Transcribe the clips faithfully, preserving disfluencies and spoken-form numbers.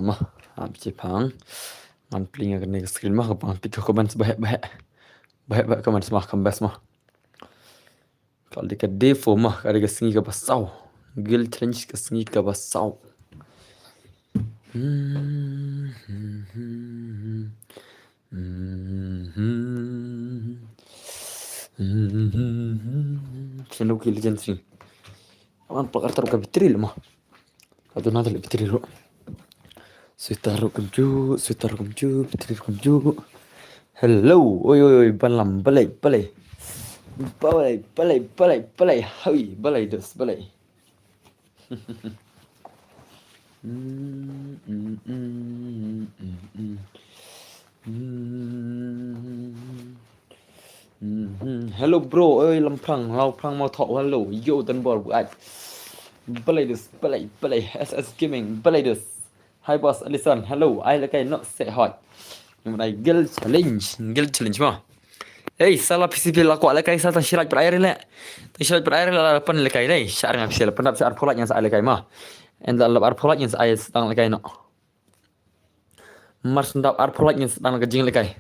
Ma, ap chi pang. Ngan pling ïa kane ka screen ma, ka pang tik ka comments baheh baheh. Baheh baheh comments ma, kam best ma. Ka dei ka day four ma, ka dei ka sngi kaba saw. Guild Challenge ka sngi kaba saw. Hmm, hmm, hmm, hmm. Mhm. Mhm. Sien ruh ki legend sien. Wan plak artar ka battery lama. Ka tu nada battery ruh. Sweater ruh kumjuh, sweater ruh kumjuh, battery ruh kumjuh. Hello, oi oi oi, balam, balai, balai. Balai, balai, balai, balai. Hoi, balai dos, balai. Hello bro, oi Lamprang, Lamprang mau thok, hello, yo dan bor buat. Balai dus, balai, balai, S S Gaming, balai dus. Hi boss, Alison, hello, ai lekai nok se hot. Ngai Guild Challenge, Guild Challenge ma. Ei, sala P C P la kwah lekai sa tang shilat per air le. Tang shilat per air la pan lekai le. Shar nga P C P la pan dap shar pholat ngan sa ai lekai ma. En la lap ar pholat ngan sa ai tang lekai no. Mar sendap ar pholat ngan sa tang ka jing lekai.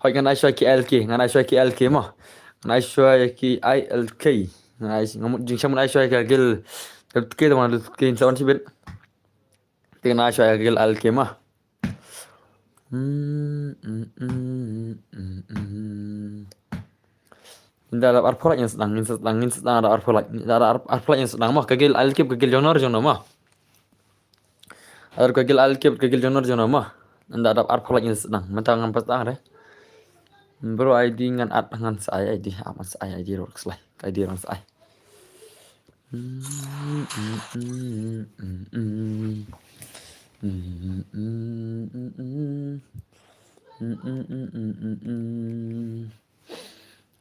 Hoi ngan ai shwa ki I L K, ngan ai shwa ki I L K ma. Ngan ai shwa ki I L K. Ngan ai, ngan mut jing sham ngan ai shwa ki Guild. Dap tke teman dap tke insa wan shibit. Te ngan ai shwa ki Guild I L K ma. Nda dap ar pholat ngan sa tang, ngan sa tang, ngan sa tang dap ar pholat, nda dap ar pholat ngan sa tang ma, ka Guild I L K ka Guild jong no jong no ma. Ar ka Guild I L K ka Guild jong no jong no ma. Nda dap ar pholat ngan sa tang, mynta ngam pat tang re. Bro I D ngan at ngan sa ai I D, at ngan sa ai I D ruh slai, ka I D ngan sa ai.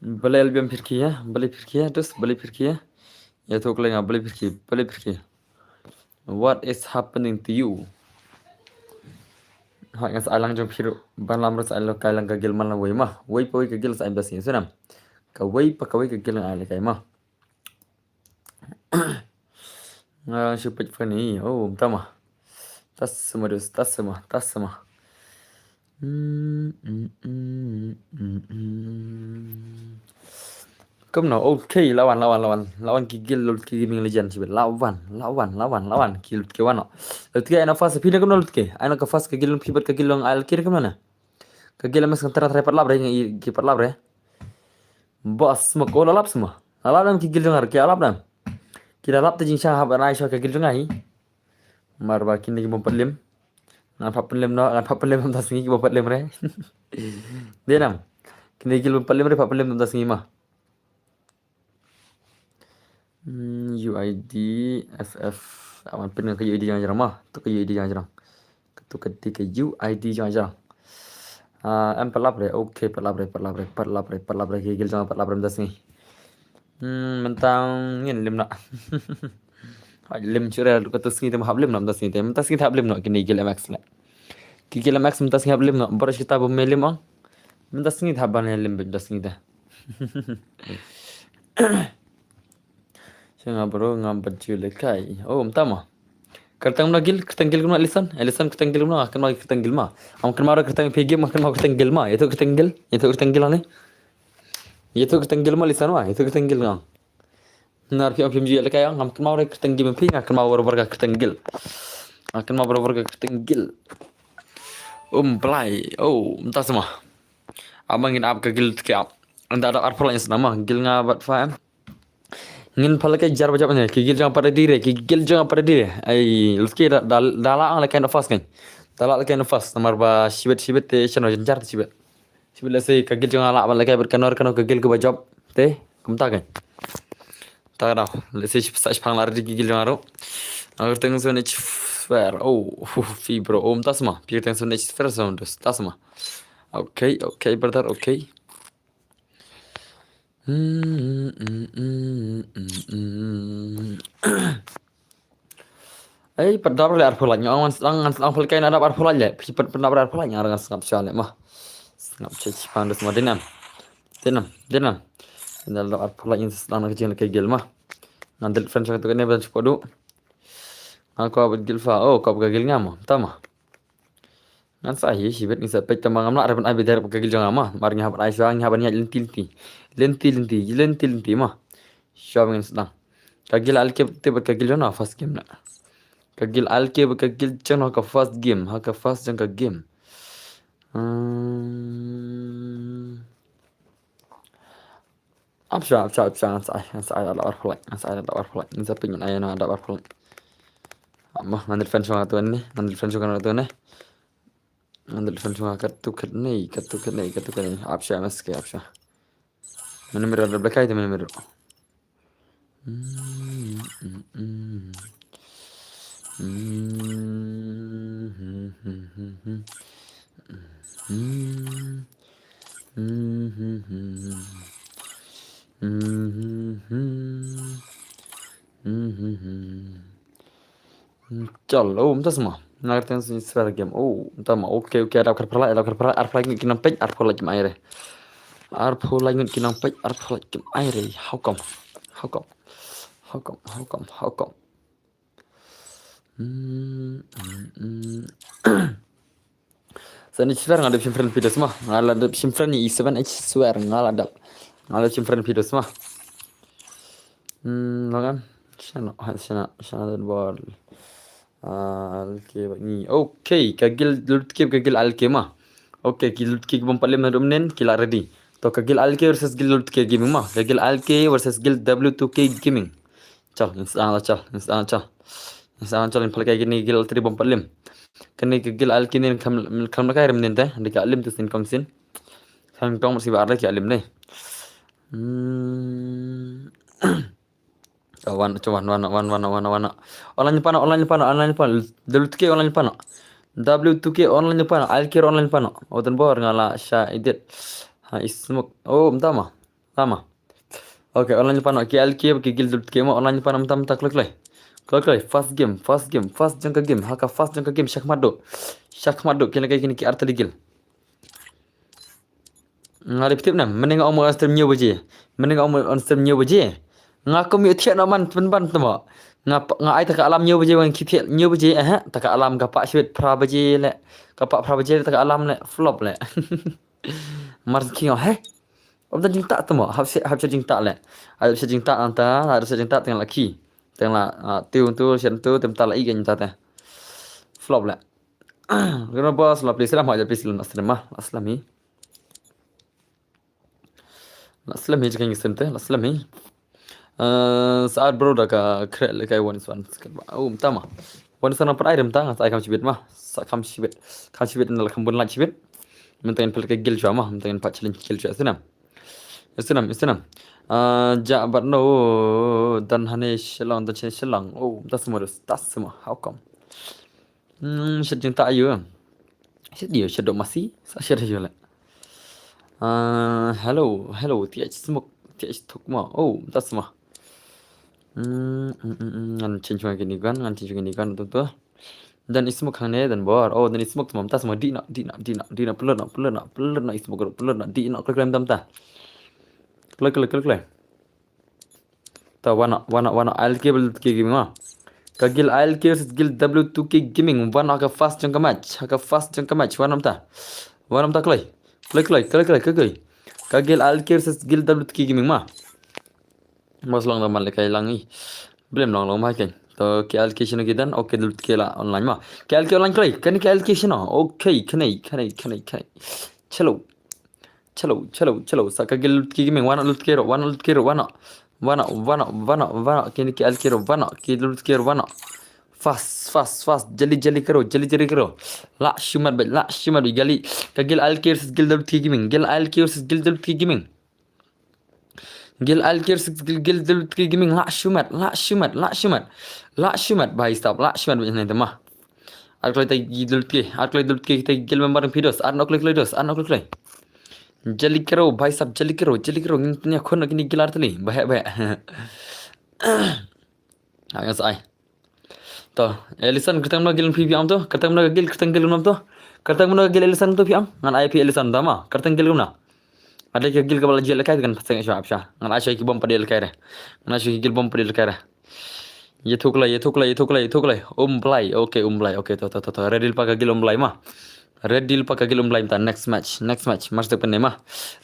Balai albiam phirki ya, balai phirki ya, dus balai phirki ya. Ya tu keleng balai phirki, balai phirki. What is happening to you? Hak ngas alang jong phiru, ban lam rus alang kai lang ka Guild man lang wei ma. Wei pa wei ka Guild sa im das ni sunam. Ka wei pa ka wei ka Guild lang alang kai ma. Nga shu peit funny. Oh, mynta ma. Tas sama dus, tas sama, tas sama. Kumno, okay, lawan, lawan, lawan. Lawan ki Guild, lut ki Gaming Legend, sibit. Lawan, lawan, lawan, lawan. Ki lut ki wan, no. Lut ki ai na first, phi na kumno lut ki. Ai na ka first ka Guild, phi bad ka Guild long ai ki kumno na. Ka Guild mas kan tara tara pat lap re, ki pat lap re. Bas, ma ko la lap sama. La lap dam ki Guild jong ar, ki la lap dam. Ki la lap te jingshang hap nai shwa ka Guild jong ai. Mar ba kine ki bym pat lem. Ngan pat pynlem no, ngan pat pynlem mynta sngi ki bym pat lem re. Dei nam. Kine ki bym pat lem re, pat pynlem mynta sngi ma. Hmm, U I D F F. Awan pyn ka U I D jong jrang ma. Tu ka U I D jong jrang. Ka tu ka di ka U I D jong jrang. Ah, em pat lap re. Okay, pat lap re, pat lap re, pat lap re, pat lap re. Ki Guild jong pat lap re mynta sngi. Hmm, mynta ngin lem na. Hap lem chura ka tu sngi te hap lem na mynta sngi te. Mynta sngi te hap lem na kine Guild M X le. Ki Guild M X mynta sngi hap lem na. Baroh kita bym me lem ong. Mynta sngi te hap ban lem mynta sngi te. Sha nga bro ngam pat ju lekai. Oh, mynta ma. Kyrteng mano Guild, kyrteng Guild kumno Alison? Alison kyrteng Guild kumno? Kynmaw kyrteng Guild ma. Am kynmaw kyrteng phi game, kynmaw kyrteng Guild ma. Ïa tu kyrteng Guild. Ïa tu kyrteng Guild ne? Ïa tu kyrteng Guild ma Alison ma. Ïa tu kyrteng Guild ngam. Nar phi ong phim ju ïa lekai ong, ngam kynmaw re kyrteng Guild phi, nga kynmaw bor bor ka kyrteng Guild. Nga kynmaw bor bor ka kyrteng Guild. Um blai. Oh, mynta sama. Ama ngin ap ka Guild ki ap. Ynda da arphew lak ngi sdang ma Guild nga bad fa em. Ngin pha lehkai jar ba jop ne ki Guild jong nga pat ready re, ki Guild jong nga pat ready re. Ai lutke da da la ang lehkai na fast kan. Da la lehkai na fast namar ba shibit shibit te shano jynjar te shibit. Shibit lehse ka Guild jong nga lah ban lehkai bad kano kano ka Guild kaba jop te kumta kan. Ta ka daw lehse sa shipang la ready ki Guild jong nga ruh. Ang kyrteng Sonic Fair. Oh, phi bro. Oh, mynta sma. Phi kyrteng Sonic Fair sound tas sma. Okay, okay brother, okay. Ei, pat dap re arphew lak, nga ong ngan sdang, ngan sdang pha lehkai na dap arphew lak le. Phi pat, pat dap re arphew lak, nga ngan sngap sha le ma. Sngap sha shipang dus ma, dei nam. Dei nam, dei nam. Ngan dap arphew lak ngan sdang na ka jingïalehkai Guild ma. Ngan delete friend sha katu kane ban shu photo. Nga kwah bad guild fa. Oh, kwah bad ka guild nga mo. Tama. Ngan sa hi shibit ngi sa peit tama ngam lah re ban ai bad direct bad ka guild jong nga ma. Mar ngi hap ban ai shuwa ngi hap ban ïaid lynti lynti. Lynti lynti, lynti lynti ma. Shuwa ba ngin sdang. Ka guild alke te bad ka guild jong nga first game na. Ka guild alke bad ka guild jong nga ka first game, ha ka first jong ka game. Hmm. Ap sha, ap sha, ap sha, ngan sa ai, ngan sa ai da arphew like, ngan sa ai da arphew like, ngan sa peit ngan ai na da arphew like. Ap ma, ngan defend shuwa katu ne, ngan defend shuwa katu ne. Ngan defend shuwa katu kane, katu kane, katu kane. Ap sha, mas ke, ap sha. Mane mero da black eye te mane mero. Hmm, hmm, hmm. Hmm, hmm, hmm, hmm, hmm. Hmm. Hmm, hmm, hmm, hmm. Hmm, hmm, hmm. Hmm, hmm, hmm. Hmm, chal, oh, mynta sma. Nga kata sni swear game. Oh, mynta ma. Okay, okay, adap kar phalai, adap kar phalai, ar phalai ngut ki nang peit, ar phalai kim ai re. Ar phalai ngut ki nang peit, ar phalai kim ai re. How come? How come? How come? How come? How come? Hmm, hmm, hmm. Sa ni swear nga dep shim friend video sma. Nga la dep shim friend ni seven H swear nga la dep. Nga la shim friend video sma. Hmm, lo kan. Shana, shana, shana dan bor. Alke ba ni. Okay, ka guild lut ke, ka guild alke ma. Okay, ki lut ke bom palim na dum nen, ki la ready. To ka guild alke versus guild lut ke gaming ma. Ka guild alke versus guild W two K gaming. Chal, ngi sdang la chal, ngi sdang la chal. Ngi sdang la chal, ngi phalkai kine guild three bom palim. Kane ka guild alke ne kham, kham la kai rem nen te, dei ka lim tu sin kong sin. Kham kong si ba ar ki alim ne. Hmm. Oh, wan, cuba, wan, wan, wan, wan, wan, wan. Online pano, online pano, online pano. W two K online pano. W two K online pano, alke online pano. Oh, dan bor nga la sha edit. Ha, ismuk. Oh, mynta ma. Tama. Okay, online pano, ki alke, ki guild W two K mo, online pano, mynta, mynta, kloi, kloi. Kloi, kloi, first game, first game, first jong ka game, ha ka first jong ka game, shakhmat do. Shakhmat do, kine ki, kine ki ar tylli guild. Nga dep tip na, mynne nga ong mo on stream hynñiew baje. Mynne nga ong mo on stream hynñiew baje. Nga kum ïa thiah na man pynban tamo. Nga p-, nga ai ta ka alarm hynñiew baje, wan ki thiah hynñiew baje, eh, ta ka alarm ka pah shibit phra baje le. Ka pah phra baje le ta ka alarm le, flop le. Mar ki nga, he? Om ta jingtah tamo, hap sha, hap sha jingtah le. Hap sha jingtah nang ta, hap sha jingtah teng la ki. Teng la, ah, tiu tu, shen tu, tem ta la i ka jingtah te. Flop le. Guna bos, la please, la ma, la please, la stream ma, la stream hi. La slem hi jingkang sim te, la slem hi. Eh, sa ar bro da ka khreh le kai one is one. Oh, mynta ma. One is one nang pat ai mynta, sa ai kham shibit ma. Sa kham shibit. Kham shibit na la kham bun lait shibit. Mynta ngin pynleit ka guild shuwa ma, mynta ngin pat challenge guild shuwa. Isnam. Isnam, isnam. Eh, ja bat no dan hane Shillong, dan hane Shillong. Oh, mynta semua dus, tas semua. How come? Hmm, shet jingtah ayu. Shet dio, shet dok masi, sa shet ayu le. Ah, hello, hello, T H Smoke, T H Thukma. Oh, mynta sma. Hmm, hmm, hmm, hmm, ngan change ma kini kan, ngan change ma kini kan tu tu. Dan i Smoke hangne, dan bor. Oh, dan i Smoke tu mynta sma, di na, di na, di na, di na, pelur na, pelur na, pelur na i Smoke, pelur na, di na, klek klek mynta. Klek klek klek klek. Ta wana, wana, wana, I L K W two K Gaming ma. Ka guild I L K versus guild W two K Gaming, wana ka first jong ka match, ka first jong ka match, wana mynta. Wana mynta kloi. Kloi, kloi, kloi, kloi, kloi, kloi. Ka guild I L K versus guild W two K Gaming ma. Mas long da man le kai lang i. Blem long long ma kai. To K I L K shino ki dan, okay, W two K la online ma. K I L K online kloi, kane K I L K shino. Okay, kane, kane, kane, kane. Chalo. Chalo, chalo, chalo. Sa ka guild L T K Gaming, wana L T K ro, wana L T K ro, wana. Wana, wana, wana, wana. Kini ki L K ro, wana. Ki L T K ro, wana. Fast, fast, fast. Jali, jali karo, jali, jali karo. La shumat bai, la shumat bai. Gali, ka guild L K versus guild L T K Gaming. Guild L K versus guild L T K Gaming. Guild L K versus guild, guild L T K Gaming. La shumat, la shumat, la shumat. La shumat bai stop, la shumat bai nanti mah. Ar kloi ta guild L T K, ar kloi L T K ta guild member ng pidos, ar no kloi kloi dos, ar no kloi kloi. Jali kero, bhai sahab, jali kero, jali kero, ngin tanya khon kini guild ar tali, bahek, bahek. Ha, ngan sa ai. To, Ellison, kyrteng mano guild phi phi am to? Kyrteng mano guild, kyrteng guild mano to? Kyrteng mano guild Ellison to phi am? Ngan ai phi Ellison tama. Kyrteng guild mano? Ada ka guild kaba la jia lehkai kan pasang sha apsha. Ngan ai sha ki bom pat lehkai re. Ngan ai sha ki guild bom pat lehkai re. Ïathuh lei, ïathuh lei, ïathuh lei, ïathuh lei. Um Blai. Okay, Um Blai. Okay, to, to, to, to. Ready lypa ka guild Um Blai ma. Ready lypa ka guild Um Blai mynta. Next match, next match. Match dep ne ma.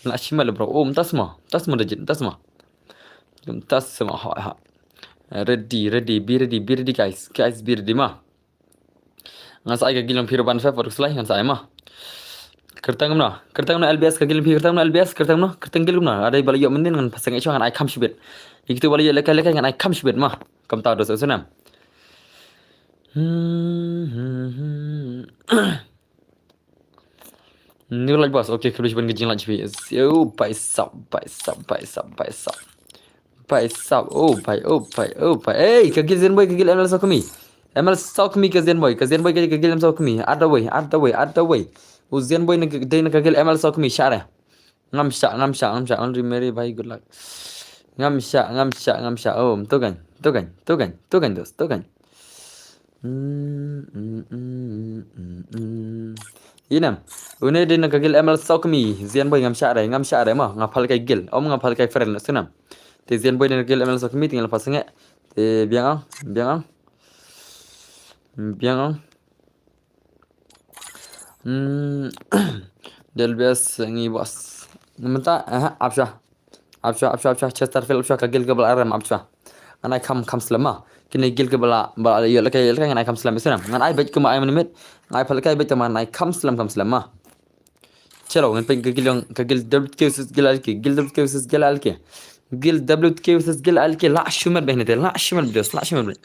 La shima le bro. Um, tas ma. Tas ma da jin, tas ma. Um, tas ma. Ha, ha. Ready, ready, be ready, be ready guys. Guys, be ready ma. Ngan sa ai ka guild jong phi ruh ban favour slai ngan sa ai ma. Kyrteng kumno? Kyrteng kumno L B S ka guild jong phi, kyrteng kumno L B S, kyrteng kumno? Kyrteng guild kumno? Ada ba la ïoh mynnin ngan pasang ïa shuwa ngan ai kham shibit. Ïa kitu ba la ïoh lehkai lehkai ngan ai kham shibit ma. Kumta dos u snem. Hmm, hmm, hmm. New light boss. Okay, khublei shibun ka jinglait jong phi. Yo, bai sap, bai sap, bai sap, bai sap. Bai sap, oh bai, oh bai, oh bai. Ei, ka guild Zenboy, ka guild M L Sokmi. M L Sokmi ka Zenboy, ka Zenboy ka, ka guild M Sokmi. Other way, other way, other way. U Zenboy na ka, dei na ka guild M L Sokmi, share. Ngam shah, ngam shah, ngam shah. Only Mary bhai, good luck. Ngam shah, ngam shah, ngam shah. Oh, tukan, tukan, tukan, tukan dos, tukan. Mm, mm, mm, mm, mm. Ïa nam. Une dei na ka guild M L Sokmi, Zenboy ngam shah re, ngam shah re ma, nga phal kai guild. Om nga phal kai friend, sngewbha nam. Te Zenboy dei na ka guild M L Sokmi, te ngi la phal sngewbha. Te biang ang, biang ang. Biang ang. Hmm. Del bes ngi bos. Mynta, eh, apsha. Apsha, apsha, apsha, Chesterfield, apsha, ka guild kaba la rem, apsha. Ngan ai kham, kham slem ma. Kine guild kaba la, ba la ïoh lehkai, ïoh lehkai, ngan ai kham slem, sngewbha nam. Ngan ai beit kumba ai mynmiet. Ngan ai phal kai beit tang ma, ngan ai kham slem, kham slem ma. Chalo, ngan peit ka guild jong, ka guild W T K versus guild L K, guild W T K versus guild L K. Guild W T K versus guild L K, la shu met beit ne te, la shu met beit, la shu met beit.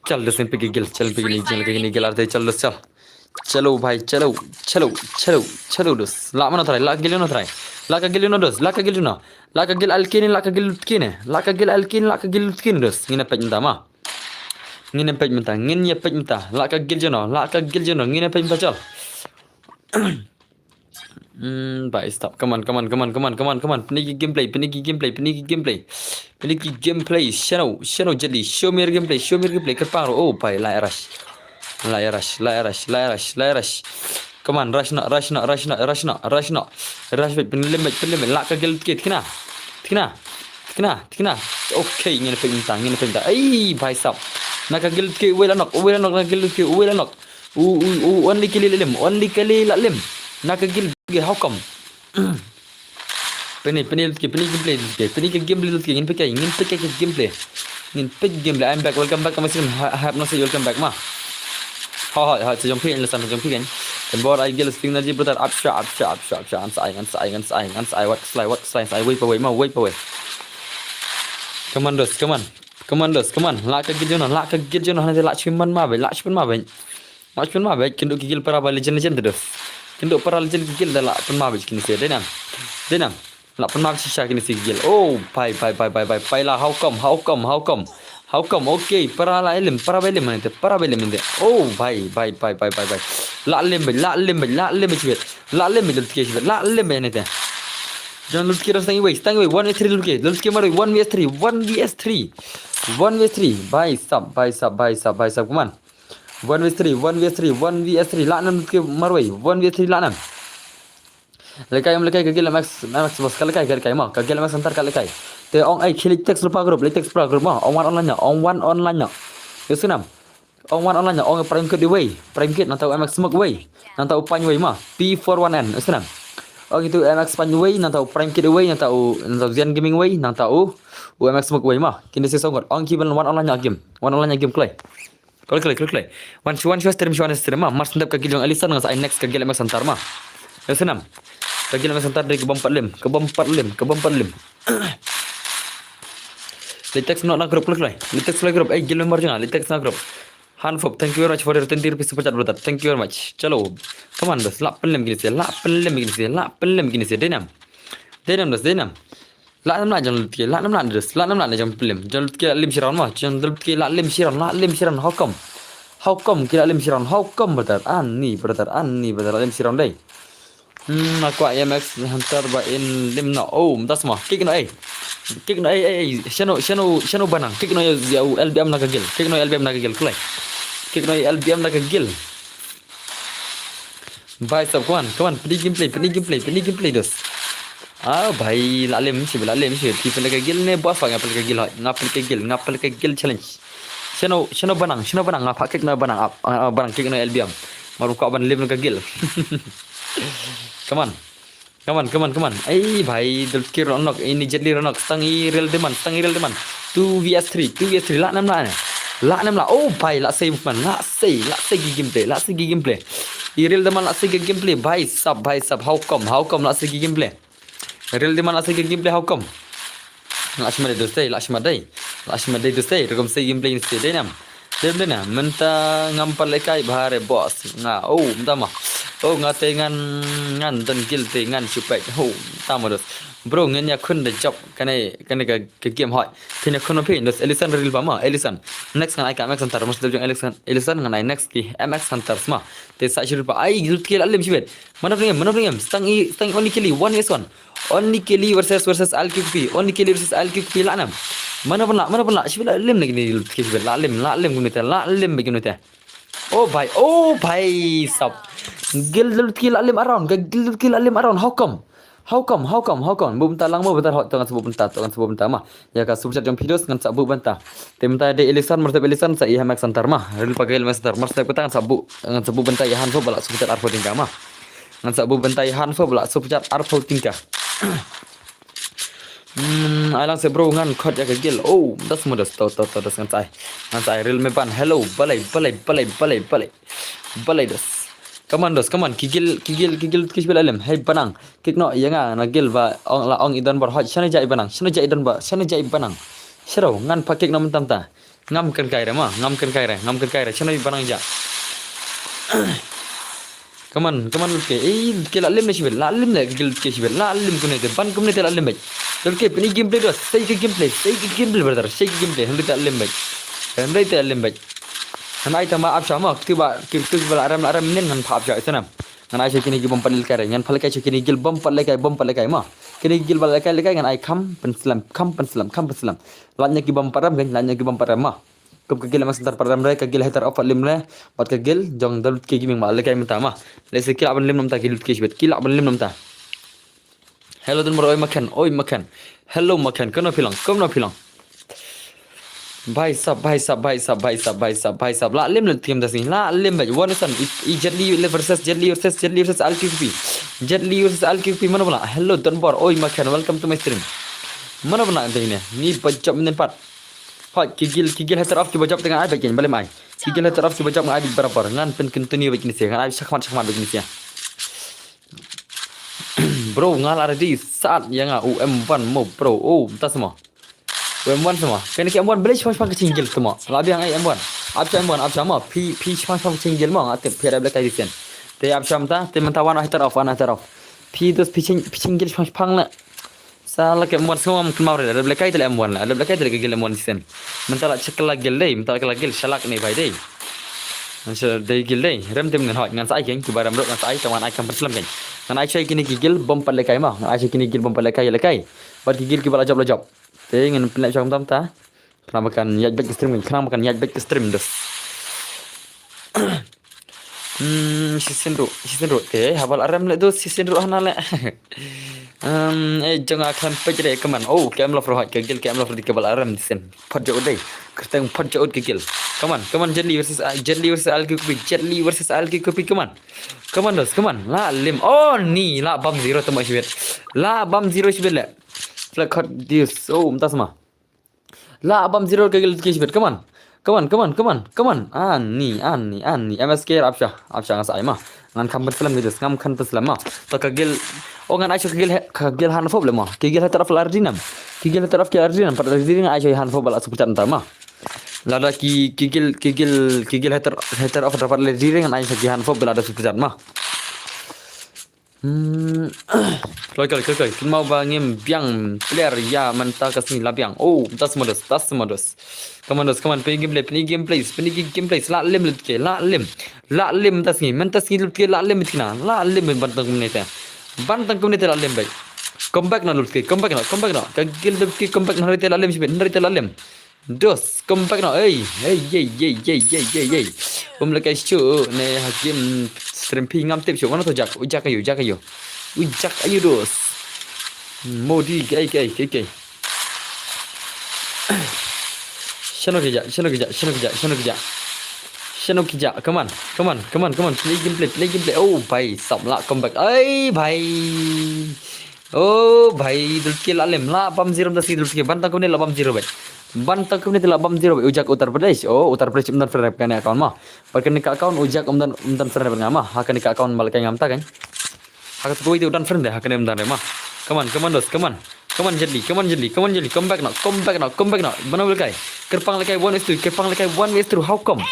Chal dos ngan peit ka guild, chal peit ka guild, chal peit ka guild, chal dos, chal. Chalo bhai, chalo, chalo, chalo, chalo dos. La mano trai, la ka guild no trai. La ka guild no dos, la ka guild no. La ka guild L K ne, la ka guild W T K ne. La ka guild L K ne, la ka guild W T K ne dos. Ngin ïa peit mynta ma. Ngin ïa peit mynta, ngin ïa peit mynta. La ka guild no, la ka guild no, ngin ïa peit mynta chal. Hmm, bai stop. Come on, come on, come on, come on, come on, come on. Pyni ki gameplay, pyni ki gameplay, pyni ki gameplay. Pyni ki gameplay. Shano, shano jadi. Show me your gameplay, show me your gameplay. Kyrpang ruh. Oh, bai, la rush. La rush, la rush, la rush, la rush. Come on, rush noh, rush noh, rush noh, rush noh, rush noh. Rush beit, pynlem beit, pynlem beit. La ka guild kit, kena. Kena. Kena, kena. Okay, ngin peit mynta, ngin peit mynta. Ei, bai sap. Na ka guild kit, uwei la nok, uwei la nok, na ka guild kit, uwei la nok. U, u, u, only Kali la lem, only Kali la lem. Na ka guild, how come? Pyni, pyni lut ki, pyni gameplay lut ki, pyni ka gameplay lut ki, ngin peit ka, ngin peit ka gameplay. Ngin peit gameplay, I'm back, welcome back, I'm saying, ha, ha, no, say welcome back, ma. Ha, ha, ha, sa jong phi, sa jong phi kan. Kan bor ai guild sting na ji brother, apsha, apsha, apsha, apsha, ngan sa ai, ngan sa ai, ngan sa ai, ngan sa ai, wat slai, wat slai, sa ai, wei pa wei, ma, wei pa wei. Come on, dos, come on. Come on, dos, come on. La ka guild jong no, la ka guild jong no, hana la chim man ma beit, la chim man ma beit. Mach pynma beit, kynduh ki guild para ba legend legend te dos. Kynduh para legend ki guild da la pynma beit kine se, dei nam. Dei nam. La pynma beit shisha kine se ki guild. Oh, bai, bai, bai, bai, bai, bai la, how come, how come, how come? How come? Okay, para la lem, para ba lem ne te, para ba lem ne te. Oh, bai, bai, bai, bai, bai, bai. La lem beit, la lem beit, la lem beit shibit. La lem beit, lutke shibit, la lem beit ne te. Jan lutke dos tang iwei, tang iwei, one v three lutke, lutke marwei, one v three, one v three. One v three, bai sap, bai sap, bai sap, bai sap, come on. One v three, one v three, one v three, la nam ki marwei, one v three la nam. Lehkai em lehkai ka guild M X, M X boss ka lehkai, ka lehkai ma, ka guild M X Hunter ka lehkai. Te ong ai khie leit text lypa group, leit text lypa group ma, ong wan online noh, ong wan online noh. Ïohsngew nam. Ong wan online noh, ong Prime Kit iwei, Prime Kit nangta u M X Smoke iwei, nangta u Pine iwei ma, P four one N, ïohsngew nam. Ong itu M X Pine iwei, nangta u Prime Kit iwei, nangta u, nangta u Zen Gaming iwei, nangta u, u M X Smoke iwei ma. Kine shi song ngut, ong ki ban wan online noh game, wan online noh game kloi. Kloi, kloi, kloi, kloi. Wan shu, wan shu stream, shu wan stream ma. Mar syn dep ka guild jong Ellison ngan sa ai next ka guild M X Hunter ma. Ïohsngew nam. Ka guild M X Hunter dei ka bym pat lem, ka bym pat lem, ka bym pat lem. Leit text noh na group, kloi, kloi. Leit text lypa group. Eh, guild member jong nga, leit text na group. Hanfop, thank you very much for your twenty rupees super chat, brother. Thank you very much. Chalo. Come on, dos. La pynlem kine se, la pynlem kine se, la pynlem kine se. Dei nam. Dei nam, dos, dei nam. La nam la jong lutke, la nam la dos, la nam la jong pynlem. Jong lutke la lem shi round ma, jong lutke la lem shi round, la lem shi round, how come? How come ki la lem shi round, how come brother? Ani brother, ani brother, la lem shi round dei. Hmm, nga kwah M X Hunter ba in lem noh. Oh, mynta sma. Kick noh ei. Kick noh ei, ei, ei. Shano, shano, shano ba nang. Kick noh ïa u L B M na ka guild. Kick noh ïa u L B M na ka guild, kloi. Kick noh ïa u L B M na ka guild. Bai sap, come on, come on, pyni gameplay, pyni gameplay, pyni gameplay dos. Ah, bhai, la lem shi, la lem shi. Phi pynleh ka guild ne boss, nga pynleh ka guild hoi. Nga pynleh ka guild, nga pynleh ka guild challenge. Shano, shano ba nang, shano ba nang, nga phah kick na ba nang ap, ah, ba nang kick na L B M. Mar kwah ban lem na ka guild. Come on. Come on, come on, come on. Ei, bhai, dul kir ronok, ini Jet Li ronok, stang i Real Demand, stang i Real Demand. Two V S three, two V S three, la nem la ne. La nem la, oh, bhai, la sei movement, la sei, la sei ki gameplay, la sei ki gameplay. I Real Demand, la sei ki gameplay, bhai sab, bhai sab, how come, how come, la sei ki gameplay. Real Demand, la sei ki gameplay, how come. La shma dei dustai, la shma dei. La shma dei dustai, rukom sei gameplay ni sei dei nam. Dei dei nam, mynta ngam pat lehkai bha re boss. Nga, oh, mynta ma. Oh, nga te ngan, ngan don guild te ngan shu peit. Oh, mynta ma dos. Bro, ngan ïa khun da job kane, kane ka, ka game hoi. Phin ïa khun ma phi, dos Ellison ril ba ma, Ellison. Next ngan ai ka M X Hunter, mas da jong Ellison, Ellison ngan ai next ki M X Hunter sma. Te sa shu ril ba ai guild ki la lem shibit. Mana phi ngam, mana phi ngam, stang i, stang i only kill i, one is one. Only Kelly versus, versus L Q P. Only Kelly versus L Q P la nam. Mana pun la, mana pun la. Shibit la lem lagi ni, Kelly shibit la lem, la lem guna te, la lem bagi guna te. Oh bhai, oh bhai sab. Guild Lut ki la lem around, guild Lut ki la lem around. How come? How come? How come? How come? Buh bynta lang mo bynta hot, tang sa buh bynta, tang sa buh bynta ma. Ïa ka super chat jong phi dos ngan sa buh bynta. Te mynta dei Ellison, mar step Ellison sa i ha M X Hunter ma. Ril pa guild M X Hunter, mar step kata ngan sa buh, ngan sa buh bynta i ha Hanfo ba la super chat arphew tyngka ma. Ngan sa buh bynta i ha Hanfo ba la super chat arphew tyngka. Hmm, ai lang se bro ngan khot ïa ka guild. Oh, dos mo dos, to, to, to, dos ngan sa ai. Ngan sa ai ril me ban. Hello, balei, balei, balei, balei, balei. Balei dos. Come on dos, come on. Ki guild, ki guild, ki guild ki shibit la lem. Hei ba nang. Kick noh ïa nga na guild ba ong la ong i don bor hoi. Shano ja i ba nang, shano ja i don bor, shano ja i ba nang. Shano ngan phah kick noh mynta mynta. Ngam kren kai re ma, ngam kren kai re, ngam kren kai re. Shano i ba nang ja. Come on, come on, Lut ke. Ei, Lut ke la lem ne shibit, la lem ne, Lut ke shibit, la lem kumne te, ban kumne te la lem beit. Lut ke, pyn i gameplay dos, sei ki gameplay, sei ki gameplay brother, sei ki gameplay, hynrei te la lem beit. Hynrei te la lem beit. Hynrei te ma ap sha ma, kti ba, kti ba la rem, la rem nen ngan phah ap sha, ita nam. Ngan ai sha kine ki bym pat lehkai re, ngan phah lehkai sha kine ki guild bym pat lehkai, bym pat lehkai ma. Kine ki guild ba lehkai lehkai ngan ai kham pynslem, kham pynslem, kham pynslem. Lait nya ki bym pat rem, lait nya ki bym pat rem ma. Kum ka guild ma center pat rem re, ka guild hater of pat lem re, bad ka guild jong da Lut ke gaming ma lehkai mynta ma. Lehse ki lah ban lem namta ki Lut ke shibit, ki lah ban lem namta. Hello, don bor, oi Maken, oi Maken. Hello Maken, kano phi long, kano phi long. Bhai sab, bhai sab, bhai sab, bhai sab, bhai sab, bhai sab. La lem le team das ni, la lem bhai. One is one, i, i Jet Li versus, Jet Li versus, Jet Li versus L Q P. Jet Li versus L Q P, mana bala. Hello, don bor, oi Maken, welcome to my stream. Mana bala dei ne, ni ba jop mynnin pat. Hoi, ki guild, ki guild hater of ki ba jop te ngan ai beit kin, balem ai. Ki guild hater of ki ba jop ngan ai beit barabor, ngan pyn continue beit kin sia, ngan ai shakhmat, shakhmat beit kin sia. Bro, nga la ready, sat ïa nga, u M one mo, bro, u, mynta sma. U M one sma. Kane ki M one, balei shipang shipang ka ching guild sma. La biang ai M one. Ap sha M one, ap sha ma, phi, phi shipang shipang ka ching guild ma, nga tip, phi rep lehkai disen. Te ap sha mynta, te mynta wan hater of, wan hater of. Phi dos phi ching, phi ching guild shipang shipang la. Sa la ka M one sngewbha kynmaw re, la dep lehkai te la M one la, la dep lehkai te la ka guild M one shisien. Mynta la check la guild dei, mynta la ka la guild shalak ne bhai dei. Ngan sa dei guild dei, rem te ngan hoi, ngan sa ai keiñ, kiba rem ruh ngan sa ai, tang ngan ai kham pynslem keiñ. Ngan ai sha kine ki guild bym pat lehkai ma, ngan ai sha kine ki guild bym pat lehkai, lehkai. Bad ki guild kiba la jop, la jop. Te ngan pynleh sha kumta mynta. Khnang ba kan ïaid beit ka stream, khnang ba kan ïaid beit ka stream dos. Hmm, shisien ruh, shisien ruh. Te haba la rem leh dos, shisien ruh hana leh. Hmm, eh, jong nga khlem peit re kaman. Oh, ka M Love ruh, ka guild ka M Love ruh di kaba la rem shisien. Phot jot dei. Kyrteng phot jot ka guild. Come on, come on, Jet Li versus, uh, Jet Li versus L Q P, Jet Li versus L Q P, come on. Come on dos, come on. La lem. Oh, ni, la bam zero te mo shibit. La bam zero shibit leh. Flag hot this. Oh, mynta sma. La bam zero ka guild ki shibit. Come on. Come on, come on, come on, come on. Ani, ani, ani. M S K ap sha, ap sha nga sa ai ma. Ngan kham pynslem ki dos, ngam kham pynslem ma. To ka guild. Oh, ngan ai sha ka guild, ka guild Hanfo le ma. Ki guild hater of la ready nam. Ki guild hater of ki la ready nam. Pat ready ngan ai sha Hanfo ba la super chat nta ma. Lada ki, ki guild, ki guild, ki guild hater, hater of dapat ready ngan ai sha ki Hanfo ba la da super chat ma. Hmm. Kloi, kloi, kloi, kloi. Kynmaw ba ngim biang player ïa mynta ka sngi la biang. Oh, tas modos, tas modos. Come on dos, come on, pynïaid gameplay, pynïaid gameplay, pynïaid gameplay. La lem leit ke, la lem. La lem mynta sngi, mynta sngi leit ke, la lem leit ke na. La lem ban tang kumne te. Ban tang kumne te la lem beit. Come back na leit ke, come back na, come back na. Ka guild leit ke, come back na, hynrei te la lem shibit, hynrei te la lem. Dos, come back now. Ei, ei, ei. Um lehkai shu ne ha game stream phi ngam tip shu. Mano to Jack? U Jack ayu, Jack ayu. U Jack ayu dos. Modi, kaei, kaei, kaei, kaei. Shano ki jah, shano ki jah, shano ki jah, shano ki jah. Shano ki jah, come on, come on, come on, come on, play gameplay, play gameplay. Oh, bhai, sab la comeback. Ai, bhai. Oh, bhai, dulki la lem, la bam zero da si dulki. Ban tang kumne la bam zero, bhai. Ban tang kumne la bam zero, bhai. U Jack Uttar Pradesh. Oh, Uttar Pradesh um don friend rep kane account ma. Pat kane ka account, u Jack um don, um don friend rep nga ma. Ha kane ka account bal kai ngam ta kan. Ha ka tu itu u don friend de, ha kane um don re ma. Come on, come on, dos, come on. Come on, Jet Li, come on, Jet Li, come on, Jet Li. Come back now, come back now, come back now. Bana lekai. Kyrpang lekai one is two, kyrpang lekai one is two. How come?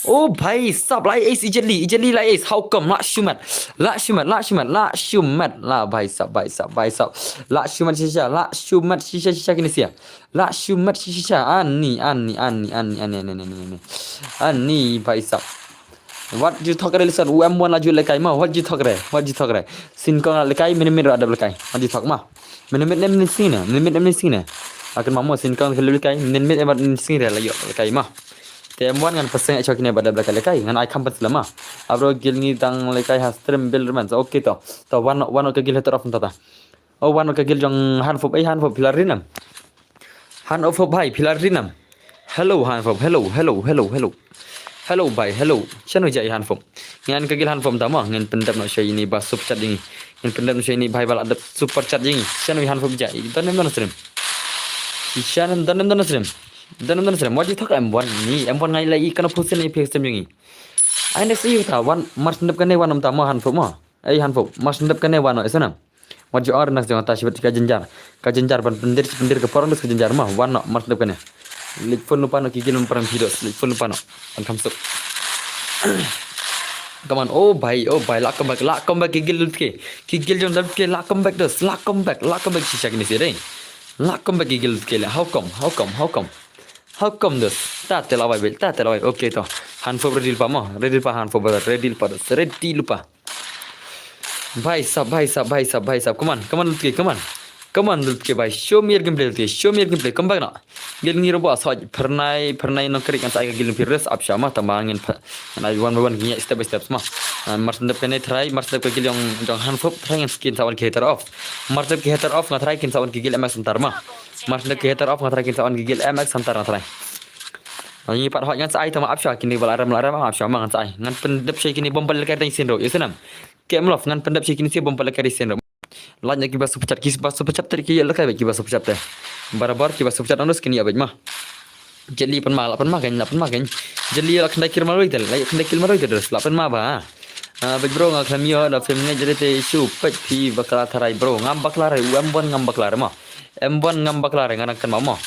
Oh, bhai, sab, la ace, Jet Li, Jet Li, la ace. How come? La shumat, la shumat, la shumat, la shumat. La bhai sab, bhai sab, bhai sab. La shumat shisha, la shumat shisha, shisha kini sia. La shumat shisha. Ani, ani, ani, ani, ani, ani, ani, ani. Ani, bhai sab. What you talk re, listen, u M one la ju lekai ma, what you talk re, what you talk re. Sin kong la lekai, minute minute la dep lekai. What you talk ma. Minute minute nem ni sine, minute minute nem ni sine. Akan ma mo sin kong la lekai, minute minute em ni sine la yo lekai ma. Te M one ngan pasang acho kine ba dep lekai lekai, ngan ai kam pas lama. Abro gil ngi dang lekai ha stream bil reman. Okay to. To one one ka gil heter off tata. Oh, one ka gil jong Hanfop, eh, Hanfop phi la ri nam. Hanfop, bhai, phi la ri nam. Hello Hanfop, hello, hello, hello, hello. Hello bhai, hello. Shano jai Hanfop. Ngan ka gil Hanfop tama, ngan pyndep noh shai ini ba super chat ini. Ngan pyndep noh shai ini bhai ba la dep super chat ini. Shano Hanfop jai. Don em don stream. Shano don em don stream. Don em don stream. What you talk M one ni? M one ngai la i kana post ni phe stream ini. Ai next you ta one mar pyndep kane one tama Hanfop ma. Ai Hanfop, mar pyndep kane one no, esa nam. Wat ju ong nas jong ta shibit ka jynjar. Ka jynjar ban pyndir, pyndir ka porong dus ka jynjar ma. Wan no, mar dep kane. Leit phone lupa no ki gil, um, parang phi dos. Leit phone lupa no. Ban kham suk. Come on, oh bhai, oh bhai, la comeback, la comeback ki gil lut ke. Ki gil jong lut ke, la comeback dus, la comeback, la comeback shisha kini si dei. La comeback ki gil lut ke le. How come, how come, how come? How come dus? Ta te la wai bel, ta te la wai. Okay to. Hanfop ready pa mo, ready pa Hanfop, ready pa dus, ready lupa. Bhai sab, bhai sab, bhai sab, bhai sab. Come on, come on, Lutke, come on. Come on, Lutke, bhai. Show me your gameplay, Lutke. Show me your gameplay. Come back now. Gil ngi robo asoj. Pernai, pernai nong kerik ngan sa ai ka gil ngi phi res up sha ma. Tama ngin pha-, ngan ai one by one ngi step by step ma. Ah, mar sendep kane try, mar sendep ka gil jong, jong Hanfop, try ngan skin sa wan ki hater off. Mar sendep ki hater off, nga try kin sa wan ki gil M X Hunter ma. Mar sendep ki hater off, nga try kin sa wan ki gil M X Hunter nga try. Ngi pat hot ngan sa ai tama up sha kini bal aram la aram up sha ma ngan sa ai. Ngan pyndep sha kini bom bal lekai tang sin ro. Isnam. Kem lof ngan pyndep sha kini si bom bal lekai tang sin ro. Laj na ki ba super chat, ki ba super chat ter ki lekai ba ki ba super chat ter. Barabar ki ba super chat anus kini abej ma. Jeli pan ma, la pan ma kan, la pan ma kan. Jeli la khandai kil maroi ter, la khandai kil maroi ter, la pan ma ba. Ah, bej bro nga khlem ïoh da film ne jeli te issue pek phi bakla tharai bro. Ngam bakla re, u M one ngam bakla re ma. M one ngam bakla re nga nang kynmaw mo.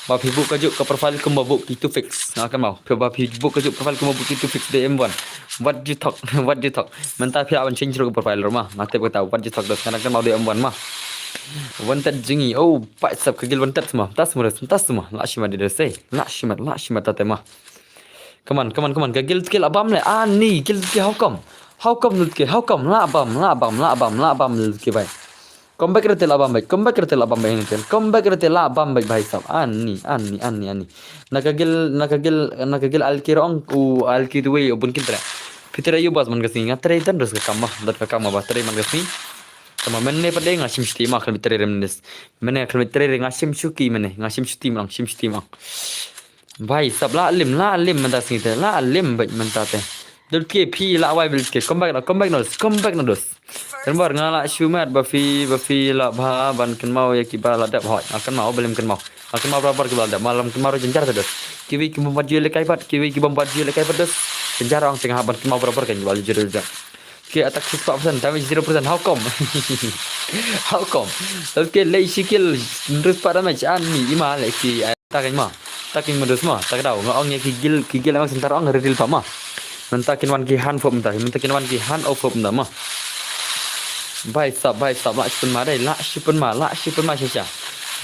Ba phi buh kajuh ka profile kumba buh ki two fix. Nga kynmaw. Phi ba phi buh kajuh profile kumba buh ki two fix de M one. What you talk? What you talk? Mynta phi awan change ruh ka profile ruh ma. Nga tip kata what you talk dos nga nang kynmaw de M one ma. Wanted jingi. Oh, pa sap ka gil wanted semua. Tas semua, tas semua. La shimat de dos eh. La shimat, la shimat tate ma. Come on, come on, come on. Ka gil skill abam le. Ah, ni gil skill how come? How come lut ke? How come? La bam, la bam, la bam, la bam lut ke bai. Come back rete la bam bai. Come back rete la bam bai ni ten. Come back rete la bam bai bai sab. Ani, ani, ani, ani. Na ka gil, na ka gil, na ka gil alki rong u alki duwe u bun kin tre. Pitre yu bas man ka sngi nga tre tan dos ka kam ma, dat ka kam ma ba tre man ka sngi. Tama mene pade nga shim shuti ma khlem tre rem nes. Mene khlem tre re nga shim shuki mene, nga shim shuti mang, shim shuti mang. Bai sab la lim, la lim mynta sngi te, la lim bek mynta te. Dul ke phi la wai bil ke, come back no, come back no, come back no dos. Remember nga la shumat ba phi, ba phi la bha ban kynmaw ïa ki ba la dep hoi. Nga kynmaw ba lim kynmaw. Nga kynmaw barabar ki ba la dep, malam kynmaw ro jynjar te dos. Kiwi ki bom bat jui le kai bat, kiwi ki bom bat jui le kai bat dos. Jynjar ong tengah ban kynmaw barabar kan ki ba la jui le. Ke attack six percent, damage zero percent. How come? How come? Dul ke lei shikil ndrus pa damage an ni ima le ki. Ta kan ma. Ta kan ma dos ma. Ta ka daw nga ong ïa ki gil, ki gil ma sentar ong ready pa ma. Mynta kin wan ki Hanfop mynta, mynta kin wan ki Hanfop mynta ma. Bai sab, bai sab, la shipan ma dai, la shipan ma, la shipan ma shisha.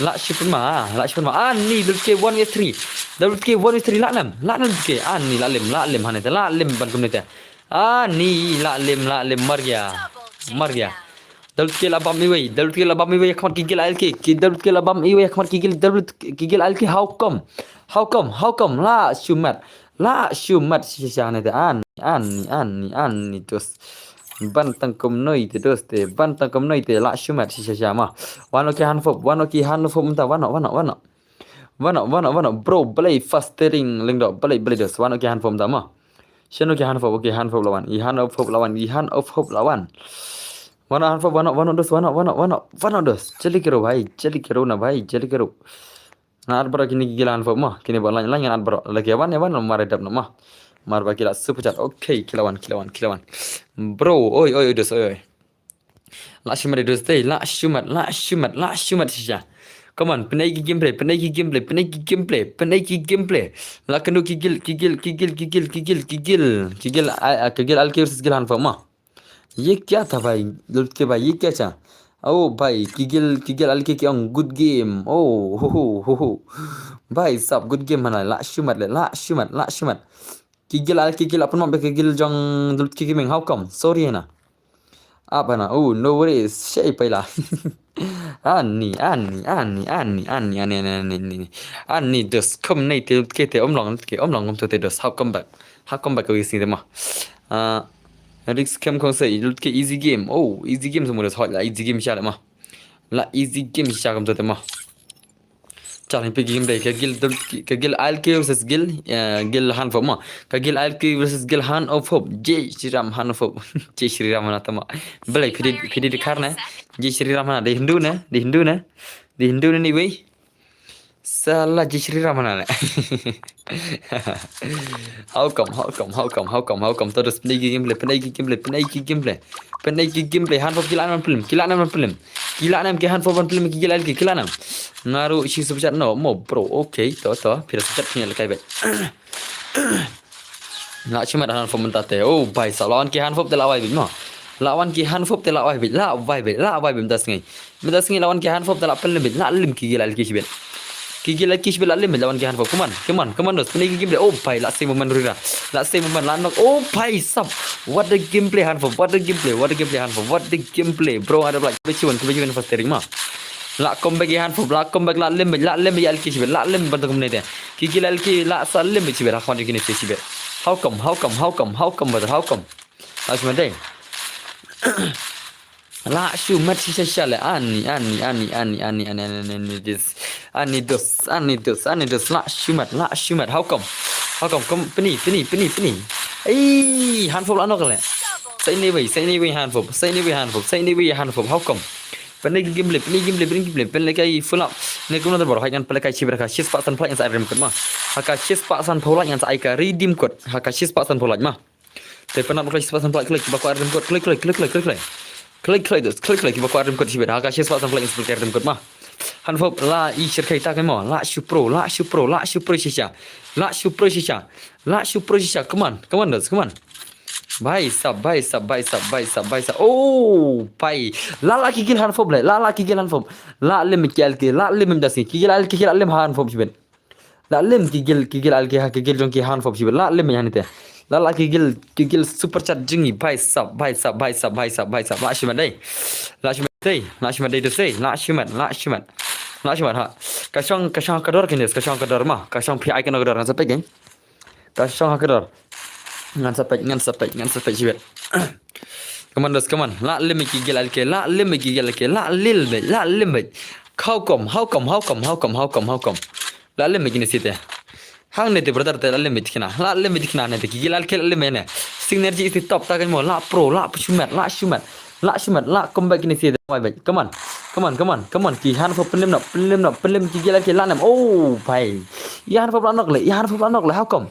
La shipan ma, la shipan ma. Ani dul ke one v three. Dul ke one v three la nam, la nam ke. Ani la lim, la lim hane te, la lim ban kumne te. Ani la lim, la lim, mar gya. Mar gya. Dal tkil abam iwei, dal tkil abam iwei khmat ki gil alki, ki dal tkil abam iwei khmat ki gil, dal ki gil alki, how come? How come? How come? La shumat. La shumat shisha ne te an, an, an, an, tus. Ban tang kumno ite dos te, ban tang kumno ite, lah shu met shisha sha ma. Wan noh ki Hanfop, wan noh ki Hanfop mynta, wan noh, wan noh, wan noh. Wan noh, wan noh, wan noh, bro, balei fast steering Lyngdoh, balei, balei dos, wan noh ki Hanfop mynta ma. Shen noh ki Hanfop, okay, Hanfop la wan, i Hanfop la wan, i Hanfop la wan. Wan noh Hanfop, wan noh, wan noh dos, wan noh, wan noh, wan noh, wan noh dos. Jali kero bhai, jali kero na bhai, jali kero. Ngan at baroh kine ki gila Hanfop ma, kine ba lain lain ngan at baroh. Lada ki wan ïa wan, mar dep noh ma. Mar ba ki la super chat. Okay, ki la wan, ki la wan, ki la wan. Bro, oi, oi, oi, dos, oi, oi. Lah shu met dos te, lah shu met, lah shu met, lah shu met shisha. Come on, pynai ki gameplay, pynai ki gameplay, pynai ki gameplay, pynai ki gameplay. Lah kynduh ki gil, ki gil, ki gil, ki gil, ki gil, ki gil, ki gil, ai, ai, ki gil Alki versus gil Hanfop ma. ये क्या था भाई, लुट के भाई, ये क्या था? ओ भाई, ki gil, ki gil Alki ki ong good game. Oh, ho, ho, ho, ho. Bhai sab, good game hana, lah shu met le, lah shu met, lah shu met. Ki gil Alki ki la pynmap da ki gil jong Lut Ki Gaming, how come? Sorry hana. Ap hana, oh, no worries, shei paila. Ani, ani, ani, ani, ani, ani, ani, ani, ani. Ani dos, kumne te, ke te, um long, ke, um long, um to te dos, how come back? How come back ka wi sni te ma. Ah, Rick Scam kong sa, Lut Ki easy game. Oh, easy game semua dos, hot lah, easy game sha le ma. Lah easy game sha kum to te ma. Challenge pi game dei, ka gil, ka gil Alki versus gil, eh, gil Hanfop ma. Ka gil Alki versus gil Hanfop. Jai Shri Ram Hanfop. Jai Shri Ram na tama. Balei phi di, phi di dikhar ne? Jai Shri Ram na, di Hindu ne? Di Hindu ne? Di Hindu ne ni wei? Sala Jai Shri Ram na le. How come, how come, how come, how come, how come? Todos pynai ki gameplay, pynai ki gameplay, pynai ki gameplay. Pynai ki gameplay, Hanfop ki lah nam pynlem, ki lah nam pynlem. Ki lah nam ki Hanfop ban pynlem ki gil Alki, ki lah nam. Nga ruh shi super chat noh mo, bro, okay, to, to, phi da super chat phi ïa lehkai beit. Lah shu met Hanfop mynta te, oh, bhai sab, lah wan ki Hanfop te lah wai beit mo. Lah wan ki Hanfop te lah wai beit, lah wai beit, lah wai beit mynta sngi. Mynta sngi lah wan ki Hanfop te lah pynlem beit, lah lem ki gil Alki shibit. Ki gil Alki shibit lah lem beit, lah wan ki Hanfop. Come on, come on, come on, dos. Pynai ki gameplay. Oh, bhai, lah same moment Rira. Lah same moment, lah knock. Oh, bhai sab. What the gameplay Hanfop, what the gameplay, what the gameplay Hanfop, what the gameplay. Bro, ada pula. Kiba chiwan, kiba chiwan fast steering ma. Lah comeback ïa Hanfop, lah comeback, lah lem beit, lah lem beit ïa Alki shibit, lah lem beit ban tang kumne te. Ki gil Alki lah sa lem beit shibit, ha khwan jong kine shibit. How come, how come, how come, how come, brother, how come? Lah shu met dei. Lah shu met shisha shisha le. Ani, ani, ani, ani, ani, ani, ani, ani, dis. Ani dos, ani dos, ani dos. Lah shu met, lah shu met. How come? How come? Come, pynai, pynai, pynai, pynai. Ei, Hanfop lah knock le. Sa ini wei, sa ini wei Hanfop, sa ini wei Hanfop, sa ini wei Hanfop. How come? Pynai ki gameplay, pynai ki gameplay, pynai ki gameplay. Pynlehkai full up. Ngi kumno te bor, hai ngan pynlehkai shibit ha ka shispah sanphew lait ngan sa ai redeem code ma. Ha ka shispah sanphew lait ngan sa ai ka redeem code. Ha ka shispah sanphew lait ma. Te pynap kloi shispah sanphew lait, kloi kiba kwah redeem code, kloi, kloi, kloi, kloi, kloi, kloi. Kloi, kloi, dos, kloi, kloi, kiba kwah redeem code shibit. Ha ka shispah sanphew lait ngan sa pynlehkai redeem code ma. Hanfop lah i shyrkhei ta kai mo, lah shu pro, lah shu pro, lah shu pro shisha. Lah shu pro shisha. Lah shu pro shisha. Come on, come on, dos, come on. Bhai sab, bhai sab, bhai sab, bhai sab, bhai sab. Oh, bhai. Lah lah ki gil Hanfop le, lah lah ki gil Hanfop. Lah lem ki Alki, lah lem das ki gil Alki, lah lem Hanfop shibit. Lah lem ki gil, ki gil Alki ha, ki gil jong ki Hanfop shibit. Lah lem ïa hangne te. Lah lah ki gil, ki gil super chat jong ngi. Bhai sab, bhai sab, bhai sab, bhai sab, bhai sab. Lah shu met dei. Lah shu met dei. Lah shu met dei, dos dei. Lah shu met, lah shu met. Lah shu met ha. Ka shong, ka shong ha ka dor kine, ka shong ha ka dor ma. Ka shong phi ai kane ka dor, ngan sa peit kein. Ka shong ha ka dor. Ngan sa peit, ngan sa peit, ngan sa peit shibit. Come on, dos, come on. Lah lem ki gil Alki, lah lem ki gil Alki, lah lem beit, lah lem beit. How come, how come, how come, how come, how come, how come? Lah lem kine site. Hangne te brother te lah lem beit kine. Lah lem beit kine ne te ki gil Alki lah lem ne. Synergy is the top ta kai mo, lah pro, lah shu met, lah shu met. Lah shu met, lah comeback kine site. Wai beit. Come on. Come on, come on, come on. Ki Hanfop pynlem noh, pynlem noh, pynlem ki gil Alki lah nem. Oh, bhai. I Hanfop lah knock le, i Hanfop lah knock le. How come?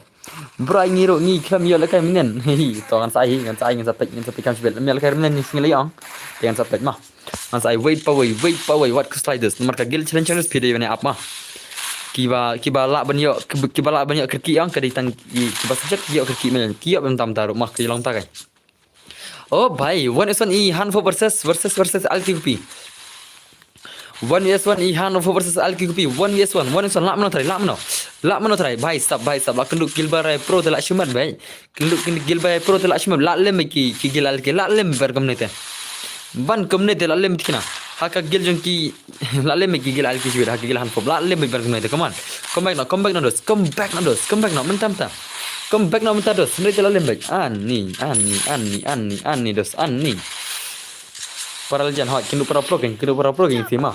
Bro, ngi ruh ngi khlem ïoh lehkai mynnin. Hi, to ngan sa ai, ngan sa ai, ngan sa peit, ngan sa peit kam shibit. Lem ïoh lehkai mynnin ngi sngi la ïong. Te ngan sa peit ma. Ngan sa ai wait pa wei, wait pa wei, wat khuslai dos. Namar ka gil challenge dos phi dei ban ap ma. Kiba, kiba lah ban ïoh, kiba, kiba lah ban ïoh kyrkieh ïong ka dei tang i, kiba subject ïoh kyrkieh mynnin. Ki ïoh bym tam ta ruh ma, ki long ta kai. Oh bhai, one is one i Hanfop versus, versus, versus Alki Kupi. One v one i Hanfop versus Alki Kupi. One v one, one v one. Lah mano trai, lah mano. Lah mano trai. Bhai sab, bhai sab. Lah kynduh gil Barai Pro te lah shu met bhai. Kynduh, kynduh gil Barai Pro te lah shu met. Lah lem ki, ki gil Alki. Lah lem bar kumne te. Ban kumne te lah lem tikna. Ha ka gil jong ki, lah lem ki gil Alki shibit. Ha ka gil Hanfop. Lah lem bar kumne te. Come on. Come back now, come back now, dos. Come back now, dos. Come back now. Mynta, mynta. Come back noh mynta dos. Hynrei te la lem beit. Ani, ani, ani, ani, ani, ani dos, ani. Para legend hot, kynduh para pro king, kynduh para pro king sima.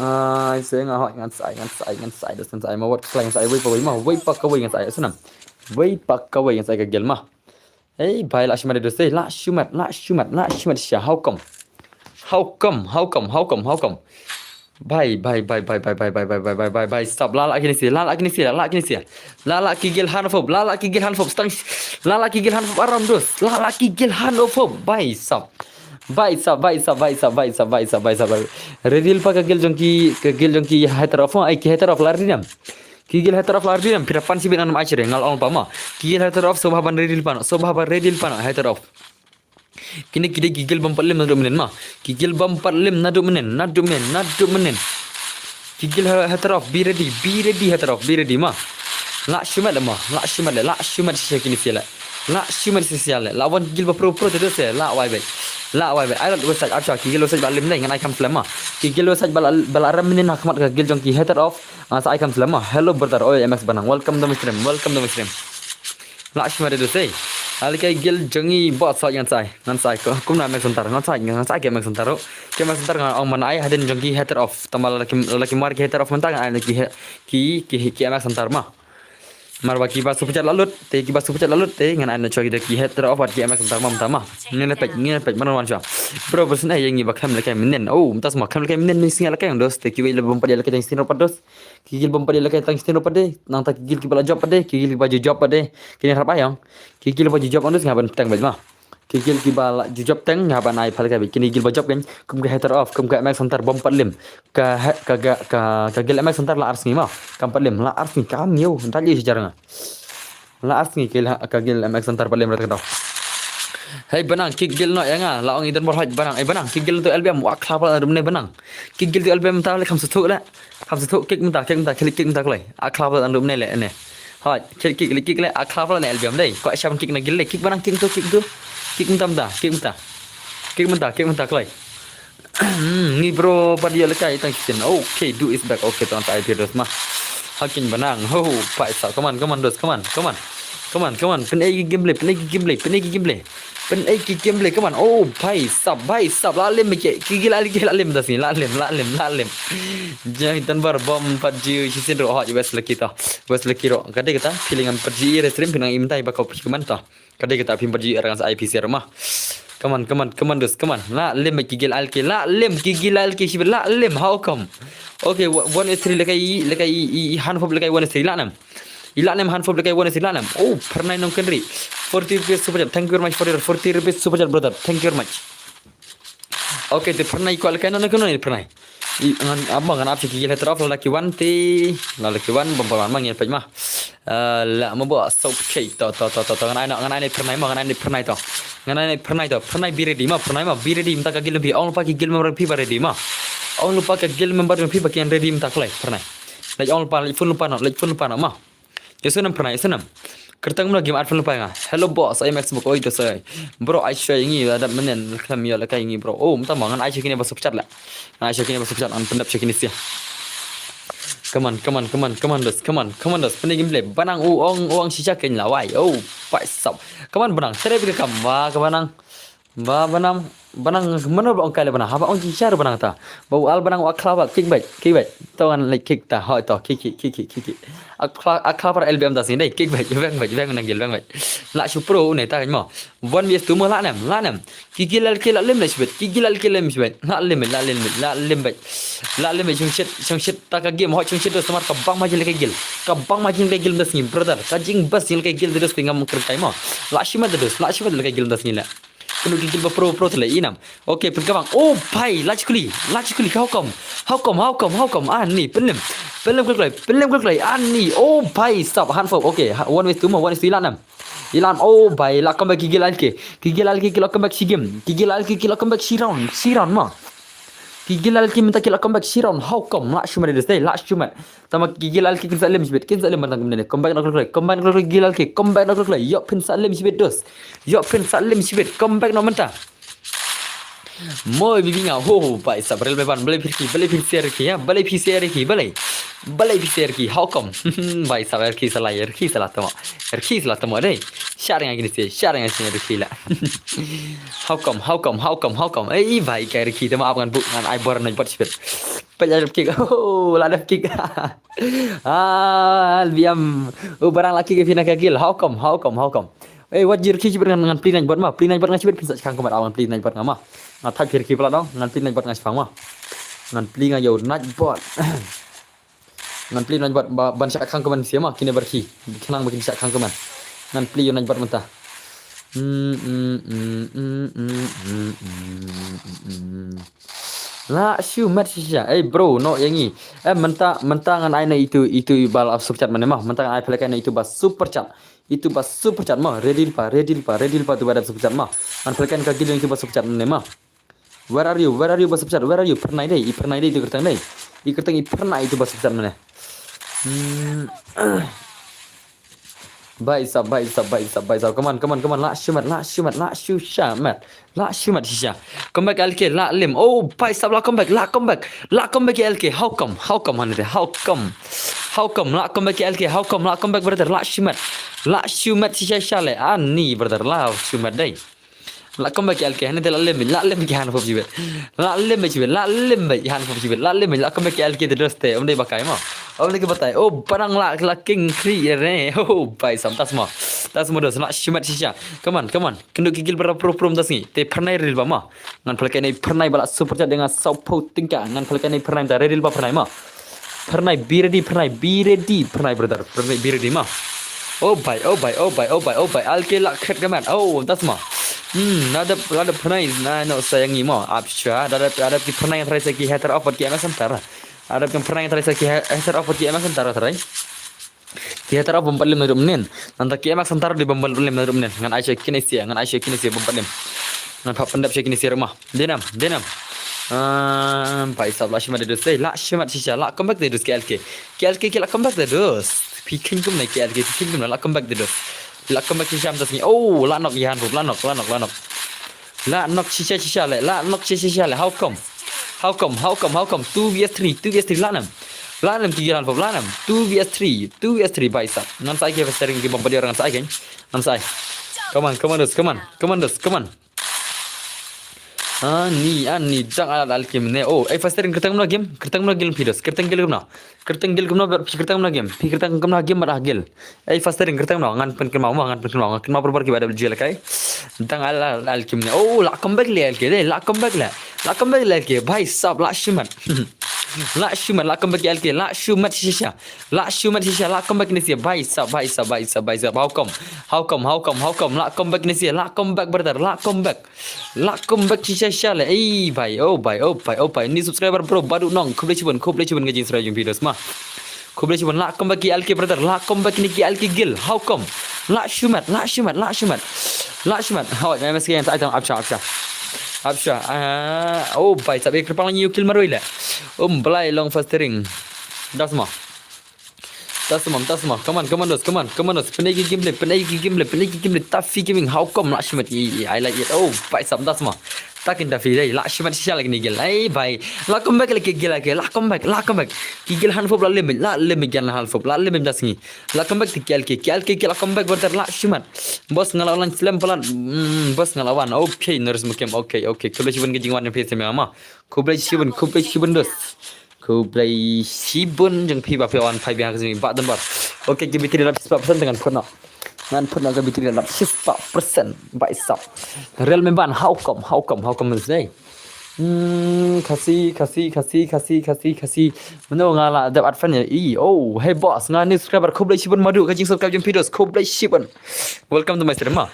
Ai, se nga hot, ngan sai, ngan sai, ngan sai dos, ngan sai. Ma wat khlai ngan sai, wei pa wei ma, wei pa ka wei ngan sai, snam. Wei pa ka wei ngan sai ka gel ma. Hei, bhai, la shimet dos, hei, la shimet, la shimet, la shimet sha, how come? How come? How come? How come? How come? Bhai, bhai, bhai, bhai, stop. La la kine sia, la la kine sia, la la kine sia. La la ki gel han of hope, la la ki gel han of hope, stang. La la ki gel han of hope, aram dos. La la ki gel han of hope. Bhai, stop. Bhai, stop, bhai, stop, bhai, stop, bhai, stop, bhai, stop, bhai, stop. Ready pa ka gel jong ki, ka gel jong ki hater of, ai ki hater of la ready nam. Ki gel hater of la ready nam, phi da pan sibit ngan ym ai shuh re, nga la ong pa ma. Ki gel hater of, sngewbha ban ready lypa noh, sngewbha ban ready lypa noh, hater of. Kine ki dei ki gel bym pat lem naduh mynnin ma. Ki gel bym pat lem naduh mynnin, naduh mynnin, naduh mynnin. Ki gel ha-, hater of, be ready, be ready, hater of, be ready ma. La shimet le ma, la shimet le, la shimet shisha kine sia le. La shimet shisha le. La wan ki gel ba pro pro te te se, la wai beit. La wai beit. Ai la website ap sha, ki gel website ba lem dei, ngan ai kham slem ma. Ki gel website ba la, ba la rem mynnin ha khmat ka gel jong ki hater of. Ngan sa ai kham slem ma. Hello brother, oi M X Banang. Welcome to my stream, welcome to my stream. La shimet de dos, hei. Ala ki gel jong ngi ba sa ngan sai. Ngan sai ko. Kumno M X Center. Ngan sai, ngan sai ki M X Center ruh. Ki M X Center ngan ong ban ai hadien jong ki hater of. Tang ba la ki, la ki mar ki hater of mynta ngan ai ki he-, ki, ki, ki M X Center ma. Mar ba ki ba super chat la lut, te ki ba super chat la lut, te ngan ai na chwa ki da ki hater of bad ki M X Center ma mynta ma. Ngin peit, ngin peit, mar wan chwa. Bro, bro, sngewbha ïa ngi ba khlem lehkai mynnin. Oh, mynta sma khlem lehkai mynnin, ni sngew lehkai ong dos, te kiwei leh bym pat ïa lehkai tang shisien ruh pat dos. Ki gel bym pat ïa lehkai tang shisien ruh pat de, nangta ki gel kiba la jop pat de, ki gel kiba ju jop pat de. Kine hap ai ong. Ki gel ba ju jop ong dos nga ban teng beit ma. Ki gel kiba la ju jop teng nga ban ai pha lehkai beit. Kine gel ba jop kein, kum ka hater of, kum ka M X Center bym pat lem. Ka he-, ka, ka, ka, ka gel M X Center la ar sngi ma. Kam pat lem, la ar sngi kam ïew, nda ïew shi jar nga. La ar sngi ka, ka gel M X Center pat lem rat ka daw. Hei Banang, ki gel noh ïa nga, la ong i don bor hoi Banang. Ei Banang, ki gel to L B M, wa khlap la dum ne Banang. Ki gel to L B M ta le kham sa thuk le. Kham sa thuk kick mynta, kick mynta, kick, kick mynta kloi. A khlap la dum ne le ne. Hoi, kick, kick, kick le, a khlap la ne L B M dei. Ko sham kick na gel le, kick Banang, kick to, kick to. Kick mynta mynta, kick mynta. Kick mynta, kick mynta kloi. Hmm, ngi bro, pat ïa lehkai tang shisien. Okay, do is back. Okay, tang ta I P dos ma. Hakin Banang. Ho, paisa. Come on, come on, dos. Come on, come on. Come on, come on. Pynei ki gameplay, pynei ki gameplay, pynei ki gameplay. Pynei ki gameplay, come on. Oh, bhai sab, bhai sab. La lem ki, ki, ki la, ki la lem das ni. La lem, la lem, la lem. Jai tan bar bom pat ji shisien ro ha West Lucky ta. West Lucky ro. Kade kata, feeling am pat ji re stream, pinang im tai ba kau pi keman ta. Kade kata phim pat ji rang sa I P share ma. Come on, come on, come on, dos, come on. La lem ki gel alke, la lem ki gel alke shibit, la lem, how come? Okay, wa-, one is three lehkai, lehkai i, i, i, handful lehkai one is three, la nam. I la nam handful lehkai one is three, la nam. Oh, Pernai Nongkynrih. Forty rupees super chat. Thank you very much for your forty rupees super chat, brother. Thank you very much. Okay, te Pernai ko lehkai no, no, no, Pernai. I, ngan, ap ma ngan ap ki gel hater of la ki wan te. La ki wan bom bom ma ngin peit ma. Eh, la ma bo so peit to, to, to, to, to, ngan ai no, ngan ai no Pernai ma, ngan ai no Pernai to. Ngan ai no Pernai to. Pernai be ready ma, Pernai ma, be ready mynta ka gel phi, ong lypa ki gel member phi ba ready ma. Ong lypa ka gel member phi ba kin ready mynta kloi, Pernai. Leit ong lypa, leit phone lypa no, leit phone lypa no ma. Ïa snam Pernai, ïa snam. Kyrteng mla gim at phone lypa nga. Hello boss, I am Xbox, oi dos oi. Bro, ai shuwa ïa ngi, la dap mynnin, khlem ïoh lehkai ïa ngi bro. Oh, mynta ma ngan ai shuwa kine ba super chat la. Ngan ai shuwa kine ba super chat, ngan pyndep shuwa kine sia. Come on, come on, come on, come on, dos, come on, come on, dos. Pynne gameplay, Banang u ong, u ong shisha kein la wai. Oh, paisap. Come on, Banang, trei bika kam, wa ka Banang. Ba Banang, Banang, mano ba ong kai le Banang, haba ong shisha Banang ta. Ba u al Banang u akhla ba, kick back, kick back. To ngan leit kick ta, hoi to, kick, kick, kick, kick, kick, kick. Akhla, akhla para L B M ta sini dei, kick back, bang back, bang nanggil, bang back. La shu pro ne ta kan mo. One versus two mo la nem, la nem. Ki gilal ki la lem le shibet, ki gilal ki lem shibet. La lem, la lem, la lem back. La lem shong shit, shong shit ta ka game, hoi shong shit dos mar ka bang ma jing le ka gil. Ka bang ma jing le ka gil das ni, brother. Ka jing bas jing le ka gil das ni ngam kyrkai mo. La shimet dos, la shimet le ka gil das ni le. Kunu ki gil ba pro, pro tele inam. Okay, pun kabang. Oh, bhai, lach kuli, lach kuli, how come? How come, how come, how come? Ah, ni, penem. Penem kul klai, penem kul klai. Ah, ni, oh, bhai, stop, hand fob. Okay, ha, one with two mo, one with two, ilanam. Ilan, oh, bhai, la comeback ki gil alke. Ki gil alke, ki la comeback shi game. Ki gil alke, ki la comeback shi round, shi round ma. Ki gilal ki mynta ki la comeback shi round, how come? La shumat dos, la shumat. Tama ki gilal ki kin sa lem shibit, kin sa lem mynta kumne. Comeback na klok klok, comeback na klok klok gilal ki, comeback na klok klok. Yok phin sa lem shibit dos. Yok phin sa lem shibit, comeback na mynta. Moi bibi nga, ho, ho, bhai sab, rel beban, balei phir ki, balei phir share ki, ya, balei phir share ki, balei. Balei phi sa rkhie, how come? Bhai sab, rkhie sa la, rkhie sa la tamo. Rkhie sa la tamo dei. Share nga kine se, share nga kine rkhie la. How come, how come, how come, how come? Ei bhai, ka rkhie tamo, ap ngan buh, ngan ai bor ngan bot shibit. Peit la dep kick. Oh, la dep kick. Ah, biam. U barang la kick phi na ka gil. How come, how come, how come? Ei, wat jir ki shibit ngan, ngan plie ngan bot ma. Plie ngan bot ngan shibit phin sa khang kumar, ap ngan plie ngan bot nga ma. Nga thait phi rkhie pla dong, ngan plie ngan bot ngan shibang ma. Ngan plie nga ïa u ngan bot. Ngan plie ngan bot ba, ban shah khang kumne sia ma, kine ba rkhie. Khnang ba kin shah khang kumne. Ngan plie ngan bot mynta. Mm, mm, mm, mm, mm, mm, mm, mm, mm. La shu mat shisha. Ei bro, no ïa ngi. Eh, mynta, mynta ngan ai na itu, itu ba la super chat mynne ma. Mynta ngan ai phi lehkai na itu ba super chat. Itu ba super chat ma. Ready lypa, ready lypa, ready lypa tu ba dap super chat ma. Ngan phi lehkai na ka gil itu ba super chat mynne ma. Where are you? Where are you ba super chat? Where are you? Phyrnai dei, i phyrnai dei itu kyrteng dei. I kyrteng i phyrnai itu ba super chat mynne. Hmm. Bhai sab, bhai sab, bhai sab, bhai sab. Come on, come on, come on. La shu mat, la shu mat, la shu sha mat. La shu mat shisha. Come back L K, la lim. Oh, bhai sab, la come back, la come back. La come back L K. How come? How come, honey? How come? How come? La come back L K. How come? La come back, brother. La shu mat. La shu mat shisha sha le. Ani, brother. La shu mat dei. La come back L K, hane te la lim, la lim ki han pop jibet. La lim jibet, la lim han pop jibet, la lim, la come back L K te dos te, um dei ba kai ma. Um dei ki batai, oh, barang la, la king kri re, oh, bhai sab, tas ma. Tas ma dos, la shu mat shisha. Come on, come on. Kynduh ki gil ba la pro pro tas ngi. Te phyrnai ril ba ma. Ngan phi lehkai na i phyrnai ba la super chat da nga saw phew tyngka. Ngan phi lehkai na i phyrnai mynta, ready lypa phyrnai ma. Phyrnai, be ready, phyrnai, be ready, phyrnai, be ready ma. Oh bhai, oh bhai, oh bhai, oh bhai, oh bhai. L K la khet ka mat. Oh, tas ma. Hmm, la dep, la dep phyrnai, na no sa ïa ngi ma. Ap sha, la dep, la dep ki phyrnai trai sa ki hater off bad ki M S Center. La dep ki phyrnai trai sa ki ha-, hater off bad ki M S Center trai. Ki hater off bym pat lim na ruh mynnin. Nangta ki M S Center dei bym pat lim na ruh mynnin. Ngan ai sha kine sia, ngan ai sha kine sia bym pat lim. Ngan phah pyndep sha kine sia ruh ma. Dei nam, dei nam. Ah, bhai sab, la shu mat de dos. Eh, la shu mat shisha, la come back de dos ki L K. Ki L K ki la come back de dos. Phi kheiñ kumne ki L K, phi kheiñ kumne, la come back de dos. La come back shisha mynta sngi. Oh, la knock ïa han pop, la knock, la knock, la knock. La knock shisha shisha le, la knock shisha shisha le. How come? How come? How come? How come? Two V S three, two V S three, la nam. La nam ki gil han pop, la nam. Two V S three, two V S three, bhai sab. Ngan sa ai ki fastering ki bom padior ngan sa ai ki. Ngan sa ai. Come on, come on, dos, come on. Come on, dos, come on. Ani, ani, dang alat al kim ne. Oh, ei fastering kyrteng kumno game? Kyrteng kumno game phi dos? Kyrteng gil kumno? Kyrteng gil kumno, phi kyrteng kumno game? Phi kyrteng kumno game bad ah gil? Ei fastering kyrteng kumno? Ngan pynkynmaw mo, ngan pynkynmaw. Ngan kynmaw barabor ki ba da jil kai. Dang alat al kim ne. Oh, la come back le L K de, la come back le. La come back le L K. Bhai sab, la shu mat. La shu mat, la come back L K. La shu mat shisha. La shu mat shisha, la come back ne sia. Bhai sab, bhai sab, bhai sab, bhai sab. How come? How come? How come? How come? La come back ne sia. La come back, brother. La come back. La come back shisha shisha le. Ei bhai, oh bhai, oh bhai, oh bhai. Ni subscriber bro, Badu Nong. Khublei shibun, khublei shibun ka jingsubscribe jong phi dos ma. Khublei shibun, la come back ki L K brother, la come back kine ki L K gil. How come? La shu mat, la shu mat, la shu mat. La shu mat. Hoi, M S K yang sa ai tang apsha, apsha. Apsha. Ah, oh bhai sab, kyrpang la ngi ïa u kill marwei le. Um, Blai long fastering. Das ma. Das ma, das ma. Come on, come on, dos, come on, come on, dos. Pynai ki gameplay, pynai ki gameplay, pynai ki gameplay. Taffy Gaming, how come? La shu mat, i, i, I like it. Oh, bhai sab, das ma. Takin Taffy dei, la shu mat shisha la kine gil. Ei bhai. La come back la ki gil, la ki, la come back, la come back. Ki gil han pop la lim, la lim ki gil han pop, la lim das ngi. La come back ki L K, ki L K, ki la come back brother, la shu mat. Boss nga la online slam palat. Hmm, boss nga la wan. Okay, Norris Mukim. Okay, okay. Khublei shibun ka jingwan jong phi sa ma. Khublei shibun, khublei shibun dos. Khublei shibun jong phi ba phi wan phai biang ka jingim ba don bar. Okay, ki battery lap shispah percent ngan phut noh. Ngan phut noh ka battery lap shispah percent. Bhai sab. Realme ban, how come, how come, how come today? Hmm, Khasi, Khasi, Khasi, Khasi, Khasi, Khasi. Mano nga la dep ad fan ïa i. Oh, hey boss, nga new subscriber, khublei shibun Madu, ka jingsubscribe jong phi dos, khublei shibun. Welcome to my stream ma.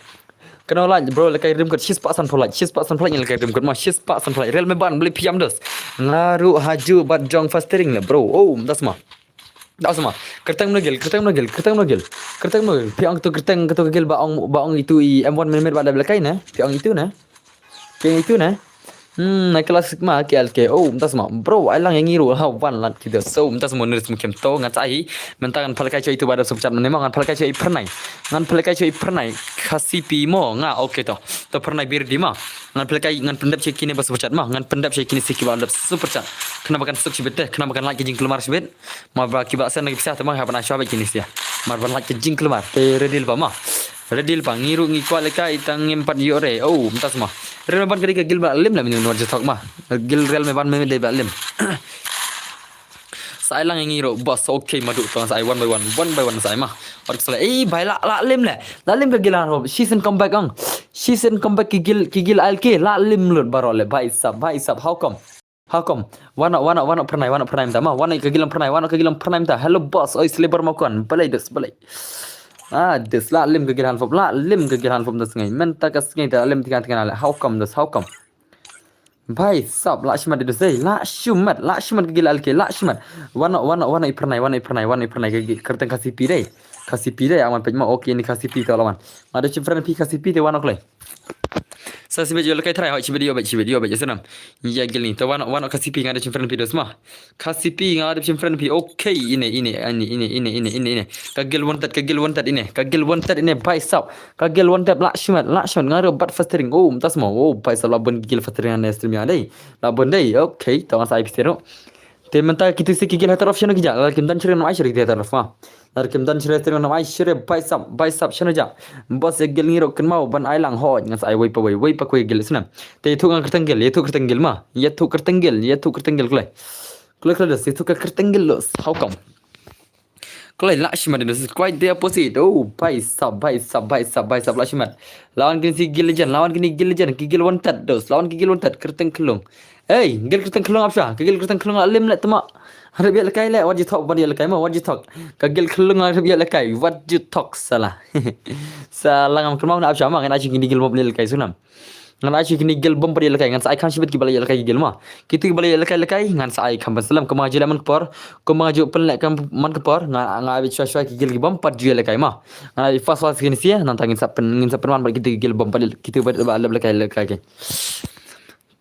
Kano like bro, lehkai rim kot shispah sanphew like, shispah sanphew like lehkai rim kot ma, shispah sanphew like. Realme ban, balei phi ïam dos? Nga ruh ha ju bad jong fastering le bro. Oh, das ma. Das ma. Kyrteng mano gil, kyrteng mano gil, kyrteng mano gil. Kyrteng mano gil. Phi ong tu kyrteng, katu gil ba ong, ba ong itu i M one minute ba da lehkai ne? Phi ong itu ne? Phi ong itu ne? Hmm, na kelas ma ki L K. Oh, mynta sma. Bro, ai lang ïa ngi ruh ha wan lad ki da. So, mynta sma Nurse Mukim to ngan sa ai. Mynta ngan pynlehkai shuwa itu ba da super chat mynne ma ngan pynlehkai shuwa i phyrnai. Ngan pynlehkai shuwa i phyrnai. Khasi phi mo nga. Okay to. To phyrnai bir di ma. Ngan pynlait kai, ngan pyndep sha kine ba super chat mo. Ngan pyndep sha kine sha kiba lap super chat. Khnang ba kan suk shibit te, khnang ba kan lait ka jingkulmar shibit. Namar ba kiba send ki pisa te mo, hap ban ai shuwa bad kine sha. Namar ban lait ka jingkulmar. Te ready lypa mo. Ready lypa, ngi ruh ngi kwah leit kai tang ngim pat ïoh re. Oh, mynta sma. Real me ban ka dei ka guild ba lim la mynnin, wat ju thok mo. Guild Real me ban me dei ba lim. Sa ai lang ïa ngi ruh, boss. Okay, madu, to sa ai one by one, one by one sa ai mo. Wat ka sa ai, eh, bhai, la, la lim le. La lim ka guild Hanfop. Shisien comeback ong. Shisien comeback ki guild, ki guild A L K. La lim lut baroh le, bhai sab, bhai sab. How come? How come? Wano, wano, wano phyrnai, wano phyrnai mynta mo. Wano ka guild phyrnai, wano ka guild phyrnai mynta. Hello boss, oi Sliver Mokon. Balei dus, balei. Ah, dus la lim ka guild Hanfop, la lim ka guild Hanfop dus ngai. Mynta ka sngi te la lim tynga tynga le. How come dus, how come? Bhai sab, la shimet dus dei, la shimet, la shimet ka guild A L K, la shimet. Wano, wano, wano i phyrnai, wano i phyrnai, wano i phyrnai ka guild, kyrteng Khasi P dei. Khasi P dei, aman peit mo, okay, ini Khasi P te lawan. Nga da chim friend phi Khasi P te wano kloi. Sa sibit ïoh lehkai trai, hoi sibit ïoh beit, sibit ïoh beit, ïa snam. Ïa guild ni, te wano, wano Khasi P nga da chim friend phi dus mo. Khasi P nga da chim friend phi, okay, ine, ine, ine. Ka guild wanted, ka guild wanted ine, ka guild wanted ine, bhai sab. Ka guild wanted la shimet, la shimet, nga ruh bat fostering. Oh, mynta sma, oh, bhai sab la bun guild fostering ne stream ïa dei. La bun dei, okay, to nga sa ai phi ruh. Te mynta kito ki guild hater of shano ki ja, la kim don shrine ai shrine guild hater of mo. Lar kim don shrine, shrine nam ai shrine, bhai sab, bhai sab, shano ja. Boss, ïa guild ngi ruh kynmaw ban ai lang, hoi, ngan sa ai wei pa wei, wei pa wei guild snam. Te ïathuh nga kyrteng guild, ïathuh kyrteng guild mo. Ïathuh kyrteng guild, ïathuh kyrteng guild kloi. Kloi kloi dus, ïathuh ka kyrteng guild los. How come? Kloi la shimet dus, quite the opposite. Oh, bhai sab, bhai sab, bhai sab, bhai sab, la shimet. Lawan kine ki guild legend, lawan kine ki guild legend, ki guild wanted dus, lawan ki guild wanted, kyrteng khyllung. Ei, guild kyrteng khyllung ap sha, ka guild kyrteng khyllung la lim le te mo. Hynrei ïa lehkai le, wat ju thok, wat ïa lehkai mo, wat ju thok. Ka guild khyllung la ïa lehkai, wat ju thok sala. Sala ngam kynmaw na ap sha mo, ngan ai sha kine ki guild bom ïa lehkai snam. Ngan ai sha kine ki guild bom pat ïa lehkai, ngan sa ai kham shibit kiba la ïa lehkai ki guild mo. Kito kiba la ïa lehkai lehkai, ngan sa ai kham ban slem, kumba nga ju leh man ka por, kumba nga ju pynleh kham man ka por, nga, nga ai beit shuwa shuwa ki guild ki bom pat ju ïa lehkai mo. Ngan ai fast fast kine sha, nangta ngin sa pyn, ngin sa pynwan bad kito ki guild bom pat ïa, kito ba, ba lehkai lehkai.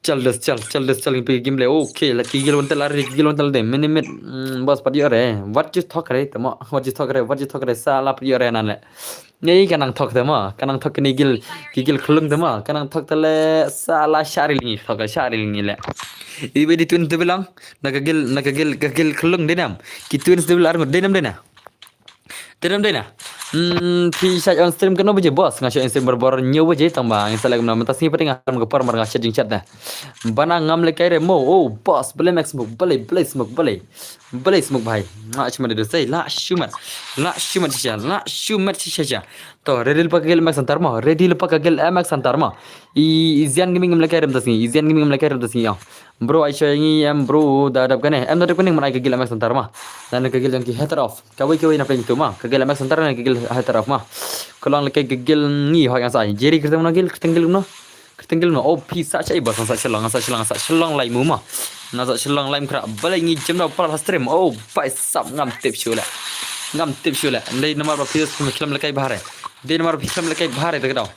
Chal dus, chal, chal dus, chal ngi peit ka gameplay. Okay, la ki guild wanted la re, ki guild wanted la de. Mini mid, mm, boss pat ïoh re. Wat ju thok re, te mo. Wat ju thok re, wat ju thok re. Sala pat ïoh re nan le. Ngi ka nang thok te mo. Ka nang thok kine guild, ki guild khyllung te mo. Ka nang thok te le. Sala shah ri ngi thok, shah ri ngi le. Iba di twins de bilang. Na ka guild, na ka guild, ka guild khyllung de nam. Ki twins de bilang de nam de na. Te dam dei na. Hmm, phi shait on stream katno baje boss? Nga shait on stream barabor hynñiew baje tang ba ngin sa leh kumno mynta sngi pat nga haram ka por mar nga shet jingchat da. Bana ngam lehkai re mo. Oh boss, balei max smoke, balei, balei smoke, balei. Balei smoke bhai. Nga shimet de dei la shimet. La shimet shisha, la shimet shisha shisha. To, ready lypa ka guild M X Hunter mo, ready lypa ka guild M X Hunter mo. I, i Zian Gaming ngam lehkai re mynta sngi, i Zian Gaming ngam lehkai re mynta sngi ïa. Bro, ai shuwa ïa ngi em bro, da dap kane. Em da dap kane, man ai ka guild M X Hunter mo. Ngan ai ka guild jong ki hater of. Kawei kawei na pyrshah tu mo. Ka guild M X Hunter na ka guild hater of mo. Ka long lehkai ka guild ngi hoi ngan sa ai. Jerry kyrteng mano guild, kyrteng guild mano. Kyrteng guild mano. Oh, phi sa shai boss, ngan sa shalong, ngan sa shalong, ngan sa shalong lai mu mo. Ngan sa shalong lai mu kra. Balei ngi jem da pal ha stream. Oh, bhai sab ngam tip shuh le. Ngam tip shuh le. Ndei namar ba phi khlem lehkai bha re. Dei namar phi khlem lehkai bha re te ka dau.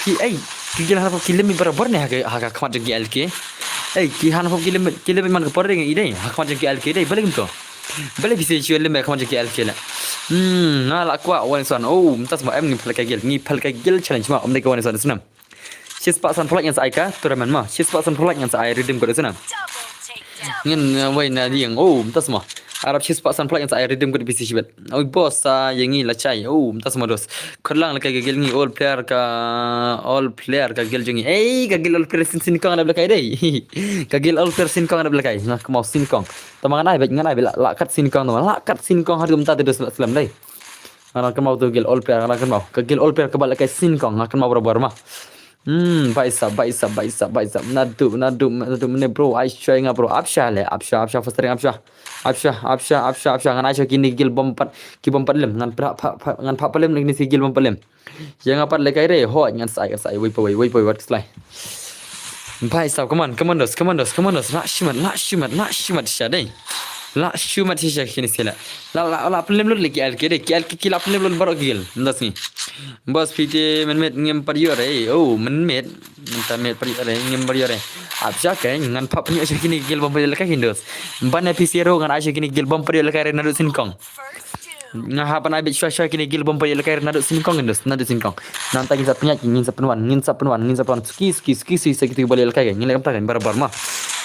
Phi ei, ki guild Hanfop ki lim beit barabor ne ha ka, ha ka khmat jong ki A L K. Ei, ki Hanfop ki lim, ki lim man ka por dei ngi dei, ha khmat jong ki A L K dei, balei kumto? Balei phi sa shu lim beit ha khmat jong ki A L K le? Hmm, nga la kwah wan son. Oh, mynta sma em ngi pha lehkai guild, ngi pha lehkai guild challenge mo, ym dei ka wan son snam. Shispah sanphew lak ngan sa ai ka tournament mo. Shispah sanphew lak ngan sa ai redeem code snam. Ngin, uh, wei na dieng. Oh, mynta sma. Arap shispah sanphew lak ngan sa ai redeem code phi sa shibit. Oi boss, sa ïa ngi la chai. Oh, mynta sma dos. Khot lang lehkai ka guild ngi all player ka, all player ka guild jong ngi. Ei, ka guild all player sin sin kong dap lehkai dei. Ka guild all player sin kong dap lehkai. Nga kynmaw sin kong. Tama ngan ai beit, ngan ai beit la, la kat sin kong tama. La kat sin kong haduh mynta te dos slem dei. Nga kynmaw tu guild all player, nga kynmaw. Ka guild all player kaba lehkai sin kong, nga kynmaw barabor mo. Hmm, bhai sab, bhai sab, bhai sab, bhai sab. Naduh, naduh, naduh mynne bro, ai shuwa ïa nga bro. Ap sha le, ap sha, ap sha, fostering, ap sha. Ap sha, ap sha, ap sha, ap sha. Ngan ai sha kine ki guild bom pat, ki bom pat lim. Ngan phah, phah, phah, ngan phah pat lim, kine ki guild bom pat lim. Ïa nga pat lehkai re, hoi, ngan sa ai, ngan sa ai, wei pa wei, wei pa wei, wat ka slai. Bhai sab, come on, come on dos, come on dos, come on dos. La shimet, la shimet, la shimet shisha dei. La shimet shisha kine sila. La, la, la pynlem lut le ki A L K dei, ki A L K ki la pynlem lut baroh ki guild. Mynta sngi. Boss phi te mynmiet ngim pat ïoh re. Oh, mynmiet. Mynta miet pat ïoh re, ngim pat ïoh re. Ap sha ke, ngan phah pynïoh sha kine ki guild bom pat ïoh lehkai hi dos. Ban A P C ro ngan ai sha kine ki guild bom pat ïoh lehkai re naduh sin kong. Nga hap ban ai beit shuwa shuwa kine guild bym pat ïalehkai re naduh sien kong, guys, naduh sien kong. Nangta ngin sa pynïaid, ngin sa pynwan, ngin sa pynwan, ngin sa pynwan. Suki, suki, suki, suki, kito kiba ïalehkai, ngin leh kumta kan barabor ma.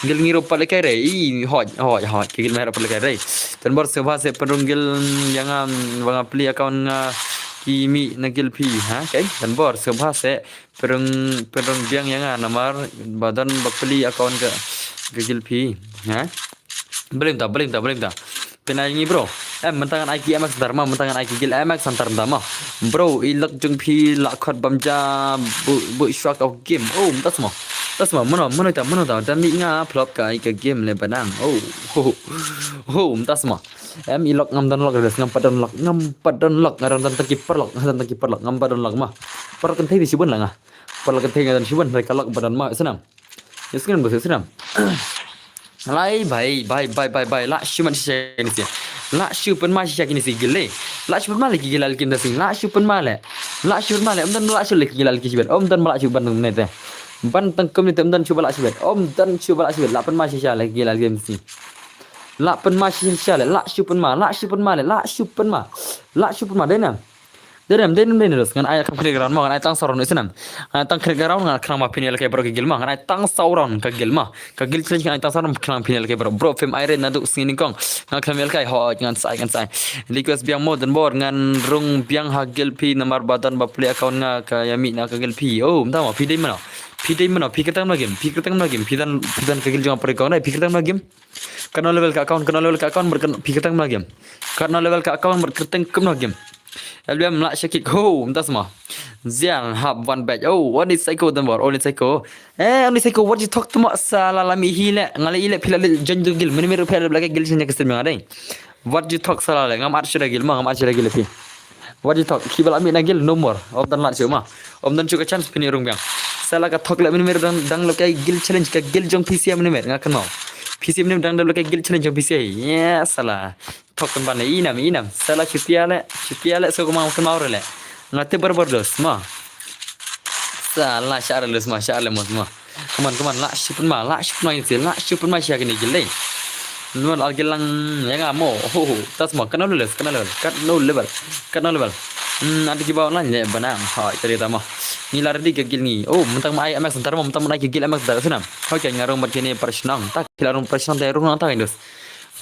Guild ngi ruh pat lehkai re. I, hoi, hoi, hoi. Ki guild ma ruh pat lehkai re. Tan bor sngewbha seh pynrung guild ïa nga, ba nga plie account nga ki mih na guild phi, ha? Kai, tan bor sngewbha seh pynrung, pynrung biang ïa nga namar ba don ba plie account ka, ka guild phi, ha? Balei mynta, balei mynta, balei mynta? Pynai ngi bro. Em, mynta ngan ai ki M X Hunter ma, mynta ngan ai ki guild M X Hunter mynta ma. Bro, i lok jong phi la khot bam ja bu, bu shuwa ka game. Oh, mynta sma. Mynta sma, mano, mano ta, mano ta. Da mih nga flop ka ai ka game le banang. Oh, ho, ho. Ho, mynta sma. Em, i lok ngam don lok, ngam pat don lok, ngam pat don lok, nga don tang ki paralok, nga don tang ki paralok, ngam pat don lok ma. Paralok kan thei di shibun la nga. Paralok kan thei nga don shibun, hynrei ka lok pat don ma, snam. Ïa snam bos, ïa snam. Lai, bai, bai, bai, bai, bai. Lah shu pynma shisha kine si. Lah shu pynma shisha kine si guild le. Lah shu pynma le ki guild alchemy da sing. Lah shu pynma le. Lah shu pynma le. Ym don lah shu le ki guild alchemy shibit. Ym don lah shu ban ne te. Ban tang kum ne te ym don shu ba lah shu bet. Ym don shu ba lah shu bet. Lah pynma shisha le ki guild alchemy da sing. Lah pynma shisha le. Lah shu pynma. Lah shu pynma le. Lah shu pynma. Lah shu pynma. Dei na. Dei na, dei na, dei na, dos. Ngan ai kham khyndiat ka round mo, ngan ai tang saw round, isnam. Ngan ai tang khyndiat ka round, ngan khnang ma phin ïalehkai baroh ki guild ma. Ngan ai tang saw round ka guild ma. Ka guild challenge ngan ai tang saw round, khnang phin ïalehkai baroh. Bro, phim ai re naduh sngi nyngkong. Ngan khlem ïalehkai, hooid, ngan sa ai, ngan sa ai. Request biang mo, don bor, ngan rung biang ha guild phi, namar ba don ba plie account nga ka ïa mih na ka guild phi. Oh, mynta mo, phi dei mano. Phi dei mano, phi kyrteng mano game, phi kyrteng mano game, phi don, phi don ka guild jong nga pyrkhat kong dei, phi kyrteng mano game. Katno level ka account, katno level ka account, bad kan phi kyrteng mano game. Katno level ka account, bad kyrteng kumno game. L B M lah sha kick, ho, mynta sma. Zian hap one badge, oh, Only Psycho don bor, Only Psycho. Eh, Only Psycho, what you talk to ma, sala la mih hi le, nga la ïaleh phi la leit join to guild, mynmiet ruh phi la leit guild sha ka stream nga dei. What you talk sala le, ngam add shuh da guild ma, ngam add shuh da guild phi. What you talk, kiba la mih na guild no more. Ym don lad shuh ma. Ym don shuh ka chance phin ïa rung biang. Sala ka thok le mynmiet dang, dang leit kai guild challenge ka guild jong phi sia mynmiet nga kynmaw. Phi sia mynmiet dang leit kai guild challenge jong phi sia. Yes, sala. Thok kan ban le inam, inam. Sala shutia le, shutia le so kumang kynmaw re le. Nga tip barbar dos ma. Sala shah re los ma, shah re mos ma. Come on, come on, lah shu pynma, lah shu pynma ïa si, lah shu pynma sha kine guild dei. Nwan al guild lang ïa nga mo, ho ho, tas mo, katno level, katno level, katno level, katno level. Hmm, ada kiba online le banang, hoi, tadi tama. Ngi la ready ka guild ngi. Oh, mynta ma ai M X Hunter mo, mynta ma ai ka guild M X Hunter, snam. Hoi, ka nga rung bad kine para shnong, ta ki la rung para shnong, ta rung nang ta ka dos.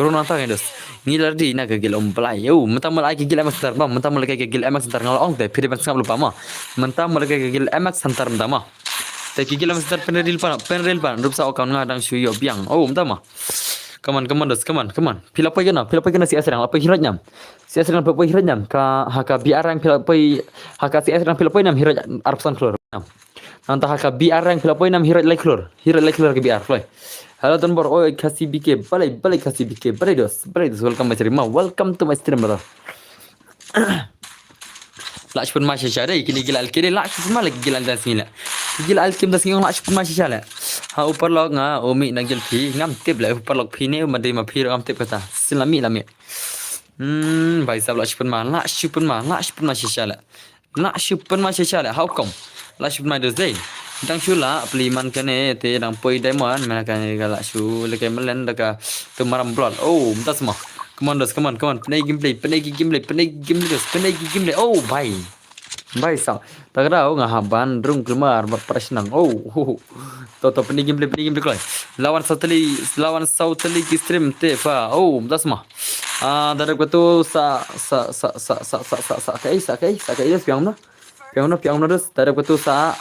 Rung nang ta ka dos. Ngi la ready na ka guild Umblai. Oh, mynta ma ai ka guild M X Hunter mo, mynta ma ai ka guild M X Hunter nga la ong te, phi dei ban sngap lypa mo. Mynta ma ai ka guild M X Hunter mynta mo. Te ki guild M X Hunter pynrel pan, pynrel pan, rup sa account nga dang shu ïoh biang. Oh, mynta ma. Come on, come on, dos, come on, come on. Phi la poi kano, phi la poi kano C S rank, la poi heroic nam. C S rank phi la poi heroic nam, ka, ha ka B R rank phi la poi, ha ka C S rank phi la poi nam heroic arphew san klur nam. Nangta ha ka B R rank phi la poi nam heroic lai klur, heroic lai klur ka B R poi. Hello, don bor, oi, Khasi B K, balei, balei Khasi B K, balei dos, balei dos, welcome my stream, welcome to my stream, brother. Lah shu pynma shisha dei, kine guild alchemy dei, lah shu pynma le ki guild alchemy da sngi le. Ki guild alchemy da sngi lah shu pynma shisha le. Ha u paralok nga, u mih na guild phi, ngam tip le, u paralok phi ne, u ma dei ma phi, ngam tip kata. Sien la mih, la mih. Hmm, bhai sahab lah shu pynma, lah shu pynma, lah shu pynma shisha le. Lah shu pynma shisha le, how come? Lah shu pynma dos dei. Dang shu lah, plie man kane, te dang poi diamond, mana kane ka lah shu, lehkai malen, da ka, tu maram blood. Oh, mynta sma. Come on, dos, come on, come on. Pynai gameplay, pynai ki gameplay, pynai ki gameplay, dos, pynai ki gameplay. Oh, bhai. Bhai sahab. Ta ka daw nga hap ban rung khlem ar bad para shnong. Oh, ho, ho. To, to, pynai gameplay, pynai gameplay kloi. Lawan saw tylli, lawan saw tylli ki stream te pha. Oh, mynta sma. Ah, da dep katu sa, sa, sa, sa, sa, sa, sa, sa, kai, sa, kai, sa, kai, dos, piang na. Piang na, piang na, dos. Da dep katu sa,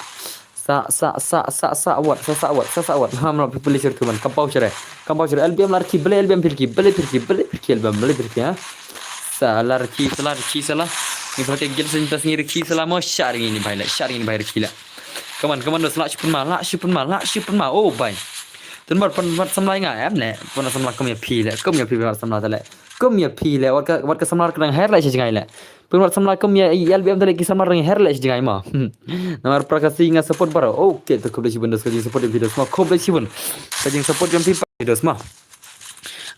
sa, sa, sa, sa, sa, wat, sa, sa, wat, sa, sa, wat. Ham na, people listen to man. Kampau shere. Kampau shere. L B M larki, bele L B M pirki, bele pirki, bele pirki, L B M, bele pirki, ha. Sa larki, sa larki, sa la. Ni pakai gel sen tas ngiri ki, sa la mo, shar ngini, bhai la, shar ngini, bhai rki la. Come on, come on, dos, lah shu pynma, lah shu pynma, lah shu pynma. Oh, bhai. Tun bar pyn, bar samla nga, em ne. Pyn samla kum ïa phi le, kum ïa phi bar samla ta le. Kum ïa phi le, wat ka, wat ka samla ka dang her le shi jngai le. Pyn wat samla kum ïa L B M ta le ki samla dang her le shi jngai ma. Namar pra ka si nga support bar. Okay, to khublei shibun dos ka jing support ïa phi dos ma. Khublei shibun. Ka jing support ïa phi pa dos ma.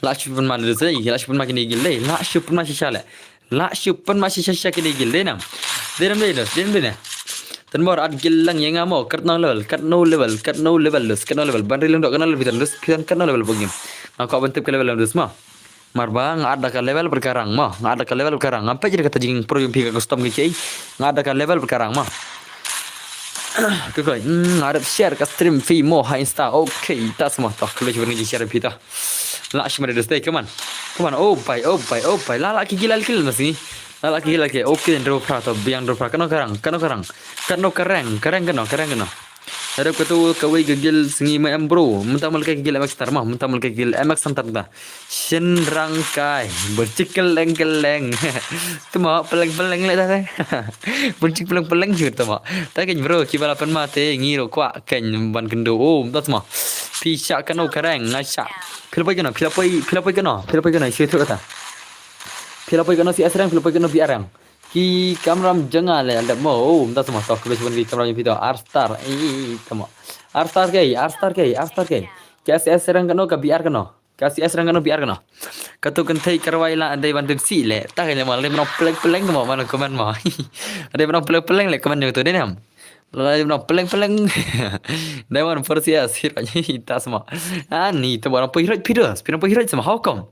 Lah shu pynma dos, eh, lah shu pynma kine gil le. Lah shu pynma shisha le. Lah shu pynma shisha shisha kine gil le nam. Dei nam dei dos, dei nam dei ne. Tun bar at gil lang ïa nga mo. Katno level, katno level, katno level dos, katno level. Ban ri lang dok katno level phi tan dos, phi tan katno level bogim. Nga ko ban tip ka level dos ma. Namar ba nga at da ka level bad ka rank mo. Nga at da ka level bad ka rank. Ngam peit ïa kata jingpro jong phi ka custom ki ki. Nga at da ka level bad ka rank mo. Ka koi, mm, nga dep share ka stream phi mo ha Insta. Okay, ta sma to. Khlem share phi to. Lah shim de stay, come on. Come on, oh bai, oh bai, oh bai. La la ki gila ki la si. La la ki gila ki. Okay, draw phra to, biang draw phra. Kano ka rank, kano ka rank. Kano ka rank, ka rank kano, ka rank kano. Hadap katu kawei ka guild sngi ma em bro. Mynta mul ka guild M X Center ma, mynta mul ka guild M X Center ta. Shin rang kai, bercik keleng keleng. Tuma peleng peleng le ta. Bercik peleng peleng jur tuma. Ta ken bro, ki bala pen mate ngi ro kwah ken ban kendo. Oh, ta tuma. Phi sha kano ka rank, nga sha. Phi la poi kano, phi la poi, phi la poi kano, phi la poi kano, shu tu kata. Phi la poi kano si S rank, phi la poi kano B R rank. Ki kamram jong nga le, da mo, oh, mynta sma to, khlem shim ki kamram jong phi to, ar star, eh, eh, eh, tama. Ar star ke, ar star ke, ar star ke. Ka S S rank kano, ka B R kano. Ka S S rank kano, B R kano. Katu kynthei karwai la, dei ban dun si le. Ta ka nyama, dei ban peleng peleng mo, mana comment mo. Dei ban peleng peleng le, comment jong tu, dei nam. Dei ban peleng peleng. Dei ban persia, sir, ta sma. Ani, tu barang poi hiroj phi dos, phi poi hiroj sma, how come?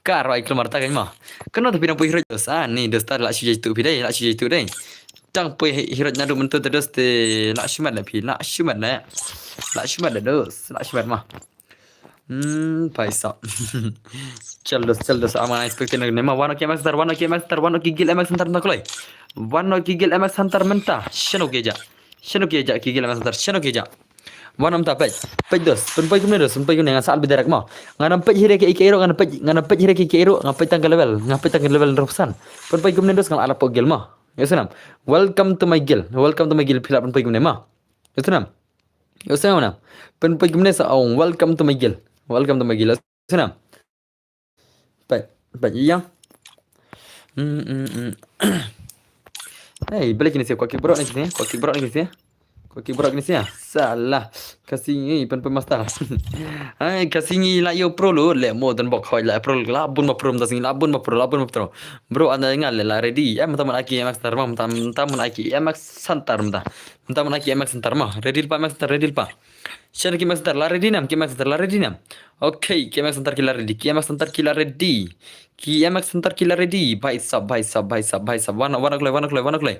Ka roi klmar ta kan ma. Kano ta phi nang poi hiroj dos. Ah, ni dos ta la shu jai tu phi dei, la shu jai tu dei. Tang poi hi-, hiroj nadu mentu ta dos te la shu mat la phi, la shu mat la. La shu mat la dos, la shu mat ma. Hmm, paisa. Chal dos, chal dos, ama expect ne ma. Wano ki M X Center, wano ki M X Center, wano ki guild M X Center ta kloi. Wano ki guild M X Center mynta. Shano ki ja. Shano ki ja, ki guild M X Center, shano ki ja. Wan am ta peit. Peit dos. Pynpoi kumne dos. Pynpoi kumne ngan sa al bi direct mo. Ngan am peit hire ki ki ero, ngan peit, ngan peit hire ki ki ero, ngan peit tang ka level. Ngan peit tang ka level rosan. Pynpoi kumne dos ngan al pok gel mo. Yo sanam. Welcome to my guild. Welcome to my guild. Phi lah pynpoi kumne mo. Yo sanam. Yo sanam. Pynpoi kumne sa ong. Welcome to my guild. Welcome to my guild. Yo sanam. Peit, peit ïa. Hmm, hmm, hmm. Hey, balik kini sia, kwah kick bro ni kini, kwah kick bro ni kini sia. Kwah kick bro ni sia. Salah. Ka sngi pyn pyn master. Hai, ka sngi la ïoh pro lu, le mo don bok hoi la pro, la bun ma pro, ta sngi la bun ma pro, la bun ma pro. Bro, anda ngal le la ready. Em, taman aki M X Center ma, tam, taman aki M X Center ma. Taman aki M X Center ma. Ready pa M X Center, ready pa. Shano ki M X Center la ready nam, ki M X Center la ready nam. Okay, ki M X Center ki la ready, ki M X Center ki la ready. Ki M X Center ki la ready. Bhai sab, bhai sab, bhai sab, bhai sab. Wano, wano kloi, wano kloi, wano kloi.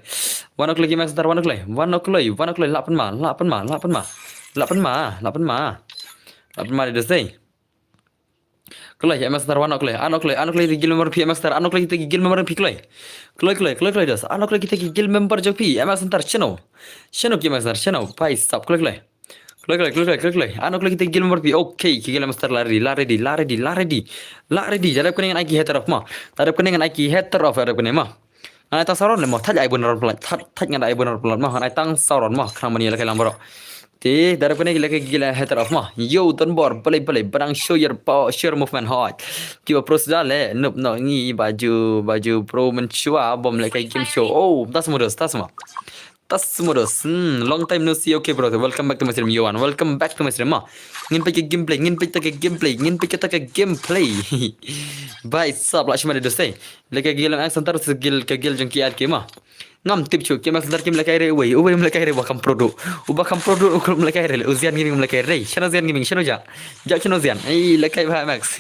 Wano kloi ki M X Center, wano kloi. Wano kloi, wano kloi. Lah pyn ma, lah pyn ma, lah pyn ma. Lah pyn ma, lah pyn ma. Lah pyn ma di dos dei. Kloi, M X Center, wano kloi. Ano kloi, ano kloi kita ki guild member phi M X Center, ano kloi kita ki guild member phi kloi. Kloi, kloi, kloi, kloi dos. Ano kloi kita ki guild member jong phi M X Center, shano. Shano ki M X Center, shano. Bhai sab, kloi, kloi. Kloi, kloi, kloi, kloi, kloi, kloi. Ano kloi kita ki guild member phi. Okay, ki guild M X Center la ready, la ready, la ready, la ready. La ready. Jadap kane ngan ai ki heater off ma. Jadap kane ngan ai ki heater off, jadap kane ma. Ngan ai tang sauron le mo. Thaj ai bun ron plat. Thaj, thaj ngan ai bun ron plat ma. Ngan ai tang sauron ma. Khnang mani la kai lang bro. Te, jadap kane ki la kai ki guild heater off ma. Yo, don bor, balai, balai. Barang show your power, show your movement hot. Ki ba pro sda le. Nup no ngi baju, baju pro menchua bom le kai game show. Oh, tas mudos, tas ma. Tas mudos. Hmm, long time no see. Okay, bro. Welcome back to my stream, Yohan. Welcome back to my stream. Ma, ngin peit ka gameplay, ngin peit ka gameplay, ngin peit ka gameplay. Bhai sab, la shima de dostai. Leka gil ang santar se gil ka gil jong ki at ki ma. Ngam tip chu, ki ma santar kim leka ire uwei, uwei um leka ire, uba kam produ. Uba kam produ, ukum leka ire, u Zian Gaming leka ire. Shano Zian Gaming, shano ja. Ja shano Zian. Ei, leka ba Max.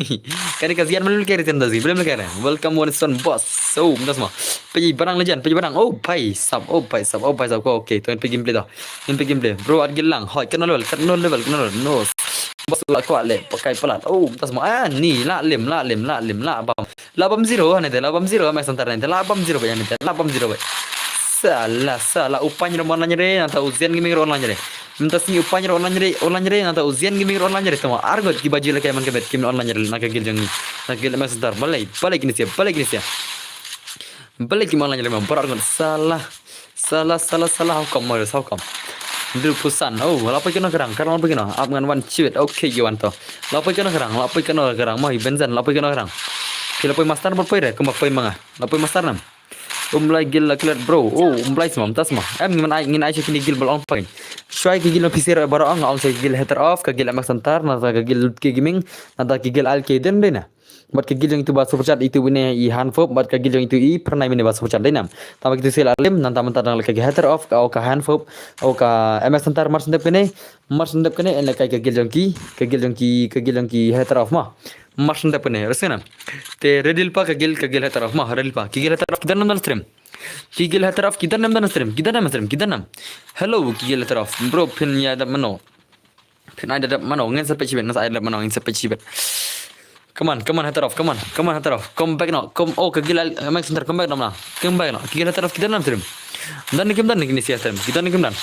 Kani ka Zian malu leka ire tenda zi, belum leka ire. Welcome one stone boss. So, mdas ma. Pei barang legend, pei barang. Oh, bhai sab, oh, bhai sab, oh, bhai sab. Ko, okay, to pei gameplay to. Pei gameplay. Bro, at gil lang. Hoi, kano level, kano level, kano level. No. Boss la kwah le, pakai pelat. Oh, mdas ma. Ah, ni, la lim, la lim, la lim, la bam. La bam zero, hane te, la bam zero, ma santar ne te, la bam zero ba, hane te, la bam zero ba. Sala, sala, u Pany ro online re, nata u Zian Gaming ro online re. Mynta sngi u Pany ro online re, online re, nata u Zian Gaming ro online re, tama argot ki baju leka man ka bet kim online re, na ka gil jong ngi. Na ka gil ma santar, balai, balai kini sia, balai kini sia. Balai kim online re, ma bar argot, sala. Sala, sala, sala, how come, Morris, how come? Dil Pusan, oh, la poi kano kerang, kerang la poi kano, ap ngan wan chiwit, okay, you want to. La poi kano kerang, la poi kano kerang, mo, Benzan, la poi kano kerang. Ki la poi master, bor poi re, kumba poi manga. La poi master nam. Um lai gil la klet bro. Oh, um lai smam, tas ma. Em ngin ai, ngin ai sha kini gil bal ong pain. Shwai ki gil na P C R baro ong, ong sha ki gil header off, ka gil M X santar, na ka gil ki gaming, na ka gil al ke den dena. Bad ka guild jong itu ba super chat itu bine i Hanfop, bad ka guild jong itu i Pranai bine ba super chat dei nam. Tama kitu sel alim, nanta mynta dang leka ki Hater Off, ka, o ka Hanfop, o ka M X Center mar sendep kane, mar sendep kane, en leka ka guild jong ki, ka guild jong ki, ka guild jong ki Hater Off ma. Mar sendep kane, rasa nam. Te Redil pa ka guild, ka guild Hater Off ma, Redil pa. Ki guild Hater Off, ki dan nam dan stream. Ki guild Hater Off, ki dan nam dan stream, ki dan nam stream, ki dan nam. Hello, ki guild Hater Off, bro, phin ïa dap mano. Phin ai da dap mano, ngin sa peit shibit, ngin sa ai da dap mano, ngin sa peit shibit. Come on, come on, Hater Off, come on, come on, Hater Off. Come back now, come, oh, ka guild, eh, M X Center, come back now, come back now. Ki guild Hater Off, ki dan nam stream. Dan ni kim dan ni kine si stream, ki dan ni kim dan.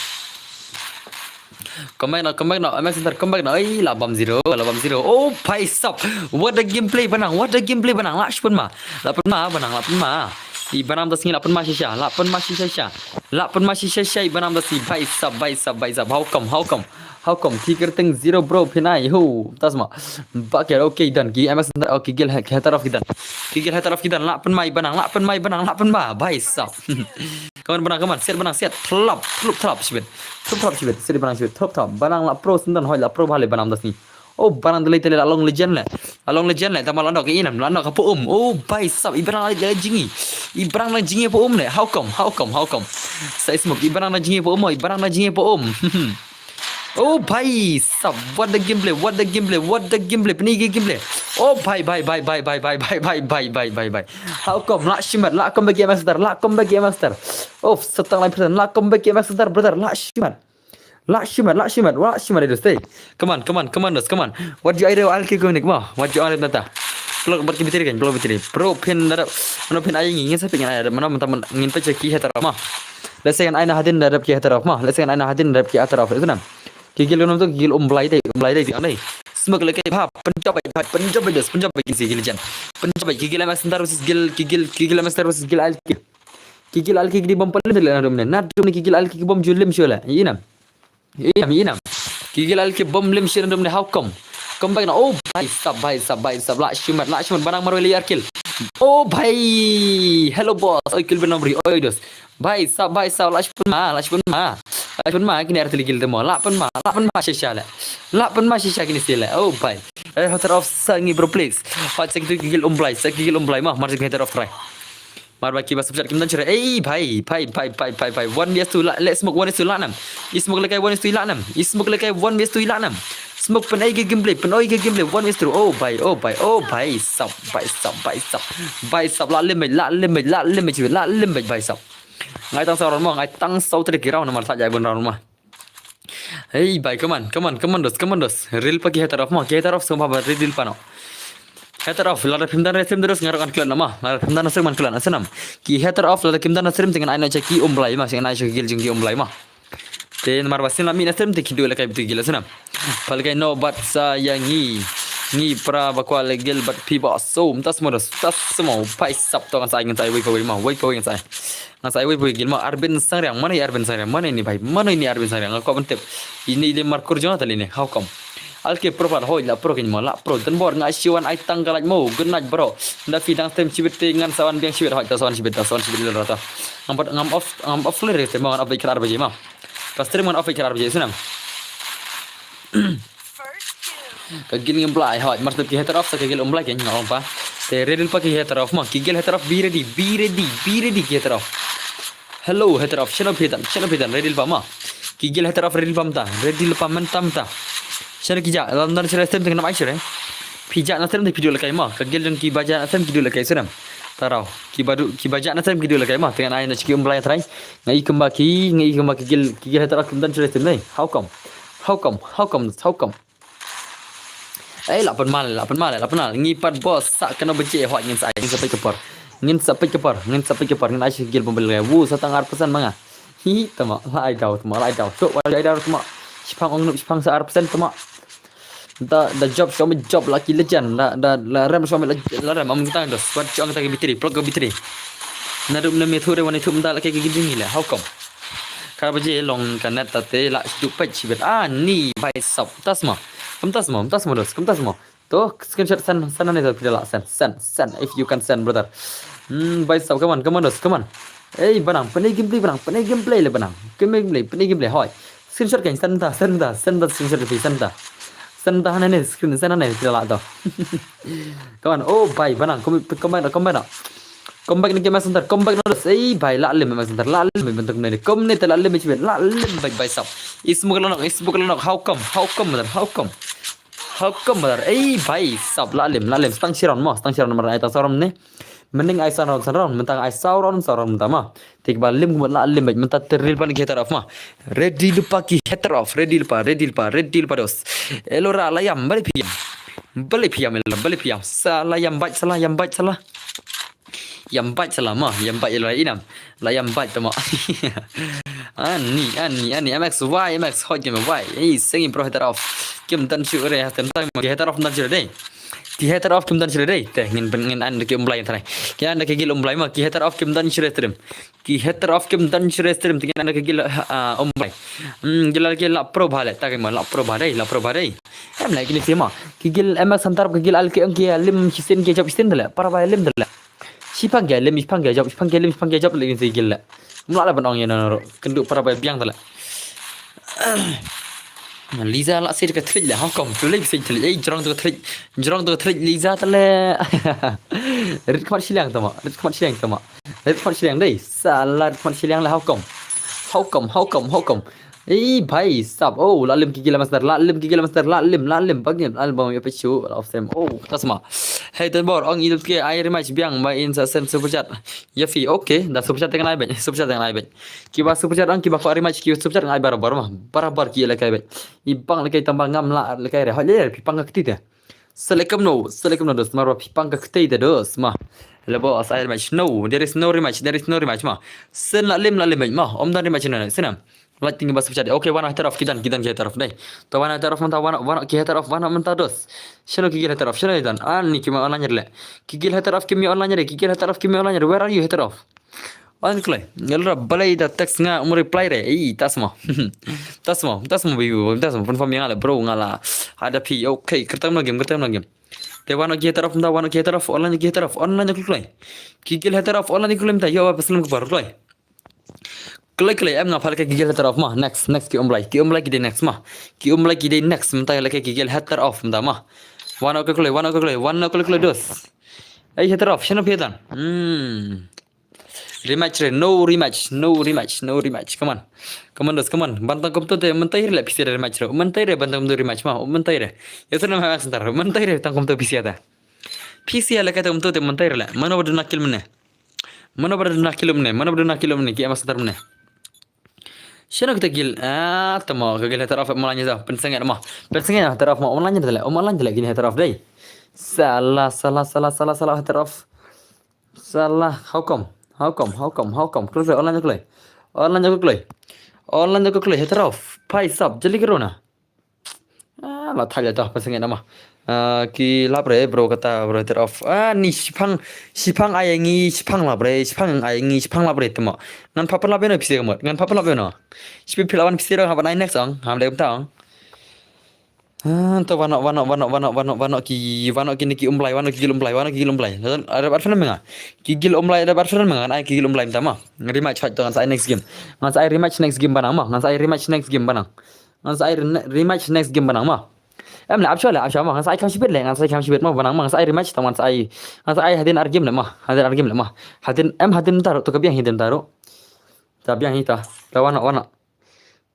Come back now, come back now, M X Center, come back now. Ei, la bam zero, la bam zero. Oh, bhai sab. What a gameplay, Banang, what a gameplay, Banang. La shpun ma. La pun ma, Banang, la pun ma. I Banang da sngi la pun ma shisha, la pun ma shisha shisha. La pun ma shisha shisha, i Banang da sngi. Bhai sab, bhai sab, bhai sab. How come, how come? How come? Ki kyrteng zero bro, phin ai. Ho, tasma. Baker, okay, done. Ki M X Center, okay, guild Hater Off ki dan. Ki guild Hater Off ki dan. La pun ma i Banang, la pun ma i Banang, la pun ma. Bhai sab. Come on, Banang, come on. Siat, Banang, siat. Thlop, thlop, thlop, shibit. Thlop, thlop, shibit. Siat, Banang, shibit. Thlop, thlop. Banang la pro, syndan hoi la pro bha le Banang da sngi. Oh, Banang da lei te lei la long legend le. La long legend le, tama la nok i nam, la nok hapoh um. Oh, bhai sab, i Banang la jingi. I Banang la jingi hapoh um le. How come? How come? How come? Sa i smoke, i Banang la jingi hapoh um, i Banang la jingi hapoh um. Oh, bhai sab, what the gameplay, what the gameplay, what the gameplay, pynai ki gameplay. Oh, bhai, bhai, bhai. How come? La shimat, la come back M X Center, la come back M X Center. Oh, sa tang lai percent, la come back M X Center, brother, la shimat. La shimat, la shimat, la shimat, dos, hey. Come on, come on, come on, dos, come on. Wat ju ai riew alki ko nik mo. Wat ju ai riew nata. Plug bad ki battery kan, plug battery. Bro, phin da dap. Mano phin ai ngi, ngin sa phin ai da dap. Mano mynta ngin peit ki Hater Off mo. Let's say ngan ai na hadien da dap ki Hater Off mo. Let's say ngan ai na hadien da dap ki Hater Off. Itu nam. Ki guild nam tu ki guild Um Blai dei, Um Blai dei ti ang dei. Smoke leke bha, pynjop bha, pynjop bha dos, pynjop bha ki si guild jan. Pynjop bha ki guild M X Center versus guild, ki guild, ki guild M X Center versus guild alki. Ki guild alki ki dei bom pynlem de le na dum ne. Na dum ne ki guild alki ki bom ju lem shu le. I nam. I nam, i nam. Ki guild alki bom lem shu na dum ne, how come? Come back na. Oh, bhai sab, bhai sab, bhai sab. La shimat, la shimat, Banang marwei le ar kill. Oh, bhai. Hello, boss. Oi, kill ben nomri. Oi, dos. Bhai sab, bhai sab. La shimat ma, la shimat ma. La shimat ma, kine ar tili kill te mo. La pun ma, la pun ma shisha le. La pun ma shisha kine si le. Oh, bhai. Eh, Hater Off sa ngi bro, please. Pat sa ki tu ki guild Um Blai, sa ki guild Um Blai ma. Mar sa ki Hater Off try. Mar ba ki ba super chat kim don chire. Ei, bhai, bhai, bhai, bhai, bhai, bhai. One vs two la, let's smoke one vs two la nam. I smoke lekai one vs two la nam. I smoke lekai one vs two la nam. Smoke pyn ai ki gameplay, pyn ai ki gameplay one vs two. Oh, bhai, oh, bhai, oh, bhai, sab, bhai, sab, bhai, sab. Bhai, sab, la limit, la limit, la limit, la limit, bhai, sab. Ngai tang saw round mo, ngai tang saw trik round namar sa jai bun round mo. Hey, bhai, come on, come on, come on, dos, come on, dos. Ril pa ki Hater Off mo, ki Hater Off sum ba ril pa no. Hater Off, lada phim dan stream dos ngarok an klan nama. Lada phim dan stream an klan asanam. Ki Hater Off, lada kim dan stream tingan ai na chaki Um Blai ma, tingan ai chaki guild jing ki Um Blai ma. Te namar ba sin la mi na stream te ki du la kai bitu guild asanam. Pal kai no bat sa ya ngi. Ngi pra ba kwa le guild bat pi ba so, tas mo dos, tas mo, bhai sab to ngan sa ai ngan sa ai wei pa wei ma, wei pa wei ngan sa ai. Ngan sa ai wei pa wei guild ma, Arvin Sangriang, mano i Arvin Sangriang, mano ini bhai, mano ini Arvin Sangriang, nga kwah ban tip. Ini le markur jong nga tali ne, how come? Alke pro pat hoi la pro kin mo, la pro, dan bor nga shiwan ai tang ka lait mo, good night bro. Nda phi dang stream shibit te ngan sa wan biang shibit hoi, ta sa wan shibit, ta sa wan shibit le rata. Ngam pat, ngam off, ngam off le te mo, ngan off bait khatar baje ma. Ka stream ngan off bait khatar baje sinam. Ka guild ngim Blai hoi, mar sdep ki Hater Off sa ka guild Um Blai kin ngam pa. Te ready pa ki Hater Off ma, ki guild Hater Off, be ready, be ready, be ready ki Hater Off. Hello, Hater Off, shano phi tan, shano phi tan, ready pa ma. Ki guild Hater Off, ready pa mynta, ready pa mynta mynta. Shano ki ja, lam dan shano stream teng nam ai shano. Phi ja na stream te phi du la kai ma, ka guild jong ki ba ja na stream ki du la kai sinam. Tarau, ki ba du, ki ba ja na stream ki du la kai ma, tengan ai na chiki Um Blai trai. Ngai kumba ki, ngai kumba ki guild, ki guild Hater Off kim dan shano stream nei. How come? How come? How come? How come? Ei, la pynmal, la pynmal, la pynmal. Ngi pat boss, sa kano baje hoi ngin sa, ngin sa peit ka por. Ngin sa peit ka por, ngin sa peit ka por. Ngin ai shi guild bom bel. Wu, sa tang ar percent ma nga. Hi, tama, la ai daw, tama, la ai daw. Chok, la ai daw, tama. Shipang ong nup, shipang sa ar percent, tama. Da, da job, show me job, lucky legend. Da, da, la rem, show me la, la rem. Am tang dos. Wat chong ta ki bitri, plok ki bitri. Na rup na me thu de wan thu da la ki ki jing le. How come? Ka baje long ka net ta te la du peit shibit. Ah, ni bhai sab. Tas mo. Kam tas mo, kam tas mo dos, kam tas mo. To, screenshot send, send ne to pidala, send, send, send. If you can send, brother. Hmm, bhai sab, come on, come on dos, come on. Ei, Banang, pynai gameplay, Banang, pynai gameplay le Banang. Pynai gameplay, pynai gameplay, hoi. Screenshot kan, send ta, send ta, send ta, screenshot kan, send ta. Send ta hangne screen, send hangne, phi la lah to. Come on, oh bhai, banang, come, come back, come back. Come back na ki M X Hunter, come back na dos. Ei bhai, lah lem M X Hunter, lah lem, mynta kumne ne, kumne te lah lem, lah lem bhai, bhai sab. I smoke la nok, i smoke la nok, how come, how come brother, how come? How come brother? Ei bhai sab, lah lem, lah lem, stang shi round mo, stang shi round mo, ai ta sarom ne. Mynta ai san round, san round, mynta ai saw round, saw round mynta mo. Te kiba lem kumba lah lem bhai, mynta te ril pan ki header off mo. Ready lypa ki header off, ready lypa, ready lypa, ready lypa dos. Elora la ïam, balei phi ïam? Balei phi ïam, Elora, balei phi ïam? Sa la ïam bhai, sa la ïam bhai, sa la. Ïam bhai sa la mo, ïam bhai Elora inam. La ïam bhai to mo. Ani, ani, ani, M X, why, M X, hot game, why? Ei, seng bro header off. Kim don shuh re, tem tang ki header off don shuh re dei. Ki header off kim don shuh re dei. Te ngin, ngin an da ki um Blai trai. Ngin an da ki gil um Blai mo, ki header off kim don shuh re stream. Ki header off kim don shuh re stream, te ngin an da ki gil, ah, um Blai. Hmm, gil, gil la pro bha le, ta ki mo la pro bha dei, la pro bha dei. Em le kini sima. Ki gil M X Hunter, ki gil al ki ong ki lim shisien ki jop shisien de le. Para bha lim de le. Shipang ki lim, shipang ki jop, shipang ki lim, shipang ki jop le kini si gil le. Mla le ban ong ïa no ro. Kendu para bha biang de le. Liza la sir ka thrik le. How come? Tu le sir thrik. Ei, jrong tu thrik. Jrong tu thrik Liza de le. Rit khmat shiliang to mo. Rit khmat shiliang to mo. Rit khmat shiliang dei. Sa la rit khmat shiliang le how come? How come? How come? How come? Ei bhai sab, oh, la lim ki gil master, la lim ki gil master, la lim, la lim, bangim, la lim, bangim, ya pechu, la of them, oh, tasma. Hey, ten bor, ong idut ke, ai rematch biang, ba in sa send super chat. Ya fi, okay, da super chat teng nai bej, super chat teng nai bej. Ki ba super chat ong, ki ba ko rematch, ki super chat ngai barabar ma, barabar ki lekai bej. I bang lekai tamba ngam la lekai re, hot le, pi pang ka kti te. Selekem no, selekem no dos, mar ba pi pang ka kti te dos, ma. Le bo, as ai rematch, no, there is no rematch, there is no rematch, ma. Sen la lim, la lim bej, ma, om dan rematch no, senam. Like ting ba super chat. Okay, wan header off ki don, ki don ki header off dei. To wan header off mynta wan, wan ki header off wan mynta dos. Shano ki gil header off, shano ki don. Ani ki ma online le. Ki gil header off ki mi online le, ki gil header off ki mi online le. Where are you header off? Wan kloi. Ngel ra balai da text nga um reply re. Ei, tasma. Tasma, tasma bi, tasma pun fam yang le bro ngala. Ada pi. Okay, kertam na game, kertam na game. Te wan ki header off mynta, wan ki header off, online ki header off, online kloi. Ki gil header off, online kloi mynta. Yo, apa selam ke baru kloi. Kloi kloi em nga pha lehkai ki gel header off ma. Next, next ki um Blai. Ki um Blai ki dei next ma. Ki um Blai ki dei next mynta lehkai ki gel header off mynta ma. Wan ok kloi, wan ok kloi, wan ok kloi dos. Ei header off, shano phi don? Hmm. Rematch re, no rematch, no rematch, no rematch. Come on. Come on dos, come on. Ban tang kumto te mynta re leh phi sa rematch re. Mynta re ban tang kumto rematch ma. Mynta re. Ya tu nama center. Mynta re tang kumto phi sa ta. Phi sa lehkai tang kumto te mynta re leh. Mano ba duna kill mynne. Mano ba duna kill mynne, mano ba duna kill mynne, ki em center mynne. Shano kita gil, ah, tamo, ka gil header off mo lanya da, pensengit mo. Pensengit header off mo, online tele, mo online tele, gini header off dei. Salah, salah, salah, salah, salah, header off. Salah, how come? How come? How come? How come? Kloi, online kloi. Online kloi. Online kloi, header off. Bhai sab, jali karo na. Ah, la thai la dah, pensengit nama. Ah, ki lap re, bro, kata, bro, header off. Ah, ni shipang, shipang ai ngi, shipang lap re, shipang ai ngi, shipang lap re, tamo. Ngan papan lap no, pisi kamot. Ngan papan lap no. Shipi pila wan pisi ro, haban ai next ong, ham dei kumta ong. Ah, to wan ok, wan ok, wan ok, wan ok, wan ok, wan ok, ki, wan ok, kini ki um Blai, wan ok, ki gil um Blai, wan ok, ki gil um Blai. Ada bat fan menga. Ki gil um Blai, ada bat fan menga, ai ki gil um Blai, tamo. Rematch hot to ngan sa ai next game. Ngan sa ai rematch next game banang ma. Ngan sa ai rematch next game banang. Ngan sa ai re-, rematch next game banang ma. Em le, ap shuwa le, ap shuwa ma. Ngan sa ai kham shibit le, ngan sa ai kham shibit ma, banang ma. Ngan sa ai rematch, tang ngan sa ai. Ngan sa ai hadien ar game le ma. Hadien ar game le ma. Hadien, em hadien taru, to ka biang hadien taru. Ta biang hi ta. Ta wan ok, wan ok.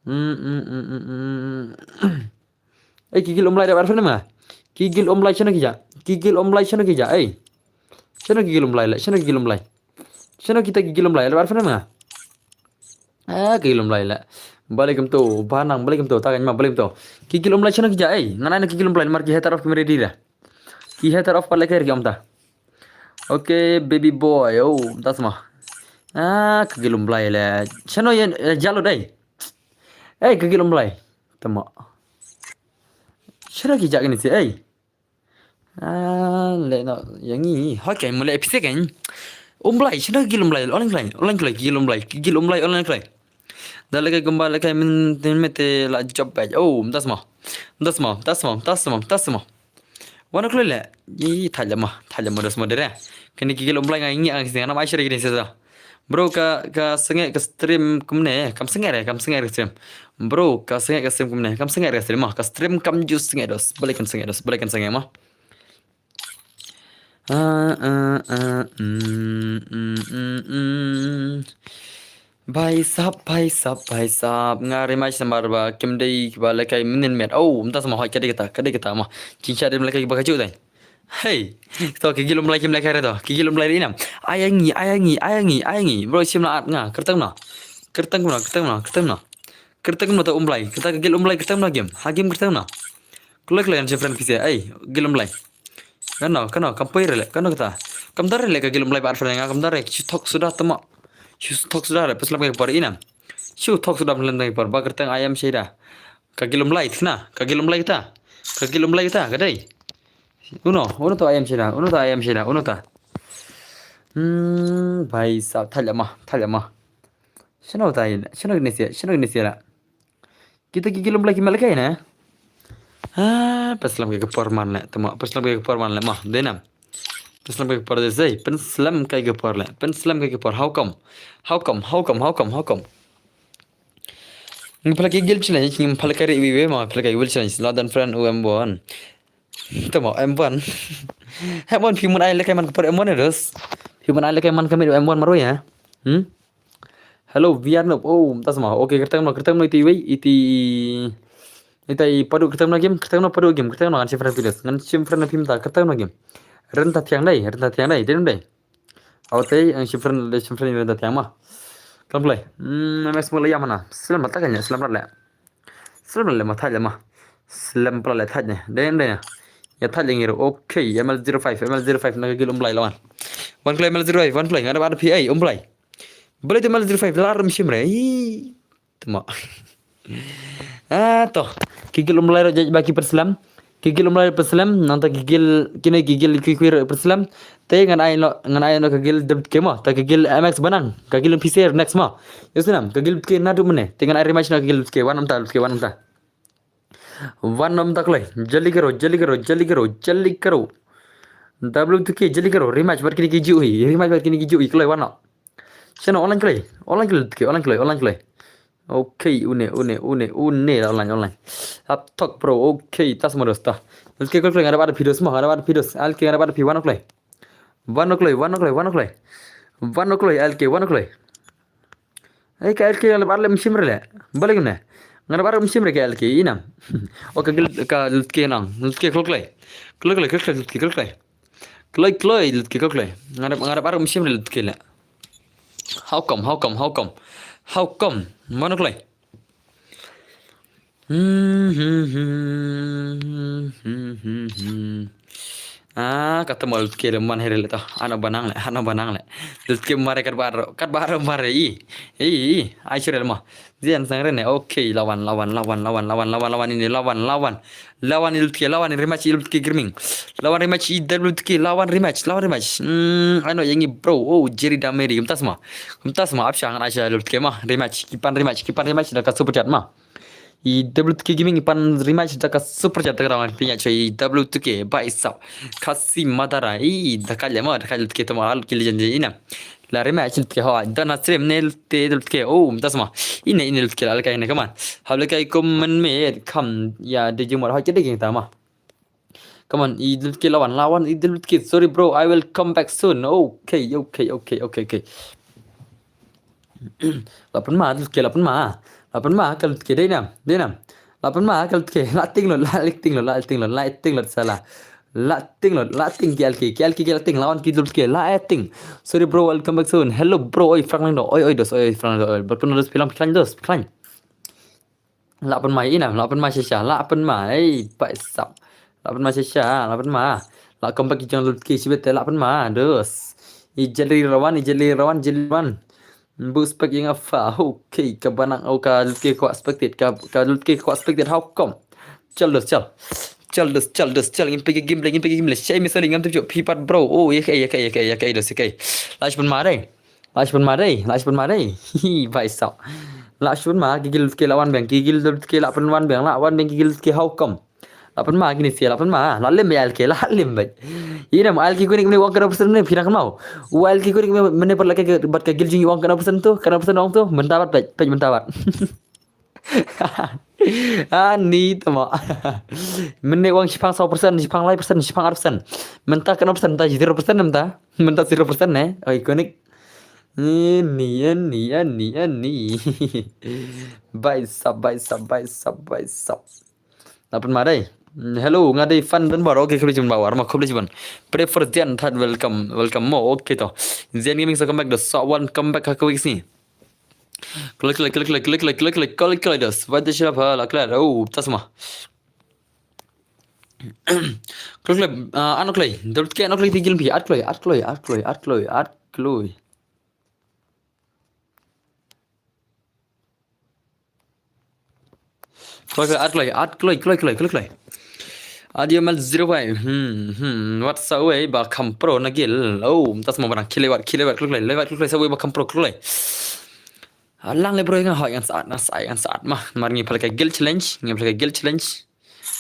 Hmm, hmm, hmm, hmm, hmm. Ei, ki gil um Blai da bar fan ma. Ki gil um Blai shano ki ja. Ki gil um Blai shano ki ja. Ei. Shano ki gil um Blai le, shano ki gil um Blai. Shano kita ki gil um Blai, da bar fan ma. Ah, ki gil um Blai le. Balei kumto, banang, balei kumto, ta kan ma, balei kumto. Ki gil um Blai shano ki ja, ei. Ngan ai na ki gil um Blai, mar ki header off ki mere di da. Ki header off pat lehkai re ki om ta. Okay, baby boy, oh, tasma. Ah, ka gil um Blai le. Shano ïa, eh, jalo dei. Ei, ka gil um Blai. Tamo. Shano ki ja kini si, ei. Ah, le no, ïa ngi. Hoi kai, mule episode kan. Um Blai, shano gil um Blai, online kloi, online kloi, gil um Blai, gil um Blai, online kloi. Da lehkai kumba lehkai min, min mete la job bej. Oh, tasma. Tasma, tasma, tasma, tasma. Wan ok kloi le. Ih, thai le ma, thai le ma dos ma dere. Kini ki gil um Blai ngai ngi ang sing, nam ai share kini sesa. Bro, ka, ka sangeh ka stream kumne, kam sangeh re, kam sangeh re ka stream. Bro, ka sangeh ka stream kumne, kam sangeh re ka stream mo, ka stream kam ju sangeh dos, balei kan sangeh dos, balei kan sangeh mo. Ah, ah, ah, mm, mm, mm, mm. Bhai sab, bhai sab, bhai sab, nga rematch namar ba kim dei ba lehkai mynnin met. Oh, mynta sa mo, hoi, ka dei kata, ka dei kata mo. Jingshah dei lehkai ba ka juh dei. Hei, to ki gil Umblai kim lehkai re to. Ki gil Umblai re inam. Ai ngi, ai ngi, ai ngi, ai ngi. Bro, shim la at nga. Kyrteng no. Kyrteng no, kyrteng no, kyrteng no. Kyrteng no to Umblai. Kata ka gil Umblai kyrteng no game. Ha game kyrteng no. Kloi kloi ngan shim friend phi se. Ai, gil Umblai. Kano, kano, kam poi re le, kano kata. Kam dar re le ka gil Umblai ba at friend nga, kam dar re. Shu thok suda tama. Shu thok suda re, pynslam ka por inam. Shu thok suda pynslam ka por. Ba kyrteng ayam shaida. Ka gil Umblai thna, ka gil Umblai kata. Ka gil Umblai kata, ka dei. Uno, uno to ayam shaida, uno to ayam shaida, uno ta. Hmm, bhai sab, thait la ma, thait la ma. Shano ta yin, shano ne sia, shano ne sia la. Kita ki gil Umblai ki malkai na. Ah, pynslam ka por man le, tama, pynslam ka por man le ma, dei nam. Pynslam ka por de sei, pynslam ka por le, pynslam ka por, how come? How come, how come, how come, how come? Ngi pala ki gil challenge, ngi pala ka ri wi wi ma, pala ka gil challenge, la dan friend u M one. Tama, M one. M one, phi mun ai lehkai man ka por M one dos. Phi mun ai lehkai man ka mit M one maro ya. Hmm? Hello, V R Noob. Oh, mynta sa mo. Okay, kyrteng no, kyrteng no iti wei, iti, iti padu kyrteng no game, kyrteng no padu game, kyrteng no ngan shim friend phi dos. Ngan shim friend phi mynta, kyrteng no game. Renta thiang dei, renta thiang dei, dei dei. Aw te, ang shim friend, dei shim friend renta thiang ma. Kam play. Hmm, M S mo la ya mana. Slam mata kanya, slam rat le. Slam le ma thait le ma. Slam pla le thait ne. Dei dei. Ya thait le ngi ro. Okay, M L zero five, M L zero five na ka gil Umblai lawan. Wan kloi M L zero five, wan kloi. Ngan da ba da P A Umblai. Balei te M L zero five la rum shim re. Ih, tama. Ah, to. Ki gil Umblai ro jaj ba ki pynslam. Ki gil Umblai pynslam, nangta ki gil, kine ki gil ki kwir pynslam. Te ngan ai no, ngan ai no ka gil dep ke mo, ta ka gil M X Banang, ka gil P C R next mo. Yo sinam, ka gil ke nadu mene. Te ngan ai rematch no ka gil ke, wan namta, ke wan namta. Wan namta kloi, jali karo, jali karo, jali karo, jali karo. W two K, jali karo, rematch bad kine ki ju hi, rematch bad kine ki ju hi, kloi wan no. Shano online kloi, online kloi, ke online kloi, online kloi. Okay, une, une, une, une, online, online. Up talk, bro. Okay, tas mo dos ta. Let's get kloi, ada ada videos mo, ada ada videos. Al ke ada ada video, wan kloi. Wan kloi, wan kloi, wan kloi. Wan kloi, al ke, wan kloi. Ai ka al ke ada ada mshim re le. Balik ne. Ngada ada mshim re ke al ke inam. Okay, gil ka let's get nang. Let's get kloi. Kloi, kloi, kloi, let's get kloi. Kloi, kloi, let's get kloi. Ngada ada ada mshim re let's get le. How come, how come, how come? How come? Mano kloi. Hmm, hmm, hmm, hmm, hmm, hmm, hmm. Ah, kata mo let's get man here le to. Ano banang le, ano banang le. Let's get mare kat baro, kat baro mare i. I, i, ai sure le mo. Zian sang rene. Okay, lawan, lawan, lawan, lawan, lawan, lawan, lawan ini, lawan, lawan. Lawan ilutke, lawan rematch ilutke gaming. Lawan rematch ilutke, lawan rematch, lawan rematch. Hmm, ano yang i bro. Oh, Jerry Dameri, kumtas ma. Kumtas ma, apsha ngan asha ilutke ma. Rematch, kipan rematch, kipan rematch da ka super chat ma. I W two K gaming kipan rematch da ka super chat da ka rawan pinya choi W two K bai sap. Kasi madara i da ka lema da ka ilutke tama al ki legend ina. La rematch ilutke ho da na stream ne ilutke ilutke. Oh, kumtas ma. Ine ine ilutke la alkai ne kaman. Hable kai kum men me kam ya de jumar ho chede king tama. Come on, i dul ke lawan, lawan, i dul ke. Sorry, bro, I will come back soon. Okay, okay, okay, okay, okay. Lapan ma, dul ke lapan ma. Lapan ma, kal ke dai nam, dai nam. Lapan ma, kal ke, la ting lo, la ting lo, la ting lo, la ting lo, sala. La ting lo, la ting ke al ke, ke al ke, ke la ting, lawan ke dul ke, la ting. Sorry, bro, I'll come back soon. Hello, bro, oi, Franklin do, oi, oi, dos, oi, oi, Franklin do, oi. Berpun dos, pilang, pilang, dos, pilang. Lapan ma ina, lapan ma shisha, lapan ma, ei, pai sap. Lapan ma shisha, lapan ma. La kompak ki jong lut ki shibit, lapan ma, dos. I jali rawan, i jali rawan, jali rawan. Bu spek yang afa, okay, ka banang, oh, ka lut ki kwa expected, ka, ka lut ki kwa expected, how come? Chal dos, chal. Chal dos, chal dos, chal. Ngin pegi game le, ngin pegi game le. Shai misali ngam tujuk, pipat bro. Oh, ya kai, ya kai, ya kai, ya kai, dos, ya kai. Lash pun ma dai. Lash pun ma dai, lash pun ma dai. Hi, bai sap. Lash pun ma, gigil ke lawan beng, gigil ke lapan wan beng, lawan beng gigil ke how come. La pynma kine sia, la pynma, la lem beit ïa ki, la lem beit. Ïa nam, ïa ki kine, kine wan kano persen ne, phi nang kynmaw. Wan ïa ki kine, kine mynne pat la ka, bad ka guild jong ngi wan kano persen to, kano persen wan to, mynta pat peit, peit mynta pat. Ani tama. Mynne wan shiphang saw persen, shiphang lai persen, shiphang ar persen. Mynta kano persen, mynta zero persen mynta. Mynta zero persen ne. Oi, konik. Ani, ani, ani, ani. Bai sap, bai sap, bai sap, bai sap. Dapat madai. Hello, nga dei fan Dunbar. Okay, khublei shibun bawar ma, khublei shibun. Pray for Zen, third, welcome, welcome mo. Okay to. Zen Gaming sa come back, the so one come back ha ka week sngi. Klik, klik, klik, klik, klik, klik, klik, klik, klik, klik, dos. Wat de shila pha la klar. Oh, tas ma. Klik, klik, ah, ano klik. Double klik, ano klik, tigil pi. At klik, at klik, at klik, at klik, at klik. Kloi, kloi, at kloi, at kloi, kloi, kloi, kloi, kloi. At ïa mal zero five. Hmm, hmm. Wat sa wei ba kham pro na guild. Oh, mynta sa mo ba nang khie lewat, khie lewat, kloi, kloi, lewat, kloi, kloi, sa wei ba kham pro, kloi, kloi. Ah, lang le bro, nga hoi, ngan sat, ngan sat, ngan sat ma. Mar ngi pha lehkai guild challenge, ngi pha lehkai guild challenge.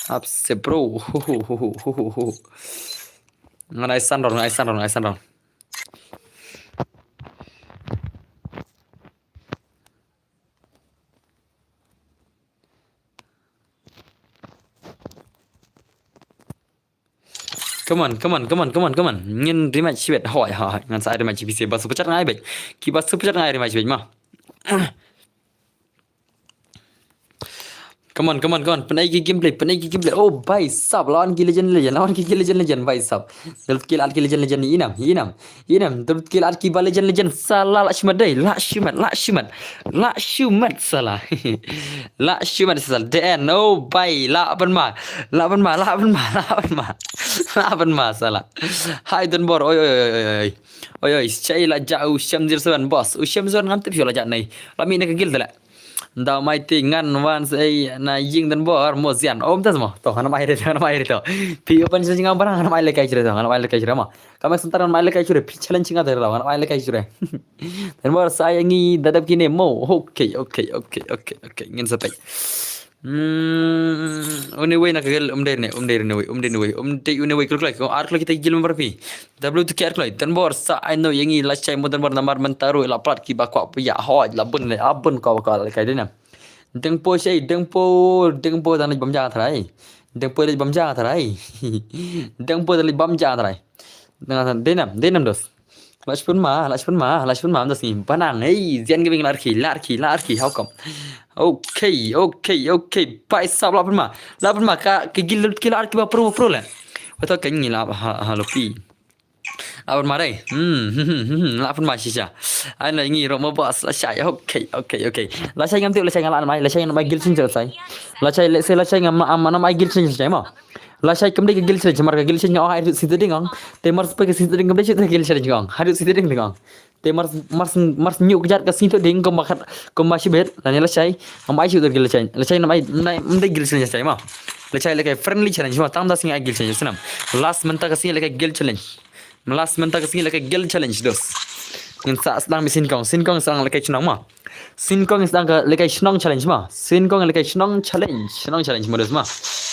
Ap se bro. Hu, hu, hu. Ngan ai san round, ngan ai san round, ngan ai san round. Come on, come on, come on, come on, come on. Ngin rematch shibit. Hoi, hoi, hoi. Ngan sa ai rematch shibit. Ba super chat ngai beit. Ki ba super chat ngai rematch shibit ma. Come on, come on, come on. Pynai ki gameplay, pynai ki gameplay. Oh, bhai sab, lawan ki legend, legend, lawan ki legend, legend, bhai sab. Dal ki lad ki legend, legend, inam, inam, inam. Dal ki lad ki ba legend, legend. Sala la shimat dei, la shimat, la shimat, la shimat sala. La shimat sala. D N, oh, bhai, la pynma, la pynma, la pynma, la pynma, la pynma sala. Hai Dunbar, oi, oi, oi, oi, oi. Oi, oi, shai la ja u Shem zero seven, boss. U Shem zero ngam tip shu la ja nei. La mi ne ka guild le. Daw mai ti ngan wan sei na ïing Dunbar mo zian. Om tas mo. To, ngam ai re, ngam ai re to. Pi open sing ngam barang, ngam ai lehkai jure to, ngam ai lehkai jure ma. Kame sentar ngam ai lehkai jure. Pi challenge nga de, ngam ai lehkai jure. Dunbar sa ïa ngi dadap kine mo. Okay, okay, okay, okay, okay. Ngin sa peit. Hmm, une wei na ka guild, um dei ne, um dei ne wei, um dei ne wei, um dei une wei kloi kloi. Ar kloi kita guild member pi. W two K ar kloi, Dunbar sa ai no ïa ngi lashai mo Dunbar namar mynta ruh la plat ki ba kwah pia hoi la bun ne, a bun kwah kwah lehkai dei nam. Dengpo shai, dengpo, dengpo dang leit bam ja tharai. Dengpo leit bam ja tharai. Dengpo dang leit bam ja tharai. Dei nam, dei nam dos. La shpun ma, la shpun ma, la shpun ma, dos ni. Banang, ei, Zen Gaming la rkhi, la rkhi, la rkhi, how come? Okay, okay, okay. Bhai sab la pun ma. La pun ma ka, ka guild ki la rkhi ba pro, pro le. Wa to ka ngi la ha, ha lo pi. La pun ma dei. Hmm, hmm, hmm, hmm, hmm, la pun ma shisha. Ai na ngi ro mo boss, lashai. Okay, okay, okay. Lashai ngam tip, lashai ngam la mai, lashai ngam mai guild challenge lashai. Lashai, let's say lashai ngam, am, ngam mai guild challenge lashai ma. Lashai kam dei ka guild challenge, mar ka guild challenge nga ong haduh shisien ding ong. Te mar spe ka shisien ding kam dei shuh ka guild challenge nga ong. Haduh shisien ding ong. Te mar, mar, mar nyu kjat ka shisien ding kumba khat, kumba shibit, lane lashai, ngam ai shuh ka guild challenge. Lashai ngam ai, ngam ai, ngam dei guild challenge lashai ma. Lashai lehkai friendly challenge ma, tang da sngi ai guild challenge snam. Last mynta ka sngi lehkai guild challenge. Last mynta ka sngi lehkai guild challenge dos. Ngin sa sdang mi sien kong, sien kong sdang lehkai chnong ma. Sien kong sdang ka lehkai chnong challenge ma. Sien kong lehkai chnong challenge, chnong challenge ma dos ma.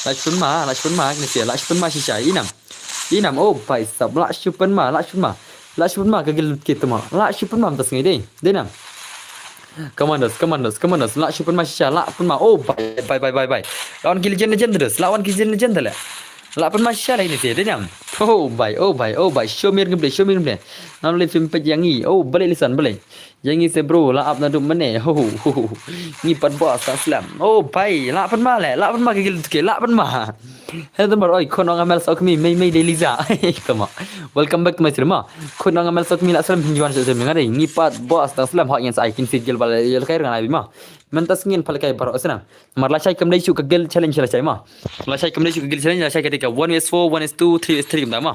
La shpun ma, la shpun ma, kine sia, la shpun ma shisha, inam. Inam, oh, bhai sab, la shpun ma, la shpun ma. La shpun ma, ka guild kit ma. La shpun ma, mynta sngi dei, dei nam. Commandos, commandos, commandos, la shpun ma shisha, la pun ma, oh, bhai, bhai, bhai, bhai, bhai. La wan ki legend, legend dos, la wan ki legend, legend le. La pun ma shisha la ini sia, dei nam. Oh, bhai, oh, bhai, oh, bhai, show me gameplay, show me gameplay. Ngam lei film page ïa ngi, oh, balei lisan, balei. Ïa ngi se bro, la ap naduh mynne. Ho, ho, ho, ho. Ngi pat boss tang slem. Oh, bhai, la pun ma le, la pun ma ka guild ke, la pun ma. Hello Dunbar, oi, khun ong Amel Sokmi, mei mei dei Liza. Tama. Welcome back to my stream ma. Khun ong Amel Sokmi la slem, hin juan slem nga dei. Ngi pat boss tang slem, hok ngin sa ai kin fit guild ba la ïa lehkai rngan ai bi ma. Mynta sngi ngin pha lehkai baroh snam. Mar lashai kam dei shuh ka guild challenge lashai ma. Lashai kam dei shuh ka guild challenge, lashai ka dei ka one vs four, one vs two, three vs three kumta ma.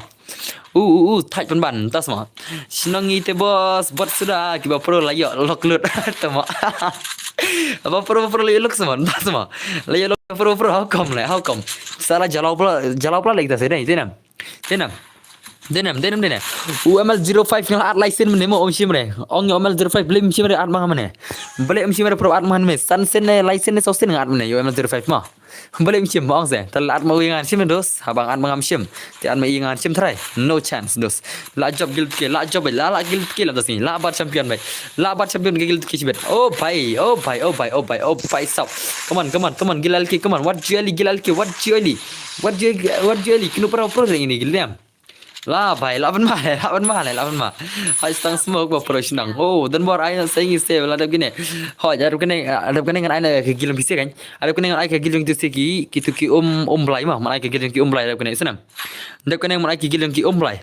U, u, u, thait pynban, tas ma. Shnong ngi te boss, bot suda, kiba pro la ïoh lok lut. Tama. Ba pro, ba pro la ïoh lok sma, tas ma. La ïoh lok pro, pro, how come le, how come? Sala jalaw pla, jalaw pla lagi tas, dei, dei nam. Dei nam. Denem, denem, denem. U M L zero five nga la at lai sien mynne mo, um shim re. Ong U M L zero five, balei um shim re at ma nga mynne. Balei um shim re pro at ma nga mynne. San sien ne, lai sien ne, saw sien nga at mynne, U M L zero five ma. Balei um shim, ong se. Te la at ma u ïa nga shim ne dos. Haba nga at ma nga um shim. Te at ma u ïa nga shim trai. No chance dos. La jop guild ke, la jop bai, la, la guild ke la dos ni. La bat champion bai. La bat champion ke guild ke shibet. Oh bhai, oh bhai, oh bhai, oh bhai, oh bhai sab. Come on, come on, come on, guild alke, come on. Wat ju ali, guild alke, wat ju ali. Wat ju, wat ju ali. Kino para pro ini guild em. La bhai, la ban ma le, la ban ma le, la ban ma. Hai stang smoke ba pro shnang. Oh, dan bor ai na seng ise la dap gine. Hoi, dap gine, dap gine ngan ai na ke guild pise kan. Dap gine ngan ai ke guild tu se ki, ki tu ki um, um blai ma, man ai ke guild ki um blai dap gine, senam. Dap gine man ai ke guild ki um blai.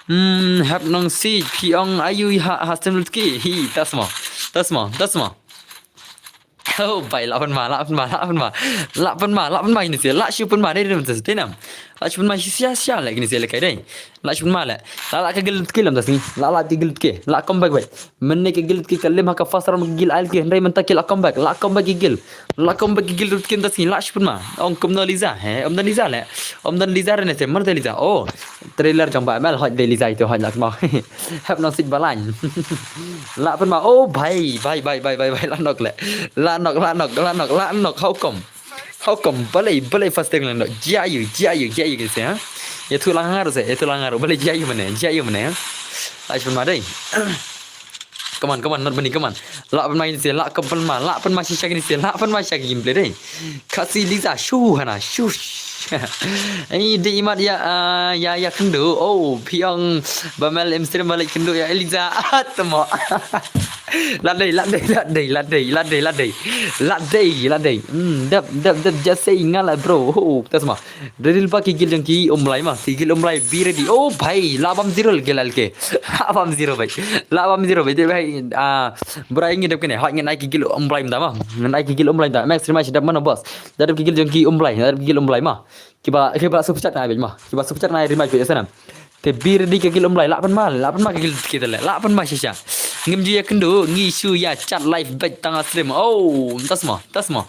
Hmm, hap nong si, phi ong ayu ha, ha stem lut ki. Hi, tasmo, tasmo, tasmo. Oh, bhai, la pynma, la pynma, la pynma. La pynma, la pynma kine sia, la shu pynma dei, dei, dei, dei nam. La shu pynma sia, sia, sia, la kine sia la kai dei. La shu pynma la. La, la ka guild ki lam das ni. La, la ka guild ki. La comeback bai. Mynne ka guild ki ka lim ha ka first round ka guild alke, hynrei mynta ki la comeback, la comeback ki guild. La comeback ki guild ki das ni, la shu pynma. Ong kumno Liza, he, ym don Liza le. Ym don Liza re ne se, mar te Liza. Oh, trailer jong ba M L hoi dei Liza itu hoi la kmo. Hap nong sik balan. La pynma, oh bhai, bhai, bhai, la nok le. La nok, la nok, la nok, la nok, how come? How come? Balei, balei fasting la nok. Jia yu, jia yu, jia yu kine se, ha? Ïathuh lang nga ruh se, ïathuh lang nga ruh. Balei jia yu mynne, jia yu mynne, ha? La shu pynma dei. Come on, come on, not many, come on. La pynma kine se, la pynma, la pynma shisha kine se, la pynma shisha gameplay dei. Khasi Liza, shu hana, shu. Ei, dei imat ïa, ah, ïa, ïa kynduh. Oh, phi ong ba M L im stream ba leit kynduh ïa Liza. Ah, tamo. La dei, la dei, la dei, la dei, la dei, la dei. La dei, la dei. Hmm, dep, dep, dep, just say nga la bro. Oh, tasma. Ready lypa ki guild jong ki um blai ma. Ki guild um blai be ready. Oh bhai, la bam zero guild alke. La bam zero bhai. La bam zero bhai. Te bhai, ah, bro ngi dep kane. Hoi ngan ai ki guild um blai mynta ma. Ngan ai ki guild um blai mynta. Max rematch dep mano boss. Da dep ki guild jong ki um blai. Da dep ki guild um blai ma. Kiba, kiba super chat ngai beit ma. Kiba super chat ngai rematch beit sana. Te be ready ka guild um blai, la pynma, la pynma ka guild ki te le, la pynma shisha. Ngim ju ïa kynduh, ngi shu ïa chat live beit tang ha stream. Oh, tasma, tasma.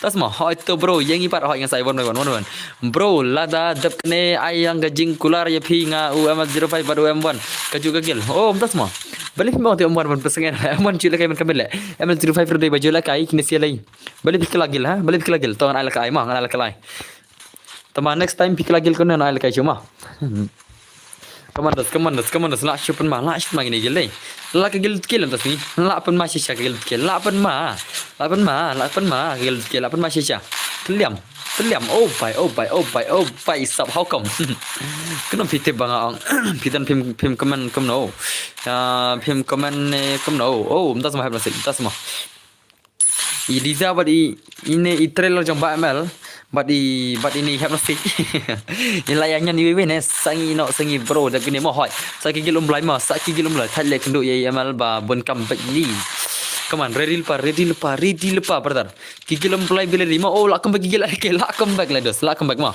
Tasma, hoi to bro, ïa ngi pat hoi ngan sa ai one by one, one by one. Bro, lada dep kane ai ïa nga jingkular ïa phi nga u M L zero five bad u M one. Ka ju ka guild. Oh, tasma. Balei phi ong te M one ban pynsaw ngan, M one ju la kai ban kamit le. M L zero five ruh dei ba ju la kai kine sia lei. Balei phi kylla guild ha? Balei phi kylla guild? To ngan ai la kai ma, ngan ai la kai. Tama next time phi kylla guild kane ngan ai la kai shu ma. Come on dos, come on dos, come on dos, la shu pynma, la shu pynma kine guild dei. La ka guild ki lam tas ni, la pynma shisha ka guild ki, la pynma, la pynma, la pynma ka guild ki, la pynma shisha. Tylliam, tylliam, oh bhai, oh bhai, oh bhai, oh bhai sab, how come? Kano phi tip ba nga ong, phi don phim, phim comment kumno. Ah, phim comment ne kumno. Oh, mynta sma hap nasi, mynta sma. I Liza bad i, ine i trailer jong ba M L, bad i, bad ine i hap nasi. I la ïa ngan iwei wei ne, sa ngi noh, sa ngi bro, da kine mo hoi. Sa ki guild um blai mo, sa ki guild um blai, thait leh kynduh ïa i M L ba bun kam bad i. Come on, ready lypa, ready lypa, ready lypa, brother. Ki guild um blai be ready mo, oh, la comeback ki guild, okay, la comeback le dos, la comeback mo.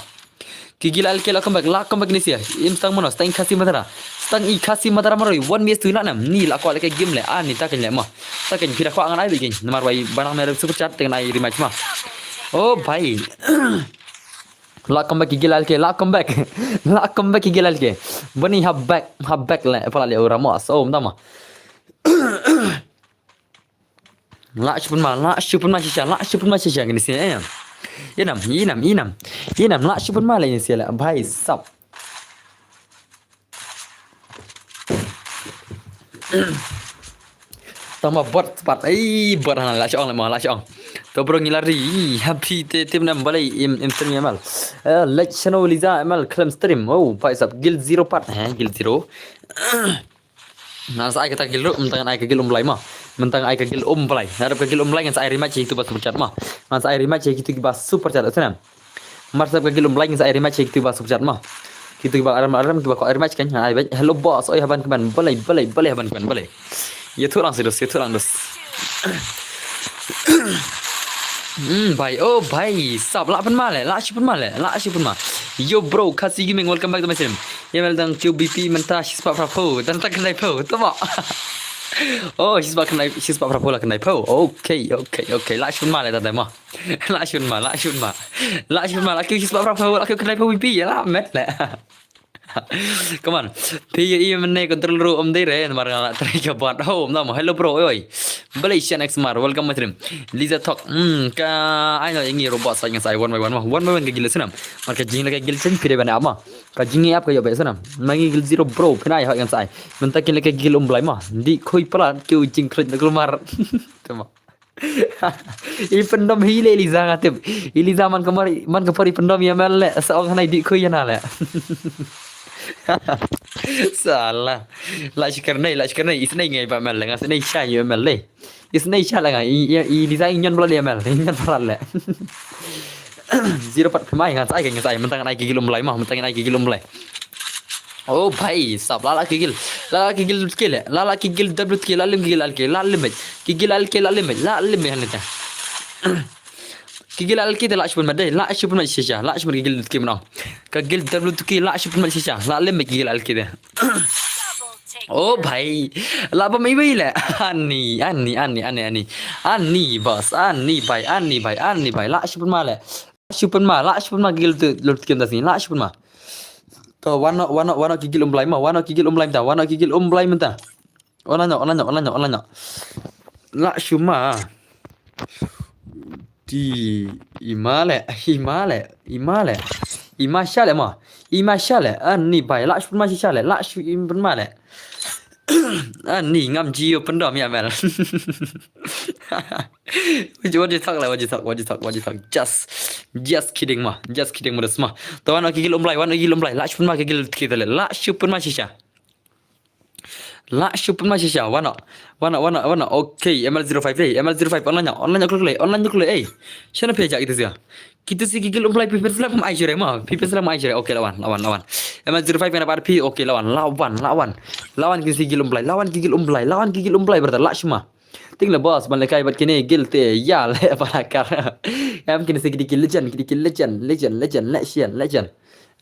Ki guild alke la comeback, la comeback kine sia. Im stang mano, stang Khasi Madara. Stang i Khasi Madara maroi, one V S two la nam. Ni la kwah leh ka game le, ah, ni ta kane le ma. Ta kane phi da kwah ngan ai beit kane. Namar ba i ba nang ne super chat te ngan ai rematch ma. Oh bhai. La comeback ki guild alke, la comeback. La comeback ki guild alke. Bani ha back, ha back le, pala le ora ma. So, mynta ma. La shu pynma, la shu pynma shisha, la shu pynma shisha kine sia, eh. Ïa nam, ïa nam, ïa nam. Ïa nam, la shu pynma la kine sia la, bhai sab. Tang ba bot pat, ei, bot hana, la shu ong la ma, la shu ong. To bro ngi lari, ha phi te tim nam balei im, im stream M L. Eh, like channel Liza M L khlem stream. Oh, bhai sab, guild zero pat, eh, guild zero. Ngan sa ai kata ka guild ruh, mynta ngan ai ka guild um blai ma. Mynta ngan ai ka guild um blai. Ngan ai ka guild um blai ngan sa ai rematch ïa kitu ba super chat ma. Ngan sa ai rematch ïa kitu ba super chat, snem. Mar sap ka guild um blai ngan sa ai rematch ïa kitu ba super chat ma. Kitu ba aram aram kiba ko ai rematch kan ngan ai beit. Hello boss, oi haban kmen. Balei, balei, balei haban kmen, balei. Ïathuh lang sih dos, ïathuh lang dos. Hmm, bhai, oh bhai, sap la pynma le, la shu pynma le, la shu pynma. Yo bro, Khasi Gaming, welcome back to my stream. Ïa mel dang Q B P mynta shispah phra phew, dang ta khyndai phew, tama. Oh, shispah khyndai, shispah phra phew la khyndai phew. Okay, okay, okay. La shun ma le ta ma. La shun ma, la shun ma. La shun ma, la kiew shispah phra phew, la kiew khyndai phew B P, ïa la met le. Come on. Phi ïa i mynne control ruh um dei re, namar nga la try ka bot. Oh, um dam. Hello bro, oi. Malaysian X Mar, welcome my stream. Liza Thok. Hmm, ka ai no ïa ngi robot sa ngan sa ai one by one ma. One by one ka guild snam. Mar ka jing la ka guild chen phi dei ban ap ma. Ka jing ïa ap ka ïoh ba snam. Ma ngi guild zero bro, phi nai hoi ngan sa ai. Mynta kin la ka guild um blai ma. Di khui palat ki u jing khrij na kulmar. Tama. I pyndom hi le Eliza nga tip. Eliza man ka mar, man ka por i pyndom ïa mel le. Sa ong hanai di khui ïa na le. Salah. La shikar nei, la shikar nei. Isnei ngai ba mel le. Nga snei sha ïa mel le. Isnei sha la nga. I, i, i Eliza i nyon bla le mel. I nyon bla le. Zero pat phi mai ngan sa ai ka ngan sa ai. Mynta ngan ai ki guild um blai ma. Mynta ngan ai ki guild um blai. Oh bhai sab, la la ki guild. La la ki guild W T K le. La la ki guild W T K, la lim ki guild L K, la lim beit. Ki guild L K la lim beit, la lim beit hangne ta. Ki guild L K te la shu pynmat dei, la shu pynmat shisha, la shu pynmat ki guild W T K mynno. Ka guild W T K la shu pynmat shisha, la lim beit ki guild L K te. Oh bhai, la bam iwei le. Ani, ani, ani, ani, ani. Ani boss, ani bhai, ani bhai, ani bhai, la shu pynmat le. Shu pynma, la shu pynma ki guild tu, lut kim ta sini, la shu pynma. To, wan noh, wan noh, wan noh ki guild um blai ma, wan noh ki guild um blai mynta, wan noh ki guild um blai mynta. Wan la noh, wan la noh, wan la noh, wan la noh. La shu ma. Di, i ma le, i ma le, i ma le. I ma sha le ma. I ma sha le, ani bhai, la shu pynma shisha le, la shu im pynma le. Ani ngam ji ïa pyndom ïa mel. What you, what you talk like, what you talk, what you talk, what you talk. Just, just kidding ma, just kidding ma, das ma. To wan noh ki guild um blai, wan noh ki guild um blai. La shu pynma ki guild kita le, la shu pynma shisha. La shu pynma shisha, wan noh. Wan noh, wan noh, wan noh. Okay, M L zero five, hey, M L zero five, online noh, online noh, klik le, online noh, klik le, hey. Shana phi ja kita shisha. Kita si ki guild um blai phi pynslap kum ai jure ma, phi pynslap kum ai jure. Okay, la wan, la wan, la wan. M L zero five ngana pat phi, okay, la wan, la wan, la wan. La wan ki si guild um blai, la wan ki guild um blai, la wan ki guild um blai, brother, la shu ma. Ting le boss, ban le kai bad kine guild te, ïa le ba la kar. Em kine si kidi ki legend, kidi ki legend, legend, legend, legend, legend.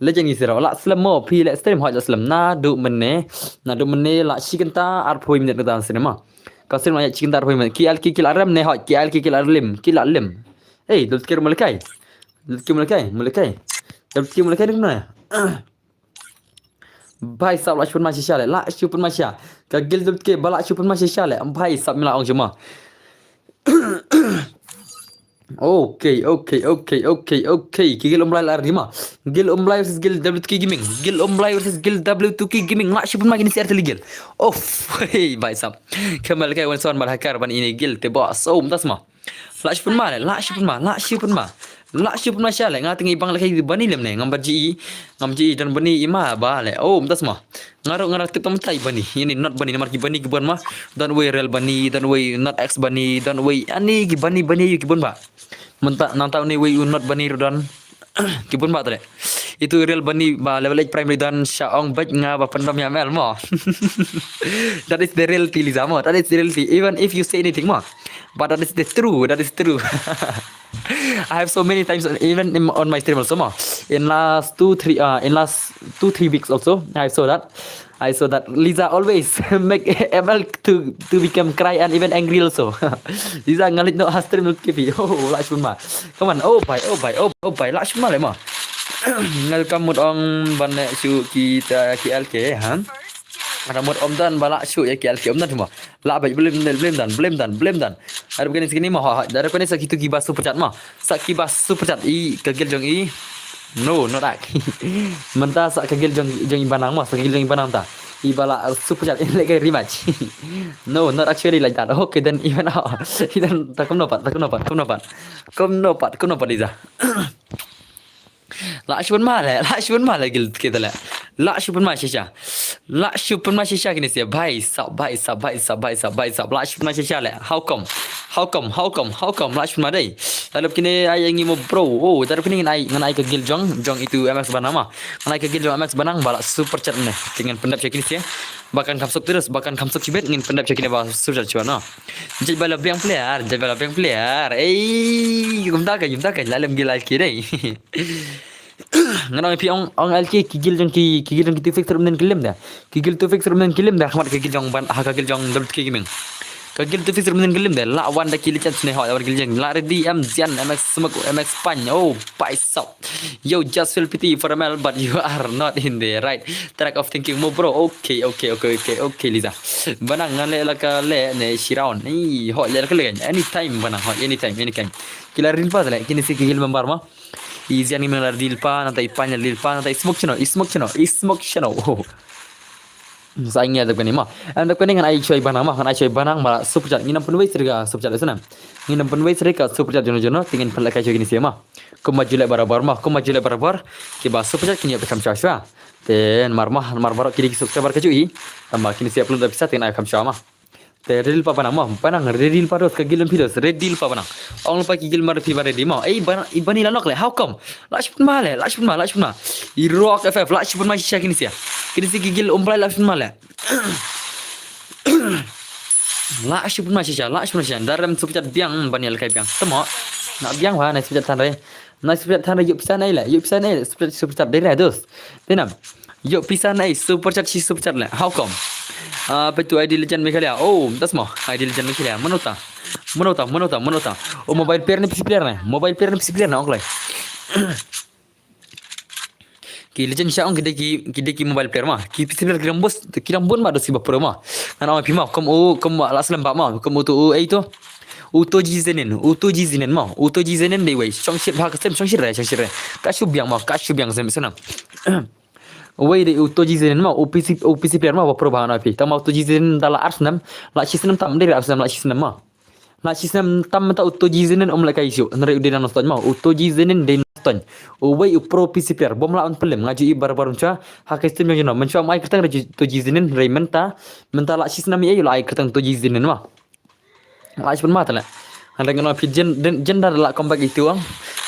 Legend ngi siro, la slem mo, phi le stream hoi la slem. Naduh mynne, naduh mynne la shi kynta, arphew minit kata stream ma. Ka stream la ïa shi kynta arphew minit. Ki L K ki la rem ne hoi, ki L K ki la lim, ki la lim. Ei, dul tkir mulekai. Dul tkir mulekai, mulekai. Dul tkir mulekai ni kumne. Bhai sab la shu pynma shisha le, la shu pynma shisha. Ka guild dul tkir ba la shu pynma shisha le. Bhai sab mi la ong shu ma. Okay, okay, okay, okay, okay. Ki guild um blai la ri ma. Guild um blai versus guild W two K Gaming. Guild um blai versus guild W two K Gaming. La shu pynma kini si arteli guild. Of, hey, bhai sab. Ka mulekai wan son bad hakar ban ini guild te boss. Oh, mynta sma. La shu pynma le, la shu pynma, la shu pynma. La shu pynma sha le, nga teng i bang le kai bani lem ne, ngam ba ji i, ngam ji i don bani i ma ba le. Oh, mynta sma. Nga ruh nga ruh tip tam tai bani, ini not bani, namar ki bani ki bun ma. Don wei real bani, don wei not X bani, don wei ani ki bani, bani ki bun ba. Mynta nang tau ni wei u not bani ruh don. Ki bun ba tale. Itu real bani ba level eight primary don sha ong bad nga ba pyndom ïa mel mo. That is the reality, Liza mo. That is the reality. Even if you say anything mo. But that is the true. That is true. I have so many times, even in, on my stream also mo. In last two, three, uh, in last two, three weeks also, I saw that. I saw that Liza always make M L to, to become cry and even angry also. Liza ngalit no ha stream lut kipi. Oh, la shu pynma. Come on. Oh, bhai, oh, bhai, oh, oh, bhai. La shu pynma le ma. Ngal kam mut ong ban ne shu kita ki L K, ha? Ada mut om dan ba la shu ïa ki L K om dan cuma. La bhai, blem, blem dan, blem dan, blem dan. Ada bukan sini ma, ha, ha. Ada bukan sa kitu ki ba super chat ma. Sa ki ba super chat i ka guild jong i. No, not that. Mynta sa ka guild jong, jong i Banang ma, sa ka guild jong i Banang ta. I ba la super chat in le ka rematch. No, not actually like that. Okay, then even now. Then ta kumno pat, ta kumno pat, kumno pat. Kumno pat, kumno pat Liza. La shu pynma le, la shu pynma le guild kita le. La shu pynma shisha. La shu pynma shisha kini si bhai sab, bhai sab, bhai sab, bhai sab, bhai sab. La shu pynma shisha le. How come? How come? How come? How come? La shu pynma dei. Talib kini ai ngi mo bro. Oh, talib kini ngan ai, ngan ai ka guild jong, jong itu M X Banang ma. Ngan ai ka guild jong M X Banang ba la super chat ne. Ki ngan pyndap sha kini si. Ba kan kham suk terus, ba kan kham suk shibit, ngin pyndap sha kini ba super chat shuwa no. Jait ba la biang player, jait ba la biang player. Ei, kumta ka, kumta ka, la lem guild L K dei. Ngan ong phi ong, ong L K ki guild jong ki, ki guild jong ki Tufik Serumnen ki lem da. Ki guild Tufik Serumnen ki lem da, khmat ki guild jong ban, ha ka guild jong W T K Gaming. Ka guild tu Fizz Ramadan Kelim de la wan da ki legend sne ho, la wan ki legend, la ready M Jan, M X Smoke, M X Pan. Oh, paisap. Yo, just feel pity for M L, but you are not in the right track of thinking mo, bro. Okay, okay, okay, okay, okay, Liza. Banang ngan le la ka le ne shi round. Ni ho le la ka le. Anytime banang ho, anytime, anytime. Ki la reel pa le, kini si ki guild member ma. I Jan ngi la reel pa, nata i Pan la reel pa, nata i Smoke chno, i Smoke chno, i Smoke chno. Oh. Sa ngi da kani ma. Em da kani ngan ai choi banang ma, ngan ai choi banang ma super chat. Ngi nam pynwei sri ka super chat sana. Ngi nam pynwei sri ka super chat jono jono, tingin pynlek kai choi kini si ma. Kumba ju leh barabar ma, kumba ju leh barabar. Kiba super chat kini ïa pynkham shwa shwa. Te mar ma, mar baroh kini ki subscriber ka ju i. Tangba kini si upload da pisa tingin ai kham shwa ma. Te ready lypa banang ma, banang ready lypa dos, ka guild phi dos, ready lypa banang. Ong lypa ki guild mar phi ba ready ma. Ei banang, i bani la nok le, how come? La shipun ma le, la shipun ma, la shipun ma. I Rock F F, la shipun ma shisha kini sia. Kini si ki guild um Blai la shipun ma le. La shipun ma shisha, la shipun ma shisha. Darem super chat biang, bani la kai biang. Tamo. Na biang wa, na super chat than re. Na super chat than re, ïoh pisa na ile, ïoh pisa na ile, super, super chat dei re dos. Dei nam. Ïoh pisa na i super chat shi super chat le. How come? Ah, petu I D Legend Meghalaya. Oh, das mo. I D Legend Meghalaya. Mano ta? Mano ta? Mano ta? Mano ta? Oh, mobile player ne P C player ne? Mobile player ne P C player ne, ong klai. Ki legend sha ong ki dei ki, ki dei ki mobile player ma. Ki P C player ki rambus, ki rambun ma dos ki ba pro ma. Ngan ong phi ma, kum u, kum la slem ba ma, kum u tu u, ei tu. U Toji Zenin, u Toji Zenin ma, u Toji Zenin dei wei. Shong shit ba ka sem, shong shit re, shong shit re. Ka shu biang ma, ka shu biang sem sana. Wei dei u Toji Zenin ma, u P C, u P C player ma, ba pro ba na phi. Tang ma u Toji Zenin da la ar snem, la shi snem tam dei ar snem, la shi snem ma. La shi snem tam ta u Toji Zenin um la kai shu. Nre u dei na noston ma, u Toji Zenin dei noston. U wei u pro P C player, bom la un pelim, nga ju i bar bar menchwa, ha ka stem jong jong, menchwa mai kertang re Toji Zenin, re menta, menta la shi snem i ei la ai kertang Toji Zenin ma. La shi pun ma tale. Hande ngan ong phi jen, jen, jen da la comeback itu ang.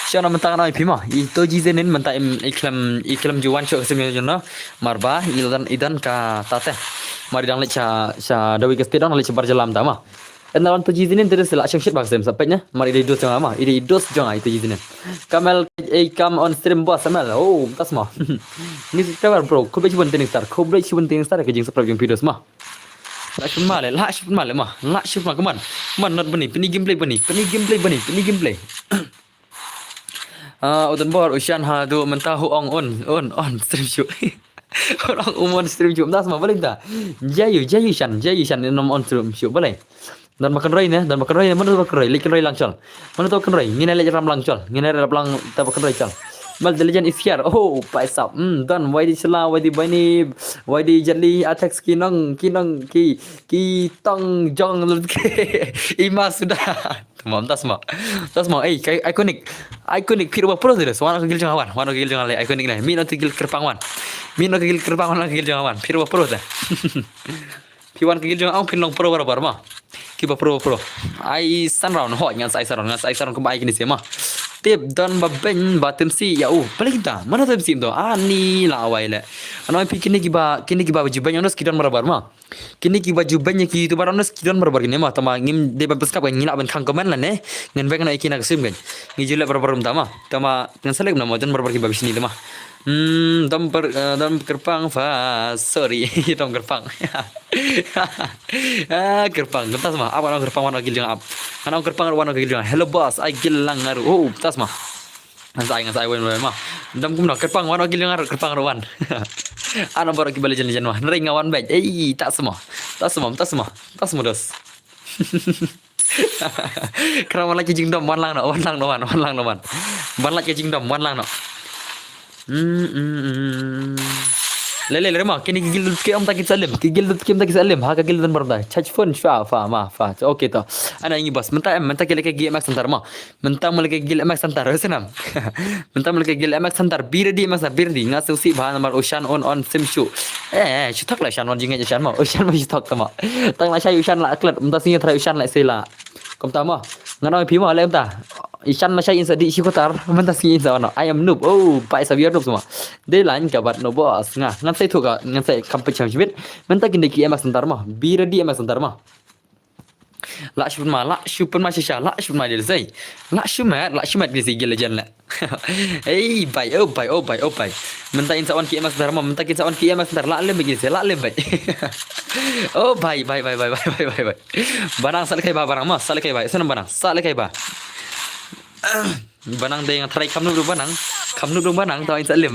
Sha na menta ngan ong phi ma. I Toji Zenin menta im i klem, i klem juwan shu ka stem jong jong. Mar ba, i dan, i dan ka tate. Mar i dang leit sha, sha dawi ka state dang leit sha bar jalam ta ma. En da wan Toji Zenin te la shang shit ba ka stem sa peit ne. Mar i dei dos jong ma, i dei dos jong i Toji Zenin. Kamel, ei, come on stream boss, Kamel. Oh, tas ma. Ni subscriber bro, khublei shibun Tiny Star, khublei shibun Tiny Star ka jing subscribe jong phi dos ma. La shun ma le, la shun ma le ma, la shun ma, come on. Come on, not bani, pini gameplay bani, pini gameplay bani, pini gameplay. Ah, utan bor, ushan ha, du, menta hu ong, on, on, on, stream shu. On, ong, um, on, stream shu, menta sama, balik ta. Jayu, jayu shan, jayu shan, nom on, stream shu, balik. Dan makan roi ne, dan makan roi ne, mana tu makan roi, lek kan roi lang chol. Mana tu makan roi, ngine lek ram lang chol, ngine rap lang ta makan roi chol. Mal delijan is here. Oh, paisap. Hmm, dan wai di sela, wai di bani, wai di jali attack ki nong, ki nong, ki, ki tong jong lut ke. Ima sudah. Tamam, tas ma. Tas ma. Eh, kai iconic. Iconic phi ruh ba pro de. Wan ka gil jong wan. Wan ka gil jong le iconic ne. Mi no tu gil kerpang wan. Mi no ka gil kerpang wan ka gil jong wan. Phi ruh ba pro de. Phi wan ka gil jong ang phin long pro barabar ma. Ki ba pro pro. Ai san round ho ngan sai san round ngan sai san round kumba ai kini sema. Tip don ba ben ba tem si ya u. Paling ta. Mana tem si to? Ani la awai le. Ano phi kini ki ba kini ki ba ju ben nos ki don barabar ma. Kini ki ba ju ben ki tu baron nos ki don barabar kini ma. Tama ngim de ban peskap ngi la ban khang komen la ne. Ngan ben na ikina kesim kan. Ngi ju le barabar tama. Tama ngan selek na ma don barabar ki ba bisni tama. Hmm, dom per, eh, dom kerpang fa, sorry, dom kerpang. Ah, kerpang, tas ma, apa nang kerpang wan gil jong ap. Nang kerpang wan gil jong. Hello boss, ai gil lang ngaru. Oh, tas ma. Ngan sai, ngan sai wen wen ma. Dom kum no kerpang wan gil jong ngaru, kerpang wan. Ana baru ki balik jen jen ma. Nering ngawan baik. Eh, tas ma. Tas ma, tas ma. Tas ma dos. Kra wan lait ka jingdom wan lang no, wan lang no wan, wan lang no wan. Wan lait ka jingdom wan lang no. Hmm, hmm, hmm. Le le le ma, kini ki gil dut ki am ta ki salim, ki gil dut ki am ta ki salim, ha ka gil dun barom ta. Charge phone shwa fa ma fa. Okay to. Ana ngi bas, menta em, menta ki le ka gil mak santar ma. Menta mo le ka gil mak santar, senam. Menta mo le ka gil mak santar, be ready mak santar, be ready. Nga sing si ba namar ushan on on sim shu. Eh, shu thak la shan on jingit shan ma. Ushan ma shu thak tama. Tang la shai ushan la klet, menta sing trai ushan la sela. Kom ta ma. Ngan oi phi ma le menta. Ishan la shai insa di shi kotar, menta sing insa no. I am noob. Oh, pai sa biar noob sama. De lain ka bat no boss nga. Ngan sai thuk ka, ngan sai kam pecham jibit. Menta kin de ki emak santar ma. Be ready emak santar ma. La shu pynma, la shu pynma shisha, la shu pynma dil sei. La shu met, la shu met dil sei gil jan la. Ei, bai, oh bai, oh bai, oh bai. Mynta in sa wan ki M S dar ma, mynta kin sa wan ki M S dar, la lem bai dil sei, la lem bai. Oh bai, bai, bai. Banang sa lekai ba, banang ma, sa lekai ba. Sa nam banang, sa lekai ba. Banang dei nga trai kamnu dong banang. Kamnu dong banang tau in sa lem.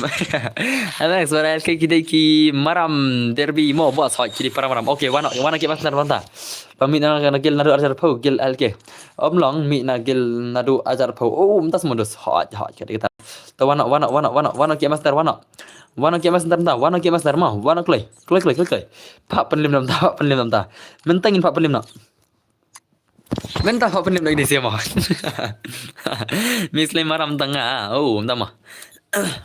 Alex, wara ki dei ki maram derby mo bos hoi ki dei para maram. Okay, wana, wana ki mas nar banta. Pamit na, na gil nadu arjar pau gil L K. Om long mi na gil nadu arjar pau. Oh, mtas modus hoi hoi ki dei kita. Tau wana, wana, wana, wana, wana ki mas nar wana. Wana ki mas nar banta, wana ki mas nar ma, wana kloi. Kloi, kloi, kloi, kloi. Pak penlim nam ta, pak penlim nam ta. Mentang in pak penlim na. Mynta hok pynlip lagi di sini mo. Miss Lei maram tanga. Oh, mynta mo.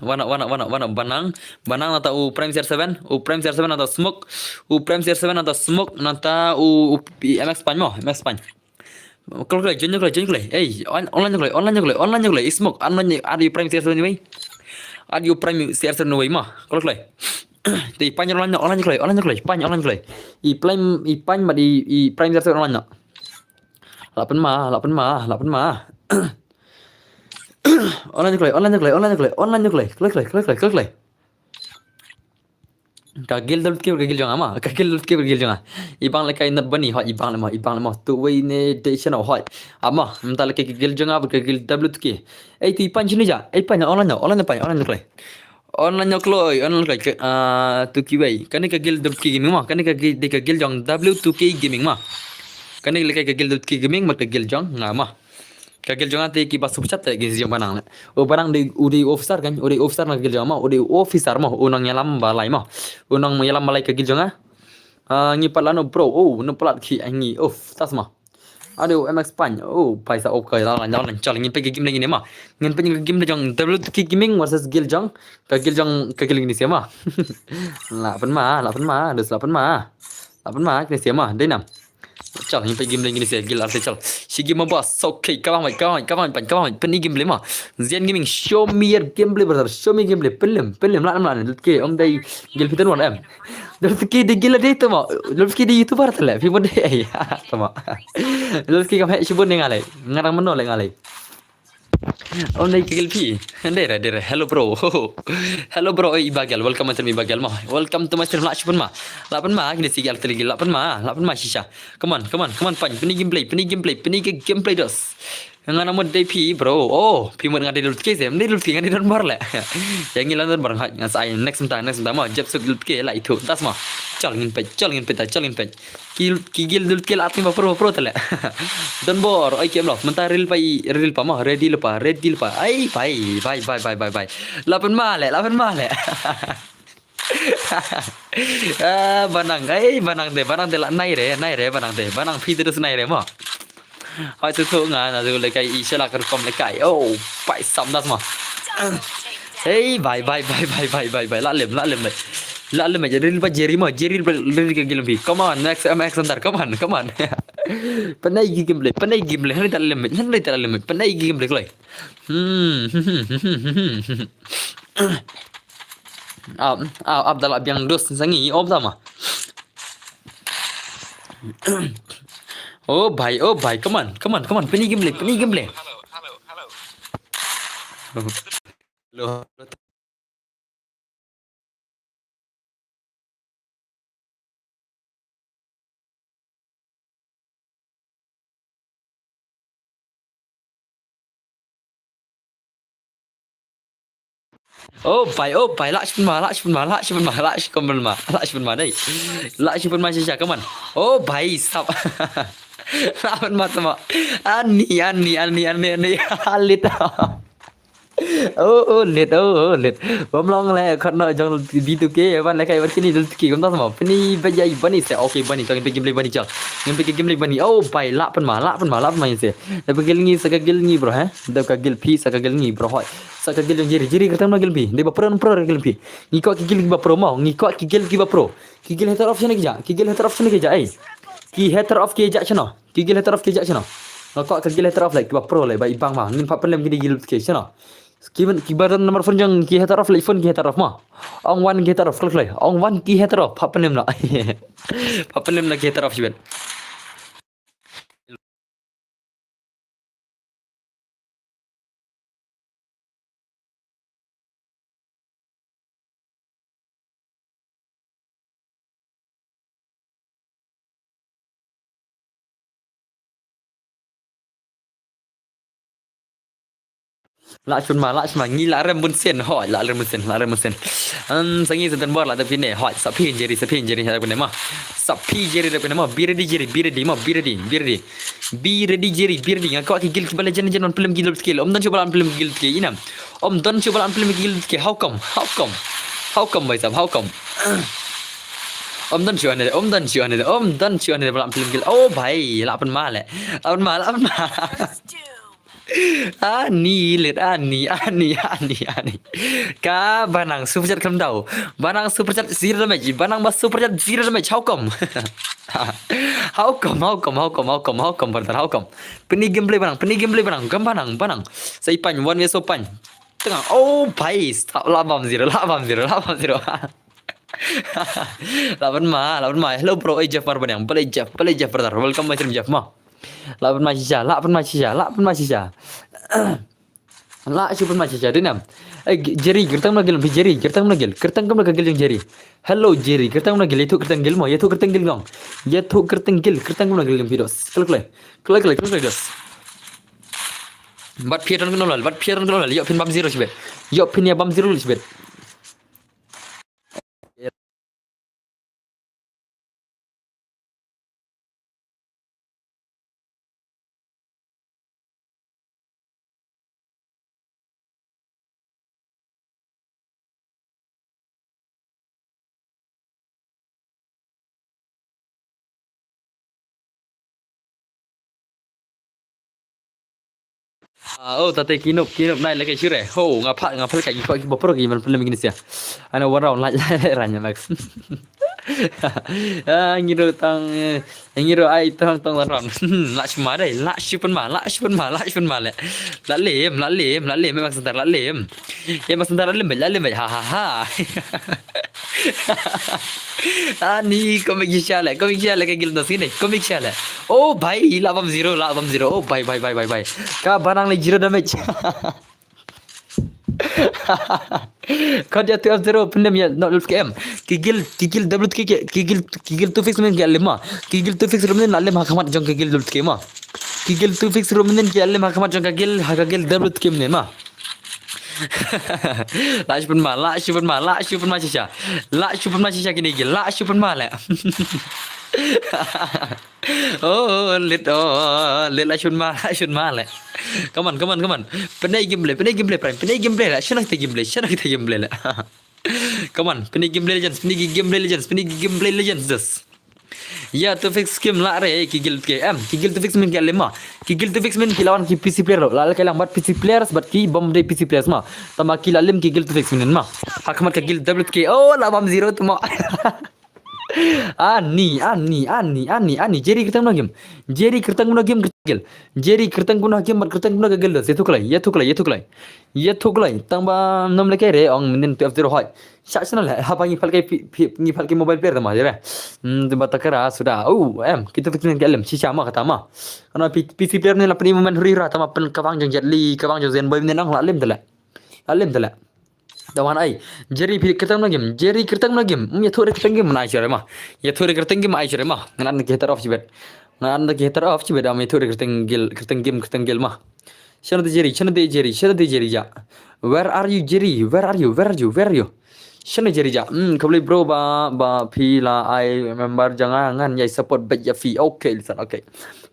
Wana, wana, wana, wana, banang. Banang nata u Prime C R seven. U Prime C R seven nata smoke. U Prime C R seven nata smoke. Nata u, u M X Pine mo. M X Pine. Kol kol, join kol, join kol. Ei, on-, online kol, online kol, online kol. Smoke, online, ada u Prime C R seven ni wei. Ada u Prime C R seven ni wei mo. Kol kol. Te i Pine online, online kloi, online kloi, Pine online kloi. I Prime, i Pine mat i, i Prime Zero online. La pynma, la pynma, la pynma. Online kloi, online kloi, online kloi, online kloi, kloi, kloi, kloi, kloi, kloi. Ka gil dal kibra ka gil jong nga ma, ka gil dal kibra ka gil jong nga. I bang le kai nat bani, ha, i bang le ma, i bang le ma. Tu wei ne de channel, ha. Ama, mynta le ka gil jong nga, ka gil W two K. Ei, ti Pine sini ja, ei Pine online, online Pine, online kloi. Online nyok loi, online kloi, ah, tu kiwei. Kane ka gil W two K gaming ma, kane ka gil, dei ka gil jong W two K gaming ma. Kane le ka gil W two K gaming, mat ka gil jong nga ma. Ka gil jong nga te ki ba super chat te ki jong banang le. O banang dei, u dei officer kan, u dei officer na ka gil jong nga ma, u dei officer ma, u nang ïalam balai ma. U nang ïalam balai ka gil jong nga. Ah, ngi pat la no bro, oh, no plat ki ngi, of, tas ma. Aduh, M X Pine. Oh, paisa, oh, ka la la la chal ngin peit ka game lagi ni ma. Ngin peit ka game jong W two K gaming versus gil jong, ka gil jong, ka gil ni sia ma. La pynma, la pynma, dus la pynma. La pynma, kini sia ma, dei nam. Chal ngin peit game lagi ni sia gil ar chal. Shi game ma bos, okay, ka bang, ka bang, ka bang, ka bang, pynlip game ma. Zian Gaming, show me your gameplay, brother. Show me gameplay. Pynlip, pynlip, la nam la nam. Okay, om dei gil pitan wan em. Lolski di gila di tu mo. Lolski di YouTuber tu le. Phi mo dei ai. Tu mo. Lolski kam hek shibun ni ngalai. Ngarang mano le ngalai. Om dei kigil phi. Dei re, dei re. Hello bro. Hello bro, oi Ibagel. Welcome to Ibagel mo. Welcome to my stream. La shibun ma. La pynma, kini si gel tele gila. La pynma, la pynma shisha. Come on, come on, come on, pan. Pynlip gameplay, pynlip gameplay, pynlip gameplay dos. Nga na mut dei phi, bro. Oh, phi mut nga dei lut ke sem, dei lut ke nga dei don bar le. Yang ngi lan don bar nga, nga sai next mynta, next mynta mo, jep suk lut ke la itu, tas mo. Chal ngin peit, chal ngin peit, chal ngin peit. Ki, ki gil lut ke la ting ba pro, pro tele. Don bor, oi kem lo, mynta ril pa i, ril pa mo, ready le pa, ready le pa. Ai, bai, bai, bai, bai, bai, bai. La pynma le, la pynma le. Ah, banang, eh, banang de, banang de la nai re, nai re, banang de, banang phi de dus nai re mo. Hoi tu tu nga na tu le kai i shala kar kom le kai. Oh, pai sam das mo. Hey, bye, bye, bye. La lem, la lem, bye. La lem, bye. Ril ba Jerry mo, Jerry ba, ril ka gil phi. Come on, next M X Hunter, come on, come on. Panai gi gameplay, panai gameplay. Hanai ta lem, hanai ta lem. Panai gi gameplay kloi. Hmm. Ah, ah, Abdallah biang dos sangi, oh, sama. Oh, bhai, oh, bhai, come on, come on, come on, pynlip gameplay, pynlip gameplay. Hello. Oh, bhai, oh, bhai, la shibun ma, la shibun ma, la shibun ma, la shibun ma, la shibun ma, dei. La shibun ma, shisha, come on. Oh, bhai, sab. La shibun ma, sama. Ani, ani, ani, ani, ani, alit. Oh, oh, lit, oh, oh, lit. Bam long le, khot no jong B two K, ban le kai ban kini dul tiki, kumta sama. Pynlip ba jai bani se, okay, bani, tong pynlip gameplay bani chal. Ngin pynlip gameplay bani. Oh, bhai, la pynma, la pynma, la pynma se. Dep ka gil ngi, sa ka gil ngi, bro, eh? Dep ka gil phi, sa ka gil ngi, bro, hoi. Sa ka gil jong Jerry, Jerry kata ma gil phi. Dep ba pro, pro gil phi. Ngi ko ki gil ki ba pro mo, ngi ko ki gil ki ba pro. Ki gil hater off shane ki ja, ki gil hater off shane ki ja, eh. Ki hater off ki ja shano. Ki gil hater off ki ja shano. Nga ko ka gil hater off le ki ba pro le ba i bang ma. Ngin pat pynlem ki di gil ki shano. Ki ban, ki ba don number phone jong ki hater off le phone ki hater off ma. Ong wan ki hater off kloi kloi. Ong wan ki hater off pat pynlem na. Pat pynlem na ki hater off shibet. Lah shun ma, lah shun ma, ngi lah rem bun sien, hoi, lah rem bun sien, lah rem bun sien. Em, sa ngi sa don bor lah da phi ne, hoi, sa phi Jerry, sa phi Jerry, sa phi ne ma. Sa phi Jerry da phi ne ma, be ready Jerry, be ready ma, be ready, be ready. Be ready Jerry, be ready. Nga kwah ki guild ki ba la jen jen ban pynlem ki guild ki. Ym don shuh ba la pynlem ki guild ki, i nam. Ym don shuh ba la pynlem ki guild ki. How come? How come? How come, bhai sahab? How come? Ym don shuh ne, ym don shuh ne, ym don shuh ne ba la pynlem ki guild. Oh bhai, lah pynma le. Lah pynma, lah pynma. Ani lit, ani, ani, ani, ani. Ka ba nang super chat khlem daw. Ba nang super chat zero damage. Ba nang ba super chat zero damage. How come? How come, how come, how come, how come, how come, brother, how come? Pyni gameplay ba nang, pyni gameplay ba nang, gam ba nang, ba nang. Sa i pan, one way so pan. Tengah, oh, bhai, stop, lah bam zero, lah bam zero, lah bam zero. Lah ban ma, lah ban ma. Hello bro, eh Jeff Marbaniang, bale Jeff, bale Jeff brother. Welcome my stream Jeff ma. Lah ban ma shisha, lah ban ma shisha, lah ban ma shisha. Lah shu pynma shisha dei nam. Eh, Jerry, kyrteng kumno guild phi Jerry, kyrteng kumno guild, kyrteng kumno ka guild jong Jerry. Hello Jerry, kyrteng kumno guild, ïathuh kyrteng guild mo, ïathuh kyrteng guild ngong. Ïathuh kyrteng guild, kyrteng kumno guild jong phi dos. Klik klik. Klik klik, klik klik dos. Bad phi don kumno lal, bad phi don kumno lal, ïoh phin bam zero shibit. Ïoh phin ïa bam zero shibit. Ah, oh, tate kinup, kinup nai lagi sure. Ho, ngapa, ngapa lagi kau kiba pro ki man film gini sia. Ana warau lai lai lai ranya Max. Ah, ngiru tang, eh, ngiru ai tang tang ron. Lah shima dai, lah shipan ma, lah shipan ma, lah shipan ma le. Lah lem, lah lem, lah lem, Max Santar lah lem. Ya Max Santar lah lem, lah lem, ha ha ha. Ani komik shisha le, komik shisha le ka guild dos sini, komik shisha le. Oh bhai, lah bam zero, lah bam zero. Oh bhai bhai bhai bhai bhai. Ka ba nang le zero damage. Kau dia tu F zero pendem ya not lulus K M. Kigil kigil W T K kigil kigil tu fix men ke lima. Kigil tu fix men la lima khmat jong kigil W T K ma. Kigil tu fix men ke lima khmat jong kigil ha kigil W T K men ma. Lah shu pynma, lah shu pynma, lah shu pynma shisha. Lah shu pynma shisha kine ki, lah shu pynma le. Oh, lit, oh, lit lah shu pynma, lah shu pynma le. Come on, come on, come on. Pynai gameplay, pynai gameplay, Prime, pynai gameplay le. Shana kita gameplay, shana kita gameplay le. Come on, pynai gameplay legends, pynai gameplay legends, pynai gameplay legends, just. Ya, tu fix kim lah re, ki guild ke em, ki guild tu fix min ke lima, ki guild tu fix min ki lawan ki P C player lo, la la ke lang bat P C players, bat ki bom de P C players ma, tama ki la lim ki guild tu fix min ma, hakmat ka guild W T K, oh, la bam zero tu ma. Ani, ani, ani, ani, ani, Jerry kyrteng kumno game, Jerry kyrteng kumno game, kyrteng guild, Jerry kyrteng kumno game, bat kyrteng kumno ka guild, ya tu klai, ya tu klai, ya tu klai, ya tu klai, tang ba nom le ke re, ong minin tu F zero hoi. Sha sha na le, haba ngi phal ke pi-, pi-, ngi phal ke mobile player tama jere. Hmm, tama takara suda. Oh, em, kita tu kini ke lem, shisha ma kata ma. Ano P-, P C player ni la pynmih moment huri hura tama pyn kawang jong Jet Li, kawang jong Zen Boy ni nang la lem tele. La lem tele. Tawan ai. Jerry pi kyrteng kumno game, Jerry kyrteng kumno game. Hmm, ïathuh re kyrteng game ai sure ma. Ïathuh re kyrteng game ai sure ma. Ngan an ki hater off shibet. Ngan an ki hater off shibet, am ïathuh re kyrteng guild, kyrteng game, kyrteng guild ma. Shano te Jerry, shano te Jerry, shano te Jerry ja. Where are you, Jerry? Where are you? Where are you? Where are you? Shano Jerry ja. Hmm, khublei bro ba, ba phi la ai member jong nga ngan ïai support bad ïa phi. Okay, listen, okay.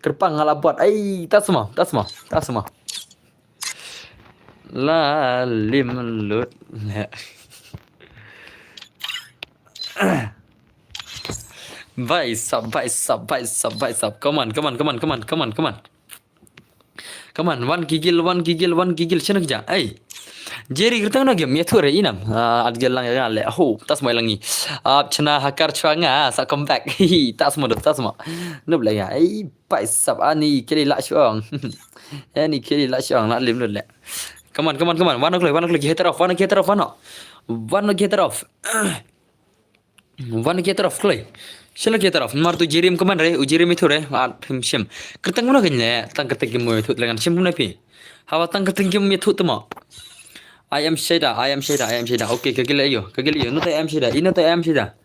Kyrpang nga la bot. Ai, tasma, tasma, tasma. La lim lut. Bhai sab, bhai sab, bhai sab, bhai sab. Come on, come on, come on, come on, come on, come on. Come on, wan ki guild, wan ki guild, wan ki guild, shano ki ja. Ei. Jerry kyrteng kumno game, ïathuh re i nam. Ah, at guild lang ïa le. Ho, tas mai langi. Ap chna hakar chwa nga, sa come back. Hi, tasma do, tasma. Nup le nga. Ei, bhai sab ani kili la shuang. Ani kili la shuang, la lim lut le. Come on, come on, come on. Wan kloi, wan kloi, ki hater off, wan ki hater off, wan. Wan ki hater off. Wan ki hater off kloi. Shano ki hater off. Mar tu Jerry em comment re, u Jerry em ïathuh re. Ah, phim shim. Kyrteng kumno kane, tang kyrteng kim ïathuh tlengan shim kumno phi. Hawa tang kyrteng kim ïathuh tama. I am Shada, I am Shada, I am Shada. Okay, ka guild aïu, ka guild aïu. Nota I am Shada, i nota I am Shada.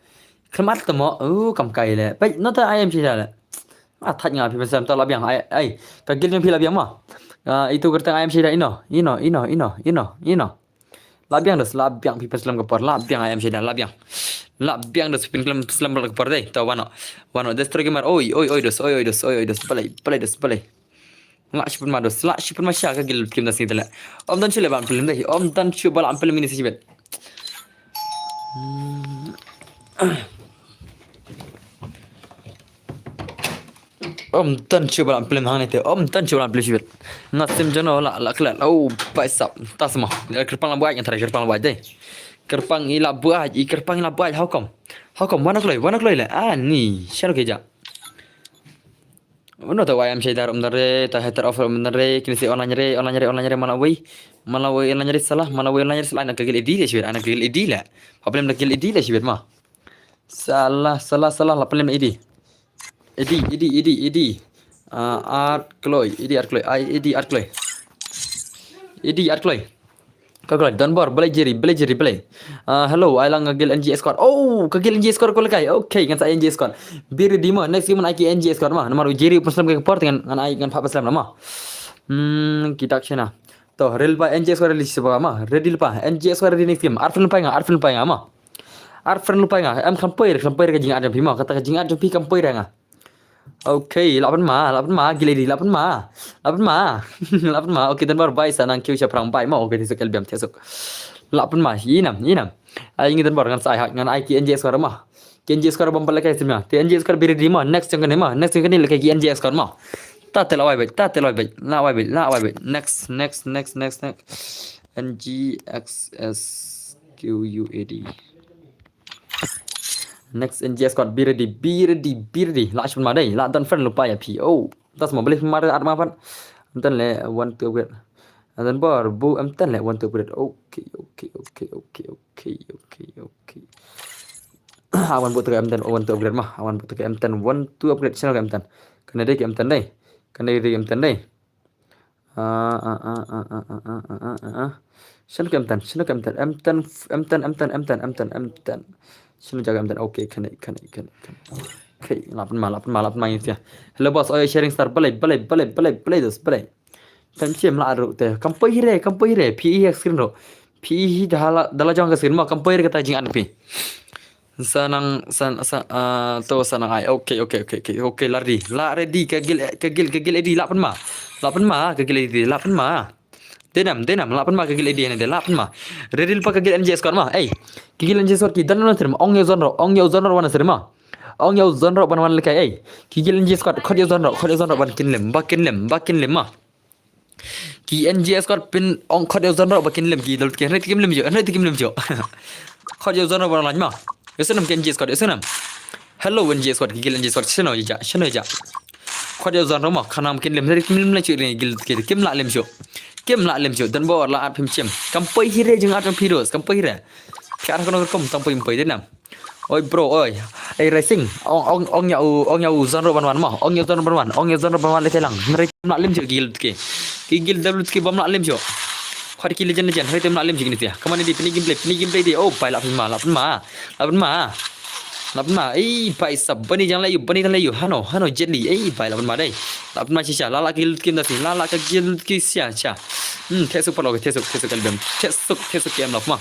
Khmat tama. Oh, kam kai le. Pai, nota I am Shada le. Ah, thaj nga phi ban sem ta la biang. Ai, ai. Ka guild jong phi la biang ma. Ah, itu kyrteng I am Shida, ino, ino, ino, ino, ino, ino. La biang dos, la biang phi pynslem ka por, la biang I am Shida, la biang. La biang dos phi pynslem, slem ka por dei. To wano, wano, Destroy Gamer, oi, oi, oi dos, oi, oi dos, oi, oi dos, balei, balei dos, balei. La shu pynma dos, la shu pynma sha ka guild kim da sini tele. Ym don shu le ban pynlem dei, ym don shu ba la pynlem ini sini bet. Hmm. Ym don shu ba la pynlem hangne te, ym don shu ba la pynlem shibit. Nga sim jono la, la klet. Oh, paisap. Tas mo. Kyrpang la buat, nga tharai kyrpang la buat dei. Kyrpang i la buat, i kyrpang i la buat, how come? How come? Wan kloi, wan kloi le. Ah, ni, shano ke ja. Uno ta wai am shaidar um dare, ta hater of um dare, kini si online re, online re, online re, mana wai. Mana wai online re salah, mana wai online re salah, na kagil edi le shibit, ana kagil edi le. Problem da kagil edi le shibit ma. Salah, salah, salah, la pynlem edi. Edi, edi, edi, edi. Ah, art kloi, edi art kloi, ai, edi art kloi. Edi art kloi. Ka kloi, don bor, balei Jerry, balei Jerry, balei. Ah, hello, ai lang ka guild N G Squad. Oh, ka guild N G Squad ko lekai. Okay, ngan sa N G Squad. Be ready ma, next game ai ki N G Squad ma. Namar u Jerry u pynslem ka por, ngan, ngan ai, ngan phah pynslem la ma. Hmm, ki dak shena. To, ready pa N G Squad ready sipa ma. Ready pa N G Squad ready next game. Arfen pa nga, arfen pa nga ma. Arfen lupa nga, em kam poi, kam poi ka jingat jong phi ma, kata ka jingat jong phi kam poi nga. Okay, la pynma, la pynma, guild edi, la pynma. La pynma. La pynma. Okay, don bor bai sa nang kiew sha phrang bai ma. Okay, thiah suk L B M, thiah suk. La pynma, inam, inam. Ai ngi don bor ngan sa ai hak, ngan ai ki N G Squad ma. Ki N G Squad bam pala kai simna. Te N G Squad be ready ma, next jong kane ma, next jong kane la kai ki N G Squad ma. Ta te la wai bai, ta te la wai bai, la wai bai, la wai bai. Next, next, next, next, next. N G X S Q U A D. Next N G Squad, be ready, be ready, be ready. La shun ma dei, la don friend lupa ya phi. Oh, tas ma beli ma at ma pan. Em ten le one to upgrade. Em ten bor bu em ten le one to upgrade. Okay, okay, okay, okay, okay, okay, okay, okay. Awan bu tu em ten one to upgrade ma. Awan bu tu em ten one to upgrade. Shano ka em ten? Kane dei ka em ten dei. Kane dei ka em ten dei. Ah, ah, ah, ah, ah, ah, ah, ah, ah, ah. Shano ka em ten? Shano ka em ten? Em ten, em ten, em ten, em ten, em ten, em ten. Shano jaka em ten? Okay, kane, kane, kane, kane. Okay, la pynma, la pynma, la pynma ngi tia. Hello boss, oi sharing star, balei, balei, balei, balei, balei dos, balei. Pynshim la ru te. Kam poi hi re, kam poi hi re. Phi hi screen ro. Phi hi da la, da la jong ka screen ma, kam poi re kata jingat phi. Sa nang, sa, sa, ah, to sa nang ai. Okay, okay, okay, okay, okay, la ready. La ready, ka guild, ka guild, ka guild edi, la pynma. La pynma, ka guild edi, la pynma. Denam, denam, la pynma, ka guild edi, ne de, la pynma. Ready lypa ka guild N G Squad ma. Ei, ka guild N G Squad ki, dan na sirma, ong ya zone ro, ong ya zone ro wan sirma. Ong ya zone ro ban wan lekai, ei. Ki guild N G Squad, khot ya zone ro, khot ya zone ro ban kin lem, ba kin lem, ba kin lem ma. Ki N G Squad pyn ong khot ya zone ro ba kin lem ki dol ki, hynrei kim lem jo, hynrei kim lem jo. Khot ya zone ro ba lan ma. Ya sanam ki N G Squad, ya sanam. Hello N G Squad, ki guild N G Squad, shano ya ja, shano ya ja. Khot ya zone ro ma, khanang kin lem, hynrei kim lem la chu ri guild ki, kim la lem jo. Kim la lem jo, dan bor la at phim chem. Kam poi hi re jingat phi dos, kam poi hi re. Phi ar kono kom tang poi poi denam. Oi bro, oi. Ei Rising, ong, ong, ong ya u, ong ya u zone ro ban wan ma. Ong ya u zone ro ban wan, ong ya u zone ro ban wan le te lang. Hynrei kim la lem jo ki guild ki. Ki guild W ki bam la lem jo. Khot ki legend legend, hynrei kim la lem jo ki ni tia. Come on di, pini gameplay, pini gameplay di. Oh, bai la pynma, la pynma. La pynma. La pynma. Ei, bai sap, bani jang la yu, bani jang la yu. Hano, hano Jet Li. Ei, bai la pynma dei. La pynma shisha, la la ki guild ki nda si, la la ki guild ki shisha. Hmm, thiah suk palo, thiah suk, thiah suk L B M. Thiah suk, thiah suk K M love ma.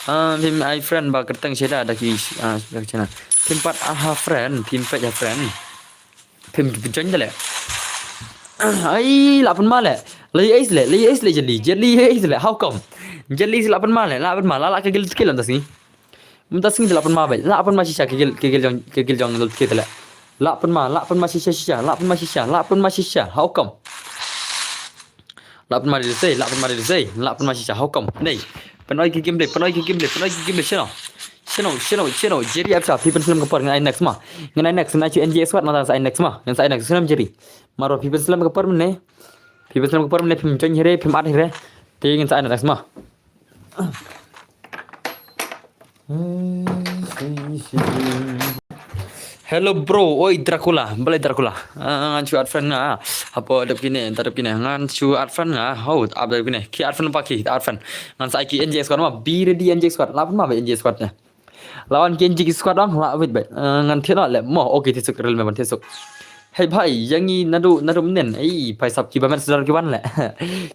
Ah, phim ai friend ba kyrteng sheda da ki, ah, da ki channel. Phim pat aha friend, phim pat ya friend. Phim join da le. Ai, la pynma le. La ace le, la ace le Jet Li, Jet Li ace le. How come? Jet Li la pynma le, la pynma, la la ka guild ki lam da si. Mynta sngi la pynma bai, la pynma shisha ka guild, ka guild jong, ka guild jong Lut ki le. La pynma, la pynma shisha shisha, la pynma shisha, la pynma shisha. How come? La pynma di sei, la pynma di sei, la pynma shisha. How come? Nei. Pynoi ki gameplay, pynoi ki gameplay, pynoi ki gameplay. Shano? Shano, shano, shano. Jerry F sha, phi pynslem ka por ngan ai next ma. Ngan ai next, ngan ai chu N G Squad, ngan sa ai next ma. Ngan sa ai next, shano Jerry. Maro phi pynslem ka por mynne. Phi pynslem ka por mynne, phim join hi re, phim add hi re. Te ngan sa ai next ma. Hello bro, oi Dracula, balei Dracula. Ah, ngan shu add friend nga. Hapo dep kine, ta dep kine. Ngan shu add friend nga. Ho, ap dep kine. Ki add friend pa ki, add friend. Ngan sa ai ki N G Squad ma, be ready N G Squad. La pynma ba N G Squad ne. La wan ki N G Squad dang, la wait bai. Ah, ngan thiah no le. Mo, okay, thiah suk, real member thiah suk. Hei bhai, ïa ngi naduh, naduh mynnin. Ei, bhai sab, kiba met sudar ki wan leh.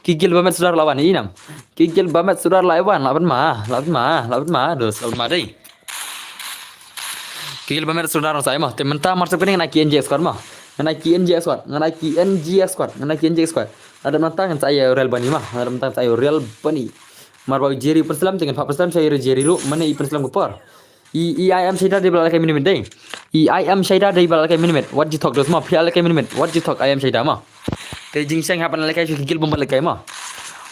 Ki guild ba met sudar la wan, i nam. Ki guild ba met sudar la wan, la pynma, la pynma, la pynma, dos, la pynma dei. Ki guild ba met sudar sa ai mo. Te mynta mar sab kane ngan ai ki N G X squad mo. Ngan ai ki N G X squad, ngan ai ki N G X squad, ngan ai ki N G X squad. Naduh mynta ngan sa ai Real Bunny mo. Naduh mynta ngan sa ai Real Bunny. Mar ba u Jerry u pynslem, te ngan phah pynslem sha u Jerry ruh, mane i pynslem ka por. I, i, I am Shaida dei ba la lehkai minimit dei. I, I am Shaida dei ba la lehkai minimit. Wat ju thok dos mo, phi la lehkai minimit. Wat ju thok, I am Shaida mo. Te jingsheng hap ban lehkai sha ki guild bym pat lehkai mo.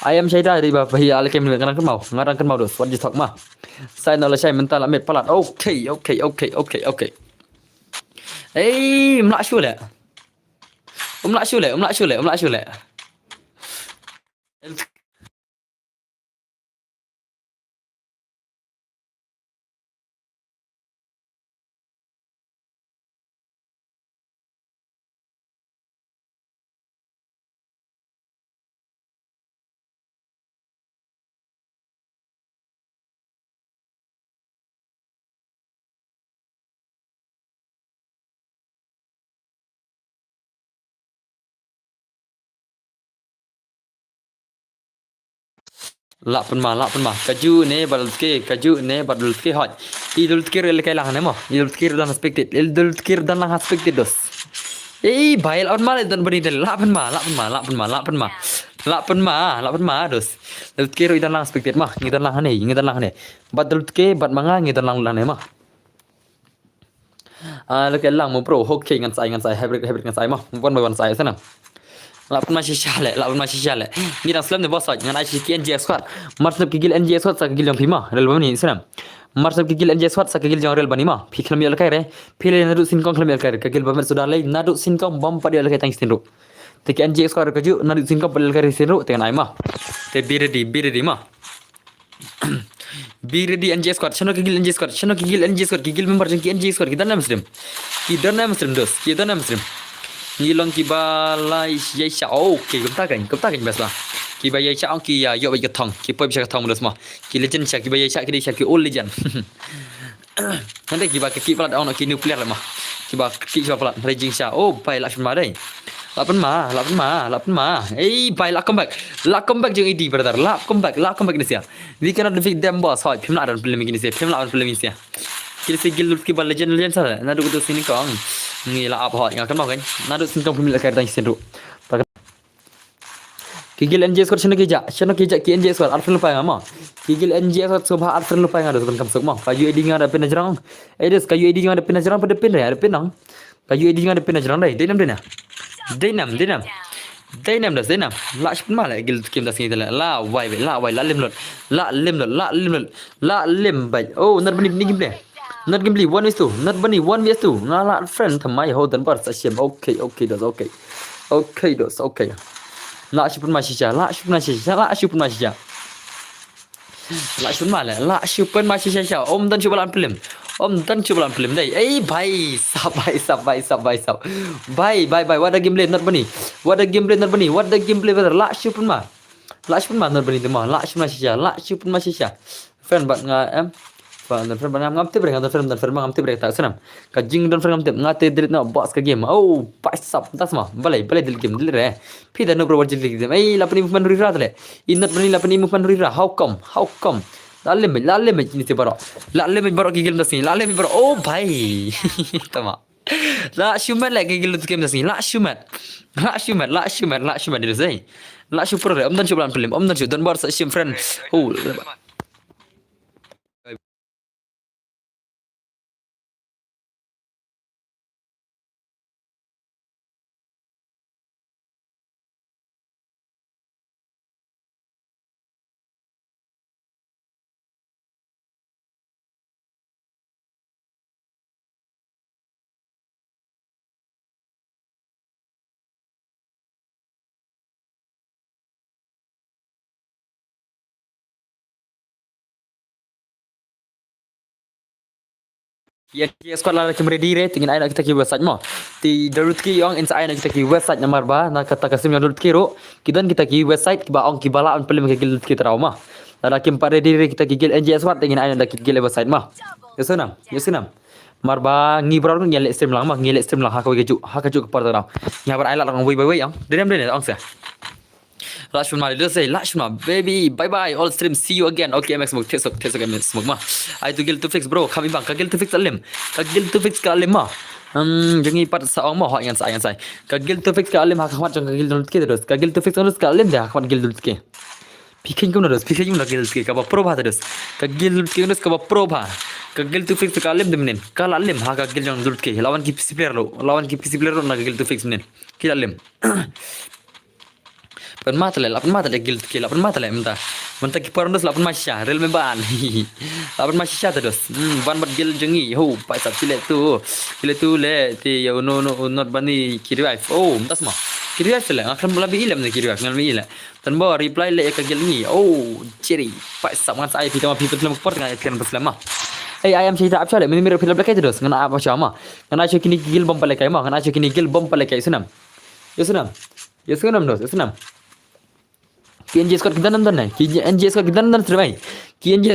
I am Shaida dei ba phi la lehkai minimit, nga dang kynmaw, nga dang kynmaw dos. Wat ju thok mo. Sa ïa no lashai mynta la miet palat. Okay, okay, okay, okay, okay. Ei, ym lah shuh leh. Ym lah shuh leh, ym lah shuh leh, ym lah shuh leh. Lah pynma, lah pynma. Kajuh ne bad Lutke, kajuh ne bad Lutke hoi. I Lutke ruh lehkai lang ne mo. I Lutke ruh don expected. I Lutke ruh don lang expected dos. Ei bhai, lah pynma leh don bani del. Lah pynma, lah pynma, lah pynma, lah pynma. Lah pynma, lah pynma dos. Lutke ruh i don lang expected mo. Ngi don lang ne, ngi don lang ne. Bad Lutke bad ma nga ngi don lang lang ne mo. Ah, lehkai lang mo bro. Okay, ngan sa ai, ngan sa ai hybrid, hybrid ngan sa ai mo. One by one sa ai sana. Lah pynma shisha leh, lah pynma shisha leh. Ngi dang slem ne boss, ngan ai shi ki N G X squad. Mar snem ki guild N G X squad sa ki guild jong phi mo. Real Bunny sana. Mar snem ki guild N G X squad sa ki guild jong Real Bunny mo. Phi khlem ïoh lehkai re. Phi leh naduh syn kong khlem ïoh lehkai re. Ka guild ba met sudar leh naduh syn kong bym pat ïoh lehkai tang sien ruh. Te ki N G X squad kajuh naduh syn kong pat ïoh lehkai re sien ruh te ngan ai mo. Te be ready, be ready mo. Be ready N G X squad. Shano ki guild N G X squad? Shano ki guild N G X squad? Ki guild member jong ki N G X squad ki don ne em stream? Ki don ne em stream dos. Ki don ne em stream. Ngi long kiba la ïaishah. Okay, kumta kan, kumta kan best ba. Kiba ïaishah ong ki ïa ïoh bad ka thong. Ki poi sha ka thong dos mo. Ki legend sha, kiba ïaishah ki dei sha ki old legend. Hynrei kiba kyrkieh palat ong ki new player la mo. Kiba kyrkieh sha palat hynrei jingshah. Oh bhai, lah pynma dei. Lah pynma, lah pynma, lah pynma. Ei bhai, lah comeback. Lah comeback jong i dei brother. Lah comeback, lah comeback ne sia. We cannot defeat them boss. Hoi, phim lah ban pynlem kine sia, phim lah ban pynlem kine sia. Kine sia guild kiba legend, legend sa. Naduh kato sien kong. Ngi la ap hoi, nga kynmaw kan. Naduh sien kong phim lah kar tang sien ruh. Ki guild N G squad shano ki jah, shano ki jah ki N G squad, ar friend lypa nga mo. Ki guild N G squad sngewbha ar friend lypa nga dos ban kam suk mo. Ka U I D nga da pyn na jrong. Ei dos, ka U I D nga da pyn na jrong, pa da pyn re, da pyn nang. Ka U I D nga da pyn na jrong dei, dei nam, dei nam. Dei nam, dei nam. Dei nam dos, dei nam. Lah shu pynma leh guild kim da sngi te leh. Lah wai beit, lah wai, lah lem lut. Lah lem lut, lah lem lut. Lah lem beit. Oh, Nat Bunny, ni game play. Nat game play, one versus two. Nat Bunny, one versus two. Nga lah friend thymmai ho, don bar sa shim. Okay, okay dos, okay. Okay dos, okay. Lah shu pynma shisha, lah shu pynma shisha, lah shu pynma shisha. Lah shu pynma leh, lah shu pynma shisha sha. Ym don shuh ba lah pynlem. Ym don shuh ba lah pynlem dei. Ei bhai sab, bhai sab, bhai sab, bhai sab. Bhai, bhai, bhai. What a gameplay, Nat Bunny. What a gameplay, Nat Bunny. What a gameplay, brother. Lah shu pynma. Lah shu pynma Nat Bunny te mo. Lah shu pynma shisha, lah shu pynma shisha. Friend bad nga em. Friend, friend bad nga ngam tip re, nga don friend, don friend bad ngam tip re ta snam. Ka jingdon friend ngam tip, nga te delete noh boss ka game. Oh, bhai sab, tas mo. Balei, balei delete game, delete re. Phi da no bro, wat delete game. Ei, la pyni movement Rira te leh. I Nat Bunny la pyni movement Rira. How come? How come? La limit, la limit kine te baroh. La limit baroh ki guild da sngi. La limit baroh. Oh bhai. Tama. Lah shu met leh ki guild game da sngi. Lah shu met. Lah shu met, lah shu met, lah shu met di da sngi. Lah shu pro re. Ym don shuh ba lah pynlem. Ym don shuh, don bar sa shim friend. Oh. Ïa ki squad la kim ready re, te ngin ai noh kita ki website mo. Te da lut ki ong in sa ai noh kita ki website namar ba na kata ka sim ïa lut ki ruh ki don kita ki website kiba ong kiba lah ban pynlem ki guild ki trai mo. Lada kim pat ready re kita ki guild N G squad, te ngin ai noh da ki guild website mo. Ïa snam, ïa snam. Namar ba ngi baroh ngi leh stream lang ma, ngi leh stream lang ha kawei ka juh, ha ka juh ka por te ngi hap ban ai lad lang wei wei wei ong. Dei ne em dei ne ong se. Lashman ma, dei se Lashman ma, baby, bye bye, all stream, see you again. Okay, M X Smoke, thied suk, thied suk, M X Smoke ma. Ai to guild to fix, bro, kham ibang, ka guild to fix ka la lim. Ka guild to fix ka la lim ma. Hmm, jong ngi pat sa ong ma, hooid ngan sa ai, ngan sa ai. Ka guild to fix ka la lim ha khmat jong ka guild Dultke te dos. Ka guild to fix ka la lim te ha khmat guild Dultke. Phi kheiñ kumno dos, phi kheiñ kumno guild Dultke, kaba pro bha te dos. Ka guild Dultke dos kaba pro bha. Ka guild to fix ka la lim te mynnin. Ka la lim ha ka guild jong Dultke. La wan ki P C player ruh, la wan ki P C player ruh na ka guild to fix mynnin. Ki la lim. Pynmata leh, la pynmata leh guild Dultke, la pynmata leh mynta. Mynta ki por dos la pynmata shisha, rel me ban. La pynmata shisha te dos. Hmm, ban bad guild jong ngi. Ho, paisap, phi leh tu. Phi leh tu leh, te ïa u no, no, Not Bunny ki revive. Oh, mynta sma. Ki revive te leh, nga khlem la ïohi leh mynta ki revive, nga khlem ïohi leh. Tang ba reply leh ïa ka guild ngi. Oh, Jerry. Paisap, ngan sa ai phi, tang ba phi pynslem ka por, ngan ai phi pynslem ma. Ei, I am Shaida, ap sha leh, mini mira phi la bleh kai te dos. Ngan ap sha ma. Ngan ai sha kine ki guild bom pale kai ma. Ngan ai sha kine guild bom pale kai, snam. Ïa snam. Ïa snam dos, ïa snam. Ki N G squad ki dang dang ne. Ki N G squad ki dang dang stream ai. Ki N G,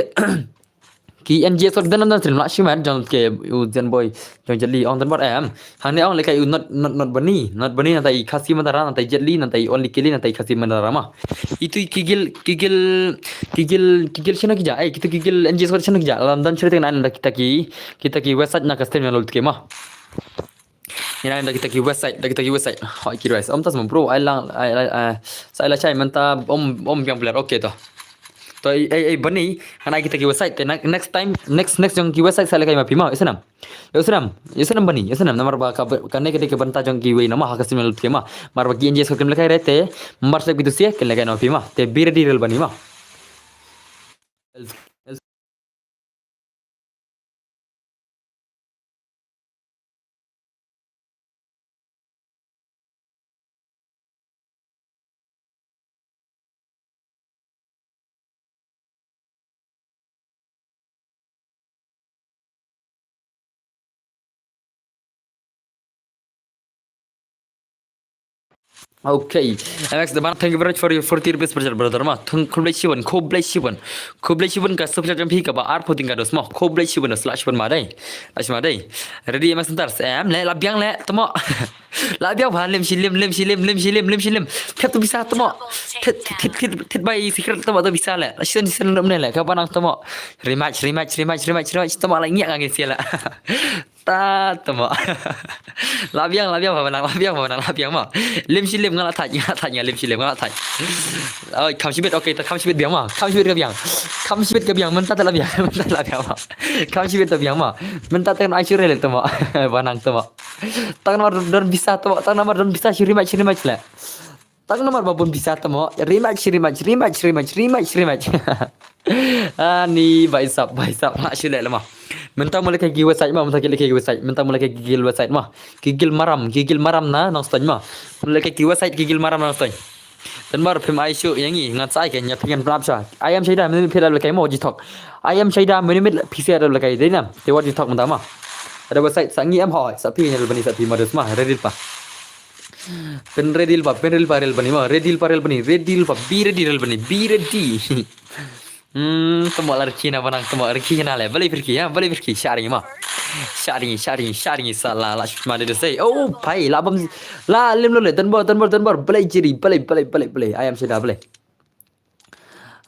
ki N G squad ki dang dang stream, la shimet jong ke u Zen Boy, jong Jet Li, ong dang bor em. Hangne ong lehkai u Not, Not, Not Bunny. Not Bunny nangta i Khasi Mandara, nangta i Jet Li, nangta i Only Kelly, nangta i Khasi Mandara ma. Itu ki guild, ki guild, ki guild, ki guild shano ki ja. Ei, kitu ki guild N G squad shano ki ja. Lam dan cerita ngan ai na kita ki, kita ki website na ka stream na Dultke ma. Ngi nang da kita ki website, da kita ki website. Hooid ki website. Ym ta sma bro, ai lang, ai, ai, ai. Sa ai la shai mynta ym, ym biang player. Okay to. To ei, ei, ei Bunny, ngan ai kita ki website. Te ne-, next time, next, next jong ki website sa lehkai ma phi ma. Ïa snam. Ïa snam, ïa snam Bunny, ïa snam. Namar ba ka, kane ka dei ka bynta jong kiwei na ma ha ka stream Dultke ma. Namar ba ki N G squad kim lehkai re te, mar sep kitu sha, kin lehkai na phi ma. Te be ready rel Bunny ma. Okay. M X the man, thank you very much for your forty rupees per share, brother ma. Thank, khublei shibun, khublei shibun. Khublei shibun ka super chat jong phi kaba arphew tyngka dos ma. Khublei shibun dos, la shibun ma dei. La shibun ma dei. Ready M X Hunters. Em, leh, la biang leh, tamo. La biang bha, lim shi lim, lim shi lim, lim shi lim, lim shi lim. Thied to pisa tamo. Thied, thied, thied, thied bai secret tamo to pisa leh. La shisien shisien lum ne leh, kaba nang tamo. Rematch, rematch, rematch, rematch, rematch. Tamo la ngiak ngi sia leh. Ta tamo. La biang, la biang, ba nang, la biang, ba nang, la biang ma. Lim shi lim nga la thait, nga la thait, nga lim shi lim nga la thait. Oi, kham shibit, okay, ta kham shibit biang ma. Kham shibit ka biang. Kham shibit ka biang, mynta ta la biang, mynta ta la biang ma. Kham shibit ta biang ma. Mynta ta kan ai shu rel tamo. Ba nang tamo. Tang namar don pisa tamo, tang namar don pisa shi rematch, shi rematch leh. Tang namar ba bun pisa tamo. Rematch, rematch, rematch, rematch, rematch, rematch. Ani, bhai sahab, bhai sahab, la shu leh lama. Mynta mo lehkai ki website ma, mynta ki lehkai ki website, mynta mo lehkai ki guild website ma. Ki guild maram, ki guild maram na Nongstoiñ ma. Mo lehkai ki website ki guild maram na Nongstoiñ. Tang ba phim ai shuh ïa ngi, ngan sa ai ka ïa phi ngan pynap sha. I am Shaida, mynta phi la lehkai mo, ji thok. I am Shaida, mynta phi sa lehkai, dei nam. Te wat ji thok mynta ma. Ada website sa ngi em hoi, sa phi ngi rel bani, sa phi ma dus ma, ready pa. Pyn ready pa, pyn ready pa rel bani ma, ready pa rel bani, ready pa, be ready rel bani, be ready. Hmm, tamo la riki na ba nang, tamo riki na leh, balei riki, ha, balei riki, sharing ma. Sharing, sharing, sharing, sa la, la, shut ma de de sei. Oh, pai, la bam, la lim lo leh, Denbor, Denbor, Denbor, balei jiri, balei, balei, balei, balei, I am Shaida, balei.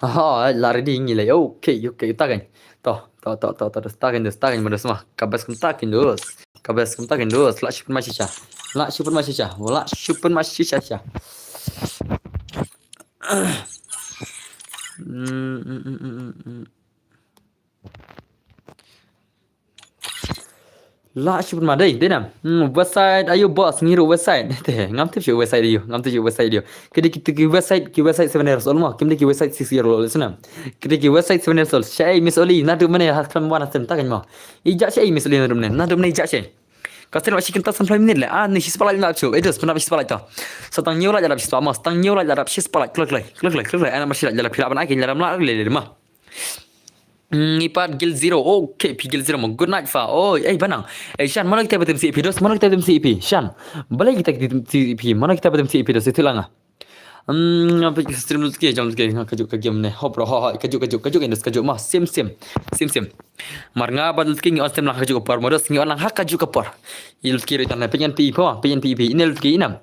Oh, la ready ngi leh. Okay, okay, ta kan. To, to, to, to, to, ta kan, ta kan, ma dus ma. Ka best kum ta kan dus. Ka best kum ta kan dus. La shu pynmai shisha. La shu pynmai shisha. La shu pynmai shisha sha. Mm, mm, mm, mm, mm, mm. La shu pynmai dei, dei nam. Hmm, website aïu boss, ngi ruh website. Te, ngam tip shuh website aïu, ngam tip shuh website aïu. Ki dei ki, ki website, ki website seven years old mo, kim dei ki website six year old, shu nam. Ki dei ki website seven years old. Shaei Miss Oli, naduh mynne ha khlem wan ha stream ta kan mo. I jah shaei Miss Oli naduh mynne, naduh mynne i jah shaei. Ka stream shi kynta san phew minit leh. Ah, ni shi spotlight na shu. Eh, dos, pynap shi spotlight to. Sa tang ñiew light lap shi spotlight mo, sa tang ñiew light lap shi spotlight. Kloi, kloi, kloi, kloi, kloi. Ana mar shi light lap, phi lap ban ai ki lap lap leh leh mo. Ngi pat guild zero. Okay, phi guild zero mo. Good night fa. Oi, ei ba nang. Ei Shan, mano kita batem C P dos, mano kita batem C P. Shan. Balei kita batem C P, mano kita batem C P dos, itu langa. Hmm, apa ki stream lut ki, jam ki, ha, kajuh ka game ne. Hop, ro, ho, ho, kajuh, kajuh, kajuh, Indus, kajuh, ma, sim, sim, sim, sim. Mar nga ba lut ki, ngi on stream lang ha kajuh ka por, modus, ngi on lang ha kajuh ka por. I lut ki, ri tan, pynyan pi, po, pynyan pi, pi, ine lut ki, inam.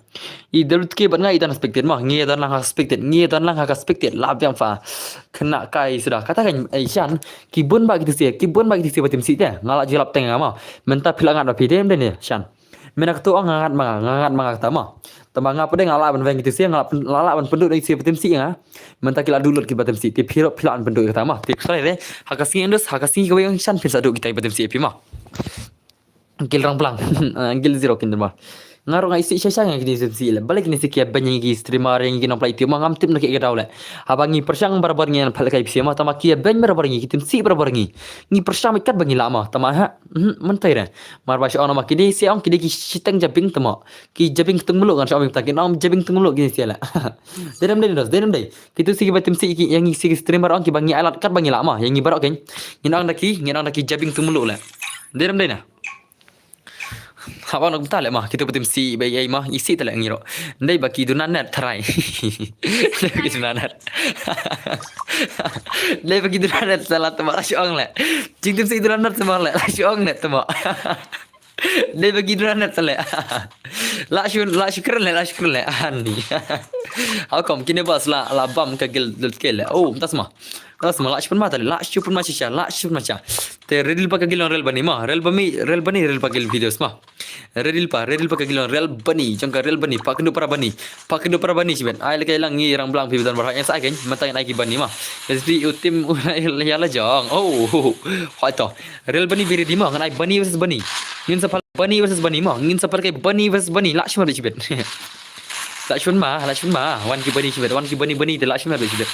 I da lut ki, bad nga, i tan spectate, ma, ngi tan lang ha spectate, ngi tan lang ha spectate, la biang fa. Kena kai suda, kata kan, eh, shan, ki bun ba ki tisi, ki bun ba ki tisi ba tim si te, nga la jilap teng nga, ma. Mynta phi la ngat ba phi dem de ne, shan. Mynta katu nga ngat ma nga, nga ngat ma nga kata ma. Tama nga pdeng nga lah ban veng kiti sia, nga lah pen-, lah lah ban pynduh sia ba tim si nga. Mynta ki la duh lut ki ba tim si, te phi ruh phi lah ban pynduh kata ma. Te khuslai re, ha ka sngi Indus, ha ka sngi kawei ngan shan phin sa duh kita ba tim si phi ma. Gil rang blang. Gil zero kin ma. Nga ruh nga isi sha sha nga kini tim si le. Balei kini si ki beng ngi ki streamer ngi ki nongpynlait YouTube ma ngam tip na ki ka daw le. Haba ngi pyrshang barabor ngi ngan pynlait kai phi ma, tama ki beng barabor ngi, ki tim si barabor ngi. Ngi pyrshang kat ba ngi lah ma, tama ha. Mhm, mynta re. Mar ba shu ong nama kine, shu ong kine ki shiteng jabieng tymok. Ki jabieng ktung mluh ngan shu ong mynta, ki ong jabieng ktung mluh kine shu la. Dei nam dei dos, dei nam dei. Kitu si ki ba tim si ki, ïa ngi si ki streamer ong ki ba ngi ai lad kat ba ngi lah ma, ïa ngi baroh kein. Ngin ong da ki, ngin ong da ki jabieng ktung mluh la. Dei nam dei na. Haba nok mynta le ma, kitu ba tim si ba ïa ma, isi ta le ngi ruh. Dei ba ki duna net tharai. Dei ba ki duna net. Dei ba ki duna net sa la tymok la shu ong le. Jingtim si duna net tymok le, la shu ong le tymok. Dei ba ki duna net sa le. La shu, la shu kren le, la shu kren le. Ani. How come kine bas la, la bam ka gil lut ke le. Oh, mynta sma. Mynta sma, la shu pynma ta le, la shu pynma shisha, la shu pynma shisha. Te rel pa ka gil ong rel bani ma, rel bani, rel bani, rel pa gil videos ma. Rel pa, rel pa ka gil ong rel bani, jong ka rel bani, pa kynduh para bani, pa kynduh para bani shibet. Ai lehkai lang ngi rang blang phi bitan barha ïa sa kein, mynta ngin ai ki bani ma. Sbi u tim u ïa la jong. Oh, hoi to. Rel bani biri di ma, ngan ai bani versus bani. Ngin sa pal bani versus bani ma, ngin sa pal kai bani versus bani, la shimar shibet. La shun ma, la shun ma, wan ki bani shibet, wan ki bani bani, te la shimar shibet.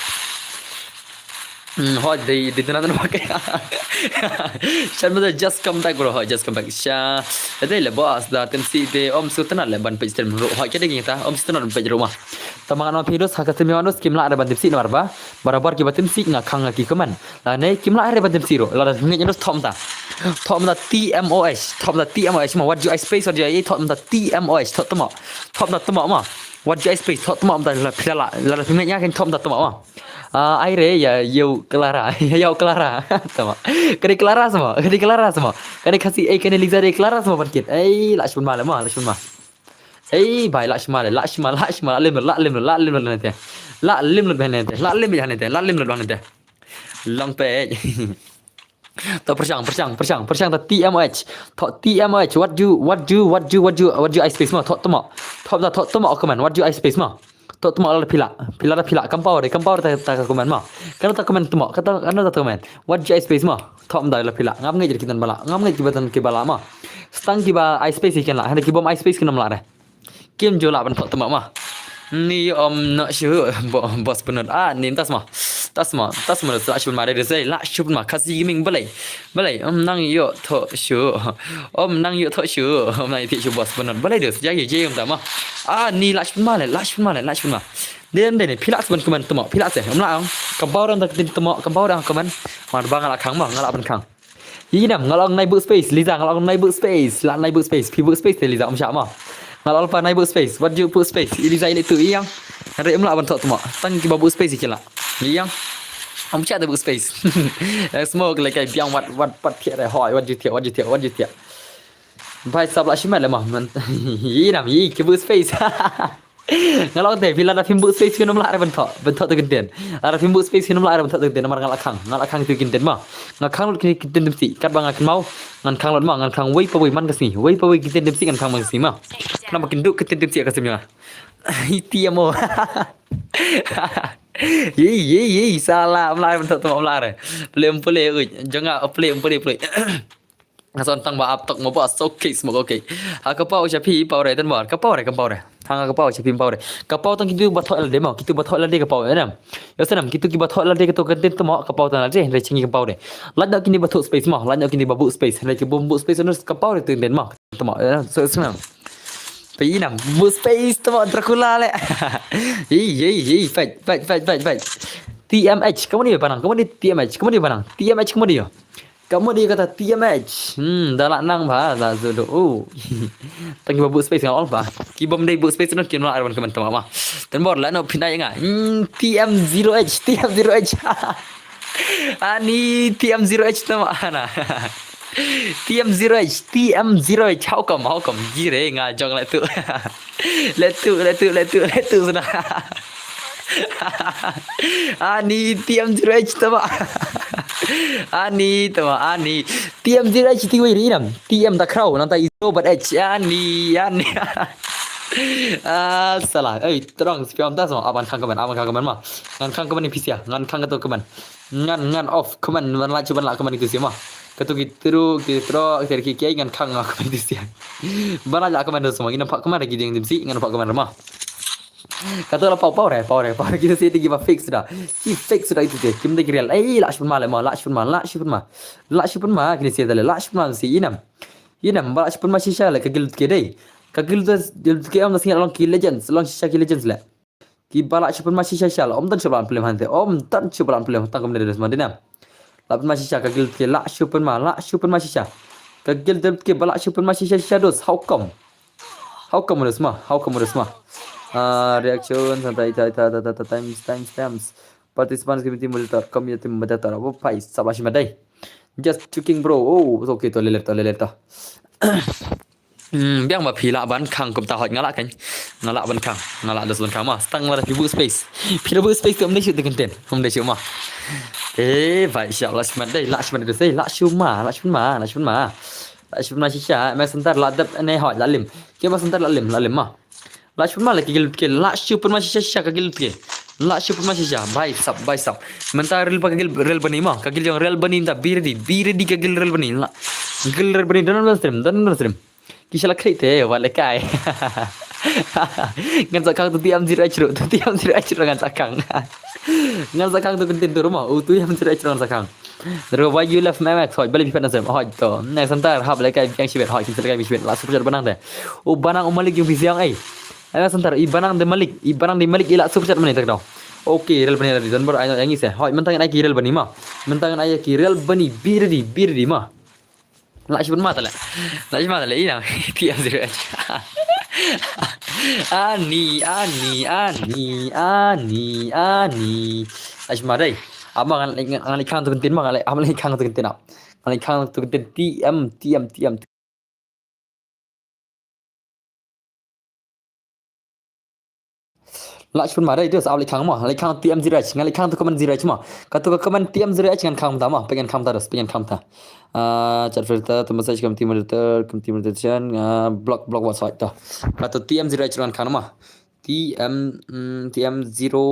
Hmm, hoi, dei, dei tana tana pakai. Shan mata just come back, bro, hoi, just come back. Sha, dei le boss, da tim si de om su tana le ban page tem ro, hoi, kede kita, om su tana ban page ro ma. Tamang ano virus, haka temi manus, kim la ada ban tim si namar ba, barabor ki ba tim si nga khang ki comment. Lane kim lah re ban tim si ruh. Lada ngeit nus thom ta. Thom ta T M O H. Thom ta T M O H ma. What you I space, what you I thom ta T M O H. Thom ta ma. Thom ta tama ma. What you I space, thom tama ma. Lada phi la, lada phi ngeit ïa kan thom ta tama ma. Ah, ai re ïa, ïa Clara. Ïa Clara. Tama. Kane Clara sama. Kane Clara sama. Kane Khasi, eh, kane Liza de Clara sama ban kit. Eh, la shun ma le ma, la shun ma. Eh, bai, la shun ma le, la shun ma, la shun ma, la lim, la lim, la lim, la lim, la lim, la lim, la lim, la lim, la lim, la lim. Long page. To pyrshang, pyrshang, pyrshang, pyrshang ta T M O H. To T M O H. What do, what do, what do, what do, what do I space ma? To tama. To ta, to tama comment. What do I space ma? To tama la phi la. Phi la da phi la. Kam pau de, kam pau ta, ta comment ma. Kan ta comment tama. Kata kan ta comment. What do I space ma? To da la phi la. Ngam ngeit ki tan bala. Ngam ngeit ki ba tan ki bala ma. Stang ki ba I space ki la. Hana ki bom I space ki nam la de. Kim ju lah ban thok tama ma. Ni om na shu bo-, boss penut. Ah, ni tas ma. Tas ma, tas ma, la shun ma de de sei, la shun ma, Khasi Gaming balei. Balei, om nang yo thok shu. Om nang yo thok shu. Om nang yo thok shu boss penut. Balei de, ja ye je om tama. Ah, ni la shun ma le, la shun ma le, la shun ma. Dem de ni, phi la ban comment tama, phi la se. Om la ong. Ka bau dang ta tin tama, ka bau dang comment. Mar ba nga la khang ma, nga la ban khang. Ïa nam, nga la ong nai book space, Liza, nga la ong nai book space, la nai book space, phi book space te Liza, om shah ma. Nga la ong pa nai book space, what do you book space, i Liza i le tu ïa. Hynrei em la ban thok tama, tang ki ba book space ki la. Ïa. Om shah te book space. Eh, smoke le kai biang wat, wat, pat thiah re hoi, what do you thiah, what do you thiah, what do you thiah. Bhai sab la shimet le ma, man. Ïa nam, ïa ki book space. Nga la ong te, phi lada phim book space phin ym lah re ban thok, ban thok tu kynten. Lada phim book space phin ym lah re ban thok tu kynten, namar nga la khang, nga la khang tu kynten ma. Nga khang lut kine kynten tim si, katba nga kynmaw, ngan khang lut ma, ngan khang wei pa wei man ka sngi, wei pa wei kynten tim si ngan khang man ka sngi ma. Namar kynduh kynten tim si ka sngi ma. T M O. Yei, yei, yei, sala, ym lah re ban thok tu ma, ym lah re. Pule, pule, ui, jong nga, pule, pule, pule. Nga son tang ba ap tok mo ba so case mo, okay. Ha ka pau sha phi pau re tan ba. Ka pau re, ka pau re. Hang ka pau sha phi pau re. Ka pau tang kitu ba thok la de mo, kitu ba thok la de ka pau re nam. Yo sanam kitu ki ba thok la de ka to ka den tamo ka pau tang la de, re chingi ka pau re. Lad na kini ba thok space mo, lad na kini ba book space, re ki bom book space no ka pau re tu den mo. Tamo, eh, so sanam. Pe inam, book space tamo Dracula le. Ei, ei, ei, fight, fight, fight, fight, fight. T M H, kamu ni ba nang, kamu ni T M H, kamu ni ba nang, T M H kamu ni yo. Ka mut ïa kata T M H. Hmm, da lah nang ba, da zu do. Oh. Tang kiba book space nga ong ba. Ki bym dei book space noh kin lah arwan ka man tama ma. Tan bor lah no phin ai nga. Hmm, T M zero H, T M zero H. Ani T M zero H tama ana. T M zero H, T M zero H. How come, how come? Gire nga jong lah tu. Letu, letu, letu, letu sana. Ani T M zero H tama. Ani tama, ani. T M zero H ti wei ri nam. T M ta khraw, nang ta i zero bad H. Ani, ani. Ah, salah. Ei, terang spiam ta sama. Aban khang kaman, aban khang kaman ma. Ngan khang kaman ni pisia. Ngan khang kato kaman. Ngan, ngan off kaman, ban lah, cuban lah kaman itu sia ma. Kato ki tru, ki tru, ki tru, ki kiai ngan khang kaman itu sia. Ban lah kaman itu sama. Ngan pak kaman lagi ding dim si, ngan pak kaman ma. Kato la pau, pau re, pau re, pau re. Kita sih tiga fix sudah. Ki fix sudah itu sih. Kim dei ki real. Eh, lah shun ma le ma, lah shun ma, lah shun ma. Lah shun ma, kini sih tale, lah shun ma si inam. Inam, ba lah shun ma shisha le, ka gil ke dei. Ka gil tu, gil ke am da singa long ki legends, long shisha ki legends le. Ki ba lah shun ma shisha shisha le. Om tan shun ma film hante, om tan shun ma film tang kum dei des ma dinam. Lah shun ma shisha, ka gil ke lah shun ma, lah shun ma shisha. Ka gil ke ba lah shun ma shisha shisha dos. How come? How come udah semua? How come udah semua? Ah, reaction santai, ta, ta, ta, ta, ta, times, times, times. Participants community moderator, community moderator. Apa pai? Sabla shim dai. Just checking, bro. Oh, okay, to leler, to leler, to. Hmm, biang ba phi lah ban khang kum ta hot nga lah kan. Nga lah ban khang, nga lah dos ban khang ma. Stang lah phi book space. Phi lah book space tu um dei shoot tu content. Um dei shoot ma. Eh, bai shim lah shim dai, lah shim dai, lah shim ma, lah shim ma, lah shim ma. Lah shun ma shisha, ma santar lah dep ne hoi lah lim. Ke ma santar lah lim, lah lim ma. Lah shun ma lah ke gil ke, lah shun ma shisha shisha ka gil ke. Lah shun ma shisha, bai sap, bai sap. Menta rel ba ka gil rel bani ma, ka gil jong rel bani menta be ready, be ready ka gil rel bani la. Gil rel bani don don stream, don don stream. Ki shala khrei te, wa le kai. Ngan sa khang tu T M zero H ru, tu T M zero H ru ngan sa khang. Ngan sa khang tu kentin tu rumah, u tu T M zero H ru ngan sa khang. Dro why you love my max hoi bale bi pat nasem hoi to. Next santar hap lai kai biang shibet hoi kin lai kai bi shibet la super chat banang te. O banang o malik yung bi siang ai. Ai santar i banang de malik, i banang de malik i la super chat mane tak dong. Okay, rel bani la di don bor ai yang ise. Hoi mentang ai ki rel bani ma. Mentang ai ki rel bani bi ready, bi ready ma. La shibet ma tale. La shibet ma tale ina. T M zero H. Ani, ani, ani, ani, ani. La shibet ma dai. Ama ngan ngan khang tu kentin ma ngan ama khang tu kentin ap. Ngan khang tu kentin T M, T M, T M. La shun ma dai dus ap la khang ma, la khang T M zero H, ngan la khang tu kaman zero H ma. Ka tu ka kaman T M zero H ngan khang ta ma, pengen khang ta dus, pengen khang ta. Ah, chat filter, tu message kam T M filter, kam T M filter chan, ah, block, block what's right ta. Ka tu T M zero H ngan khang ma. T M, mm, T M zero,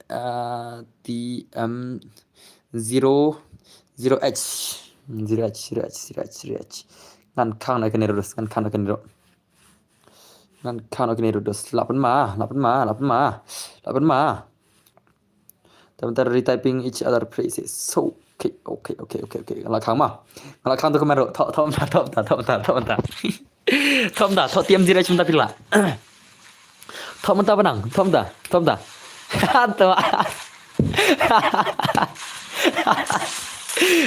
ah, T M zero, zero H, zero H, zero H, zero H, zero H. Ngan khang na kene rus, ngan khang na kene rus. Ngan khang na kene rus. Lapan ma, lapan ma, lapan ma, lapan ma. Tama ta retyping each other places. So, okay, okay, okay, okay, okay. Ngan la khang ma. Ngan la khang tu kaman ro. Thok, thok ta, thok ta, thok ta, thok ta. Thok ta, thok T M zero H mynta phi la. Thok mynta banang, thok mynta, thok mynta. Thok.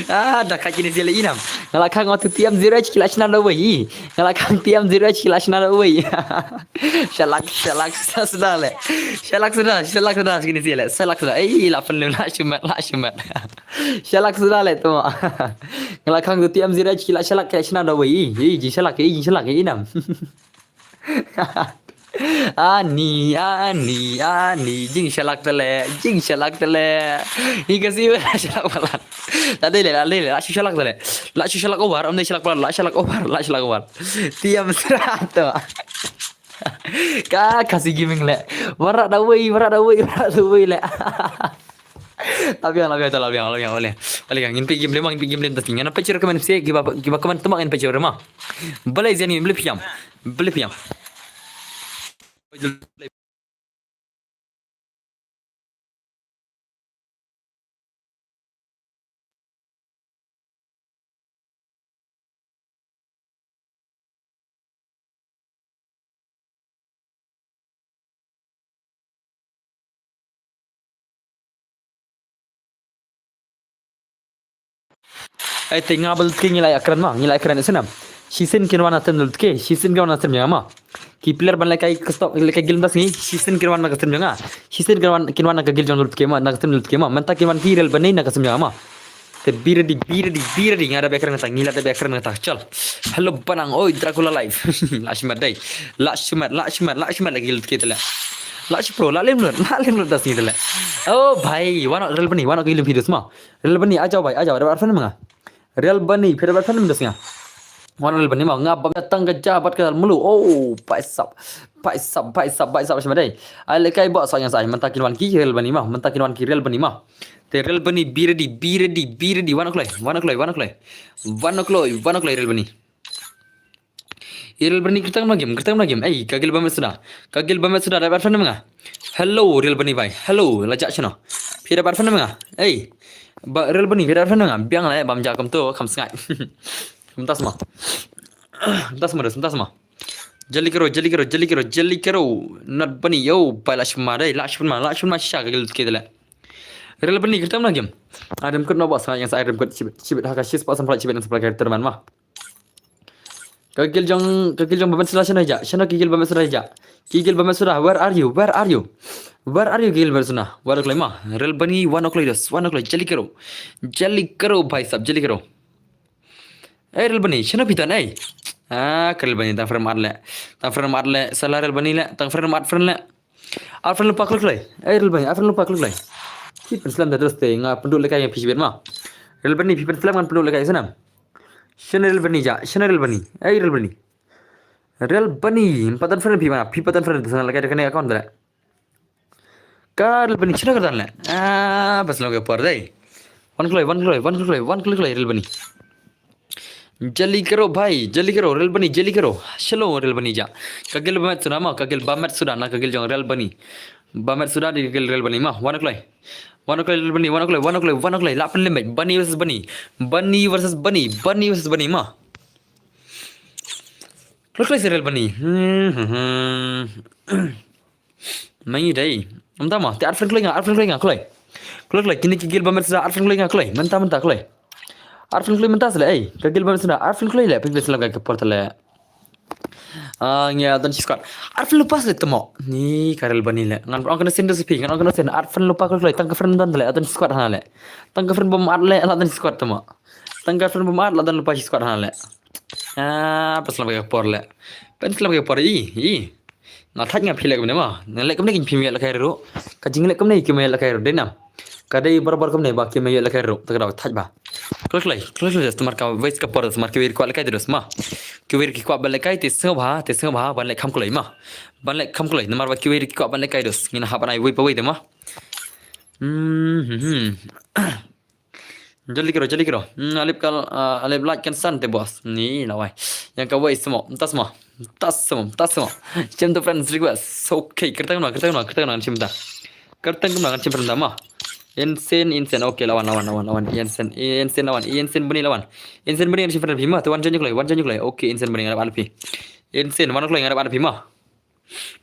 Ah, da ka kini zile inam. Ngan la khang tu T M zero H ki la shna da wei. Ngan la khang T M zero H ki la shna da wei. Shalak, shalak, sa sudah le. Shalak sudah, shalak sudah kini zile. Shalak sudah. Eh, la pen la shumat, la shumat. Shalak sudah le tu. Ngan la khang tu T M zero H ki la shalak ki la shna da wei. Eh, jing shalak, eh, jing shalak, eh, inam. Ani, ani, ani, jing shalak tale, jing shalak tale. Hi ka si la shalak palat. La dei le, la dei le, la shu shalak tale. La shu shalak over, am dei shalak palat, la shalak over, la shalak over. T M serato. Ka, ka si gaming le. Warak da wei, warak da wei, warak da wei le. Labiang, labiang, labiang, labiang, labiang. Labiang, ngin pi game lima, ngin pi game lima tas ngin. Apa cakap komen sih? Kiba, kiba komen tu mak ngin pecah rumah. Boleh jadi boleh piam. Boleh piam. Ai te nga ba lut ke ngi la ïa kren ma, ngi la ïa kren snem. Shisien kin wan na tem lut ke, shisien kin wan na tem jong nga ma. Ki player ban lehkai ka stock, lehkai guild mynta sngi, shisien kin wan na ka tem jong nga. Shisien kin wan, kin wan na ka guild jong lut ke ma, na ka tem lut ke ma. Mynta kin wan ki Real Bunny na ka tem jong nga ma. Te be ready, be ready, be ready. Nga da ba ïa kren kata, ngi la da ba ïa kren kata. Chal. Hello Banang, oi Dracula live. La shimet dei. La shimet, la shimet, la shimet lehkai lut ke te leh. La shi pro, la lem lut, la lem lut da sngi te leh. Oh bhai, wan Real Bunny, wan ki lem video ma. Real Bunny, a jaw bhai, a jaw, da ba arfen ma nga. Real Bunny, phi da ba arfen ma da sngi. Wan Real Bunny ma, nga bam ïa tang ka jaw bad ka mulu. Oh, paisap. Paisap, paisap, paisap, shima dei. Ai lehkai ba sa ïa sa, mynta kin wan ki Real Bunny ma, mynta kin wan ki Real Bunny ma. Te Real Bunny, be ready, be ready, be ready. Wan kloi, wan kloi, wan kloi. Wan kloi, wan kloi Real Bunny. Real Bunny kyrteng na game, kyrteng na game. Ei, ka guild ba met suda. Ka guild ba met suda, da ba arfen ma nga. Hello, Real Bunny bhai. Hello, la jah shano. Phi da ba arfen ma nga. Ei. Ba Real Bunny, phi da ba arfen ma nga. Biang la, bam ja kum to, kham sngai. Mynta sma. Mynta sma, mynta sma. Jelly Kero, Jelly Kero, Jelly Kero, Jelly Kero. Not Bunny, yo, bhai la shima dei, la shima, la shima shisha ka guild ke te leh. Real Bunny kyrteng na game. Adam kut no boss, ïa sa Adam kut chibit, chibit ha ka shispah samprak chibit samprak ka tournament ma. Ka guild jong, ka guild jong ba met suda shano ja, shano ki guild ba met suda ja. Ki guild ba met suda, where are you? Where are you? Where are you guild ba met suda? Wan kloi ma, Real Bunny, wan kloi dos, wan kloi, Jelly Kero. Jelly Kero, bhai sab, Jelly Kero. Ei, Real Bunny, shano phi don, ei? Ah, ka Real Bunny, tang friend mat leh. Tang friend mat leh, sala Real Bunny leh, tang friend mat friend leh. Arfen lypa kloi kloi. Ei, Real Bunny, arfen lypa kloi kloi. Phi pynslem da dress te, nga pynduh lehkai ïa phi shibit ma. Real Bunny, phi pynslem ngan pynduh lehkai snem. Shano Real Bunny ja, shano Real Bunny. Ei, Real Bunny. Real Bunny, pat don friend phi ma, phi pat don friend, sa lehkai da kane account da. Ka Real Bunny, shano ka don leh. Ah, bas lehkai por dei. Wan kloi, wan kloi, wan kloi, wan kloi, Real Bunny. Jelly Kero bhai, Jelly Kero, Real Bunny, Jelly Kero. Shalo Real Bunny ja. Ka guild ba met suda ma, ka guild ba met suda na ka guild jong Real Bunny. Ba met suda di ka guild Real Bunny ma. Wan kloi. Wan kloi Real Bunny, wan kloi, wan kloi, wan kloi. La pynlem beit. Bunny versus Bunny. Bunny versus Bunny. Bunny versus Bunny ma. Kloi kloi se Real Bunny. Hmm, hmm, hmm. Mai dei. Mynta ma, te arfen kloi nga, arfen kloi nga kloi. Kloi kloi, kine ki guild ba met suda arfen kloi nga kloi. Mynta mynta kloi. Arfen kloi mynta sele, ei. Ka guild ba met suda arfen kloi leh, phi phi sele ka por te leh. Ah, ngi don shi squad. Arfen lypa sele temo. Ni ka Real Bunny leh. Ngan ong kane sien da sepi, ngan ong kane sien. Arfen lypa kloi kloi, tang ka friend don leh, don shi squad hana leh. Tang ka friend ba mat leh, la don shi squad temo. Tang ka friend ba mat, la don lypa shi squad hana leh. Ah, pynslem ka por leh. Pynslem ka por i, i. Nga thait nga phi leh kumne ma. Nga leh kumne kin phi ïa lehkai ruh. Ka jingleh kumne ki ïa lehkai ruh dei nam. Ka dei barbar kumne ba ki ïa lehkai ruh. Ta ka daw thait ba. Kloi kloi, kloi kloi, namar ka wei ka por, namar ki wei ki kwah lehkai dos ma. Ki wei ki kwah ban lehkai te sngewbha, te sngewbha ban leh kham kloi ma. Ban leh kham kloi, namar ba ki wei ki kwah ban lehkai dos. Ngin hap ban ai wei pa wei te ma. Hmm, hmm, hmm. Jelly Kero, Jelly Kero. Hmm, alip kal, ah, alip like kan san te boss. Ni lawai. Yang ka wei semok. Mynta semok. Mynta semok. Mynta semok. Shim to friends request. Okay, kyrteng kumno, kyrteng kumno, kyrteng kumno ngan shim ta. Kyrteng kumno ngan shim friend ma. Insane, insane. Okay, lawan, lawan, lawan, lawan. Insane, insane lawan. Insane Bunny lawan. Insane Bunny ngan shim friend phi ma. Tu wan join kloi, wan join kloi. Okay, Insane Bunny ngan dap an phi. Insane, wan kloi ngan dap an phi ma.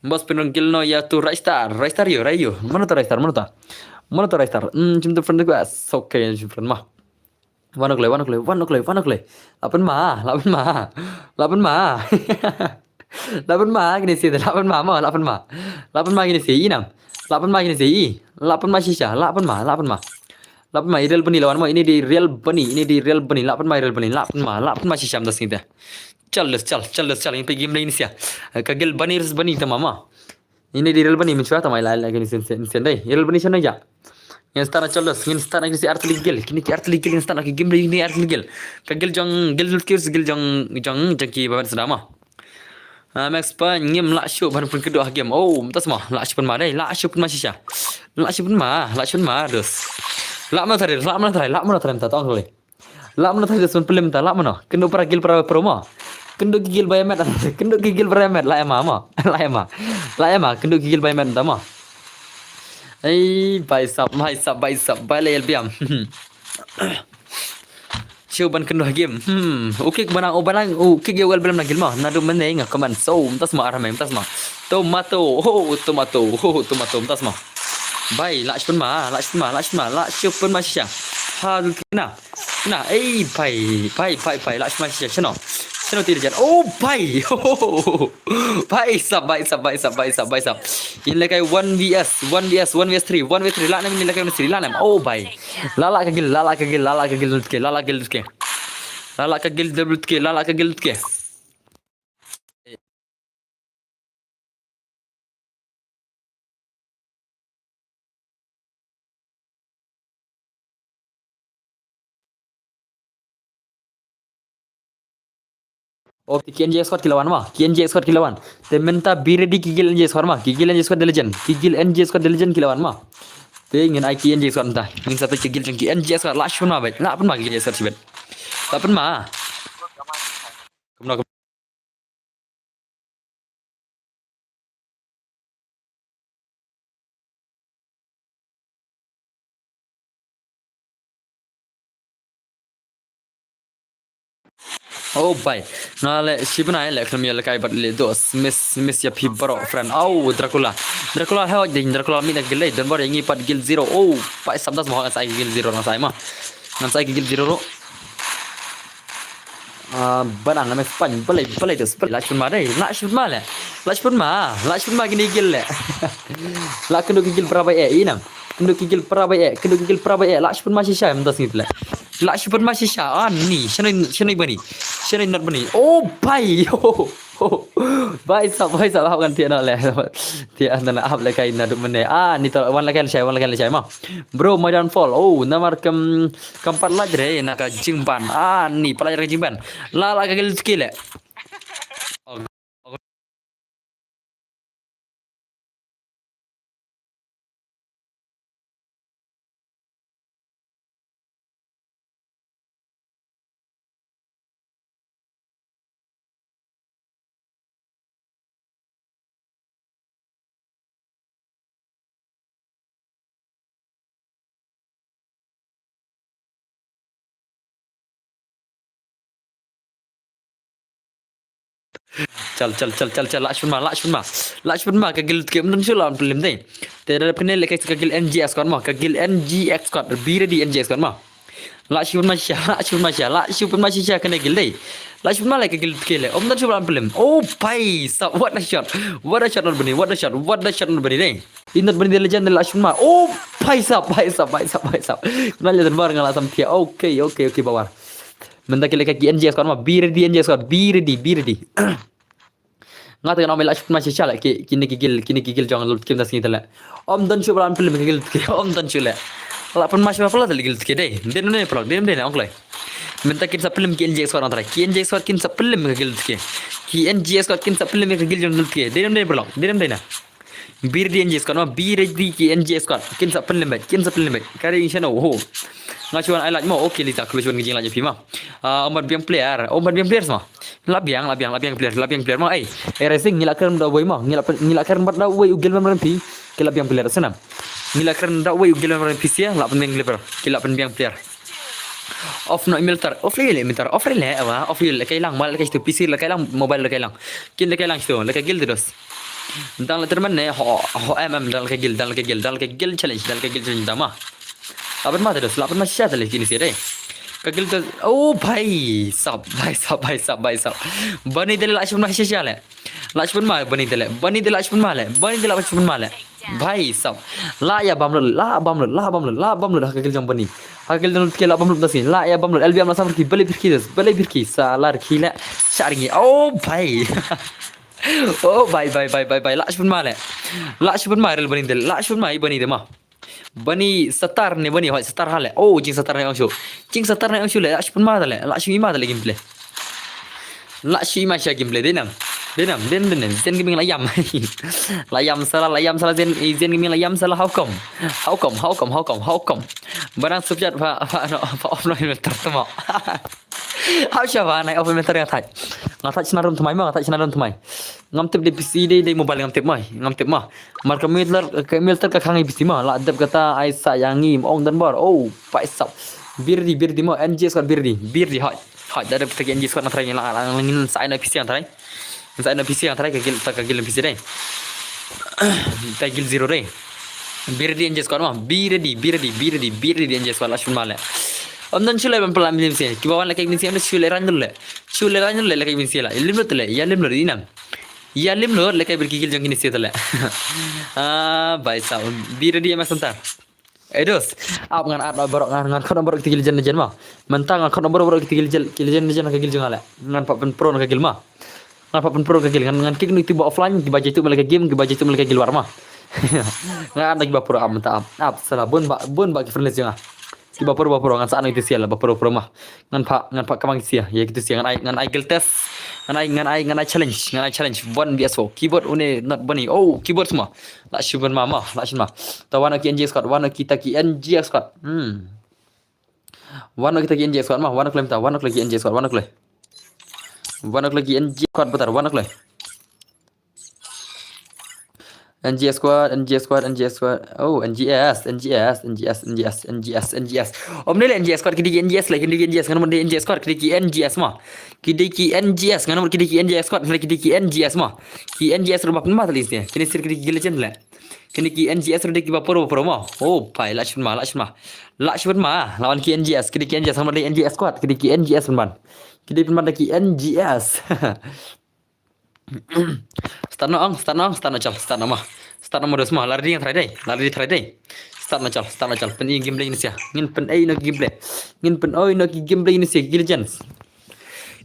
Boss pynrong guild no ïa tu Raistar, Raistar ïo, Raistar ïo. Mano ta Raistar, mano ta? Mano ta Raistar? Hmm, shim to friend request. Okay, shim friend ma. Wan kloi, wan kloi, wan kloi, wan kloi. La pynma, la pynma. La pynma. La pynma kine si, la pynma ma, la pynma. La pynma kine si, i nam. La pynma kine si, i. La pynma shisha, la pynma, la pynma. La pynma, i Real Bunny lawan ma, ini di Real Bunny, ini di Real Bunny, la pynma i Real Bunny, la pynma, la pynma shisha mynta sngi te. Chal, chal, chal, chal, ini pe game lagi ni sia. Ka guild Bunny versus Bunny tama ma. Ini di Real Bunny mynshwa tama ila ila kini sen sen sen dei. Real Bunny shano ja. Ngin start na chal, ngin start na kini si artillery guild, kini ki artillery guild, ngin start na ki game lagi ni artillery guild. Ka guild jong, guild versus guild jong, jong, jong ki ba met suda ma. Ah, Max Payne, ngim lah shuh ban pynkyduh ha game. Oh, mynta sma, lah shuh pynma dei, lah shuh pynma shisha. Lah shuh pynma, lah shuh pynma, dos. Lah mano trai, lah mano trai, lah mano trai mynta tong kali. Lah mano trai dos ban pynlem mynta, lah mano. Kynduh para guild para pro ma. Kynduh ki guild ba ïa met, kynduh ki guild ba ïa met, lah ïa ma ma. Lah ïa ma. Lah ïa ma, kynduh ki guild ba ïa met mynta ma. Ei, bhai sab, bhai sab, bhai sab, bhai le el biam. Shu ban kynduh game. Hmm. U kick ba nang, u ba nang, u kick ïa u el ba nang guild ma. Naduh mynne nga comment. So, mynta sma ar ha me, mynta sma. Tomato, ho, tomato, ho, tomato, mynta sma. Bhai, lah shu pynma, lah shu pynma, lah shu pynma, lah shu pynma shisha. Ha, dul kina. Na, ei, pai, pai, pai, pai, lah shim ma shisha, shano. Shano te jan. Oh, pai. Pai sab, pai sab, pai sab, pai sab, pai sab. Ïalehkai one V S, one V S, one V S three, one V S three. Lah nam, ïalehkai one V S three, lah nam. Oh, pai. Lah lah ka guild, lah lah ka guild, lah lah ka guild, lut ke, lah lah ka guild, lut ke. Lah lah ka guild, lut ke, lah lah ka guild, lut ke. Okay, ki N G squad ki la wan ma. Ki N G squad ki la wan. Te mynta be ready ki guild N G squad ma. Ki guild N G squad The Legend. Ki guild N G squad The Legend ki la wan ma. Te ngin ai ki N G squad mynta. Ngin sa peit ki guild jong ki N G squad. Lah shim ma beit. Lah pynma ki N G squad shibit. Lah pynma. Kumno, kumno. Oh bai. Nga leh shibnai leh khlem ïalehkai bad leh dos. Miss, miss ïa phi baroh friend. Au, Dracula. Dracula, heh, ding Dracula mih na guild leh. Don bor ïa ngi pat guild zero. Oh, pai sab das mo ngan sa ai guild zero ngan sa ai ma. Ngan sa ai guild zero ruh. Ah, banang na mes pan. Balei, balei dos. Balei, lah shibnai dei. Lah shibnai leh. Lah shibnai. Lah shibnai kine guild leh. Lah kynduh ki guild para bai eh, i nam. Kynduh ki guild para bai eh, kynduh ki guild para bai eh. Lah shibnai shisha mynta sngi leh. Lah shibnai shisha. Ah, ni. Shano, shano bani. Shano not bani. Oh, bai. Bai sab, bai sab, hap kan thiah noh leh. Thiah na hap lehkai naduh mynne. Ah, ni to wan lehkai lashai, wan lehkai lashai ma. Bro, my downfall. Oh, namar kam, kam pat lait re na ka jingban. Ah, ni pat lait re ka jingban. Lah, lah ka guild ki leh. Chal, chal, chal, chal, chal, lah shibnai, lah shibnai. Lah shibnai ka guild ki ym don shuh la pynlem dei. Te da pynlem leh ka guild N G S squad ma, ka guild N G S squad, be ready N G S squad ma. Lah shibnai shisha, lah shibnai shisha, lah shibnai shisha kane guild dei. Lah shibnai leh ka guild ki leh. Ym don shuh la pynlem. Oh, pai sab, what a shot. What a shot not bani, what a shot, what a shot not bani dei. Ïa not bani The Legend lah shibnai. Oh, pai sab, pai sab, pai sab, pai sab. Kumno leh don bor nga lah sam thiah. Okay, okay, okay, bawar. Mynta ki lehkai ki N G squad ma, be ready N G squad, be ready, be ready. Nga te ngan ong me lah shibnai shisha leh ki, kine ki guild, kine ki guild jong lut kim da sngi te leh. Ym don shuh ba la pynlem ki guild ki, ym don shuh leh. Lah pynma shisha pala te leh guild ki dei. Dei ne dei pala, dei ne dei ne ong kloi. Mynta kin sa pynlem ki N G squad nang trai. Ki N G squad kin sa pynlem ki guild ki. Ki N G squad kin sa pynlem ki guild jong lut ki. Dei ne dei pala, dei ne dei ne. Be ready N G squad ma, be ready ki N G squad. Kin sa pynlem beit, kin sa pynlem beit. Ka ring shano ho. Nga shu wan ai like mo, okay Lita, khlem shu wan ka jinglike ïa phi ma. Ah, ym pat biang player, ym pat biang player ma. La biang, la biang, la biang player, la biang player ma. Ei, ei Rising, ngi la kren da uwei ma, ngi la pyn-, ngi la kren bad da uwei u guild member phi. Ki la biang player, snam. Ngi la kren da uwei u guild member phi sia, la pynbiang player, ki la pynbiang player. Off noh email tar, off leh email tar, off leh wa, off leh kai lang, ma leh kai stu P C leh kai lang, mobile leh kai lang. Kin leh kai lang stu, leh kai guild dos. Dang leh termen ne, ho, ho M M, dang leh kai guild, dang leh kai guild, dang leh kai guild challenge, dang leh kai guild challenge dama. Lah pynma te dos, lah pynma shisha te leh kine sia dei. Ka guild dos, oh, bai sab, bai sab, bai sab, bai sab. Bani te leh lah shibnai shisha leh. Lah shibnai bani te leh, bani te lah shibnai leh, bani te lah shibnai leh. Bai sab. Lah ïa bam lut, lah bam lut, lah bam lut, lah bam lut ha ka guild jong bani. Ha ka guild jong ki lah bam lut da sngi, lah ïa bam lut, L B M lah sam rki, balei rki dos, balei rki, sa lah rki leh. Sha ringi, oh, bai. Oh, bai, bai, bai, bai, bai, lah shibnai leh. Lah shibnai rel bani te leh, lah shibnai bani te ma. Bani satar ne bani hoi satar ha leh. Oh, jing satar ne ong shu. Jing satar ne ong shu leh, lah shu pynma ta leh, lah shu ima ta leh gameplay. Lah shu ima sha gameplay, dei nam. Dei nam, dei nam, dei nam. Zen Gaming lah ïam. Lah ïam sala, lah ïam sala Zen, eh, Zen Gaming lah ïam sala, how come? How come, how come, how come, how come? Barang subject pa, pa, no, pa, off no, tar tamo. Hap sha ba nai off mentor nga thait. Nga thait sna rum tmai ma, nga thait sna rum tmai. Ngam tip dei P C dei, dei mobile ngam tip mai, ngam tip ma. Mar ka mentor, ka mentor ka khang i P C ma, la dep kata ai sa ïa ngi ong dan bar. Oh, pai sap. Birdi, birdi ma, N G squad birdi, birdi hoi. Hoi, da dep kata ki N G squad na trai la, la, la ngin sa ai na P C na trai. Sa ai na P C na trai ka gil, ta ka gil P C dei. Ta gil zero dei. Birdi N G squad ma, birdi, birdi, birdi, birdi N G squad la shun ma le. Ym don shuh leh ban pynlait mynsiem. Kiba wan lehkai mynsiem shuh leh rang lut leh. Shuh leh rang lut leh lehkai mynsiem la. Ïa lim lut leh, ïa lim lut ïa nam. Ïa lim lut lehkai bad ki guild jong kine shuh leh. Ah, bhai sahab. Be ready, M S Santar. Eh, dos. Ap ngan ap baroh, ngan, ngan khot baroh kita ki legend, legend ma. Mynta ngan khot baroh, baroh kita ki legend, ki legend, legend ka guild jong nga leh. Ngan pat pynpro na ka guild ma. Ngan pat pynpro ka guild, ngan, ngan kick noh ïa kiba offline, kiba jaituh ma lehkai game, kiba jaituh ma lehkai guild war ma. Ngan ap kiba pro, ap mynta ap. Ap, sala bun ba, bun ba ki friendlist jong nga. Kiba pro, ba pro, ngan sa noh ïa kito shuh la, ba pro, pro ma. Ngan pat, ngan pat kamang shuh ïa kito shuh, ngan ai, ngan ai guild test. Ngan ai, ngan ai, ngan ai challenge, ngan ai challenge. One V S four. Keyboard une not Bunny. Oh, keyboard ma. Lah shu ban ma, ma, lah shu ma. Ta wan noh ki N G squad, wan noh kita ki N G squad. Hmm. Wan noh kita ki N G squad ma, wan noh klem ta, wan noh ki N G squad, wan noh klem. Wan noh ki N G squad batar, wan noh klem. N G squad, N G squad, N G squad. Oh, N G S, N G S, N G S, N G S, N G S, N G S. Ym dei leh N G squad, ki dei ki N G S leh, ki dei ki N G S, ngan mut dei N G squad, ki dei ki N G S ma. Ki dei ki N G S, ngan mut ki dei ki N G squad, ki dei ki N G S ma. Ki N G S ruh ba pynma tali sne. Kine sir ki dei ki legend leh. Kine ki N G S ruh dei kiba pro, pro ma. Oh, bhai, lah shu ma, lah shu ma. Lah shu ma. Lawan ki N G S, ki dei ki N G S, ngan mut dei N G S squad, ki dei ki N G S pynban. Ki dei pynban da ki N G S. Start noh ong, start noh ong, start noh chal, start noh ma. Start noh ma dos ma, la ready ngan try dei, la ready try dei. Start noh chal, start noh chal, pyn-i gameplay ngin sha. Ngin pyn-i noh gameplay. Ngin pyn-i noh gameplay ngin sha, ki legends.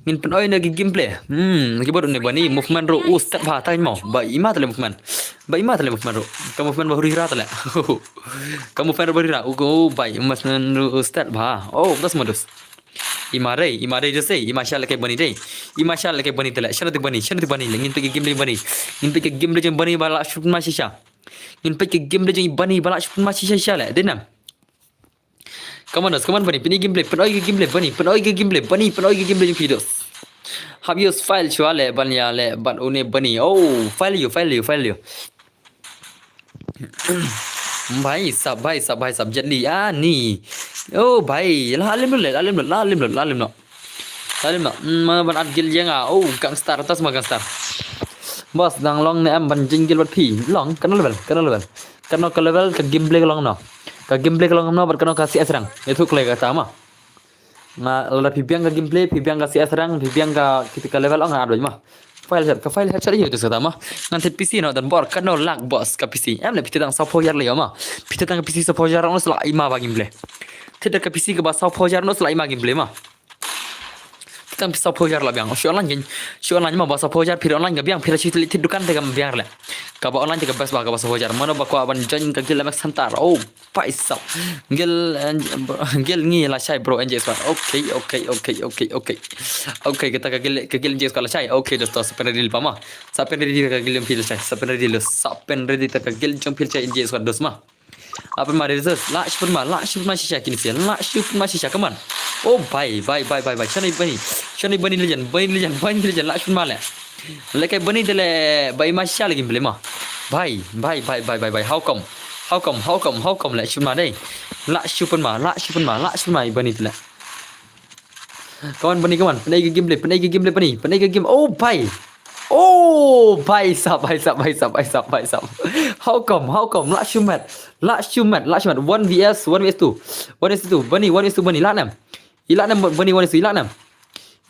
Ngin pyn-i noh gameplay. Hmm, keyboard une Bunny, movement ruh, u step ha, tang mo. Ba ima tale movement. Ba ima tale movement ruh. Ka movement ba huri ra tale. Ka movement ruh ba huri ra. U go, bai, movement ruh, u step ha. Oh, dos ma dos. Ima dei, ima dei dei, ima sha lehkai Bunny dei. Ima sha lehkai Bunny tale. Sha lehkai Bunny, sha lehkai Bunny. Ngin peit ka gameplay Bunny. Ngin peit ka gameplay jong Bunny ba lah shu pynma shisha. Ngin peit ka gameplay jong Bunny ba lah shu pynma shisha leh. Dei nam. Come on, come on, Bunny. Pyn-i gameplay, pyn-i gameplay, Bunny. Pyn-i gameplay, Bunny. Pyn-i gameplay jong phi dos. Hap ïoh file shuwa leh, ban ïa leh, ban une Bunny. Oh, file ïoh, file ïoh, file ïoh. Bhai sahab, bhai sahab, bhai sahab, Jet Li, ah, ni. Oh, bhai, la lim lut, la lim lut, la lim lut, la lim lut. La lim lut. Mm, ma ban add guild jong nga. Oh, gangster, tas ma gangster. Boss, dang long ne em ban join guild bad phi? Long, katno level, katno level. Katno ka level, ka gameplay ka long kumno. Ka gameplay ka long kumno, bad katno ka C S rank. Ïathuh kloi kata ma. Nga lada phi biang ka gameplay, phi biang ka C S rank, phi biang ka kita ka level, nga add ma. File headshot, ka file headshot ïa tu kata ma. Ngan thied P C noh, don bor katno lak boss ka P C. Em leh phi thied tang sawphew hajar leh ïoh ma. Phi thied tang ka P C sawphew hajar noh sa la ima ba gameplay. Thied da ka P C kaba sawphew hajar noh sa la ima gameplay ma. Thied tang P C sawphew hajar la biang. Shu online kin, shu online ma ba sawphew hajar phi online ka biang, phi la shu thied dukan te kam biang leh. Kaba online te ka best ba kaba sawphew hajar. Mano ba kwah ban join ka guild M S Santar. Oh. Paisa. Guild, eh, guild ngi la shai bro, N G squad. Okay, okay, okay, okay, okay. Okay, kita ka guild, ka guild N G squad la shai. Okay, dosto, sa pynready lypa ma. Sa pynready ka guild jong phi la shai. Sa pynready leh, sa pynready ta ka guild jong phi la shai N G squad dos ma. Apa ma reserve? Lah shu pynma, lah shu pynma shisha kine shuh. Lah shu pynma shisha, come on. Oh, bhai, bhai, bhai, bhai, bhai. Shano Bunny? Shano Bunny legend, Bunny legend, Bunny legend. Lah shu pynma leh. Lehkai Bunny te leh ba ima shisha leh gameplay ma. Bhai, bhai, bhai, bhai, bhai, bhai. How come? How come? How come? How come leh shu pynma dei? Lah shu pynma, lah shu pynma, lah shu pynma Bunny te leh. Come on, Bunny, come on. Pynai ka gameplay, pynai ka gameplay, Bunny. Pynai ka game. Oh, bhai. Oh, bhai sahab, bhai sahab, bhai sahab, bhai sahab, bhai sahab. How come? How come? Lah shu mat. Lah shu mat, lah shu mat. One V S, one V S two. One V S two. Bunny, one V S two, Bunny. Lah nam. I lah nam Bunny one is two, i lah nam.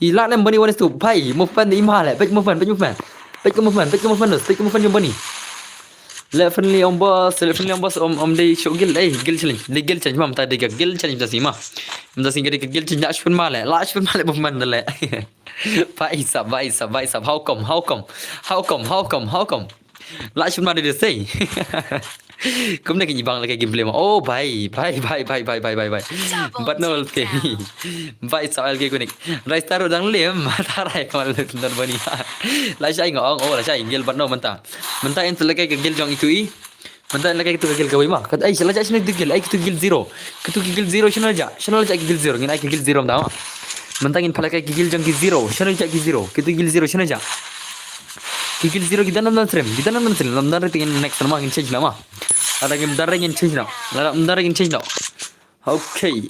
I lah nam Bunny one is two. Bhai, movement ima leh. Peit movement, peit movement. Peit ka movement, peit ka movement, peit ka movement jong Bunny. Leh friendly ong boss, leh friendly ong boss, ym, ym dei shu guild, eh, guild challenge. Dei guild challenge ma, mynta dei ka guild challenge mynta sngi ma. Mynta sngi ka dei ka guild challenge, lah shu pynma leh, lah shu pynma leh movement leh. Bhai sahab, bhai sahab, bhai sahab. How come, how come? How come, how come, how come? Lah shu pynma dei dei sei. Kumne ki ibang lehkai gameplay ma. Oh, bhai, bhai, bhai. But no, okay. Bhai sahab, L K Kunik. Rai star dang lim, tarai kamal don Bunny. La shai nga ong, oh, la shai guild but no mynta. Mynta in lehkai ka guild jong itu i. Mynta lehkai kitu ka guild kawei ma. Kat ai, la shai shano itu guild, ai kitu guild zero. Kitu ki guild zero shano la shai, shano la shai ki guild zero, ngin ai ki guild zero mynta ma. Mynta ngin peit lehkai ki guild jong ki zero, shano la shai ki zero. Kitu guild zero shano la shai. Ki guild zero ki don nam don stream, ki don nam don stream, nam don rating next ma ngin change na ma. Ada ngin don rating change na. Ada ngin don rating change na. Okay.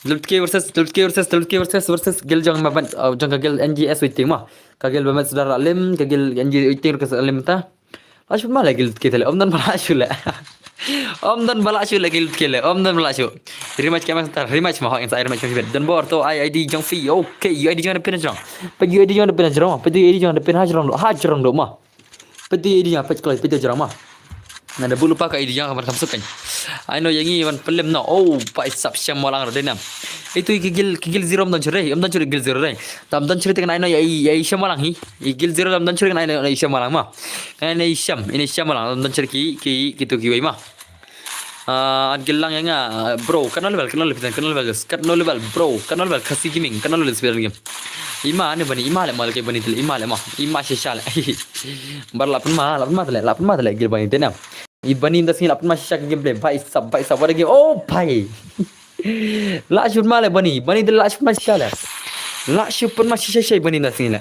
Lutke versus, Lutke versus, Lutke versus, versus guild jong ma ban, uh, jong ka guild N G S waiting ma. Ka guild ba met sudar alim, ka guild N G S waiting ka alim ta. Lah shu ma leh guild kita leh, ym don ma lah shu leh. Ym don ba lah shuh leh ki lut ki leh. Ym don ba lah shuh. Rematch ka ma star. Rematch ma hok ngan sa rematch ma shibit. Don bor to ai I D jong phi. Okay, U I D jong da pin jong. Peit U I D jong da pin jong. Peit U I D jong da pin ha jrong do. Ha jrong do ma. Peit U I D jong peit kloi peit jrong ma. Nga da bulu pa ka I D jong ban kam suk kan. Ai no yang i ban pelim no. Oh, pa isap sham walang ro denam. Itu ki gil ki gil zero ym don churi. Ym don churi gil zero dei. Tam don churi teng ai no ya i ya i sham walang hi. I gil zero tam don churi ai no ya i sham walang ma. Ai no i sham, ini sham walang don churi ki ki ki tu ki wei ma. Ah, at gil lang ya nga, ah, bro, kan level, kan level, kan level, kan level, bro, kan level, Khasi Gaming, kan level, Spirit Game. Ima ne bani, ima le mal ke bani til, ima le ma, ima shisha le. Bar lapan ma, lapan ma tele, lapan ma tele gil bani tenam. I bani nda sini lapan ma shisha ke gameplay, bhai sab, bhai sab, what a game, oh bhai. Lah shu ma le bani, bani de lah shu ma shisha le. Lah shu pun ma shisha shai bani nda sini le.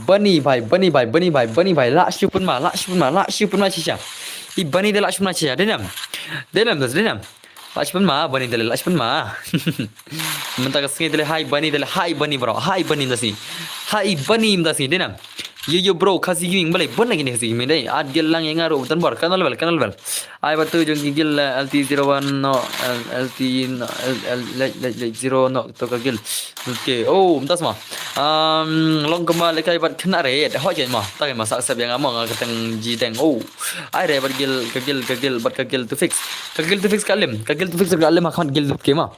Bani bhai, bani bhai, bani bhai, bani bhai, lah shu pun ma, lah shu pun ma, lah shu pun ma shisha. I bani de lah shu pun ma shisha, denam. Denam das, denam. Lah shu pun ma, bani de lah shu pun ma. Mynta ka sngi de hai bani de hai bani bro, hai bani nda sini. Hai bani nda sini, denam. Yo yo bro, Khasi Gaming balei, bun lagi ni Khasi Gaming dei. At gil lang yang aru tan bor, kan level, kan level. Ai batu jong ki gil, eh, L T zero one no, L- L T no, L- L- lej lej lej zero no to ka gil. Okay, oh, mynta sma. Um, long kema lekai bat kena re, hoi ke ma, ta ke ma sa sep yang ama nga keteng ji teng. Oh, ai re bat gil, ka gil, ka gil, bat ka gil to fix. Ka gil to fix ka lim, ka gil to fix ka lim ha khmat gil to ke ma.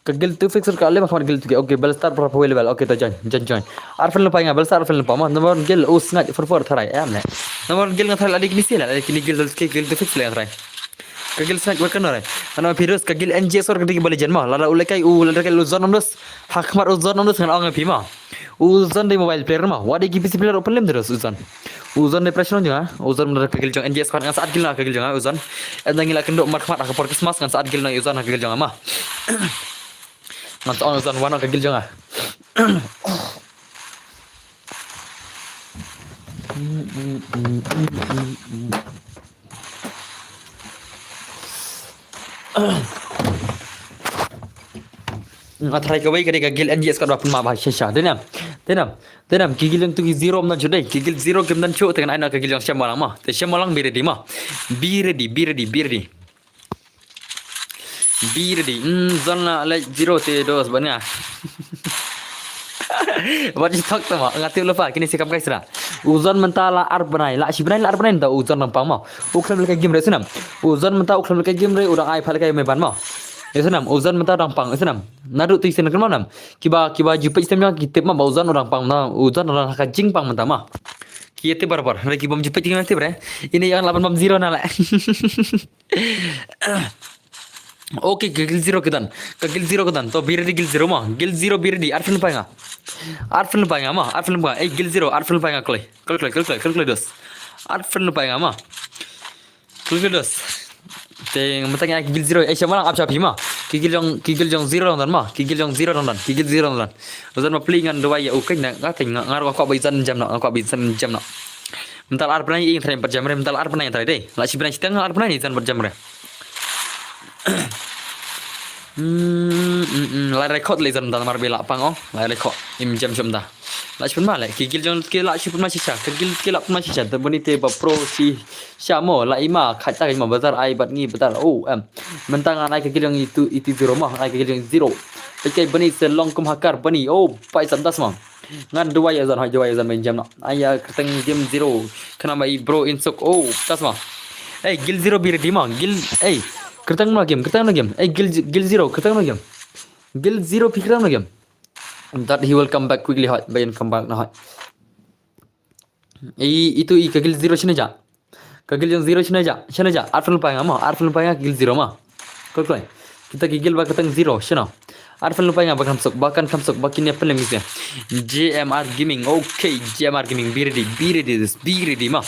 Ka gil to fix ka lim ha khmat gil to ke. Okay, bel star pra pawai level. Okay, to join, join, join. Arfel na pai nga, bel star arfel na pa ma. Number one gil, oh, sngat, four four tharai, em le. Number one gil nga tharai ladi kini sila, ladi kini gil to ke, gil to fix le tharai. Ka gil snatch weapon ore. Ano virus ka gil N G S or ka digi bali jen ma. Lada u lekai u lada kai u zon ondos. Hakmat u zon ondos ngan ong phi ma. U zon de mobile player ma. Wadi ki P C player open lem terus u zon. U zon de pressure jong ha. U zon ka gil jong N G S kan ngan saat gil na ka gil jong ha u zon. Enda ngila kendo mat khmat ka por Christmas ngan saat gil na u zon ka gil jong ha ma. Ngan sa ong u zon wan ka gil jong ha. Nga try kawei ka dei ka gil N G S ka dua pun ma ba shisha. Denam. Denam. Denam ki gil yang tu ki zero mnan chu dei. Ki gil zero kim nan chu teng ai na ka gil yang sham walang ma. Te sham walang be ready ma. Be ready, be ready, be ready. Be ready. Hmm, zon la like zero te dos banya. Wat ji thok tama nga tip lupa kini si kam kai sra. U zon mynta la ar bnai, la shi bnai la ar bnai mynta u zon dang pang ma. U khlem leka game re sinam. U zon mynta u khlem leka game re u dang ai pha leka me ban ma. Ya sinam u zon mynta dang pang sinam. Nadu tu isin kan ma nam. Kiba kiba jupit sistem yang ki tip ma ba u zon u dang pang na u zon dang ka jing pang mynta ma. Ki tip barbar. Re ki bom jupit ki tip re. Ini yang laban bom zero na le. Okay, ka gil zero kedan. Ka gil zero kedan. To be ready gil zero ma. Gil zero be ready. Arfin pa nga. Arfin pa nga ma. Arfin pa. Eh gil zero. Arfin pa nga kloi. Kloi kloi kloi kloi kloi dos. Arfin pa nga ma. Kloi kloi dos. Te matang ya gil zero. Eh shamalang ap chapi ma. Ki gil jong ki gil jong zero dan ma. Ki gil jong zero dan. Ki gil zero dan. Zan ma pli ngan dua ya ukai na ngatai ngar ko ba izan jam na. Ko ba izan jam na. Mental ar pernah ing trai empat jam re mental ar pernah trai deh. La shi pernah shi tang ar pernah ni zan empat jam re. Hmm, hmm, hmm. Lai record le zan mental mar bela pang oh. Lai record im jam jam dah. La shi pernah le ki gil jong ki la shi pernah shisha. Ki gil ki la pernah shisha. Terbuni te ba pro shisha mo la ima khat ta ma bazar ai bat ngi bazar. Oh, em. Mentang anai ki gil jong itu itu zero mo. Ai ki gil jong zero. Pekai bani se long kum hakar bani. Oh, pai sam das mo. Ngan duwai azan hai duwai azan main jam na. Aya kerteng game zero. Kena mai bro insuk. Oh, tas ma. Eh, gil zero bir di ma. Gil eh kerteng ma game, kerteng ma game. Eh, gil gil zero kerteng ma game. Gil zero pi kerteng ma game. That he will come back quickly hot. Bayan come back na hot. I itu i ka gil zero sini ja. Ka gil jong zero shina ja, shina ja. Arfel pa nga ma, arfel pa nga gil zero ma. Koi koi. Kita ki gil ba katang zero shina. Arfel pa nga ba kan sok, ba kan kam sok, ba kin ya pelem gise. J M R Gaming, okay, J M R Gaming, be ready, be ready this, be ready ma.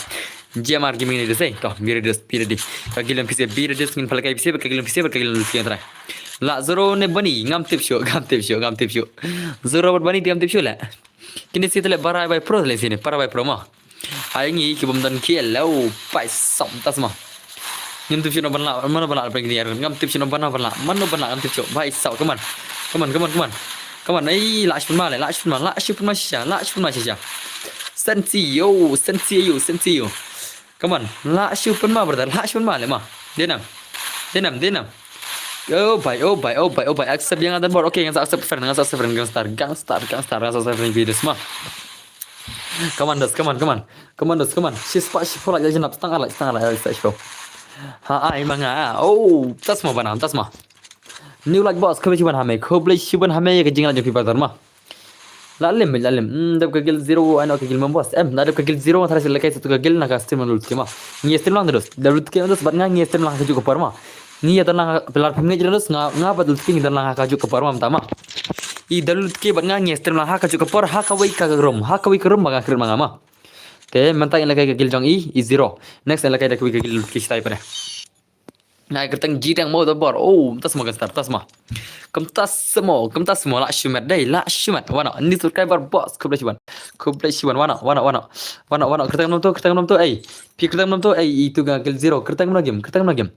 J M R Gaming ni this, eh, to, be ready this, be ready. Ka gil jong pise, be ready this, ngin palakai pise, ka gil jong pise, ka gil jong pise try. La zero ne bani, ngam tip shu, ngam tip shu, ngam tip shu. Zero bat bani, ngam tip shu le. Kini si tele barai bai pro tele sini, para bai pro ma. Ai ngi ki bom dan ki lau pai sam tas ma. Ngam tip shu no ban la, mano ban la pen kini ar. Ngam tip shu no ban ban la, mano ban la ngam tip shu. Bai sau come on. Come on, come on, come on. Come on, ai la shun ma le, la shun ma, la shun ma shisha, la shun ma shisha. Sensi yo, sensi yo, sensi yo. Come on. Lah shu pynma, brother. Lah shu pynma le ma. Dei nam. Dei nam, dei nam. Oh bhai, oh bhai, oh bhai, oh bhai. Accept ïa nga donbor. Okay, ngan sa accept friend, ngan sa accept friend. Gangster, gangster, gangster, ngan sa accept friend, videos ma. Come on, dos, come on, come on. Come on, dos, come on. Shispah, shiphew, la ïa jnap, stang ala, stang ala, stang shiphew. Ha, ai ma nga. Oh, tas ma banam, tas ma. New like boss, khublei shibun ha me, khublei shibun ha me ïa ka jinglike jong phi brother ma. La lem, la lem. Hmm, dep ka guild zero, ai no ka guild mem boss. Em, na dep ka guild zero, thara sila kai satu ka guild na ka stream na lut kema. Ngi stream lang terus. Dah lut kema terus, bad nga ngi stream lang ka juk ka por ma. Ngi ya lang pilar pemnge jelas nga, nga bad lut kema lang ka juk ka por ma, tama. I dah lut kema bad nga ngi stream lang ha ka juk ka por, ha ka wei ka room, ha ka wei ka room ba nga create ma nga ma. Te, mentang ila kai ka guild jong i, i zero. Next ila kai da ka wei ka guild lut ki stai pare. Nai kyrteng jidang mo da bor. Oh, tas mo kan start, tas mo. Kum tas mo, kum tas mo, la shimet dei, la shimet. Wano, ni subscriber boss, khublei shibun. Khublei shibun, wano, wano, wano. Wano, wano, kyrteng nom tu, kyrteng nom tu, ei. Pi kyrteng nom tu, ei, itu ga guild zero, kyrteng nom game, kyrteng nom game.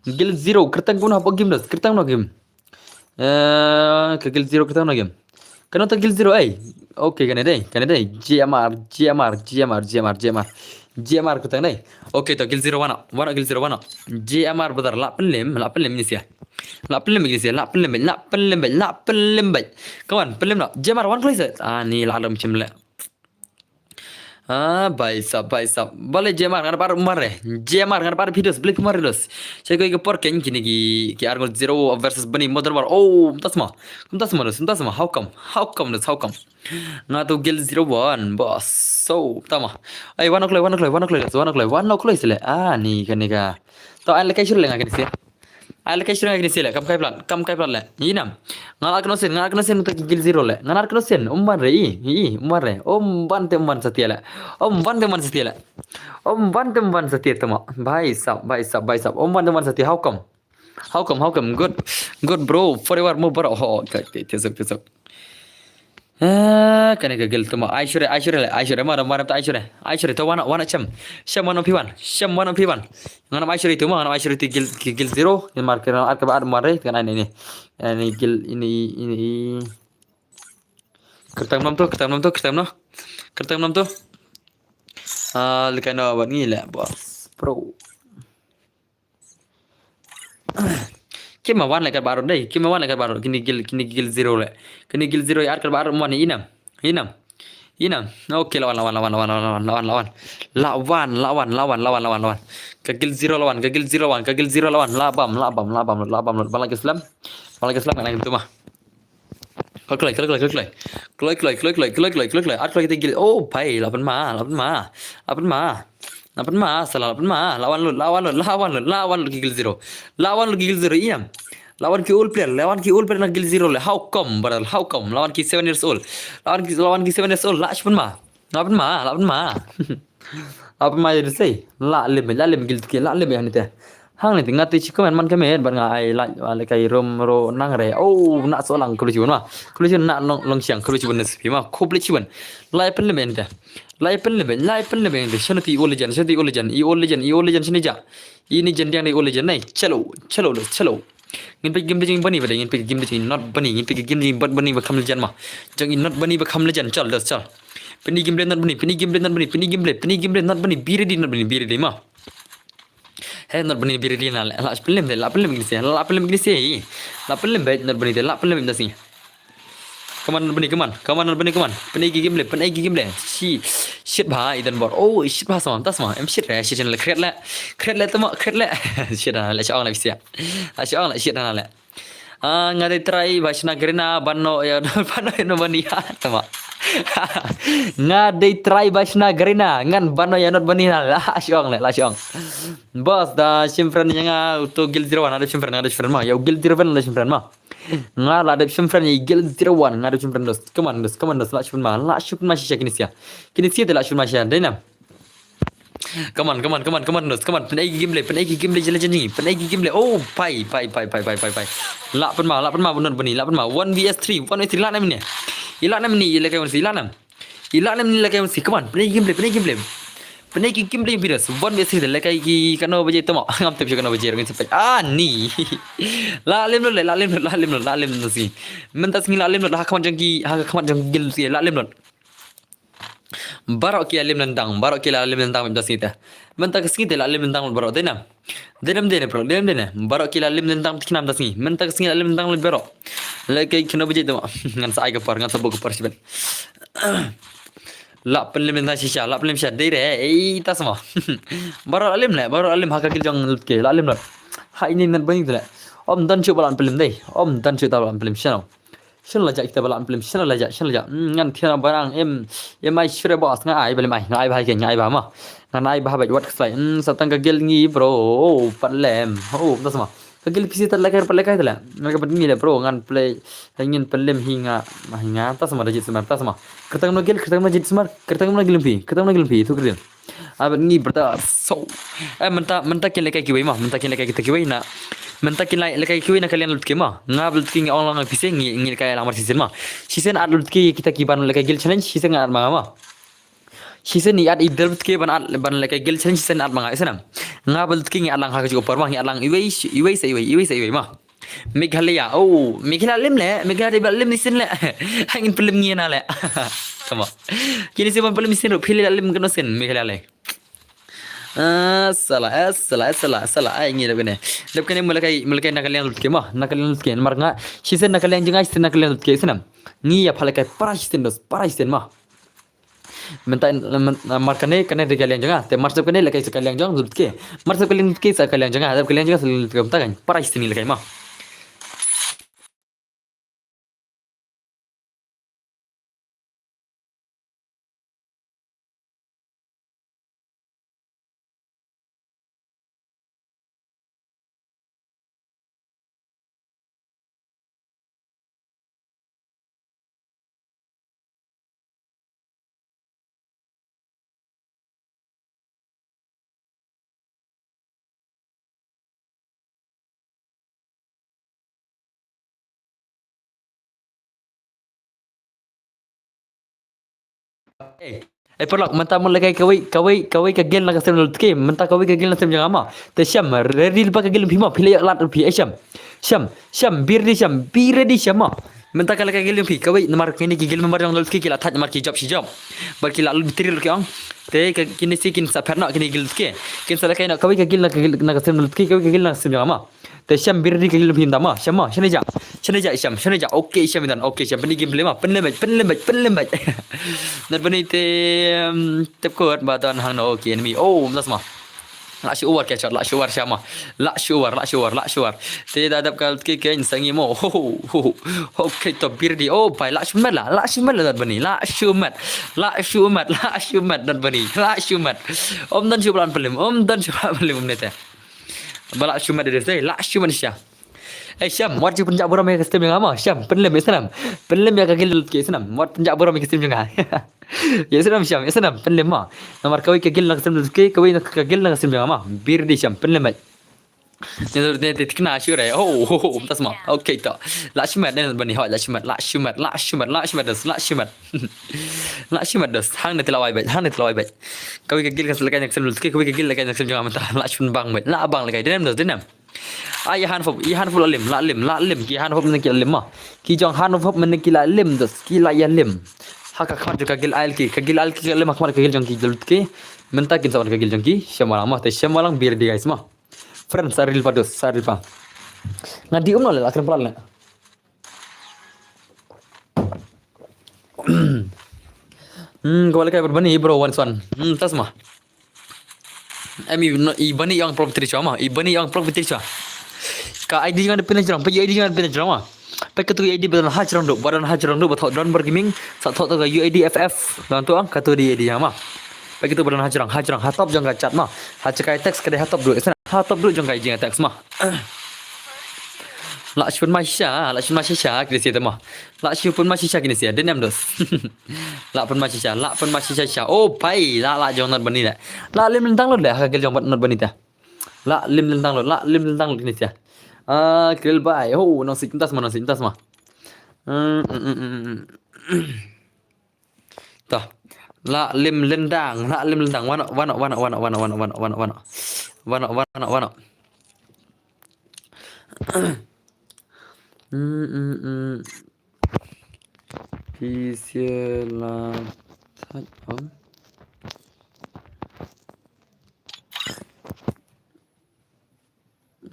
Guild zero, kyrteng nom game dos, kyrteng nom game. Eh, ka guild zero kyrteng na game. Kano ta guild zero ai. Okay, kane dei, kane dei. G M R, G M R, G M R, G M R, G M R. G M R kyrteng dei. Okay, ta guild zero wana, wana guild zero wana. G M R brother, la pynlem, la pynlem ni sia. La pynlem ni sia, la pynlem, la pynlem, la pynlem. Come on, pynlem na. G M R wan kloi se. Ah, ni la dam chim le. Ah, bhai sab, bhai sab. Bale G M R ngan bar mare. G M R ngan bar videos, bale mare dos. Chai koi ka por ken kini ki, ki arngut zero versus bani modern war. Oh, tas ma. Kum tas ma dos, tas ma. How come? How come dos? How come? Nga tu guild zero one, boss. So, tama. Ai, wan kloi, wan kloi, wan kloi, wan kloi, wan kloi sele. Ah, ni kane ka. To ai la kai shuru le nga kane sia. Ai la kai shuru nga kane sia le, kam kai plat, kam kai plat le. Inam. Nga la kno sen, nga la kno sen ta guild zero le. Nga la kno sen, um ban re, i, i, um ban re. Um ban te um ban satia le. Um ban te um ban satia le. Um ban te um ban satia tama. Bhai sab, bhai sab, bhai sab. Um ban te um ban satia, how come? How come, how come? Good, good bro. Forever mo bro. Ho, kai, kai, tezok, tezok. Ah, kane ka guild tuma. Aishore, Aishore le, Aishore, mara, mara ta Aishore. Aishore, to wana, wana chem. Chem wana pi wan. Chem wana pi wan. Nganam Aishore tuma, nganam Aishore ti guild, ki guild zero. Ni mar kena ar ka ba ar mare, kan ini, ini. Ini guild, ini, ini. Kertang nom tu, kertang nom tu, kertang nom. Kertang nom tu. Ah, lekai no, wat ngi le, boss. Pro. Kima wan le kat barut dei, kima wan le kat barut, kini guild, kini guild zero le. Kini guild zero ar kat barut wan inam. Inam. Inam. Okay, lawan, lawan, lawan. Lawan, lawan, lawan. Ka guild zero lawan, ka guild zero lawan, ka guild zero lawan. La bam, la bam, la bam, la bam, bala ke slam. Bala ke slam, kan tu mah. Kloi, kloi, kloi, kloi, kloi. Kloi, kloi, kloi, kloi, kloi, kloi, kloi, kloi. Ar kloi kita gil. Oh, bhai, lapan ma, lapan ma. Lapan ma. Lapan ma, salah lapan ma. Lawan lut, lawan lut, lawan lut, lawan lut ki gil zero. Lawan lut ki gil zero, iam. Lawan ki old player, lawan ki old player na gil zero le. How come, brother? How come? Lawan ki seven years old. Lawan ki, lawan ki seven years old. Lah shpun ma. Lapan ma, lapan ma. Lapan ma jadi sei. Lah lim, lah lim gil ki, lah lim ya ni te. Hang ni te nga te chi comment man comment bad nga ai like, ah, lekai rum ro nang re. Oh, na so lang khublei shibun ma. Khublei shibun na long, long siang, khublei shibun na sipi ma. Khublei shibun. Lai pen leben te. Lai pen leben, lai pen leben te. Shano ti i old legend, shano ti i old legend, i old legend, i old legend shano ja. I ni jen diang ni old legend nai. Chalo, chalo, chalo. Ngin peit game jing bani ba dei, ngin peit game jing not bani, ngin peit game jing bad bani ba kham legend ma. Jong i not bani ba kham legend, chal, das, chal. Peni game not bani, peni game not bani, peni game, peni game not bani, be ready not bani, be ready ma. He, not bani, be ready na le. La pynlem de, la pynlem gnisi, la pynlem gnisi. La pynlem be, not bani de, la pynlem gnisi. Come on, not bani, come on. Come on, not bani, come on. Pynai ki game le, pynai ki game le. Shi, shit bha, idan bor. Oh, shit bha sama, tas ma. Em shit re, shit channel create le. Create le tama, create le. Shit na le, shong le bisia. Shong le, shit na le. Ah, nga dei trai ba shna Garena ban no ya, ban no ya no bani ha, tama. Nga dei trai ba shna Garena, ngan ban no ya not bani ha, la shong le, la shong. Boss da shim friend ya nga uto guild zero one, ada shim friend, ada shim friend ma. Ya guild zero one, ada shim friend ma. Nga la dep shim friend i guild zero one, nga dep shim friend dos. Come on, dos, come on, dos, la shim ma, la shim ma shisha kinisia. Kinisia de la shim ma shisha, dai nam. Come on, come on, come on, come on, dos, come on. Pynai ki game le, pynai ki game le, jela jani. Pynai ki game le. Oh, pai, pai, pai. La pynma, la pynma, bunot bani, la pynma. One v three, one v three, la nam ni. I la nam ni, i la kai si, la nam. I la nam ni la kai si, come on, pynai game play, pynai game play. Pynai ki game play videos, one v three de la kai ki kano baje tama. Ngam tep kano baje, ngin sepai. Ah, ni. La lem lo, la lem lo, la lem lo, la lem lo si. Mentas ngi la lem lo, ha khmat jong ki, ha khmat jong guild si, la lem lo. Baroh ki la lim lyntang, baroh ki la lim lyntang mynta sngi te. Mynta ka sngi te la lim lyntang baroh te na. Dei nam dei ne bro, dei nam dei ne. Baroh ki la lim lyntang te ki nam da sngi. Mynta ka sngi la lim lyntang baroh. Lehkai kino baje te ma. Ngan sa ai ka por, ngan sa buh ka por shibit. La pynlim lyntang shisha, la pynlim shisha dei re. Ei ta sma. Baroh la lim le, baroh la lim ha ka gil jong Lutke, la lim le. Ha ini nan bani le. Om dan shu ba la pynlim dei. Om dan shu ta ba la pynlim shisha. Shen la ja kita ba la pynlim, shen la ja, shen la ja. Hmm, ngan thian ba nang em, em ai shure boss, nga ai ba lem ai, nga ai ba hai ke, nga ai ba ma. Ngan ai ba ha ba wat kslai. Hmm, sa tang ka gel ngi bro, oh, pat lem. Oh, ta sma. Ka gel pisi ta lekai, pat lekai ta le. Ngan ka pat ngi le bro, ngan play, ngin pynlim hi nga, ma hi nga, ta sma da jit smar, ta sma. Kertang no gel, kertang no jit smar, kertang no gel phi, kertang no gel phi, tu gel. Abat ngi brother. So, eh, mynta, mynta kin lehkai kiwei ma, mynta kin lehkai kita kiwei na. Mynta kin lehkai kiwei na ka liang Lutke ma. Nga bad Lutke ngi ong lang phi se ngi, ngi lehkai lang mar shisien ma. Shisien at Lutke kita ki ban lehkai gel challenge, shisien nga at ma ma. Shisien ngi at i der Lutke ban at, ban lehkai gel challenge, shisien at ma nga, isien am. Nga bad Lutke ngi at lang ha ka juh por ma, ngi at lang iwei, iwei sa iwei, iwei sa iwei ma. Meghalaya, oh, Meghalaya lim le, Meghalaya ba lim ni sien le. Hangin pynlim ngi na le. Tama. Kini sien ban pynlim sien ruh, phi la lim kano sien, Meghalaya le. Ah, sala, eh, sala, eh, sala, sala, ai ngi dep kane. Dep kane mulakai, mulakai na ka liang Lutke ma, na ka liang Lutke, mar nga, shisien na ka liang jong nga, shisien na ka liang Lutke, shisien am. Ngi ïa pha lehkai para shisien dos, para shisien ma. Mynta, mynta, mar kane, kane dei ka liang jong nga. Te mar sep kane lehkai sa ka liang jong Lutke. Mar sep ka liang Lutke sa ka liang jong nga. Dep ka liang jong nga sa liang Lutke mynta kan. Para shisien lehkai ma. Eh, eh, paralok, mynta mut lehkai kawei, kawei, kawei ka gel na ka stream Lutke, mynta kawei ka gel na stream jong nga ma. Te Shem, ready lypa ka gel phi ma, phi la ïoh lad phi, eh, Shem. Shem, Shem, be ready Shem, be ready Shem ma. Mynta ka lehkai gel phi, kawei namar kine ki gel member jong Lutke ki la thait namar ki job shi job. Bad ki la lut battery ruh ki ong. Te ka kine shi kin sa phet noh kine gel Lutke. Kin sa lehkai noh kawei ka gel na ka gel na ka stream Lutke, kawei ka gel na ka stream jong nga ma. Te Shem be ready ka gel phi mynta ma, Shem ma, shane ja. Shane ja Shem, shane ja. Okay Shem mynta, okay Shem. Pynlem gameplay ma, pynlem beit, pynlem beit, pynlem beit. Nat bani te, um, tep kot ba don hangno, okay enemy. Oh, mynta sma. La shu war ka shot, la shu war Shem ma. La shu war, la shu war, la shu war. Te da dap kal ke ke insa ngi mo. Ho, ho, ho. Okay to be ready. Oh, pai la shu mat la, la shu mat la nat bani. La shu mat. La shu mat, la shu mat nat bani. La shu mat. Om dan shu plan pynlem, om dan shu plan pynlem ne te. Ba la shu mat de dei, la shu mat sha. Eh, Shem, wat ju pynjah burom ïa ka stream jong nga ma. Shem, pynlem ïa snam. Pynlem ïa ka gel Lutke snam. Wat pynjah burom ïa ka stream jong nga. Ïa snam Shem, ïa snam, pynlem ma. Namar kawei ka gel na ka stream Lutke, kawei na ka gel na ka stream jong nga ma. Be ready Shem, pynlem beit. Ni tu ni tu kena shu re. Oh, oh, oh, tas ma. Okay to. La shu mat ne bani hoi, la shu mat, la shu mat, la shu mat, la shu mat dos, la shu mat. La shu mat dos. Hang ne te la wai beit, hang ne te la wai beit. Kawei ka gel ka stream lehkai na ka stream Lutke, kawei ka gel lehkai na ka stream jong nga mynta. La shu bang beit. La bang lehkai. Dei nam dos, dei nam. Ai, ïa Hanfop, ïa Hanfop la lim, la lim, la lim, ki Hanfop ne ki la lim ma. Ki jong Hanfop ne ki la lim dos, ki la ïa lim. Ha ka khmat jong ka gel ai ki, ka gel ai ki ka lim ha khmat ka gel jong ki Lutke. Mynta kin sa wan ka gel jong ki, Shem Walang ma, te Shem Walang be ready guys ma. Friends, sa ril pa dos, sa ril pa. Nga di um no le, la kren pala le. Hmm, ko le kai berbani bro, one one. Hmm, tas ma. Em, i, no, i bani ïa nga property sha ma, i bani ïa nga property sha. Ka I D jong nga da pynjrong, peit I D jong nga da pynjrong ma. Peit katu I D ba don ha jrong duh, ba don ha jrong duh, ba thoh Don Bar Gaming, sa thoh to ka U I D F F, don to ang katu dei I D jong nga ma. Peit katu ba don ha jrong, ha jrong, ha top jong ka chat ma. Ha jaka text ka dei ha top duh, isna ha top duh jong ka I D jong ka text ma. La shun ma shisha, la shun ma shisha, kine sha te ma. La shu pynma shisha kine sha, dei nam dos. La pynma shisha, la pynma shisha sha. Oh, pai, la, la jong Nat Bani le. La lim lyntang lut le, ha ka gel jong Nat Bani te. La lim lyntang lut, la lim lyntang lut kine sha. Ah, Krill bai. Oh, nang sik tas ma, nang sik tas ma. Hmm, hmm, hmm, hmm, hmm. Tah. La lim lyntang, la lim lyntang. Wano, wano, wano, wano. Wano, wano, wano. Hmm, hmm, hmm. Phi sha la thait, oh.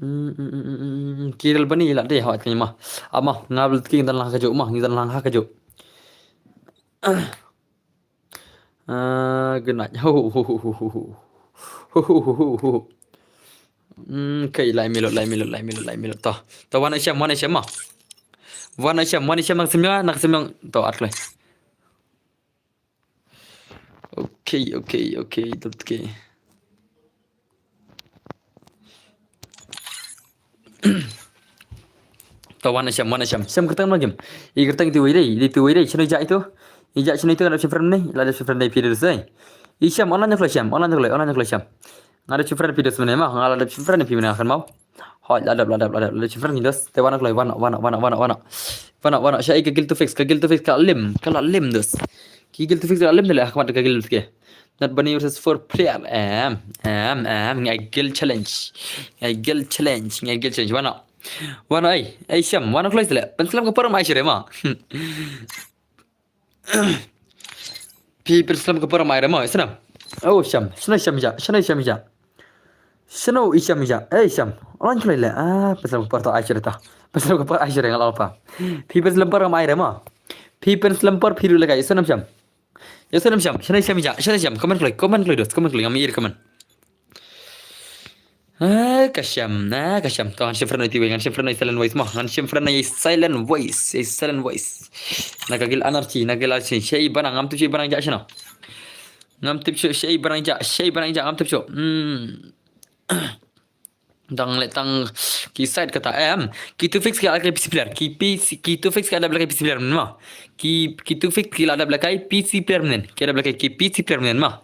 Mm, mm, mm, mm, mm, mm. Ki dal bani la dei hawat kani ma. Ama, nga bel ki ngi dal lang ha kajuh ma, ngi dal lang ha kajuh. Ah, good night. Ho, ho, ho. Mm, okay, lai minute, lai minute, lai minute, lai minute. To, to, wan ai shem, wan ai shem ma. Wan ai shem, wan ai shem, nang shem ïa, nang shem ïa. To, at kloi. Okay, okay, okay, to, okay. To wan ai shem, wan ai shem. Shem kyrteng ma game. I kyrteng itu wei dei, itu wei dei. Shano i ja itu? I ja shano itu, nga dap shim friend ne? La dap shim friend ne phi dei. I shem, online kloi shem, online kloi, online kloi shem. Nga dap shim friend phi dei mane ma, nga la dap shim friend phi mane kan mau. Hoi, la dap, la dap, la dap, la dap shim friend phi dei. Te wan kloi, wan, wan, wan, wan, wan. Wan, wan, sha i ka guild to fix, ka guild to fix ka lim, ka la lim dei. Ki guild to fix ka la lim dei, ka mat ka guild to fix. Not Bunny versus four player. Em, em, em, ngai guild challenge. Ngai guild challenge, ngai guild challenge. Wan. Wan ai, ai shem, wan kloi sele. Pynslem ka por ma ai shere ma. Phi pynslem ka por ma ai re ma, isna. Oh, shem, shano shem ja, shano shem ja. Shano i shem ja, eh shem. Online kloi le. Ah, pynslem ka por to ai shere ta. Pynslem ka por ai shere ngal alpa. Phi pynslem por ma ai re ma. Phi pynslem por phi du le kai, isna shem. Ïa shan shem, shan shem ja, shan shem, comment kloi, comment kloi dei, comment kloi, ngam ïohi comment. Ah, ka shem, ah, ka shem. To, ngan shim friend ïa i wei, ngan shim friend ïa i silent voice mo, ngan shim friend ïa i silent voice, ïa i silent voice. Na ka guild anarchy, na ka guild anarchy, sha i Banang, ngam tip sha i Banang ja shano. Ngam tip sha i Banang ja, sha i Banang ja, ngam tip sha. Hmm. Tang le tang ki side kata em. Ki two fix ki la kai P C player. Ki P C, ki two fix ki la kai P C player mynnin ma. Ki, ki two fix ki la kai P C player mynnin. Ki la kai ki P C player mynnin ma.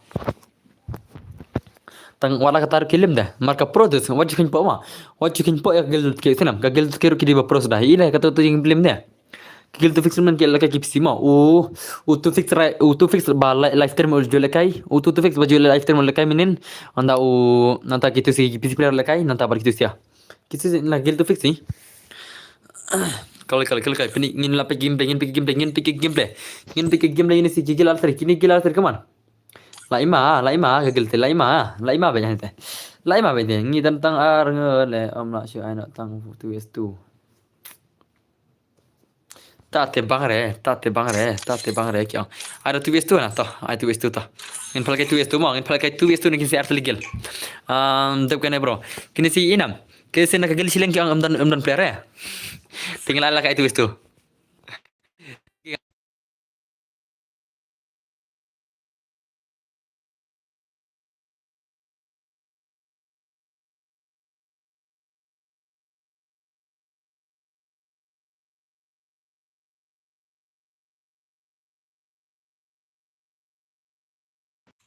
Tang wala kata ki lim de. Marka pro dus. Wat ju kynpoh ma. Wat ju kynpoh ïa ka guild ki snam. Ka guild ki ruh ki dei ba pro suda. Ila kata tu jingpynim de. Ki guild two fix mynnin ki la kai ki P C ma. U, u two fix rai, u two fix ba li-, live stream u ju la kai. U two fix ba ju live stream u la kai mynnin. Nangta u, nangta ki two fix ki P C player la kai. Nangta ba ki two fix ïa. Ki two fix na guild two fix ni. Kal, kal, kal, kal. Pynban ngin la peit gameplay, ngin peit gameplay, ngin peit gameplay. Ngin peit gameplay ini si ki guild alter, kini guild alter, come on. La ima, la ima, ka guild te, la ima, la ima ba ïa te. La ima ba ïa te. Ngi dang tang ar ngi le, ym lah shuh ai noh tang two vs two. Ta te bang re, ta te bang re, ta te bang re, ki ong. Ai da two vs two na to, ai two vs two to. Ngin pynlait kai two vs two mo, ngin pynlait kai two vs two ne kin si ar tylli ki guild. Um, dep kane bro. Kine si inam. Kine si na ka guild shilliang ki ong ym don, ym don player re. Te ngi la lait kai two vs two.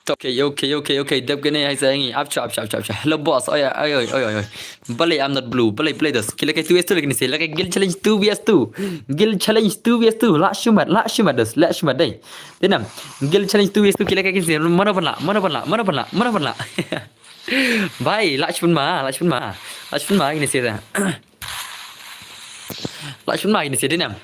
Okay, okay, okay, okay. Dep kane hai sa ngi. Apcha, apcha, apcha, apcha. Hello boss. Oi, oi, oi, oi, oi. Balei I'm not blue. Balei, balei dos. Ki la kai two vs two lagi ni si. La kai guild challenge two vs two. Guild challenge two vs two. Lah shu mat, lah shu mat dos. Lah shu mat dei. Te nam. Guild challenge two vs two ki la kai kine si. Mano ban lah, mano ban lah, mano ban lah, mano ban lah. Bhai, lah shu pynma, lah shu pynma. Lah shu pynma kine si. Lah shu pynma kine si, dei nam.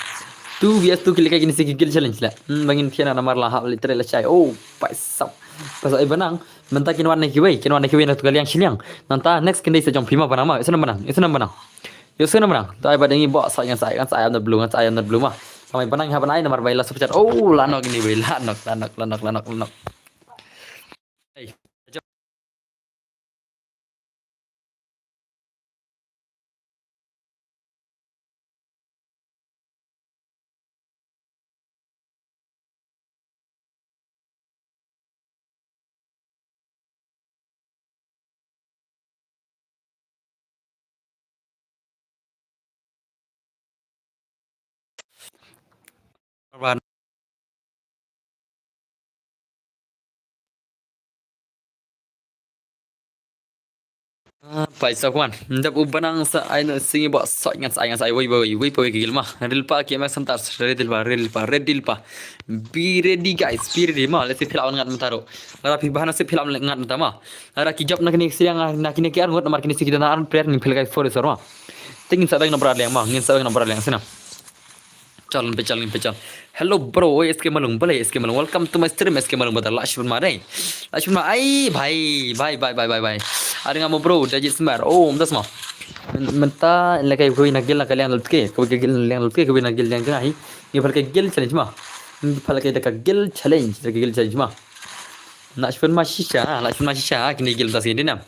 Two vs two ki la kai kine si ki guild challenge la. Hmm, ba ngin khian namar la hap leh trei la shai. Oh, paisap. Paisap i Banang. Mynta kin wan na kiwei, kin wan na kiwei na tu ka liang shiliang. Nangta next kin dei sa jong phi ma Banang ma. Ïohsngew Banang, ïohsngew Banang. Ïohsngew Banang. To ai ba dei ngi bok sa ngan sa, ngan sa ai am da blue, ngan sa ai am da blue ma. Tang i Banang ha ban ai namar ba i la super chat. Oh, la nok ini wei, la nok, la nok, la nok, la nok, la nok. Hey. Ah, paisa kwan. Ndap u Banang sa ai na singi ba sa ngan sa ai ngan sa ai wei wei wei pa wei gil ma. Ril pa ki ma santar ril pa ril pa ril pa. Be ready guys, be ready ma. Let's see phi la wan ngat mynta ruh. Lada phi bahana se phi la wan ngat mynta ma. Lada ki jop na kini siang na kini ki ar ngut namar kini si kita na ar player ni phi la kai four sor ma. Te ngin sa dang na bra liang ma, ngin sa dang na bra liang sina. Pechan, pechan, pechan. Hello bro, oi S K Malung, balei S K Malung. Welcome to my stream S K Malung, bata lah shibun ma dei. Lah shibun ma, ai, bhai, bhai, bhai, bhai, bhai, bhai. Ada ngam bro, Dajit Smar. Oh, mynta sma. Mynta lehkai kawei na guild na ka liang lutke, kawei ka guild na liang lutke, kawei na guild liang jngai. Ngi phalkai guild challenge ma. Ngi phalkai da ka guild challenge, da ka guild challenge ma. Lah shibun ma shisha, lah shibun ma shisha, kine guild mynta sngi dei nam.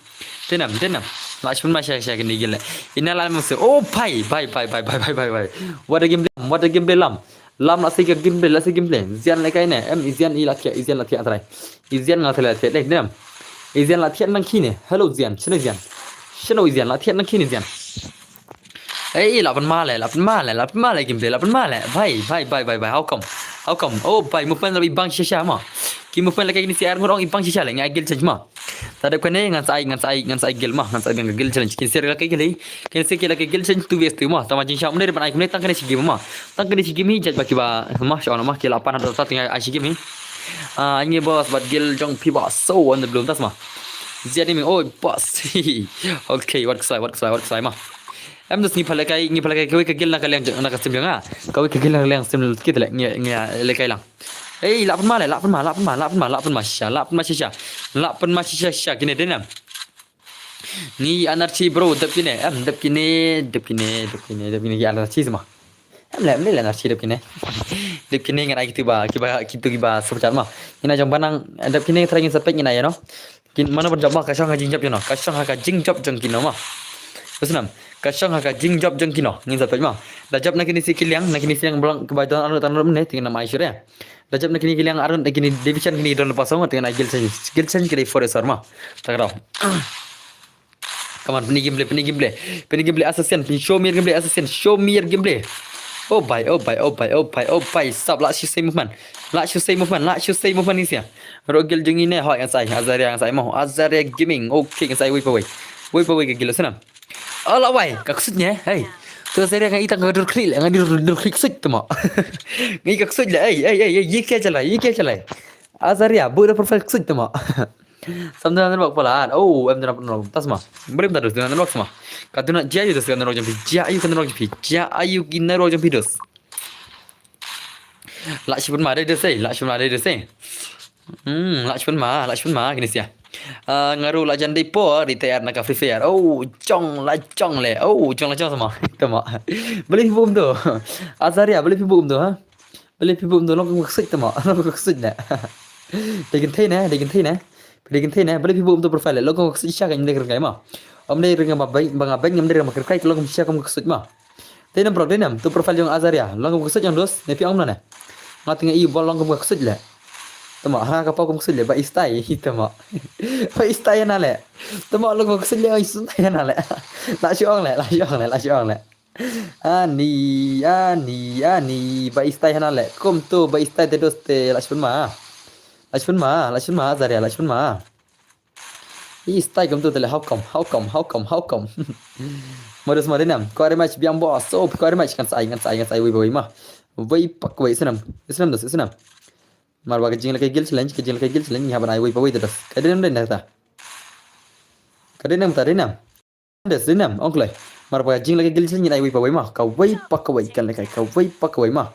Dei nam, dei nam. Lah shibun ma shisha kine guild. Ina la mase. Oh, bhai, bhai, bhai. What a gameplay, what a gameplay lam. Lam la sei ka gameplay, la sei gameplay. Zian lehkai ne, em, i Zian i la thiah, i Zian la thiah trai. I Zian nga trai la thiah, dei nam. I Zian la thiah nang kine. Hello Zian, shano Zian. Shano i Zian, la thiah nang kine Zian. Ei, lah pynma le, lah pynma le, lah pynma le gameplay, lah pynma le. Bhai, bhai, bhai, bhai, bhai, how come? How come? Oh, bhai, movement la bang shisha ma. Ki movement lehkai kine si ar ngur ong i bang shisha le, nga guild challenge ma. Ta dep kane ngan sa ai, ngan sa ai, ngan sa ai guild ma, ngan sa ai guild challenge. Kin share lehkai guild, kin share lehkai guild challenge two versus two ma. Tama jingshah mynne ban ai kumne tang kane shi game ma. Tang kane shi game hi jait ba kiba ma, sha ma ki la pan ha ta tang ai shi game hi. Ah, ngi boss, but guild jong phi ba so on the bloom tas ma. Zian ni mi, oh boss. Okay, wat ksai, wat ksai, wat ksai ma. Em dus ngi phalkai, ngi phalkai kawei ka guild na ka liang, na ka stream jong nga. Kawei ka guild na ka liang stream kit le, ngi, ngi lehkai lang. Ei, lah pynma le, lah pynma, lah pynma, lah pynma, lah pynma shisha, lah pynma shisha. Lah pynma shisha shisha kine dei nam. Ngi anarchy bro, dep kine, em, dep kine, dep kine, dep kine, dep kine, ki anarchy sma. Em le, em le anarchy dep kine. Dep kine ngan ai kitu ba, kiba, kitu kiba super chat ma. Ngin ai jong banang, dep kine trai ngin sa peit ngin ai no. Kin mano ban jop ma, ka shong ha ka jingjop jong no, ka shong ha ka jingjop jong kino ma. Usnam, ka shong ha ka jingjop jong kino, ngin sa peit ma. Da jop na kine si ki liang, na kine si liang blang, kiba don anu tan rum ne, tingin nam ai sure. Da jop na kine ki liang arngut, na kine division kine don lepas song, tengah na guild change, guild change kine for sar ma. Tak dau. Come on, pynni gameplay, pynni gameplay. Pynni gameplay assassin, pynni show me your gameplay assassin, show me your gameplay. Oh bhai, oh bhai, oh bhai, oh bhai, oh bhai. Sap lah shu sei movement. Lah shu sei movement, lah shu sei movement ni sia. Ro guild jong ngi ne, hoi ngan sai, Azaria ngan sai mo. Azaria Gaming, okay ngan sai wei pa wei. Wei pa wei ka guild sana. Ala wai, ka ksuid ne, hei. Tu Azaria nga itang ka dur klik, nga dur dur klik ksuid tu mo. Ngi ka ksuid le, ei, ei, ei, ei, ye kya chalai, ye kya chalai. Azaria, bu da profile ksuid tu mo. Sam duna network pala. Oh, em duna network tas ma. Brim ta dus duna network sma. Ka duna jia ayu dus duna network jong phi. Jia ayu ka network jong phi. Jia ayu ki network jong phi dus. Lah shibun ma dei dus ei, lah shibun ma dei dus ei. Hmm, lah shibun ma, lah shibun ma kine sia. Ah, nga ruh la jan dei por di tayar na ka Free Fire. Oh, jong la jong le. Oh, jong la jong sama. Tama. Beli phi bum tu. Azaria, beli phi bum tu ha. Beli phi bum tu long ka ksuid tama. Long ka ksuid ne. Dei kynthei ne, dei kynthei ne. Dei kynthei ne. Beli phi bum tu profile long ka ksuid sha ka nyam dei kyrkai ma. Om dei ring ba bai, ba nga bai nyam dei ring ba kyrkai long sha ka ksuid ma. Dei nam bro, dei nam, tu profile jong Azaria, long kum ka ksuid jong dos, ne phi ong na ne. Nga teng i bol long kum ka ksuid le. Tama, ha ka pau kum ka ksuid le, ba istai, tama. Ba istai na le. Tama long kum ka ksuid le, istai na le. La shu ong le, la shu ong le, la shu ong le. Ani, ani, ani, ba istai na le. Kum tu, ba istai te dos te, la shun ma. La shun ma, la shun ma, Azaria, la shun ma. I style kum tu tele, how come, how come, how come, how come? Modus modinam. Ko ari match biang bo, so ko ari match kan sai, kan sai, kan sai, wei wei ma. Wei pak wei sinam, sinam das, sinam. Mar ba ka jing la ka guild challenge, ka jing la ka guild challenge, ngi haban ai wei pa wei das. Ka dinam den ta. Ka dinam ta dinam. Das dinam, ong klai. Mar ba ka jing la ka guild challenge, ngi ai wei pa wei ma. Ka wei pak wei, kan le kai, ka wei pak wei ma.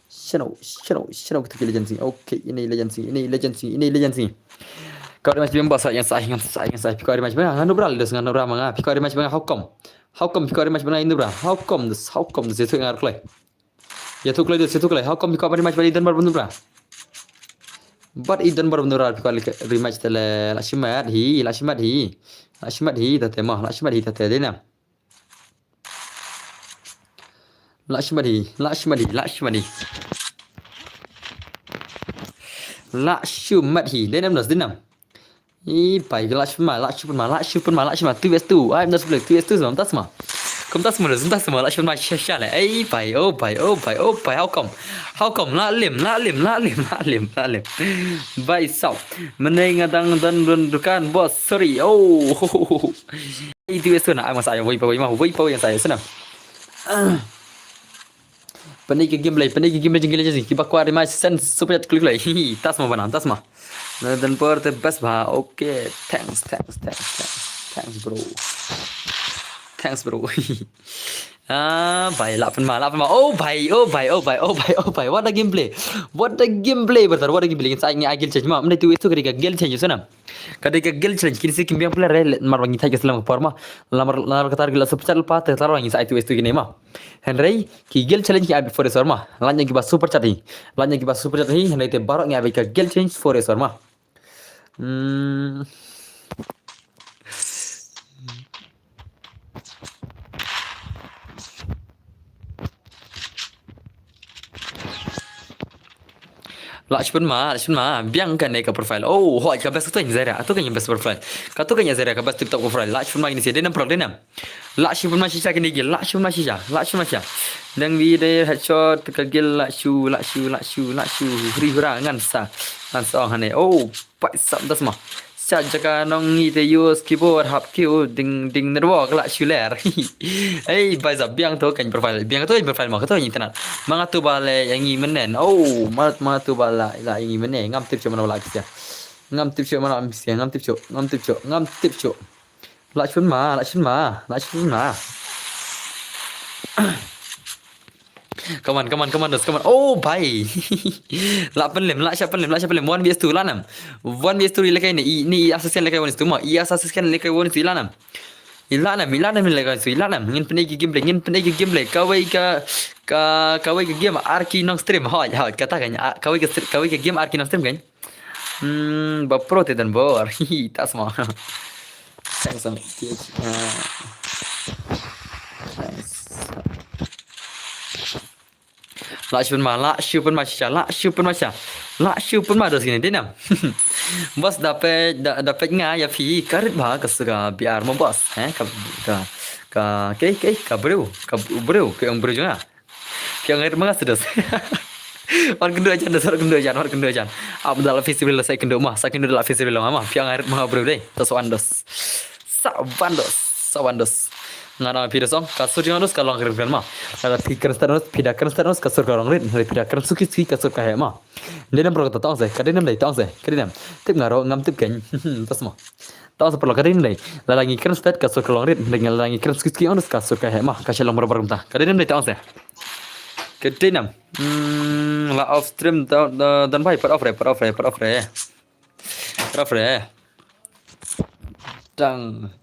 Shano, shano, shano kita ki legend sing. Okay, ini legend sing, ini legend sing, ini legend sing. Piko ari match biang ba sa yang sa yang sa yang sa. Piko ari match biang nganu bra, leaders nganu bra manga. Piko ari match biang how come? How come piko ari match biang nganu bra? How come this? How come this? Itu ngar klai. Ya tu klai, tu klai. How come piko ari match biang dan bar bra? But i dan bar bra piko ari match tele la shimat hi, la shimat hi. La shimat hi tate ma, la shimat hi tate dinam. Lakshmati, Lakshmati, Lakshmati. Lakshmati, dinam nas dinam. I pai Lakshma, Lakshma, Lakshma, Lakshma, two S two. Ai nas play two S two sama, tas ma. Kum tas ma, tas ma, Lakshma sha sha le. Ai pai, oh pai, oh pai, oh pai, how come? How come? La lim, la lim, la lim, la lim, la lim. Bai sau. Menai ngadang dan dan dukan bos, sorry. Oh. Itu ya sana, ai masa ai wei pa wei ma, wei pa wei yang saya sana. Pynai ka gameplay, pynai ka gameplay jong ki legend, kiba kwah rematch send super chat klik like. Hi hi, tas ma bana, tas ma. Na dan por te best ba. Okay, thanks, thanks, thanks, thanks. Thanks bro. Thanks bro. Ah, bhai, lah pynma, lah pynma. Oh, bhai, oh, bhai, oh, bhai, oh, bhai, oh, bhai. What a gameplay. What a gameplay, brother. What a gameplay. Ngin sa ngi ai guild change ma. Mynta tu itu kri ka guild change sana. Ka dei ka guild challenge, kin si kim biang player re, mar ba ngi thait ka slem ka por ma. Lamar, lamar kata ki la super chat pa, te taro ngi sa ai tu itu kine ma. Hynrei ki guild challenge ki ai before the ma. Lanya ki ba super chat hi. Lanya ki ba super chat hi, hynrei te baroh ngi ai ka guild challenge for the ma. Hmm. Lah shun ma, lah shun ma. Biang kane ka profile. Oh, hoi ka best tu yang Zaira. Tu kan yang best profile. Ka tu kan yang Zaira ka best TikTok profile. Lah shun ma ini si. Denam pro, denam. Lah shun ma shisha kini gil. Lah shun ma shisha. Lah shun ma shisha. Dang wi de headshot ka gil lah shu, lah shu, lah shu, lah shu. Hri hura ngan sa. Ngan sa ong hane. Oh, pai sap das ma. Sa jaka nong ngi te use keyboard hap kiu ding ding nerwo ka lah shu ler. Hey, bai sap biang tu kan profile. Biang tu kan profile ma. Ka tu kan internet. Manga tu bale yang ngi menen. Oh, mat manga tu bala la yang ngi menen. Ngam tip cuma la kisia. Ngam tip cuma la kisia. Ngam tip cuk. Ngam tip cuk. Ngam tip cuk. Lah shun ma, lah shun ma, lah shun ma. Come on, come on, come on, dos, come on. Oh, bhai. Lah pynlem, lah shah pynlem, lah shah pynlem. One vs two, lah nam. One vs two, lekai ni, i, ni, i assassin lekai one vs two ma. I assassin lekai one vs two, lah nam. I lah nam, i lah nam, lekai one vs two, lah nam. Ngin pynai ki gameplay, ngin pynai ki gameplay. Kawei ka, ka, kawei ka game ar ki nong stream. Hoi, hoi, kata kan. A, kawei ka stre-, kawei ka game ar ki nong stream kan. Hmm, ba pro te dan bor. Hihi, tas ma. Thanks, um, T H. Ah. Thanks. Lah shun ma, lah shun ma shisha, lah shun ma shisha. Lah shun ma dos kini, denam. Boss, dapat, da-, dapat nga ya phi, karit ba ka suka B R mo boss, eh, ka, ka, ka, ke, ke, ka bru, ka bru, ke ong bru jong nga. Phi ong ngarit ma nga sdus. Wan kynduh jan, wan kynduh jan, wan kynduh jan. Ap da la festival la sa kynduh ma, sa kynduh da la festival ma, ma. Phi ong ngarit ma nga bru dei. Sa sa wan dos. Sa wan dos. Sa wan dos. Nga na phi da song, ka sur jong dos ka long rit ma. Lada phi kren stad dos, phi da kren stad dos, ka sur ka long rit. Phi da kren suki suki ka sur ka heh ma. Dei nam bro ka tong se, ka dei nam dei tong se, ka dei nam. Tip nga ro ngam tip keng. Tas ma. Tong sa paralok ka dei nam dei. Lada ngi kren stad ka sur ka long rit, lada ngi kren suki suki ong dos ka sur ka heh ma, ka shalong barabar mynta. Ka dei nam dei tong sa. Ka dei nam. Hmm, la off stream da, da, dan bhai, pat off re, pat off re, pat off re. Pat off re. Dang.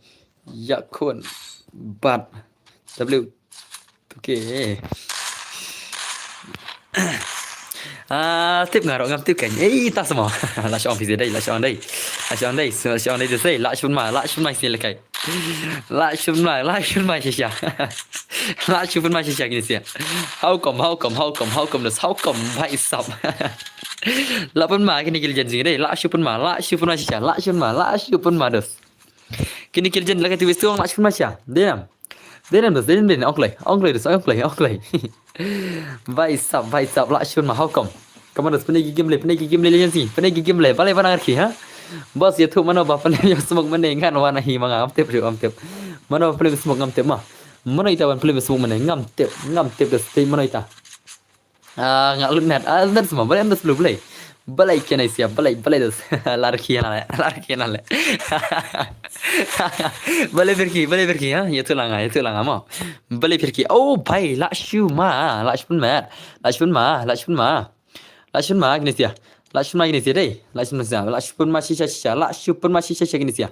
Yakun. Bat. W. Okay. Ah, tip nga ro ngam tip keng. Eh, tas ma. Lah shong phi dei, lah shong dei. Lah shong dei, lah shong dei dei. Lah shun ma, lah shun ma sini lekai. Lah shun ma, lah shun ma shisha. Lah shun ma shisha kini sia. How come, how come, how come, how come dos, how come, bhai sab. Lah pun ma kini gil janji dei. Lah shun ma, lah shun ma shisha, lah shun ma, lah shun ma dos. Kini gil jan lekai tu wis tu lah shun ma shisha. Dei nam. Dei nam dos, dei nam, dei nam, ong klei, ong klei dos, ong klei, ong klei. Bhai sab, bhai sab, lah shun ma, how come? Come on dos, pynai ki game le, pynai ki game le, legend si, pynai ki game le, balei ba nang rkhi, ha? Boss, ïathuh mano ba pynlem ïa smoke mynne, ngan wan hi ma nga, ngam tip ruh, ngam tip. Mano ba pynlem smoke ngam tip ma. Mano ita ban pynlem smoke mynne, ngam tip, ngam tip dos, te mano ita. Ah, nga lut net. Ah, net semua. Balei net sepuluh, balei? Balei kena sia, balei, balei dos. Lar kian ale, lar kian ale. Balei pirki, balei pirki, ha? Ïathuh lang nga, ïathuh lang nga mo. Balei pirki. Oh, bhai, lah shu ma, lah shu pun mat. Lah shu pun ma, lah shu pun ma. Lah shu pun ma kini sia. Lah shu pun ma kini sia dei. Lah shu pun ma sia, lah shu pun ma shisha shisha, lah shu pun ma shisha shisha kini sia.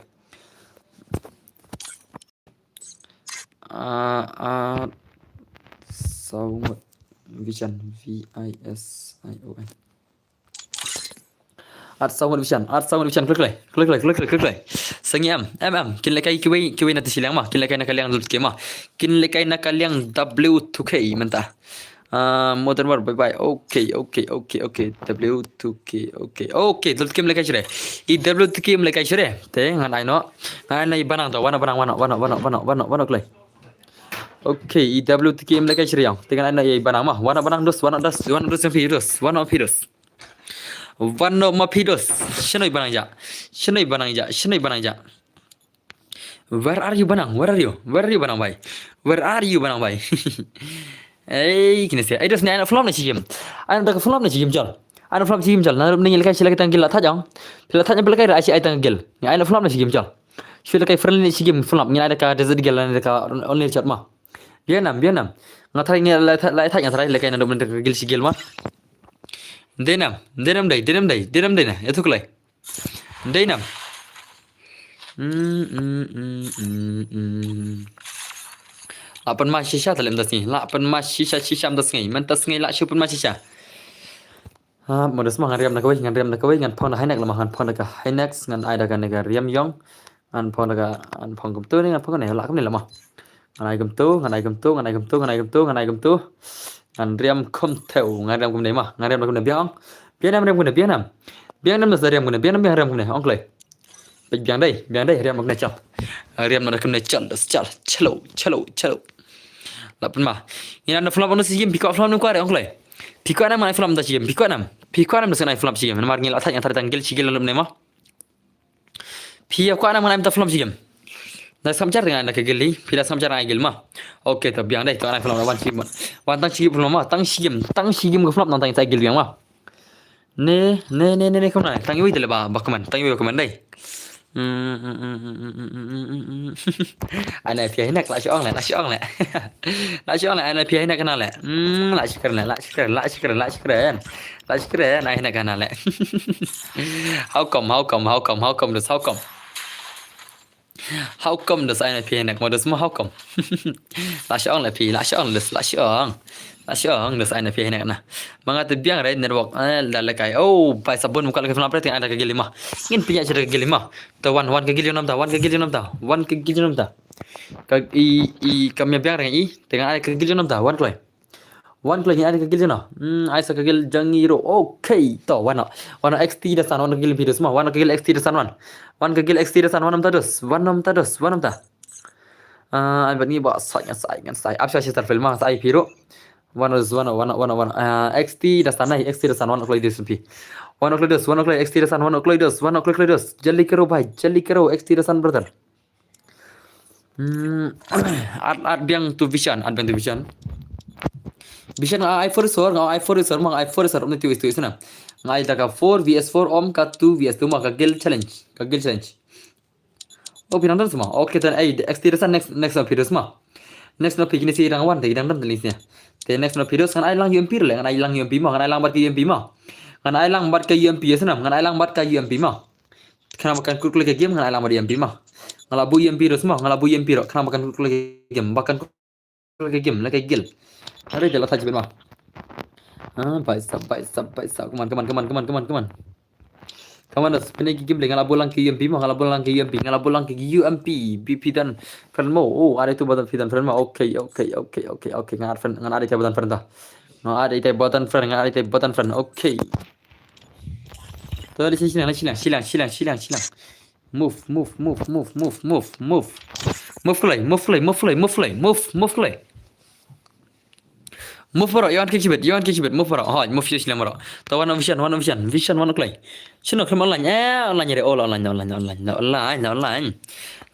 Ah, ah, Saungut Vision, V I S I O N. At Saungut Vision, at Saungut Vision, klik, klik, klik, klik, klik, klik, klik. Sangi em, em, em, kin lekai kiwei, kiwei na tishiliang ma, kin lekai na ka liang dul ke ma, kin lekai na ka liang W two K mynta. Ah, Modern War, bye bye. Okay, okay, okay, okay. W two K, okay. Okay, dul kim lekai shure. I W two K lekai shure. Te ngan ai no. Ngan ai no i banang to. Wano, banang, wano, wano, wano, wano, wano, wano klei. Okay, i W two K lekai shure yang. Te ngan ai no i banang ma. Wano banang dos, wano dos, wano dos yang phi dos. Wano phi dos. Wano ma phi dos. Shnoi banang ja. Shnoi banang ja. Shnoi banang ja. Where are you, Banang? Where are you? Where are you, Banang bhai? Where are you, Banang bhai? Ei, kine sia. Ei, dos ni ai na flop na shi game. Ai na da ka flop na shi game jol. Ai na flop shi game jol. Na rup ni ngi lekai shi lekai tang gil la thajong. Phi la thajong phi lekai ra shi ai tang gil. Ni ai na flop na shi game jol. Shi lekai friendly na shi game flop. Ngi ai da ka desert gil, ai da ka only shot ma. Biang nam, biang nam. Nga tharai ngi la thait, la thait nga tharai lehkai naduh mynta ka gil shi gil ma. Dei nam, dei nam dei, dei nam dei, dei nam dei na. Ïathuh kloi. Dei nam. Mm, mm, mm, mm, mm. La pynma shisha ta lem ta sngi. La pynma shisha shisha ta sngi. Mynta sngi la shu pynma shisha. Ha, modus ma ngan riam da kawei, ngan riam da kawei, ngan phong da Hinex la ma, ngan phong da ka Hinex, ngan ai da kane ka riam ïong. Ngan phong da ka, ngan phong kumtu ne, ngan phong ne, la kumne la ma. Ngan ai kumtu, ngan ai kumtu, ngan ai kumtu, ngan ai kumtu, ngan ai kumtu. Ngan riam kumtu, ngan riam kumne ma, ngan riam da kumne biang. Biang nam riam kumne, biang nam. Biang nam da riam kumne, biang nam biang riam kumne, ong kloi. Peit biang dei, biang dei, riam kumne chal. Riam na kumne chal, chal, chalo, chalo, chalo. La pynma. Ina na film na shi gim, phi kwah film na kwah re, ong kloi. Phi kwah nam ngan ai film ta shi gim, phi kwah nam. Phi kwah nam da ngan ai film shi gim. Namar ngi la thait ngan thait tang gil shi gil na lum ne ma. Phi kwah nam ngan ai ta film shi gim. Da samchar ngan da ka gil hi, phi da samchar ngan ai gil ma. Okay, to biang dei, to ngan ai film wan shi gim. Wan tang shi gim film ma, tang shi gim, tang shi gim ka film nang tang ta gil biang ma. Ne, ne, ne, ne, ne, kumne. Tang iwei te le ba, ba kmen. Tang iwei ba kmen dei. Mm, mm, mm. Ai na phi Hinex la shu ong le, la shu ong le. La shu ong le, ai na phi Hinex kane le. Mm, la shu kren le, la shu kren, la shu kren, la shu kren. La shu kren, ai Hinex kane le. How come, how come, how come, how come, this, how come? How come this, ai na phi Hinex, modus ma how come? La shu ong le phi, la shu ong this, la shu ong. La shu ong this, ai na phi Hinex na. Ma nga te biang re network, eh, da lehkai. Oh, bai sabun muka lehkai film pre te ai da ka gil ma. Ngin pynïaid sha da ka gil ma. Ta wan, wan ka gil ïong nam ta, wan ka gil ïong nam ta, wan ka gil ïong nam ta. Ka i, i, kam ïa biang re i, te ngan ai ka gil ïong nam ta, wan kloi. Wan kloi ngi ai ka gil jong no. Hmm, ai sa ka gil jong i ruh. Okay, to wan no. Wan no X T da san, wan ka gil phi dos ma. Wan ka gil X T da san wan. Wan ka gil X T da san, wan nam ta dos. Wan nam ta dos, wan nam ta. Ah, ai bad ngi ba sai ngan sai ngan sai. Ap sa shi tar film ma sai phi ruh. Wan dos, wan no, wan no, wan no, wan no. Ah, X T da san nai, X T da san, wan no kloi dos phi. Wan no kloi dos, wan no kloi X T da san, wan no kloi dos, wan no kloi kloi dos. Jali karo bhai, jali karo X T da san brother. Hmm, at, at biang tu Vision, at biang tu Vision. Vision nga ai four sor, nga ai four sor, ma nga ai four sor, um tu is tu is na. Nga ai ta ka four V S four om ka two V S two ma ka gil challenge, ka gil challenge. Oh, phi nang don sma. Okay, then ai X T da san next, next no phi dos ma. Next no phi kine si dang wan, te dang don te ni si. Te next no phi dos ngan ai lang U M P le, ngan ai lang U M P ma, ngan ai lang bad ka U M P ma. Ngan ai lang bad ka U M P ya snam, ngan ai lang bad ka U M P ma. Khnang ba kan kut kloi ka game, ngan ai lang bad U M P ma. Nga la buh U M P ruh sma, nga la buh U M P ruh, khnang ba kan kut kloi ka game, ba kan kut kloi ka game, la ka gil. Are te la thait jibit ma. Ah, bai sap, bai sap, bai sap. Come on, come on, come on, come on, come on, come on. Come on, dos, pynïaid ka game le, nga la buh lang ka U M P ma, nga la buh lang ka U M P, nga la buh lang ka U M P, phi, phi don friend mo. Oh, are tu ba don phi don friend ma. Okay, okay, okay, okay, okay. Nga add friend, nga add ita ba don friend ta. Nga add ita ba don friend, nga add ita ba don friend. Okay. To, la shiliang, la shiliang, shiliang, shiliang, shiliang, shiliang. Move, move, move, move, move, move, move. Move kloi, move kloi, move kloi, move kloi, move, move kloi. Move baroh, ïa wan ki shibit, ïa wan ki shibit, move baroh. Hooid, move shiliang baroh. To, wan Vision, wan Vision, Vision, wan kloi. Shano khlem online, eh, online re, oh, online, online, online, online. La online.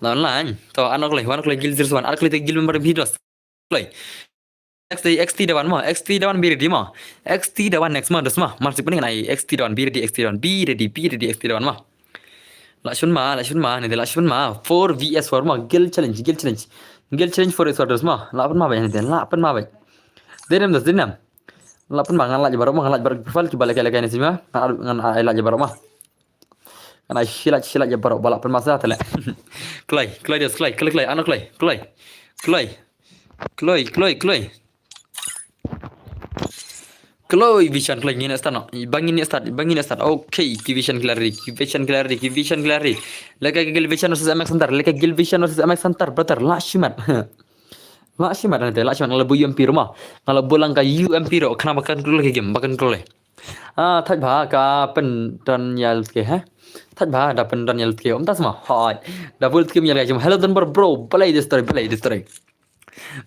La online. To, ano kloi, wan kloi, gil zero one, ano kloi te gil member phi dos. Kloi. X T, X T da wan ma, X T da wan, be ready ma. X T da wan next ma, dos ma. Mar sip ni ngan ai X T da wan, be ready, X T da wan, be ready, be ready, X T da wan ma. La shun ma, la shun ma, ni de la shun ma. Four V S four ma, gil challenge, gil challenge. Gil challenge four V S four dos ma. La pynma bai ni de, la pynma bai. Dei nam dos, dei nam. La pynma ngan la jabarok ma, ngan la jabarok profile ki ba lehkai lehkai ni si ma. Ngan, ngan ai la jabarok ma. Ngan ai shilat, shilat jabarok ba la pynma sa te le. Kloi, kloi dos, kloi, kloi, kloi, ano kloi, kloi. Kloi. Kloi, kloi, kloi. Kloi Vision kloi ngin start no. Ba ngin start, ba ngin start. Okay, ki Vision ki la ready, ki Vision ki la ready, ki Vision ki la ready. Lehkai ka gil Vision versus M X Hunter, lehkai gil Vision versus M X Hunter, brother, la shimet. La shimet nate, la shimet, nga la buh U M P ruh ma. Nga la buh lang ka U M P ruh, khnang ba kan kloi ka game, ba kan kloi. Ah, thait bha ka pyndon ïa lutke, ha? Thait bha da pyndon ïa lutke, um ta sma. Hooid. Da buh lutke ïa lutke. Hello Don Bor bro, balei destroy, balei destroy.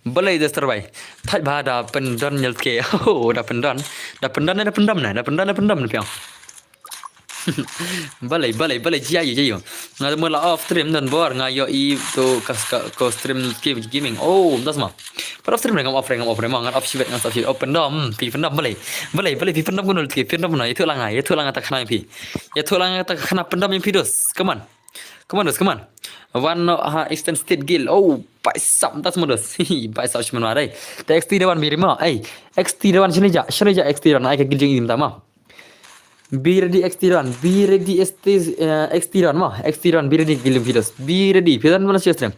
Balei destroy bai. Thait bha da pyndon ïa lutke. Oh, da pyndon. Da pyndon ne, da pyndon ne, da pyndon, da pyndon ne piang. Balei, balei, balei, jia ïa, jia ïa. Nga mut la off stream Don Bor, nga ïohi to ka, ka, ko stream ki gaming. Oh, um ta sma. Pat off stream re ngam off re, ngam off re ma, ngan off shibit, ngan off shibit. Oh, pyndon, phi pyndon balei. Balei, balei, phi pyndon kumno lutke, phi pyndon kumno, ïathuh lang nga, ïathuh lang nga ta khana ïa phi. Ïathuh lang nga ta khana pyndon ïa phi dos. Come on. Come on dos, come on. Wan noh ha Eastern State Guild. Oh, paisap tas modus. Paisap shimon ma dei. Te X T da wan biri ma. Ei, X T da wan shini ja, shini ja X T da wan. Ai ka guild jing im tama. Be ready X T da wan, be ready X T, eh, X T da wan ma. X T da wan, be ready guild videos. Be ready. Pidan mana stream.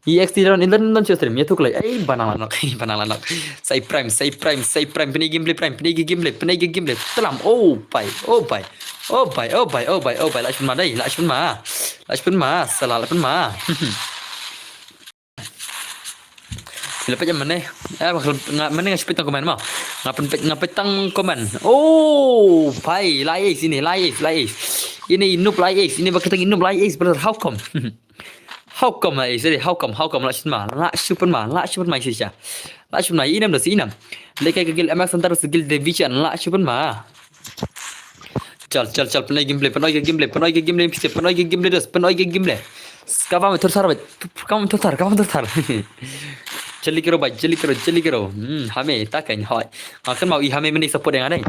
I X T da wan, indan dan stream. Ya tuklai. Ei, banang lanok. Ei, banang lanok. Sai prime, sai prime, sai prime. Penai gameplay prime, penai gameplay, penai gameplay. Telam. Oh, pai. Oh, pai. Oh, pai. Oh, pai. Oh, pai. Oh, pai. Lashun ma dei. Lashun ma. Lashun ma. Salah lashun ma. Sila pajam mana? Eh, bakal nga mana nga shipit tang komen ma. Nga pen nga petang komen. Oh, pai, lai ace ini, lai ace, lai ace. Ini noob lai ace, ini bakal tang noob lai ace, brother. How come? How come lai ace? How come? How come? Lashun ma, lashun ma, lashun ma shisha. Lashun ma, inam da si inam. Lekai ka guild M X Hunter, guild division, lashun ma. Chal, chal, chal, penai gameplay, penai gameplay, penai gameplay, penai gameplay dos, penai gameplay. Kaba me thor thar, kaba me thor thar, kaba me thor thar. Jali kero bai, jali kero, jali kero. Hmm, hame, ta kan hoi. Akan mau i hame meni support yang ada.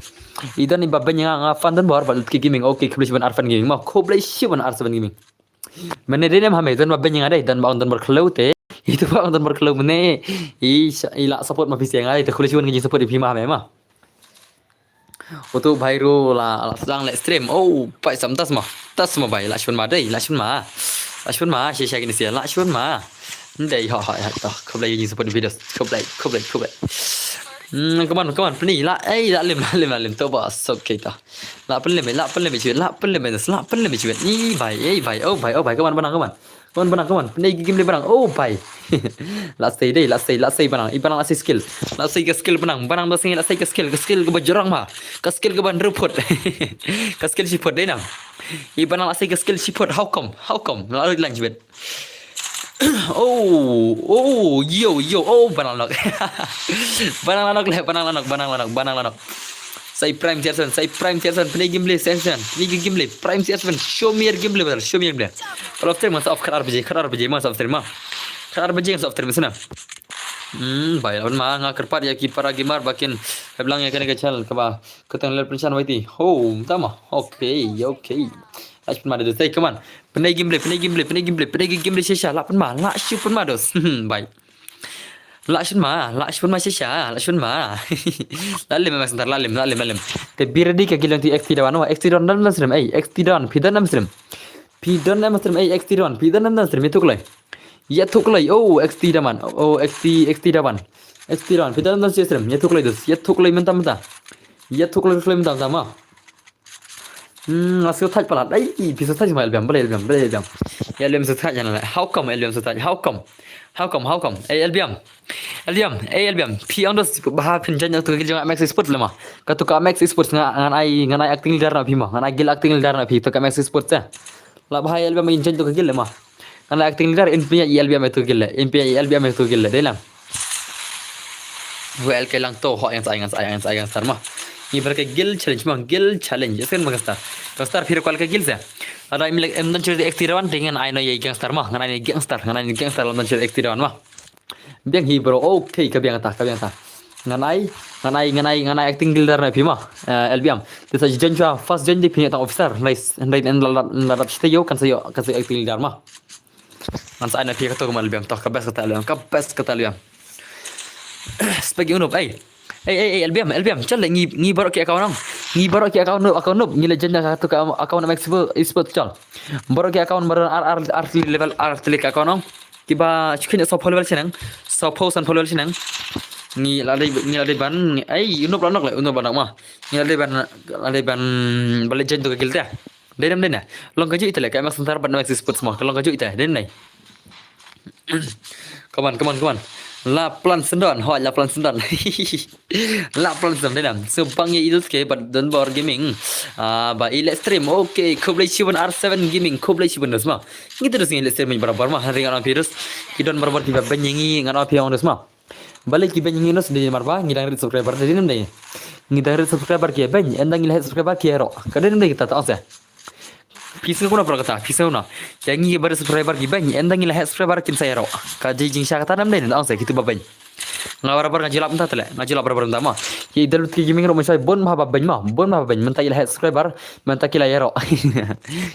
Idan iba benya nga fan dan bor bal ki gaming. Okay, khublei shibun Arfan Gaming. Mau khublei shibun Arfan Gaming. Mene dei nem hame dan ba benya nga dei dan ba on dan bar khlo te. Itu ba on dan bar khlo mene. I ila support ma pisi nga dei te khublei shibun ngi support i pima hame ma. Utu bhai ru la la sedang live stream. Oh, pai sam tas ma. Tas ma bai, lashun ma dei, lashun ma. Lashun ma, shisha kini sia, lashun ma. Ndei ho ho ho to. Khublei ngi support videos. Khublei, khublei, khublei. Hmm, come on, come on, peni la. Ei, la lim, la lim, la lim. To ba sok ke to. La pen lim, la pen lim chibet, la pen lim, la pen lim chibet. Ni bai, ei bai, oh bai, oh bai, come on, banang, come on. Come on, banang, come on. Penai game le banang. Oh bai. La sei dei, la sei, la sei banang. I banang la sei skill. La sei ka skill banang. Banang da sei la sei ka skill, ka skill ka ba jorang ma. Ka skill ka ba nruput. Ka skill shiput dei nam. I banang la sei ka skill shiput. How come? How come? La lang chibet. Oh, oh, yo, yo, oh, banang lanok. Banang lanok le, banang lanok, banang lanok, banang lanok. Sai prime tier seven, sai prime tier seven, penai game le, seven, penai game le, prime tier seven, show me your gameplay, brother, show me your gameplay. Kalau stream masa off khat ar baje, khat ar baje masa off stream ma. Khat ar baje masa off stream sana. Hmm, bai lawan ma nga kyrpad ïa ki para gamer ba kin hep lang ïa kane ka channel kaba ka tang lel pynshai waiti. Ho, tama. Okay, okay. Lashun ma da sai, come on. Penai game le, penai game le, penai game le, penai game le shisha. Lashun ma, lashun ma dos. Bai. Lashun ma, lashun ma shisha, lashun ma. La lim ma santar, la lim, la lim, la lim. Te be ready ka guild ti X T da wan, oh, X T da wan dan stream, ei, X T da wan, phi dan stream. Phi dan stream, ei, X T da wan, phi dan stream, ya tuklai. Ya tuklai, oh, X T da wan, oh, X T, X T da wan. X T da wan, phi dan stream, ya tuklai dos, ya tuklai mynta mynta. Ya tuklai tuklai mynta mynta ma. Hmm, nga sngewthuh palat. Ai, phi sngewthuh ma L B M, balei L B M, balei L B M. Ïa L B M sngewthuh ïa na. How come L B M sngewthuh? How come? How come? How come? Ei L B M. L B M, ei L B M. Phi ong dos ba phin join ïa tu ka jong Max Esports le ma. Katu ka Max Esports nga ngan ai ngan ai acting leader na phi ma. Ngan ai guild acting leader na phi tu ka Max Esports eh. La ba hai L B M in join tu ka guild le ma. Ngan ai acting leader in phi ïa L B M tu ka guild le. In phi ïa L B M tu ka guild le. Dei lang. Wel ke lang to ho yang sa ai ngan sa ai ngan sa ai ngan star ma. Ngi bar ka guild challenge ma, guild challenge. Isen ma ka star. Ka star phi require ka guild sa. Ada im lek em dan chiri X T da wan dengan ai no ye gangster ma. Ngan ai gangster, ngan ai gangster lam dan chiri X T da wan ma. Biang hi bro, okay ka biang ta, ka biang ta. Ngan ai, ngan ai, ngan ai, ngan ai acting leader na phi ma. Eh, L B M. Te sa join chwa, first join di phi tang officer. Nice, nice en la la la la yo kan sa yo, kan sa yo acting leader ma. Ngan sa ai na phi ka to ka ma L B M, to ka best ka ta L B M, ka best ka ta L B M. Spek unop, ei. Ei, ei, ei, L B M, L B M, chal le ngi ngi baroh ki account nong. Ngi baroh ki account nong, account nong. Ngi le jen ka to ka account Max Esports chal. Baroh ki account baroh ar ar ar level ar level account nong. Kiba chukhin so follower chenang. So follower chenang. Ngi la dei ngi la dei ban, ei, unop la nok le, unop la nok ma. Ngi la dei ban, la dei ban, ba le jen to ka guild te. Dei nam dei na. Long ka ju ita le ka Max Hunter ban Max Esports ma. Long ka ju ita, dei na. Come on, come on, come on. La plan sendon, hoi la plan sendon. La plan sendon dei nam. So bang ye idol ke bad don bor gaming. Ah, ba ile stream. Okay, khublei shibun R seven Gaming, khublei shibun dos ma. Ngi terus ngi ile stream barabar ma. Hari ngan virus. Ki don barabar ki ba ben ngi ngan pi ong dos ma. Balei ki ben ngi nos dei marba ngi dang rit subscriber dei nam dei. Ngi dang rit subscriber ki ben, en dang ngi la subscriber ki ro. Ka dei nam dei kita ta ong se. Pisa kuna pro kata, pisa kuna. Ya ngi ba rit subscriber ki ben, en dang ngi la subscriber kin sa ro. Ka dei jingshisha kata nam dei ta ong se kitu ba ben. Nga barabor nga ju lap mynta te leh, nga ju lap barabor mynta mo. Ki Delud Ki Gaming ruh mynshuwa bun bha ba beiñ mo, bun bha ba beiñ. Mynta ki la heh subscriber, mynta ki la ïaroh.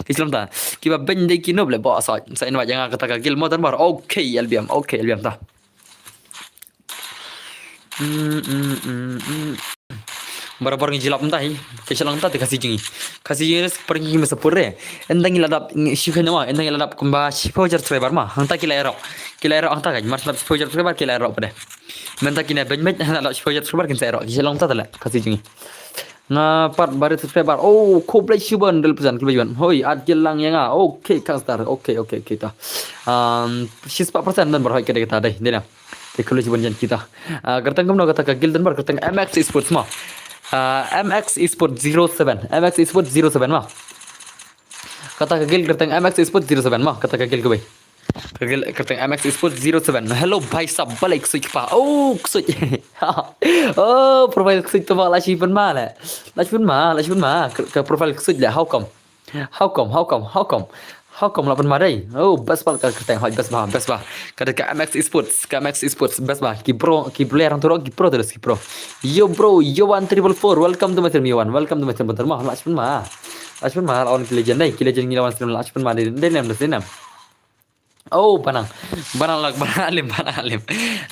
Ki shlong ta. Kiba beiñ dei ki noob leh, bok sait. Sa invite ïa nga kata ka guild mo don bor. Okay, L B M. Okay, L B M ta. Mm, mm, mm, mm. Barabor ngi ju lap mynta hi. Ki shlong ta te Khasi jong ngi. Khasi jong ngi, para ngi me support re. Ynda ngi la dap ngi shu kynmaw, ynda ngi la dap kumba shiphew hajar subscriber mo. Hangta ki la ïaroh. Ki la ïaroh hangta ka. Mar shu dap shiphew hajar subscriber ki la ïaroh pat de. Mynta kine beiñ beiñ, la dap shiphew hajar subscriber kin sa ïaroh. Ki shlong ta te leh, Khasi jong ngi. Nga pat barit subscriber. Oh, khublei shibun, Delud Pynjan, khublei shibun. Hoi, at guild lang ïa nga. Okay, Kang Star. Okay, okay, okay ta. Um, shispah percent don bor, hoi, ka dei kata dei. Dei na. Te khublei shibun jan kita. Ah, kyrteng kumno kata ka guild don bor, kyrteng M X Esports mo. Ah, M X Esports zero seven. M X Esports zero seven mo. Kata ka guild kyrteng M X Esports zero seven mo. Kata ka guild kawei. Ka guild kyrteng M X Esports zero seven. Hello bhai sahab, balei ksuid kpa? Oh, ksuid. Oh, profile ksuid to mo, la shi pynma leh. La shi pynma, la shi pynma. Ka, ka profile ksuid leh, how come? How come, how come, how come? How come la pynma dei? Oh, best bha ka kyrteng, hoi, best bha, best bha. Ka dei ka M X Esports, ka M X Esports, best bha. Ki pro, ki player hangto ruh, ki pro terus, ki pro. Yo bro, yo one triple four, welcome to my stream, yo one, welcome to my stream, bentar mo, la shi pynma. La shi pynma, la on ki legend dei, ki legend ngi la wan stream, la shi pynma dei, dei nem, dei nem. Oh, Banang. Banang lak, Banang Alim, Banang Alim.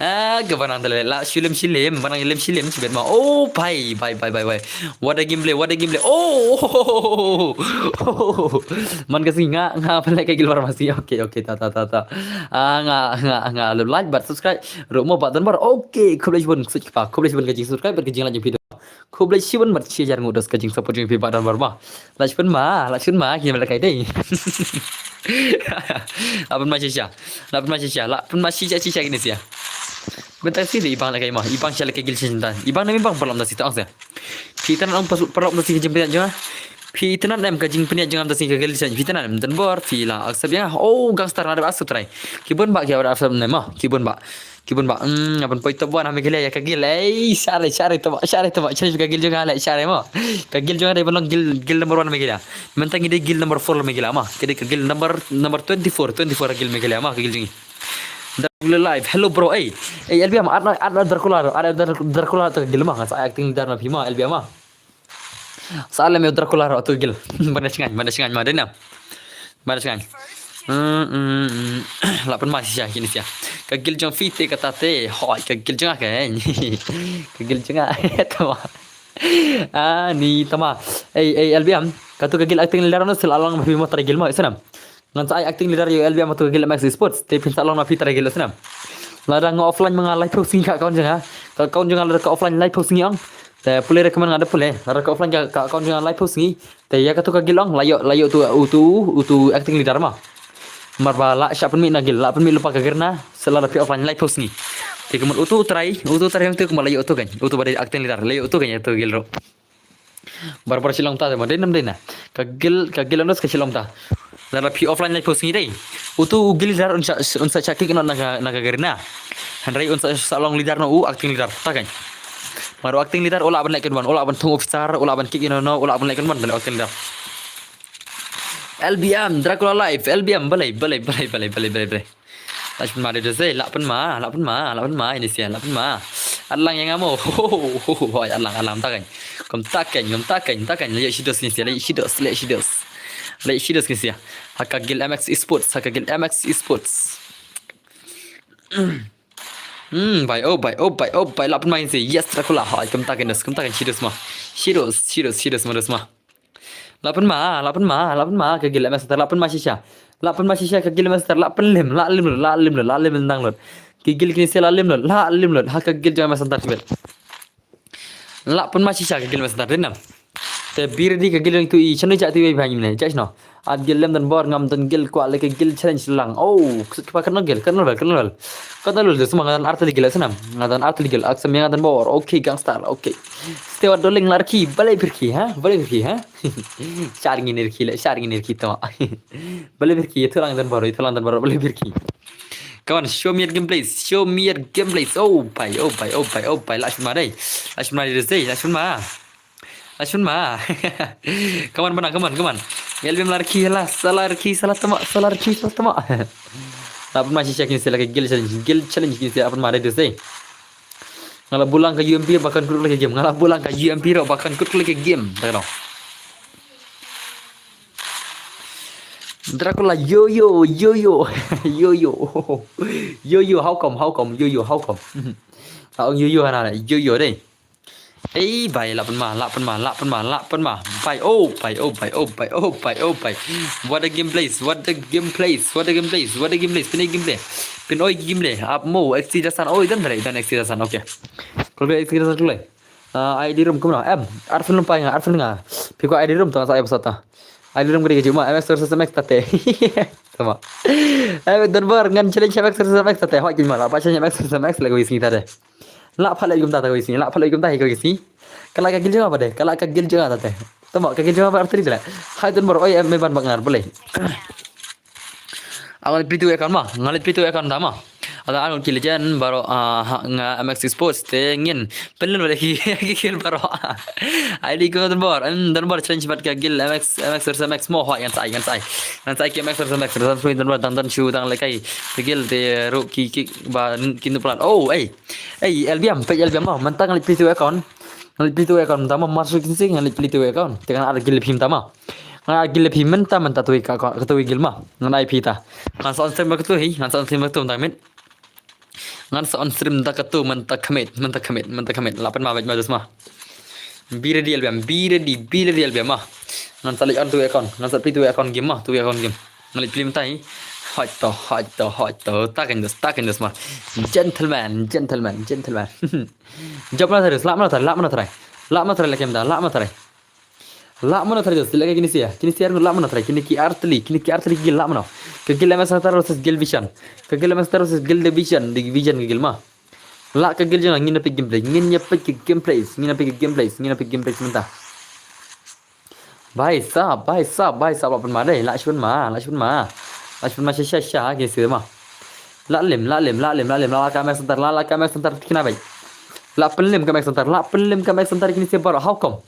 Ah, ka Banang te leh, la shu lem shi lem, Banang lem shi lem, shibit mo. Oh, bhai, bhai, bhai, bhai, bhai. What a gameplay, what a gameplay. Oh, man ka sngi nga, nga pynleh ka guild mar ma sngi. Okay, okay, ta, ta, ta, ta. Ah, nga, nga, nga lem like bad subscribe ruh mo bad don bor. Okay, khublei shibun, khublei shibun ka jingsubscribe bad ka jinglike jong phi. Khublei shibun bad shi hajar nguh dos ka jingsupport jong phi bad don bor mo. La shi pynma, la shi pynma, kine ba la kai dei. La pynma shisha. La pynma shisha, la pynma shisha, shisha kine shisha. Mynta shisha i Bang la kai mo, i Bang shisha la kai guild shisha. I Bang ne i Bang paralok mynta shisha, tang shisha. Phi itynnad em paralok mynta shisha ka jingpynïaid jong nga. Phi itynnad em ka jingpynïaid jong nga mynta shisha ka guild shisha. Phi itynnad em, don bor phi la accept ïa nga. Oh, Gangstar nga dep accept trai. Ki bun bah ki dep accept ne mo, ki bun bah. Ki bun bah, mm, nga ban poi top one ha Meghalaya ïa ka guild. Ei, share, share, tama, share, tama, share ka guild jong nga leh, share mo. Ka guild jong nga dei ban long guild, guild number one Meghalaya. Mynta ngi dei guild number four Meghalaya mo. Ka dei ka guild number, number twenty-four, twenty-four guild Meghalaya mo, ka guild jong ngi. Dracula Live, hello bro, ei. Ei, L B M, add noh, add noh Dracula, add noh Dracula to ka guild mo, nga sa acting leader na phi mo, L B M mo. Sa lem ïa u Dracula ruh atu guild. Ban da sngewbha, ban da sngewbha ma dei na. Ban da sngewbha. Hmm, hmm, hmm. La pynma shisha kine shisha. Ka guild jong phi te kata te. Hoi, ka guild jong nga ka. Ka guild jong nga. Tama. Ah, ni tama. Ei, ei, L B M. Katu ka guild acting leader no sil alang ma phi mo trai guild mo, isnam. Ngan sa ai acting leader ïa u L B M atu ka guild M X Esports. Te phin sa long ma phi trai guild, snam. Lada nga offline ma nga laiphew sngi ka account jong nga. Ka account jong nga lada ka offline laiphew sngi ong. Te pule recommend nga da pule. Lada ka offline ka, ka account jong nga laiphew sngi. Te ïa katu ka guild ong la ïoh, la ïoh tu, utu, utu acting leader ma. Mar ba la shah pynmih na guild, la pynmih lypa ka girna, sa lada phi offline laiphew sngi. Te kumno utu trai, utu trai ong te kumno la ïoh utu kan. Utu ba dei acting leader, la ïoh utu kan ïa tu guild ruh. Barabor shi long ta te mo, dei nam dei na. Ka guild, ka guild ondos ka shi long ta. Lada phi offline laiphew sngi dei. Utu u guild leader un sa, un sa shah kick noh na ka, na ka garena. Hynrei un sa, sa long leader noh u acting leader. Ta kan. Mar u acting leader u lah ban leh kynban, u lah ban thung officer, u lah ban kick noh noh, u lah ban leh kynban, u acting leader. L B M, Dracula Live, L B M, balei, balei, balei. La pynma dei dei, la pynma, la pynma, la pynma, ini sia, la pynma. Alang ïa nga mo, ho, ho, ho, ho, alang, alang, ta kan. Kumta kan, kumta kan, ta kan, la ïa shidos ini sia, la ïa shidos, la ïa shidos. La ïa shidos ini sia. Ha ka guild M X Esports, ha ka guild M X Esports. Hmm, bye, oh, bye, oh, bye, oh, bye, la pynma ini sia. Yes, Dracula, ha, kumta kan dos, kumta kan shidos ma. Shidos, shidos, shidos ma dos ma. La pynma, la pynma, la pynma, ka guild M X Center, la pynma shisha. La pynma shisha, ka guild M X Center, la pynlem, la lem lut, la lem lut, la lem dang lut. Ki guild kine sia la lem lut, la lem lut, ha ka guild jong M X Center tibet. La pynma shisha, ka guild M X Center, dei nam. Te biri di ka guild jong tu i, shano i jah tu i bha ngim ne, jah shano. At guild lem don bor, ngam don guild kwah leh ka guild challenge lang. Oh, ksut kpa kano guild, kano level, kano level. Kano level, tu sma nga don artylli guild, snam. Nga don artylli guild, aksam ïa nga don bor, okay, gangster, okay. Stewart Doling la rkhi, balei pyrkhi, ha? Balei pyrkhi, ha? Shar ngin rkhi le, shar ngin rkhi to. Balei pyrkhi, itu lang dan baru, itu lang dan baru, balei pyrkhi. Come on, show me your gameplays, show me your gameplays. Oh, bye, oh, bye, oh, bye, oh, bye. Lashman dai. Lashman dai, lashman. Lashman. Come on, bana, come on, come on. L B M la rkhi, la, sala rkhi, sala tama, sala rkhi, sala tama. La pynma shisha kine sia la ka guild challenge, guild challenge kine sia la pynma dai. Nga la bulang ka U M P ba kan kut ka game. Nga la bulang ka U M P ruh ba kan kut ka game. Tang no. Dracula, yo yo, yo yo, yo yo, yo yo, how come, how come, yo yo, how come? Tang yo yo hana, yo yo dei. Ei bai, lah pynma, lah pynma, lah pynma, lah pynma. Bai, oh bai, oh bai, oh bai, oh bai, oh bai. What a game plays, what a game plays, what a game plays, what a game plays. Pynoi game play, pynoi game play. Ap mo, X T Dasan, oh, i don dare, i don X T Dasan, okay. Kol be X T Dasan kol. Ah, I D room kumno? Em, arfin lum pai nga, arfin nga. Piko I D room tang sa ai pasata. I D room kadi kaju ma, M X versus M X tate. Tama. Eh, Donbor, ngan challenge M X versus M X tate. Hoi kin ma, la pa challenge M X versus M X lagi sini tate. La pa lagi kumta tate sini, la pa lagi kumta hi ko sini. Kala ka gil jong ba de, kala ka gil jong tate. Tama, ka gil jong ba artri tela. Hai Donbor, oi, em, me ban bak ngar, boleh. Ngan leit plie tu account ma, ngan leit plie tu account da ma. Ada anu ki legend baroh, ah, ha, nga M X Sports te ngin pynlun bad ki ki gil baroh. Ai di ko Donbor, em, Donbor challenge bad ka gil M X, M X versus M X mo, hoi ngan sai, ngan sai. Ngan sai ki M X versus M X, versus Donbor dang dang shu dang lekai. Ki gil te ruh ki ki ba kin tu plan. Oh, ei. Ei, L B M, peit L B M ma. Mynta ngan leit plie tu account. Ngan leit plie tu account, mynta ma mar shu kin sing ngan leit plie tu account. Te ngan ar gil phi mynta ma. Ngan ar gil phi mynta, mynta tu ka, ka tu gil ma. Ngan ai phi ta. Ngan sa on stream ka tu hi, ngan sa on stream ka tu mynta mit. Ngan sa on stream da ka tu mynta khmit, mynta khmit, mynta khmit. Lah pynma bad ma dus ma. Be ready L B M, be ready, be ready L B M ma. Ngan sa leit on tu account, ngan sa plie tu account game ma, tu account game. Ngan leit plie mynta hi. Hot to, hot to, hot to. Ta kan dus, ta kan dus ma. Gentleman, gentleman, gentleman. Jop na tare, lah mana tare, lah mana tare. Lah mana tare la kem da, lah mana tare. Lah mana tare, just la kini sia. Kini sia lah mana tare. Kini ki artli, kini ki artli gil lah mana. Ka gil M S Star versus gil Vision. Ka gil M S Star versus gil Division, Division ka gil ma. Lah ka gil jong ngin na peit gameplay, ngin na peit gameplay, ngin na peit gameplay, ngin na peit gameplay mynta. Bhai sab, bhai sab, bhai sab, lah pynma dei, lah shu pynma, lah shu pynma. Lah shu pynma sha sha sha kini sia ma. Lah lim, lah lim, lah lim, lah lim, lah ka M X Center, lah, lah ka M X Center kina bai. Lah pynlim ka M X Center, lah pynlim ka M X Center kini sia baroh, how come?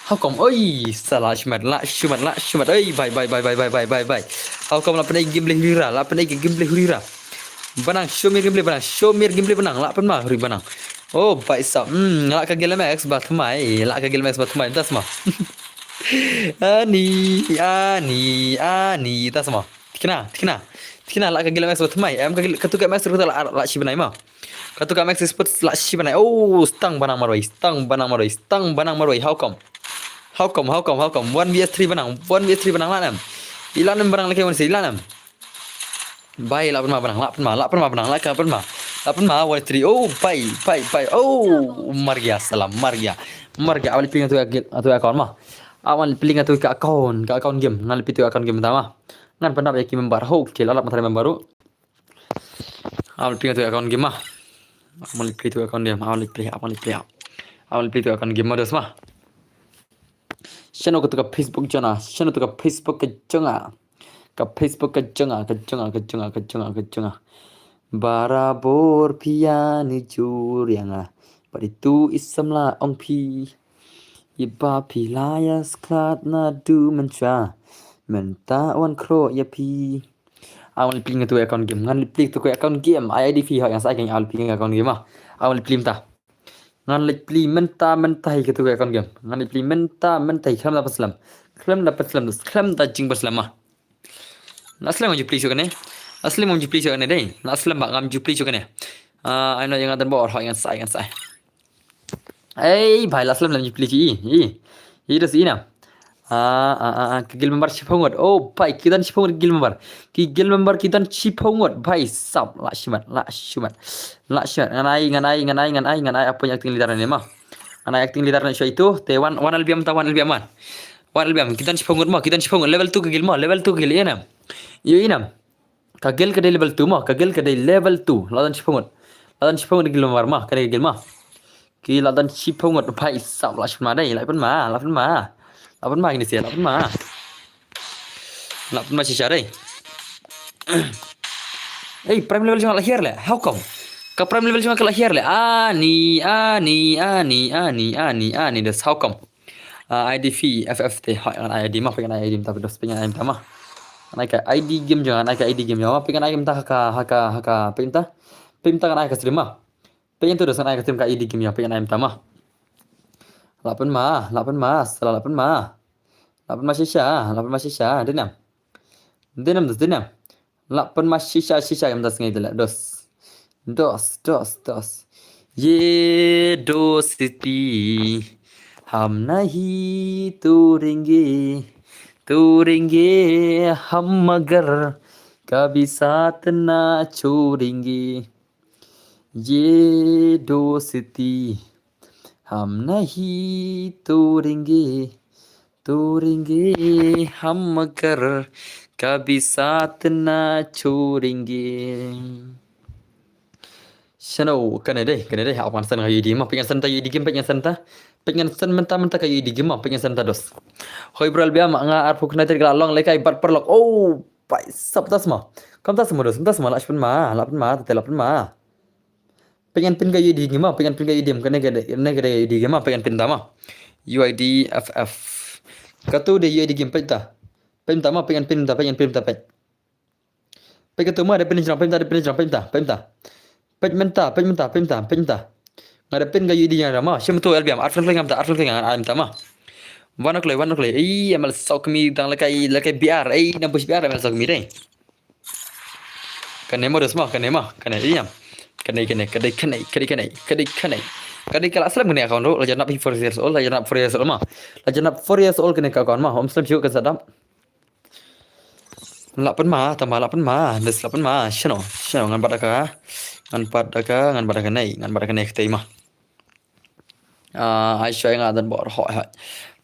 How come? Oi, salah shmat, lah shmat, lah shmat. Oi, bai, bai, bai. How come lah pynai gameplay hurira, lah pynai gameplay hurira. Banang, show me gameplay, banang, show me gameplay, banang, lah pynma huri banang. Oh, bai sab. Hmm, lah ka gil M X ba thymmai, lah ka gil M X ba thymmai, das ma. Ani, ani, ani, das ma. Tikna, tikna. Tikna lah ka gil M X ba thymmai. Em ka gil, ka tu ka M X tu lah, lah shi bnai ma. Ka tu ka M X Sports lah shi bnai. Oh, stang banang marwei, stang banang marwei, stang banang marwei. How come? How come? How come? One V S three banang, one V S three banang lah nem. Ila nem banang lagi one si ila nem. Bai lah pynma banang, lah pynma, lah pynma banang, lah ka pynma. Lah pynma one three. Oh, bai, bai, bai. Oh, mar gya salam, mar gya. Mar gya, awal pling tu ka gil, tu ka account ma. Awal pling tu ka account, ka account game. Ngan leit plie tu account game tama. Ngan pyndap ïa ki member, ho ki la lap ma trai member ruh. Awal plie tu account game ma. Awal plie tu account game, awal plie, awal plie. Awal plie tu account game ma, dos ma. Shano katu ka Facebook jong nga, shano katu ka Facebook ka jong nga. Ka Facebook ka jong nga, ka jong nga, ka jong nga, ka jong nga, ka jong nga. Barabor phi ïa nujor ïa nga. Bad itu i samla ong phi. Iba phi la ïa sklat naduh mynta. Mynta wan khroh ïa phi. Awal plie tu account game. Ngan leit plie tu account game. Ai I D phi ha, ngan sa ai kane awal plie account game ma. Awal plie mynta. Ngan leit plie mynta, mynta hi katu ka account game. Ngan leit plie mynta, mynta hi khlem da pynslem. Khlem da pynslem, khlem da jingpynslem ma. La slem ngam ju plie shuh kane. La slem ngam ju plie shuh kane dei. La slem ba ngam ju plie shuh kane. Ah, ai no ïa nga Donbor, hoi ngan sa ai, ngan sa ai. Ei, bhai, la slem ngam ju plie shuh i. I. I dos i na. Ah, ah, ah, ah, ka gil member shiphew ngut. Oh, bai, ki don shiphew ngut gil member. Ki gil member ki don shiphew ngut. Bai, sap, la shimat, la shimat. La shimat. Ngan ai, ngan ai, ngan ai, ngan ai, ngan ai, apa acting leader ne ma. Ngan ai acting leader ne sha itu. Te wan, wan L B M ta, wan L B M wan. Wan L B M, ki don shiphew ngut ma, ki don shiphew ngut. Level two ka gil ma, level two ka gil ina. Yo ina. Ka gil ka dei level two mo, ka gil ka dei level two. La don shiphew ngut. La don shiphew ngut gil mar ma, ka dei gil ma. Ki la don shiphew ngut, bai sap la shiphew ngut dei, la pynma, la pynma. La pynma kine sia, la pynma. La pynma shisha dei. Ei, prime level jong nga la hiar le, how come? Ka prime level jong nga ka la hiar le. Ani, ani, ani, ani, ani, ani, that's how come. Ah, I D phi, F F te, hoi, ngan ai I D ma, phi ngan ai I D mynta, phi dos phi ngan ai mynta ma. Ngan ai ka I D game jong nga, ngan ai ka I D game jong nga, phi ngan ai mynta ha ka, ha ka, ha ka, phi mynta. Peit mynta ngan ai ka stream ma. Peit ïa tu dos ngan ai ka stream ka ïa di game ïa, peit ngan ai mynta ma. Lah pynma, lah pynma, sa lah pynma. Lah pynma shisha, lah pynma shisha, dei ne em. Dei ne em dos, dei ne em. Lah pynma shisha shisha ïa mynta sngi te lah dos. Dos, dos, dos. ये दोस्ती हम नहीं तोड़ेंगे, तोड़ेंगे हम मगर कभी साथ ना छोड़ेंगे। ये दोस्ती हम नहीं तोड़ेंगे, तोड़ेंगे हम मगर कभी साथ ना छोड़ेंगे। Shano, kane dei, kane dei, ap ngan send ka ïa di game ma, peit ngan send ta ïa di game, peit ngan send ta. Peit ngan send mynta, mynta ka ïa di game ma, peit ngan send ta dos. Hoi bro, L B M, nga arphew khyndai tarik la long lehkai bad paralok. Oh, pai sap tas ma. Kam tas ma dos, tas ma, lah pynma, lah pynma, te lah pynma. Peit ngan pin ka ïa di game ma, peit ngan pin ka ïa di game, kane ka dei, kane ka dei ïa di game ma, peit ngan pin ta ma. U I D F F. Katu dei ïa di game, peit ta. Peit ta ma, peit ngan pin ta, peit ngan pin ta, peit. Peit katu ma, da pin jrang, peit ta, da pin jrang, peit ta, peit ta. Peit mynta, peit mynta, peit mynta, peit mynta. Nga da pin ka ïa di jrang ma, shim tu L B M, arphew khyndai ngam ta, arphew khyndai ngan ai mynta ma. Wan kloi, wan kloi. Ei, M L Sokmi dang lehkai, lehkai B R, ei, nang push B R, M L Sokmi dei. Kane ma dos ma, kane ma, kane ïam. Kane, kane, kane, kane, kane, kane, kane, kane. Kane ka la slem kane account ruh, la janap hi four years old, la janap four years old ma. La janap four years old kane ka account ma, hom slem shu ka sadap. Lah pynma, tama lah pynma, des lah pynma, shano, shano, ngan bat da ka, ngan bat da ka, ngan bat da ka nei, ngan bat da ka nei ktei ma. Ah, ai shwa nga dan bor ho ha.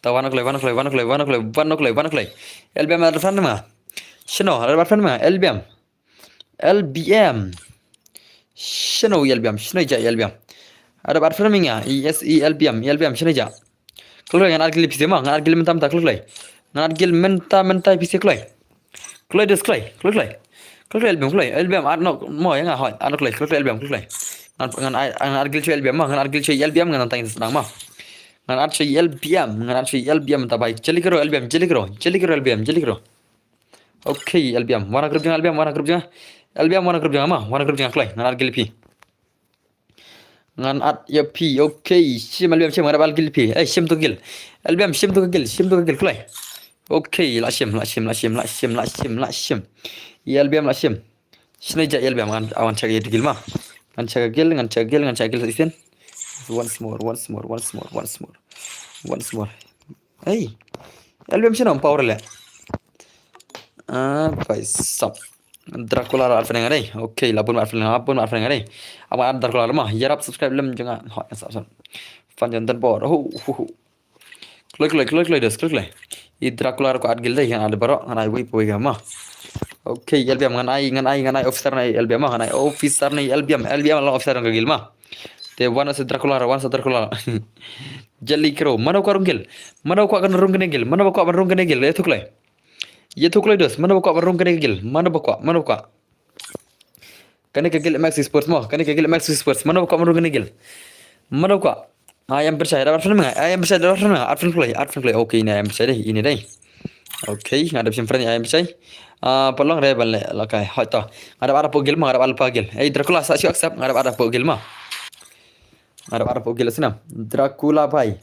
Ta wan kloi, wan kloi, wan kloi, wan kloi, wan kloi, wan kloi. L B M ada fan ma. Shano, ada fan ma, L B M. L B M. Shano L B M, shano ja L B M. Ada bat fan ma nga, E S E L B M, L B M, shano ja. Kloi, ngan at gil pise ma, ngan at gil mynta mynta kloi. Ngan at gil mynta mynta pise kloi. Kloi des kloi, kloi kloi. Kloi kloi L B M kloi, L B M at no mo ïa nga hoi, at no kloi, kloi kloi L B M kloi kloi. Ngan ngan at gil shu L B M ma, ngan at gil shu L B M ngan tang sdang ma. Ngan at shu L B M, ngan at shu L B M ta bai. Jeli kro L B M, jeli kro, jeli kro L B M, jeli kro. Okay, L B M. Wana group jong L B M, wana group jong. L B M wana group jong ma, wana group jong kloi. Ngan at gil phi. Ngan at ïa phi. Okay, shim L B M shim, ngan at gil phi. Eh, shim tu gil. L B M shim tu gil, shim tu gil kloi. Okay, la shim, la shim, la shim, la shim, la shim, la shim. Ïa L B M la shim. Shine ja L B M ngan awan check ïa gil ma. Ngan check gil, ngan check gil, ngan check gil isin. Once more, once more, once more, once more. Once more. Hey. L B M shine power le. Ah, pai sap. Dracula ra arfeneng dei. Okay, la bun arfeneng, la bun arfeneng dei. Ama Dracula ma. Yarap subscribe lem jong nga. Hoi, sap sap. Fan jan dan bor. Ho ho ho. Kloi kloi kloi kloi des kloi kloi. I Dracula ko at gil dei, ngan at baroh, ngan ai wei poi ga ma. Okay, L B M ngan ai, ngan ai, ngan ai officer na L B M ma, ngan ai officer na L B M, L B M la officer ka gil ma. Te wan sa Dracula, wan sa Dracula. Jeli kro, mano ka rung gil. Mano ka kan rung kene gil, mano ka ban rung kene gil, ïa tu kloi. Ïa tu kloi dos, mano ka ban rung kene gil, mano ka, mano ka. Kane ka gil M X Sports mo, kane ka gil M X Sports. Mano ka mano kane gil. Mano ka. Ai em percaya da arfen ma, ai em percaya da arfen ma, arfen kloi, arfen kloi. Okay, ine ai em percaya dei, ine dei. Okay, nga da shim friend ai em percaya. Ah, palong re ban le, lakai. Hoi to. Nga da arphew gil ma, nga da arphew gil. Eh, Dracula sa shu accept, nga da arphew gil ma. Nga da arphew gil sina. Dracula bhai.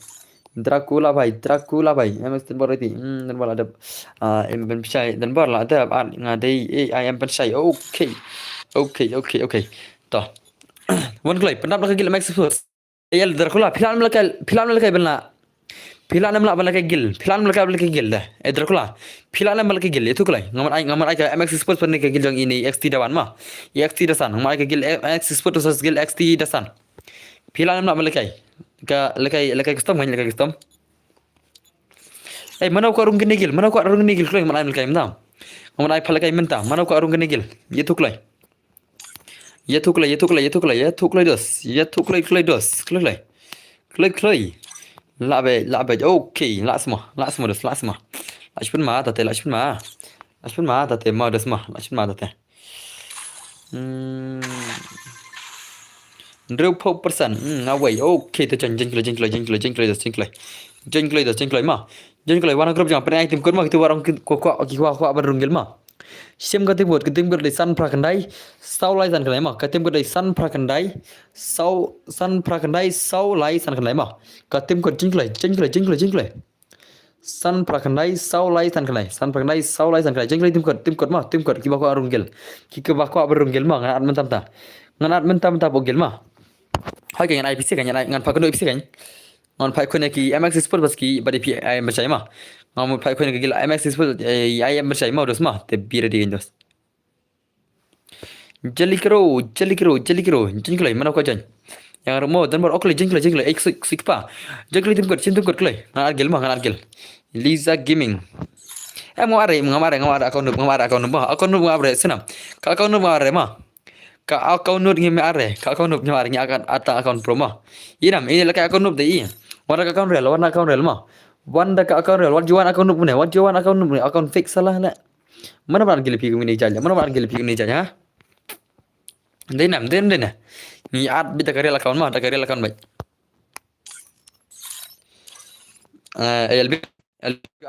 Dracula bhai, Dracula bhai. M X Denver reti. Hmm, Denver la dep. Ah, em percaya, Denver la dep. Ah, nga dei, eh, ai em percaya. Okay. Okay, okay, okay. To. Wan kloi, pyndap la ka gil M X Sports. Eh, Dracula, phi lah ne em la ka, phi lah ne em la ka ban la. Phi lah ne em la ban la ka gil, phi lah ne em la ka ban la ka gil da. Eh, Dracula, phi lah ne em la ka gil, ïa tu kloi. Nga man ai, nga man ai ka M X Sports ban la ka gil jong ine X T da wan ma. X T da san, nga man ai ka gil, eh, M X Sports versus gil X T da san. Phi lah ne em la ban la ka. Ka la ka, la ka custom, nga la ka custom. Eh, mano ka rung kene gil, mano ka rung kene gil, kloi nga man ai la ka mynta. Nga man ai pha la ka mynta, mano ka rung kene gil. Ïa tu kloi. Ïa tu kloi, ïa tu kloi, ïa tu kloi, ïa tu kloi dos. Ïa tu kloi, kloi dos. Kloi, kloi. Kloi, kloi. La be, la be. Okay, la sma, la sma dos, la sma. La shpin ma, tate, la shpin ma. La shpin ma, tate, ma dos ma. La shpin ma, tate. Hmm. Hynriewphew percent. Hmm, nga wei. Okay, te jan, jan kloi, jan kloi, jan kloi, jan kloi dos, jan kloi. Jan kloi dos, jan kloi ma. Jan kloi, wan group jong, pynai team code ma, kitu warong ki kwa, kwa, ki kwa, kwa, ban rung gil ma. Shim ka tim kot, ka tim kot dei san phra khyndai saw lai san khyndai ma. Ka tim kot dei san phra khyndai saw, san phra khyndai saw lai san khyndai ma. Ka tim kot jingkloi, jingkloi, jingkloi, jingkloi. San phra khyndai saw lai san khyndai, san phra khyndai saw lai san khyndai. Jingkloi tim kot, tim kot ma, tim kot kiba kwah rung guild. Ki, kiba kwah ba rung guild ma, ngan add mynta mynta. Ngan add mynta mynta hapoh guild ma. Hoi ka ngan ai pisa ka ngan ai, ngan phah kynduh pisa ka. Ngan phah kynduh ki M X Sport bas ki bad phi ai em bashai ma. Ngan phah kynduh ki guild M X Sport, eh, ai em bashai ma, dos ma. Te bira di dos. Jali kro, jali kro, jali kro. Jingkloi, mana ko jan. Yang remo, dan bar okle, jingkloi, jingkloi. Ek sik, sik pa. Jingkloi tim kot, tim kot kloi. Ngan add guild ma, ngan add guild. Liza Gaming. Eh, ngam are, ngam are, ngam are, account noob, ngam are, account noob ma. Account noob ngam are, sana. Ka account noob ngam are ma. Ka account noob ngam are, ka account noob ngam are, ngi akan ata account pro ma. Inam, ini laka account noob dei i. Wan da ka account real, wan da ka account real ma. Wan da ka account real, wan jiwan account noob ne, wan jiwan account noob ne, account fake salah le. Mana ban gilpi kumne jai, mana ban gilpi kumne jai, ha? Dei nam, dei nam, dei nam. Ngi add bit da ka real account ma, da ka real account bit. Eh, L B, L B.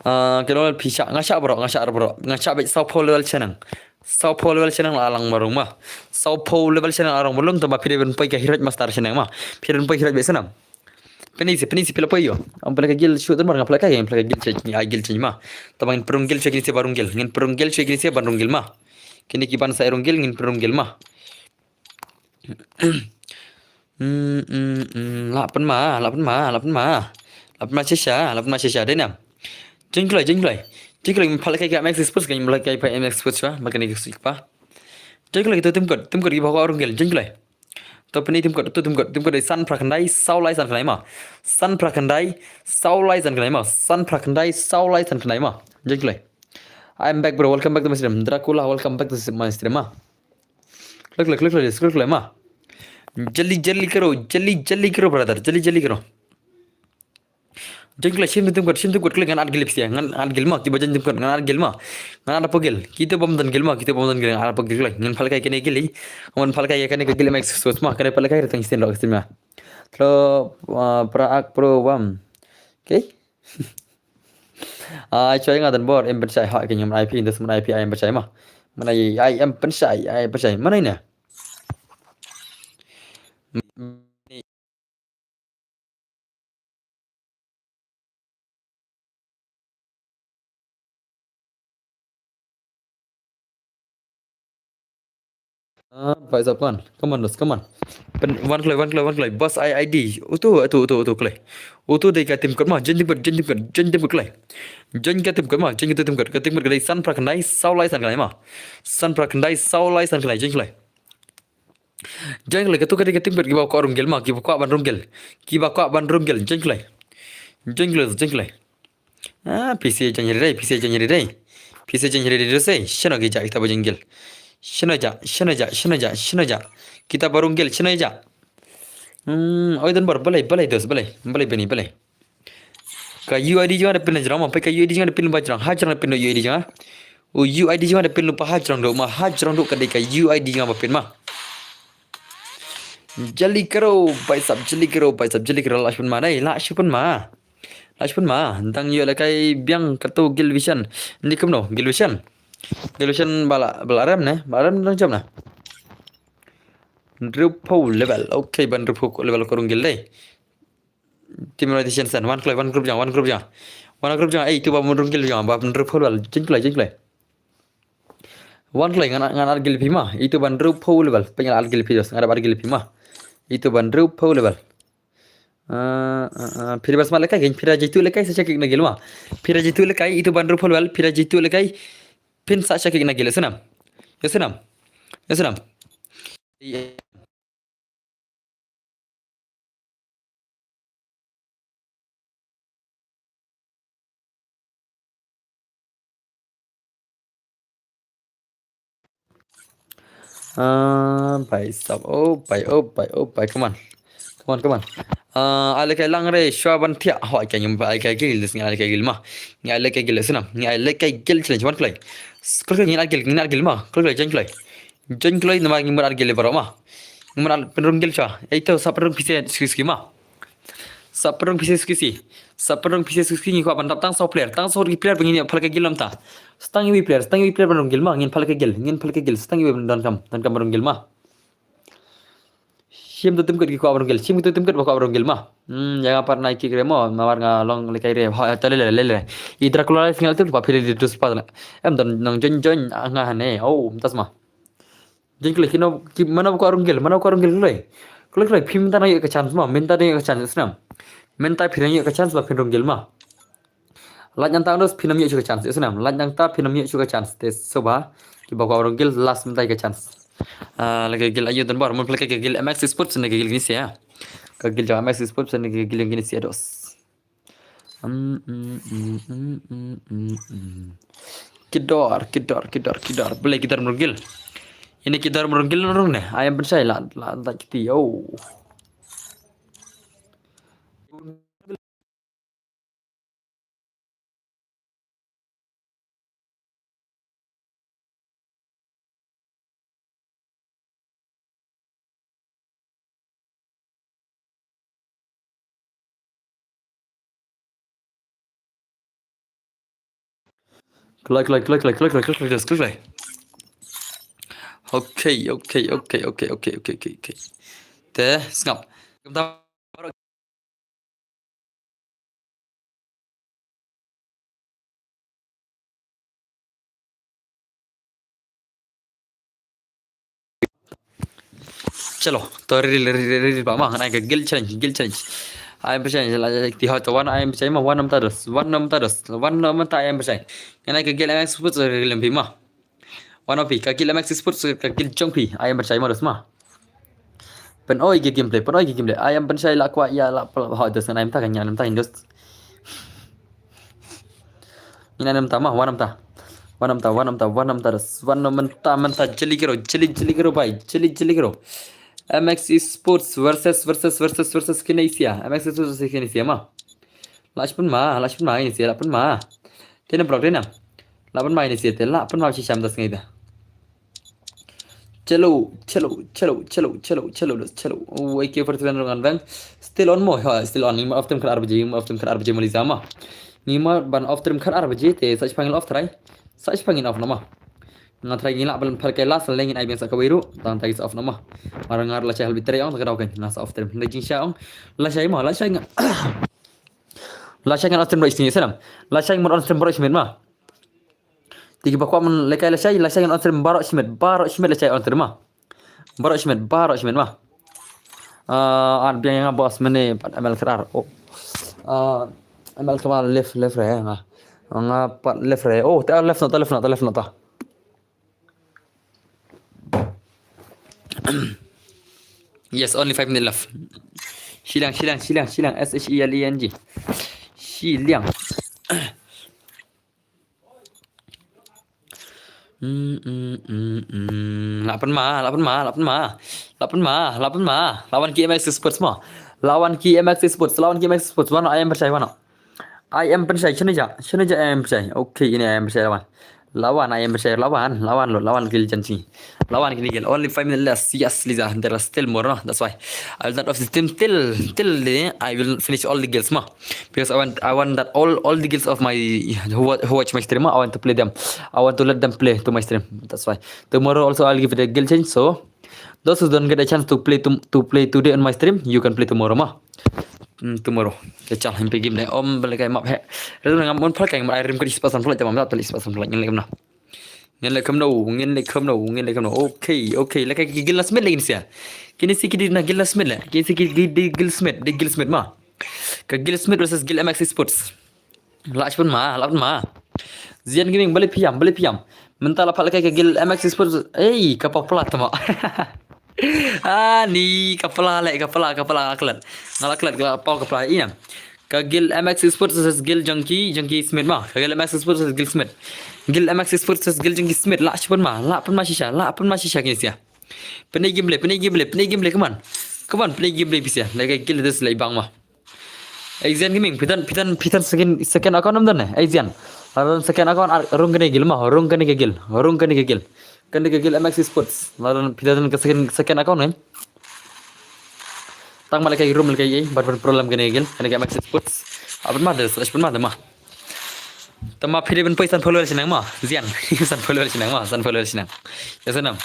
Ah, kino phi shah, nga shah bro, nga shah bro, nga shah bad sawphew level shaneng. Sawphew level shaneng la lang marung ma. Sawphew level shaneng la lang marung tang ba phi dei ban poi ka Heroic Master shaneng ma. Phi dei ban poi Heroic bad shaneng. Pynisi, pynisi phi la poi ïoh. Am pynleh ka guild shuh tang ba nga pynleh ka, nga pynleh ka guild change, ai guild change ma. Tang ba ngin pynrung guild shuh kine se ba rung guild. Ngin pynrung guild shuh kine se ba rung guild ma. Kine ki ban sa rung guild, ngin pynrung guild ma. Hmm, hmm, hmm, lah pynma, lah pynma, lah pynma. Lah pynma shisha, lah pynma shisha, dei nam. Jingkloi, jingkloi. Jingkloi, ngim pynleh ka M X Sports, ngim pynleh ka M X Sports, ba, ba kane ka sik pa. Jingkloi, to tim kot, tim kot kiba kwah rung guild, jingkloi. To pyni tim kot, to tim kot, tim kot dei san phra khyndai saw lai san khyndai ma. San phra khyndai saw lai san khyndai ma. San phra khyndai saw lai san khyndai ma. Jingkloi. I'm back, bro. Welcome back to my stream. Dracula, welcome back to my stream ma. Klik, klik, klik, klik, klik, klik, ma. Jali, jali karo, jali, jali karo, brother. Jali, jali karo. Jali klik, shim tim kot, shim tim kot, klik, ngan add guild pisa, ngan add guild ma, kiba jali tim kot, ngan add guild ma. Ngan add hapoh guild. Kita bym don guild ma, kita bym don guild, ngan add hapoh guild, klik. Ngan pynleh kane guild, ngan pynleh kane ka guild M X Sports ma, kane pynleh ka ring stin rok stin ma. Thlo, ah, pra ak pro bam. Okay. Ah, choi nga dan bor, em pynshai ha, kane man I P, das man I P, ai em pynshai ma. Man ai, ai em pynshai, ai em pynshai. Man ai ne. Ah, Faisal Khan. Come on, dos, come on. Pen, wan kloi, wan kloi, wan kloi. Boss I I D. Utu, utu, utu, utu kloi. Utu dei ka tim kot ma. Jen tim kot, jen tim kot, jen tim kot kloi. Jen ka tim kot ma. Jen ka tim kot. Ka tim kot ka dei san phra khyndai saw lai san khyndai ma. San phra khyndai saw lai san khyndai. Jen kloi. Jen kloi, katu ka dei ka tim kot kiba kwah rung guild ma. Kiba kwah ban rung guild. Kiba kwah ban rung guild. Jen kloi. Jen kloi, jen kloi. Ah, P C jan hiri dei, P C jan hiri dei. P C jan hiri dei dose, shano ki ja kita ba jingil. Shano ja, shano ja, shano ja, shano ja. Kita ba rung gil, shano ja. Hmm, oi dan bor, balai, balai dos, balai, balai bini, balai. Ka U I D jong nga da pyn jrong, ma, ka U I D jong nga da pyn ba jrong, ha jrong da pyn U I D jong nga. U, U I D jong nga da pyn ba ha jrong do, ma ha jrong do ka dei ka U I D jong nga ba pyn ma. Jali karo, bicep, jali karo, bicep, jali karo, la shun ma, dai, la shun ma. La shun ma, dang ïoh lehkai biang katu Guild Vision. Ni kumno, Guild Vision. Guild Vision ba la, ba la rem ne, ba la rem dang jam na. Hynriewphew level, okay, ba hynriewphew level ko rung guild dei. Team rotation sen, wan kloi, wan group jong, wan group jong. Wan group jong, eh, itu ba mun rung guild jong, ba hynriewphew level, jin kloi, jin kloi. Wan kloi, ngan, ngan ar guild phi ma, itu ba hynriewphew level, pynjah ar guild phi dos, ngan ar guild phi ma. Itu ba hynriewphew level. Ah, ah, ah, phi da bas ma lehkai, phi da jitu lehkai, sa check na guild ma. Phi da jitu lehkai, itu ba hynriewphew level, phi da jitu lehkai, phin sa check na guild, snam. Ya snam. Ya snam. Ah, bicep, oh, bicep, oh, bicep, oh, bicep, come on. Come on, come on. Ah, ai lehkai lang re, shwa ban thiah, ho, ai kai ngim, ai kai gil, ngi ai lehkai gil ma. Ngi ai lehkai gil, snam. Ngi ai lehkai gil challenge, wan kloi. Kloi, kloi, ngi ai gil, ngi ai gil ma. Kloi, kloi, join kloi. Join kloi, nama ngi mut ar gil baroh ma. Ngi mut ar pynrung gil shwa. Ei to, sa pynrung pisa, ski, ski ma. Sa pynrung pisa suki si. Sa pynrung pisa suki ngi kwah ban dap tang saw player. Tang saw ki player ba ngin ïa pha la ka guild mynta. Sa tang iwei player, sa tang iwei player ban rung guild ma. Ngin pha la ka guild, ngin pha la ka guild. Sa tang iwei ban donkam, donkam ban rung guild ma. Shim to tim kut ki kwah ban rung guild. Shim to tim kut ba kwah ban rung guild ma. Hmm, ïa nga pat nai kick re mo. Namar nga long lehkai re. Ha, ta le le le le. I Dracula live single tu pa phi le di dus pa la. Em don nang join join nga hane. Oh, mynta sma. Jin kloi kino ki mano ba kwah rung guild, mano ba kwah rung guild kloi. Kloi kloi phi mynta nang ïoh ka chance ma, mynta nang ïoh ka chance snam. Mynta phi nang ïoh ka chance ba phin rung guild ma. Lait nangta dos phin nam ïoh shuh ka chance snam. Lait nangta phin nam ïoh shuh ka chance. Te soba kiba kwah rung guild last mynta ka chance. Ah, la ka guild ayu don bar, mun pha la ka guild M X Sports ne ka guild ngin ïa. Ka guild jong M X Sports ne ka guild ngin ïa dos. Mm, mm, mm, mm, mm, mm, mm. Ki dor, ki dor, ki dor, ki dor. Balei ki dor mrung guild? Ini ki dor mrung guild mrung ne. Ai em pynshai la, la, la kiti. Oh. Kloi, kloi, kloi, kloi, kloi, kloi, kloi, kloi, kloi. Okay, okay, okay, okay, okay, okay, okay, okay. Te, sngap. Chalo, to ril, ril, ril, ril, ba ma, ngan ai ka guild challenge, guild challenge. Ai em pynshai, la, la, ti hot, wan ai em pynshai ma, wan namta dos, wan namta dos, wan namta ai em pynshai. Ngan ai ka guild M X Sports, ril, ril, phi ma. Wan of phi, ka guild M X Sports, ka guild jong phi, ai em pynshai ma dos ma. Pynoi ki gameplay, pynoi ki gameplay. Ai em pynshai la kwah ïa la pla, ha, dos ngan ai em ta, ngan ai em ta, dos. Ngin ai em ta ma, wan em ta. Wan em ta, wan em ta, wan em ta, dos. Wan em ta, em ta, jylliew kiro, jylliew, jylliew kiro bai, jylliew, jylliew kiro. M X Sports versus, versus, versus, versus Kinesia. M X Sports versus Kinesia ma. Lah shi pynma, lah shi pynma Kinesia, lah pynma. Te na block te na. Lah pynma Kinesia te, lah pynma shi sham dos ngai te. Chalo, chalo, chalo, chalo, chalo, chalo, chalo. Oh, A K forty-seven rung anveng. Still on mo, ha, still on. Ngi ma off stream khatar baje, ngi ma off stream khatar baje Malaysia ma. Ngi ma ban off stream khatar baje te sa shipang ngin off try. Sa shipang ngin off na ma. Nga try ngi lah ban pha la kai last, leng ngin ai biang sa kawei ruh. Tang try sa off na ma. Mar nga la shai halbit try ong, ta ka daw kan. Nga sa off stream. Leng jingshai ong. La shai ma, la shai nga. La shai ngan on stream baroh shi snam. La shai ngan on stream baroh shi minit ma. Te kiba kwah ban lehkai lashai, lashai ngan on stream baroh shi minit, baroh shi minit lashai on stream ma. Baroh shi minit, baroh shi minit ma. Ah, at biang ïa nga boss mynne pat M L Khatar. Oh. Ah, M L Khatar left, left re nga. Nga pat left re. Oh, ta left na, ta left na, ta left na ta. Yes, only five minutes left. Shiliang, Shiliang, Shiliang, Shiliang, S H E L E N G. Shiliang. Mm, mm, mm, mm. Lah pynma, lah pynma, lah pynma. Lah pynma, lah pynma. Lah wan ki M X Sports mo. Lah wan ki M X Sports, lah wan ki M X Sports. Wan ai em pynshai wan. Ai em pynshai, shane ja, shane ja ai em pynshai. Okay, ini ai em pynshai lah wan. Lah wan ai em pynshai, lah wan, lah wan lut, lah wan guild jan shi. Lah wan kine guild. Only five minutes left. Yes, Liza, there are still more, no? That's why I will not off the stream till, till the, I will finish all the guilds mo. Because I want, I want that all, all the guilds of my, who wa-, who watch my stream, I want to play them. I want to let them play to my stream. That's why. Tomorrow also I'll give it a guild change. So those who don't get a chance to play to, to play today on my stream, you can play tomorrow mo. Hmm, tomorrow. Ka chal him pegim dai om bal kai map he. Redo ngam on phalkai ngam ai rim kri spot san phalak jam map tali spot san phalak ngin lek na. Ngin lek kumno, ngin lek kumno, ngin lek kumno. Okay, okay. Lek ki guild last minute lagi ni sia. Kini si ki di na guild last minute le. Kini si ki di, di guild smith, di guild smith ma. Ka guild smith versus guild M X Sports. Lah shi pynma, lah pynma. Zian Gaming, balei phi ïam, balei phi ïam. Mynta la pha lehkai ka guild M X Sports. Ei, ka pla pla tama. Ah, ni ka pla le, ka pla, ka pla, ka klet. Nga la klet, ka la paw ka pla ïa. Ka guild M X Sports versus guild Junkie, Junkie Smith ma. Ka guild M X Sports versus guild Smith. Guild M X Sports versus guild Junkie Smith. Lah shi pynma, lah pynma shisha, lah pynma shisha kine sia. Pynai gameplay, pynai gameplay, pynai gameplay, come on. Come on, pynai gameplay phi sia. Lehkai guild des lehkai bang ma. Axian Gaming, phi don, phi don, phi don second, second account em don ne? Axian. La don second account, ar, rung kane guild ma, rung kane guild, rung kane guild. Kane guild M X Sports. La don, phi don ka second, second account ne? Tang ma lehkai room lehkai ei, bad ban problem kane ka guild, kane ka M X Sports. Aban ma da, selection ma da ma. Tang ma phi dei ban poi san follower shnang ma. Zian. San follower shnang ma, san follower shnang. Ya sanam.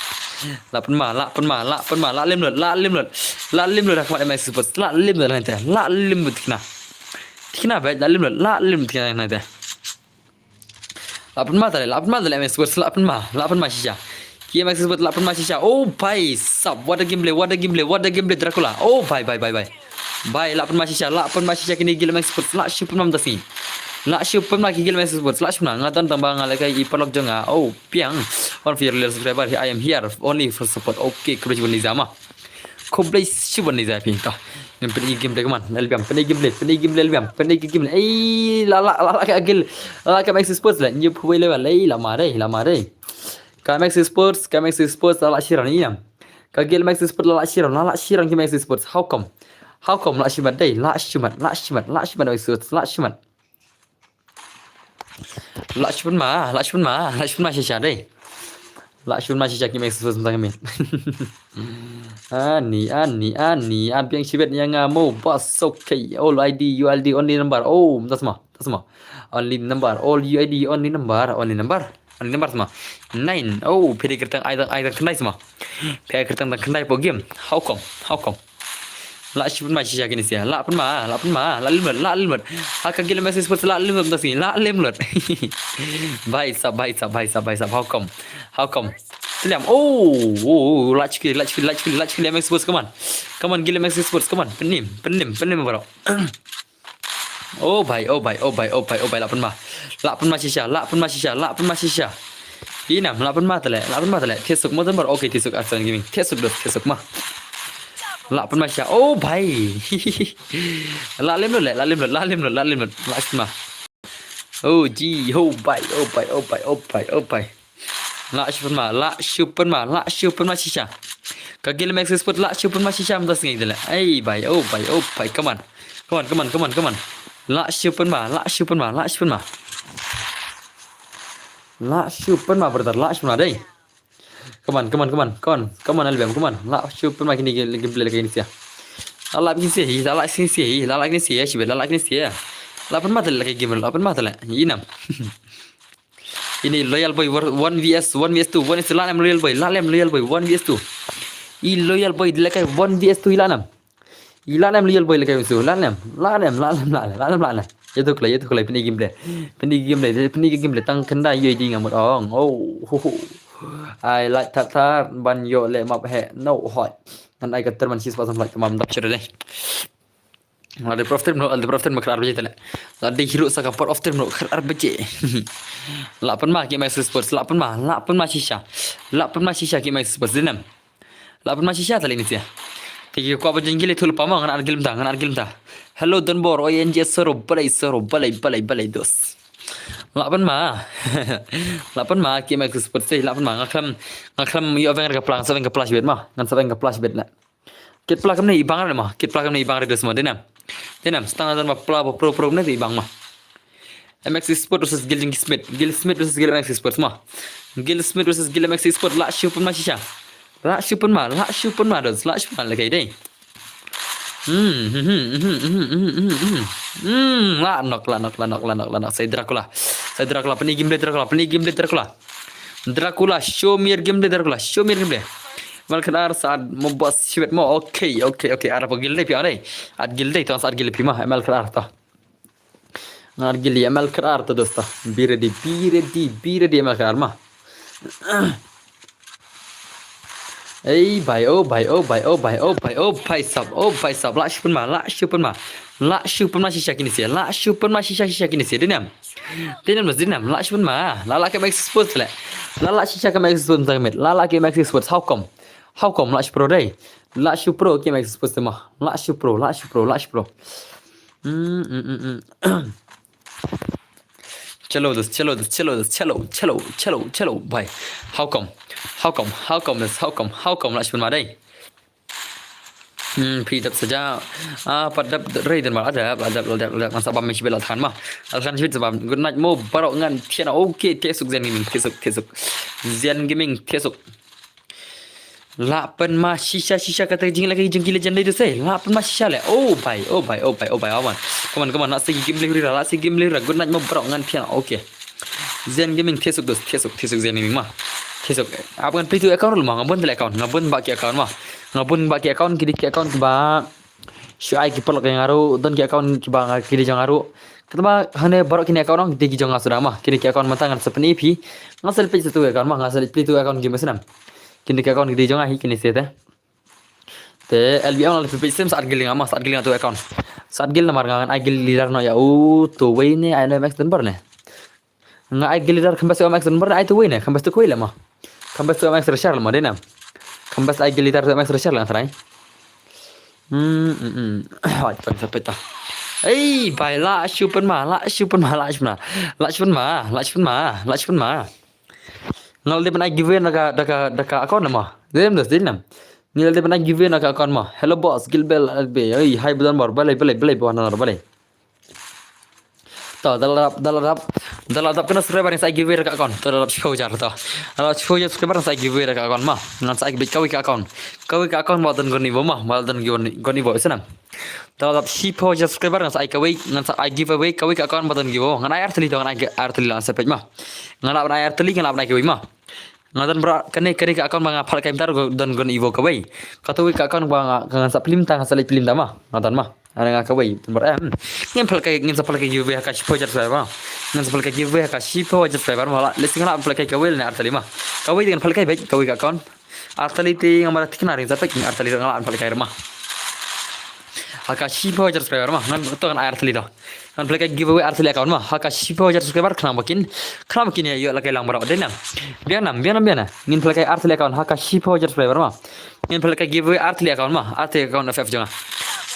Lah pynma, lah pynma, lah pynma, lah lim lut, lah lim lut. Lah lim lut ha khmat M X Sports, lah lim lut hangta. Lah lim lut thikna. Thikna ba, lah lim lut, lah lim lut thikna hangta. Lah pynma tale, lah pynma tale M X Sports, lah pynma, lah pynma shisha. Ki M X Sports, lah pynma shisha. Oh bhai sab, what a gameplay, what a gameplay, what a gameplay Dracula. Oh bhai, bhai, bhai, bhai. Bhai, lah pynma shisha, lah pynma shisha kine guild M X Sports, lah shu pynma mynta sngi. Lah shu pynma ki guild M X Sports, lah shu pynma, nga don tang ba nga lehkai i paralok jong nga. Oh, piang. One for your loyal subscriber, I am here only for support. Okay, khublei shibun ïa i Zama. Khublei shibun ïa i Zama phi to. Ngin pynïa gameplay, come on. Albiam, pynïa gameplay, pynïa gameplay Albiam, pynïa gameplay. Ei, lah, lah, lah, lah ka guild, lah ka M X Sports lah. Nyu phuwei level, ei, lah ma dei, lah ma dei. Ka M X Sports, ka M X Sports, lah, lah shiran ïa. Ka guild M X Sports, lah, lah shiran, lah, lah shiran ki M X Sports. How come? How come lah shimat dei, lah shimat, lah shimat, lah shimat M X Sports, lah shimat. Lah shu pynma, lah shu pynma, lah shu pynma shisha dei. Lah shu pynma shisha ki M X Sports mynta ka miet. Ani, ani, ani, an piang shibit ïa nga mo, boss, okay. All I D, U I D, only number. Oh, mynta sma, mynta sma. Only number, all U I D, only number, only number. Only number sma. Nine. Oh, phi dei kyrteng ai tang, ai tang khyndai sma. Phi dei kyrteng tang khyndai hapoh game. How come? How come? Lah shu pynma shisha kine sia. Lah pynma, lah pynma, lah lim lut, lah lim lut. Ha ka guild M X Sports lah lim lut mynta sngi, lah lim lut. Bhai sab, bhai sab, bhai sab, bhai sab. How come? How come? Sliam. Oh, oh, oh, lah chukli, lah chukli, lah chukli, lah chukli M X Sports, come on. Come on, guild M X Sports, come on. Pynim, pynim, pynim baroh. Oh bhai, oh bhai, oh bhai, oh bhai, oh bhai, lah pynma. Lah pynma shisha, lah pynma shisha, lah pynma shisha. Inam, lah pynma tale, lah pynma tale. Thiah suk mo tang baroh, okay, thiah suk Arsan Gaming. Thiah suk dos, thiah suk ma. Lah pynma shisha. Oh bhai. Lah lim lut le, lah lim lut, lah lim lut, lah lim lut. Lah pynma. Oh ji, oh bhai, oh bhai, oh bhai, oh bhai, oh bhai. Lah shu pynma, lah shu pynma, lah shu pynma shisha. Ka guild M X Sports lah shu pynma shisha mynta sngi tale. Ei bhai, oh bhai, oh bhai, come on. Come on, come on, come on, come on. Lah shu pynma, lah shu pynma, lah shu pynma. Lah shu pynma brother, lah shu pynma dei. Come on, come on, come on, come on, come on Albiam, come on. Lah shu pynma kine ki gameplay lehkai kine sia. Lah lah kine sia hi, lah lah kine sia hi, lah lah kine sia hi, shibit lah lah kine sia hi. Lah pynma tale lehkai game, lah pynma tale. Inam. Ini Loyal Boy war-, one V S, one V S two, one V S two, lah nem Loyal Boy, lah nem Loyal Boy, one V S two. I Loyal Boy dei lehkai one V S two i lah nem. I lah nem Loyal Boy lehkai one V S two, lah nem, lah nem, lah nem, lah nem, lah nem, lah nem. Ïa tu khlai, ïa tu khlai, pyni gameplay. Pyni gameplay, pyni gameplay, tang khyndai ïoh dei nga mut ong. Oh, ho, ho. Ai like thar thar, ban ïoh leh map heh, no hot. Ngan ai ka terman shi spah san like, tamam dap shuh dei. Lada pur of time noh, lada pur of time noh khatar baje tale. Lada hero sa ka pur of time noh khatar baje. Lah pynma ki M X Sports, lah pynma, lah pynma shisha. Lah pynma shisha ki M X Sports, dei nem. Lah pynma shisha tale ni sia. Te ki kwah ban join guild, ïathuh lypa mo, ngan add guild mynta, ngan add guild mynta. Hello Donbor, O N G S Soro, balei Soro, balei, balei, balei dos. Lah pynma. Lah pynma ki M X Sports, lah pynma, nga khlem, nga khlem ïoh weng ka pla, ngan sa weng ka pla shibit mo, ngan sa weng ka pla shibit na. Kit pla kumne i bang re mo, kit pla kumne i bang re dos mo, dei nem. Dei nem, stang na don ba pla ba pro pro kumne i bang mo. M X Sports versus Guild Smith, Guild Smith versus Guild M X Sports mo. Guild Smith versus Guild M X Sports, lah shu pynma shisha. Lah shu pynma, lah shu pynma dos, lah shu pynma lehkai dei. Hmm, hmm, hmm, hmm, hmm, hmm, hmm, hmm, hmm. Hmm, lah nok, lah nok, lah nok, lah nok, lah nok. Sa i Dracula. Sa i Dracula, pyni gameplay Dracula, pyni gameplay Dracula. Dracula, show me your gameplay, Dracula, show me your gameplay. Mal khatar sa add mo boss shibit mo. Okay, okay, okay. Ar hapoh guild dei phi, add dei. Add guild dei, to sa add guild phi mo. Mal khatar to. Ngan add guild, mal khatar to dosta. Be ready, be ready, be ready, mal khatar mo. Ei bhai, oh bhai, oh bhai, oh bhai, oh bhai, oh bhai sab, oh bhai sab, lah shu pynma, lah shu pynma. Lah shu pynma shisha kine sia, lah shu pynma shisha shisha kine sia, dei nem. Dei nem, dei nem, lah shu pynma. Lah lah ki M X Sports le. Lah lah shisha ki M X Sports tang mit. Lah lah ki M X Sports, how come? How come lah shu pro dei? Lah shu pro ki M X Sports te mo. Lah shu pro, lah shu pro, lah shu pro. Hmm, hmm, hmm, hmm. Chalo dos, chalo dos, chalo dos, chalo, chalo, chalo, chalo, bhai. How come? How come? How come dos, how come? How come lah shu pynma dei? Hmm, phi dap saja. Ah, pat dap rei dan mal adap, adap, adap, adap. Ngan sa bam shibit lah than mo. Lah than shibit sa bam. Good night mo baroh ngan thiah na. Okay, thiah suk Zen Gaming, thiah suk, thiah suk. Zen Gaming, thiah suk. Lah pynma shisha shisha kata ka jingleh ka jong ki legend dei tu sei. Lah pynma shisha leh. Oh bhai, oh bhai, oh bhai, oh bhai, awan. Come on, come on, lah segi game leh rira, lah segi game leh rira. Good night mo bro, ngan phian. Okay. Zen Gaming, thesuk dos, thesuk, thesuk Zen Gaming ma. Thesuk. Ap ngan plie tu account ruh ma, nga bun tele account, nga bun ba ki account ma. Nga bun ba ki account, ki dei ki account ba shu ai ki paralok ïa nga ruh, don ki account kiba nga ki dei jong nga ruh. Kata ma hangne baroh kine account ong ki dei ki jong nga suda ma. Kine ki account mynta ngan sa pyni phi. Ngan sa leit plie tu account ma, ngan sa leit plie tu account ki ma snam. Kine ki account ki dei jong nga hi kine se te. Te L B M la phi peit sim sat gil nga ma, sat gil nga tu account. Sat gil namar nga ngan ai gil leader noh ïa u tu wei ne ai no max ten bar ne. Nga ai gil leader kham best tu max number ai tu wei ne, kham best tu kwei la ma. Kham best tu max reshare la ma dei na. Kham best ai gil leader tu max reshare la trai. Hmm, hmm, hmm. Hoi, pan sa peta. Ei, bai la shu pan ma, la shu pan ma, la shu pan ma. La shu pan ma, la shu pan ma, la shu pan ma. Ngal dei ban ai giveaway da ka, da ka, da ka account ma. Dei nam dos dei nam. Ngal dei ban ai giveaway da ka account ma. Hello boss, Gilbel L B. Ei, hai budan bor, balai, balai, balai, budan bor, balai. To, da la dap, da la dap, da la dap kane subscriber ngan sa ai giveaway da ka account. To, da la dap shiphew hajar to. Da la dap shiphew hajar subscriber ngan sa ai giveaway da ka account ma. Ngan sa ai beit kawei ka account. Kawei ka account ba don gon Evo ma, ba don gon, gon Evo shisha. Da la dap shiphew hajar subscriber ngan sa ai kawei, ngan sa ai giveaway kawei ka account ba don gon Evo. Ngan ai artylli to, ngan ai artylli la ngan sa peit ma. Ngan lah ban ai artylli, ngan lah ban ai kawei ma. Nga don bro, kane, kane ka account ba nga pynlait kai mynta don gon Evo kawei. Katu ka account ba nga, ngan sa plie mynta, ngan sa leit plie mynta ma. Nga don ma. Nga don kawei, don bro, em. Ngan pynlait kai, ngan sa pynlait kai giveaway ha ka shiphew hajar subscriber. Ngan sa pynlait kai giveaway ha ka shiphew hajar subscriber ma. Leit sing nga lah pynlait kai kawei ne artylli ma. Kawei ngan pynlait kai beit, kawei ka account. Artylli te nga mara thikna ring sa peit, artylli nga lah pynlait kai ma. Ha ka shiphew hajar subscriber ma. Ngan to ngan ai artylli to. Ngan pynlait kai giveaway artylli account ma. Ha ka shiphew hajar subscriber khnang ba kin, khnang ba kin ïa ïoh lehkai lang baroh dei nam. Biang nam, biang nam, biang nam. Ngin pynlait kai artylli account ha ka shiphew hajar subscriber ma. Ngin pynlait kai giveaway artylli account ma. Artylli account F F jong nga.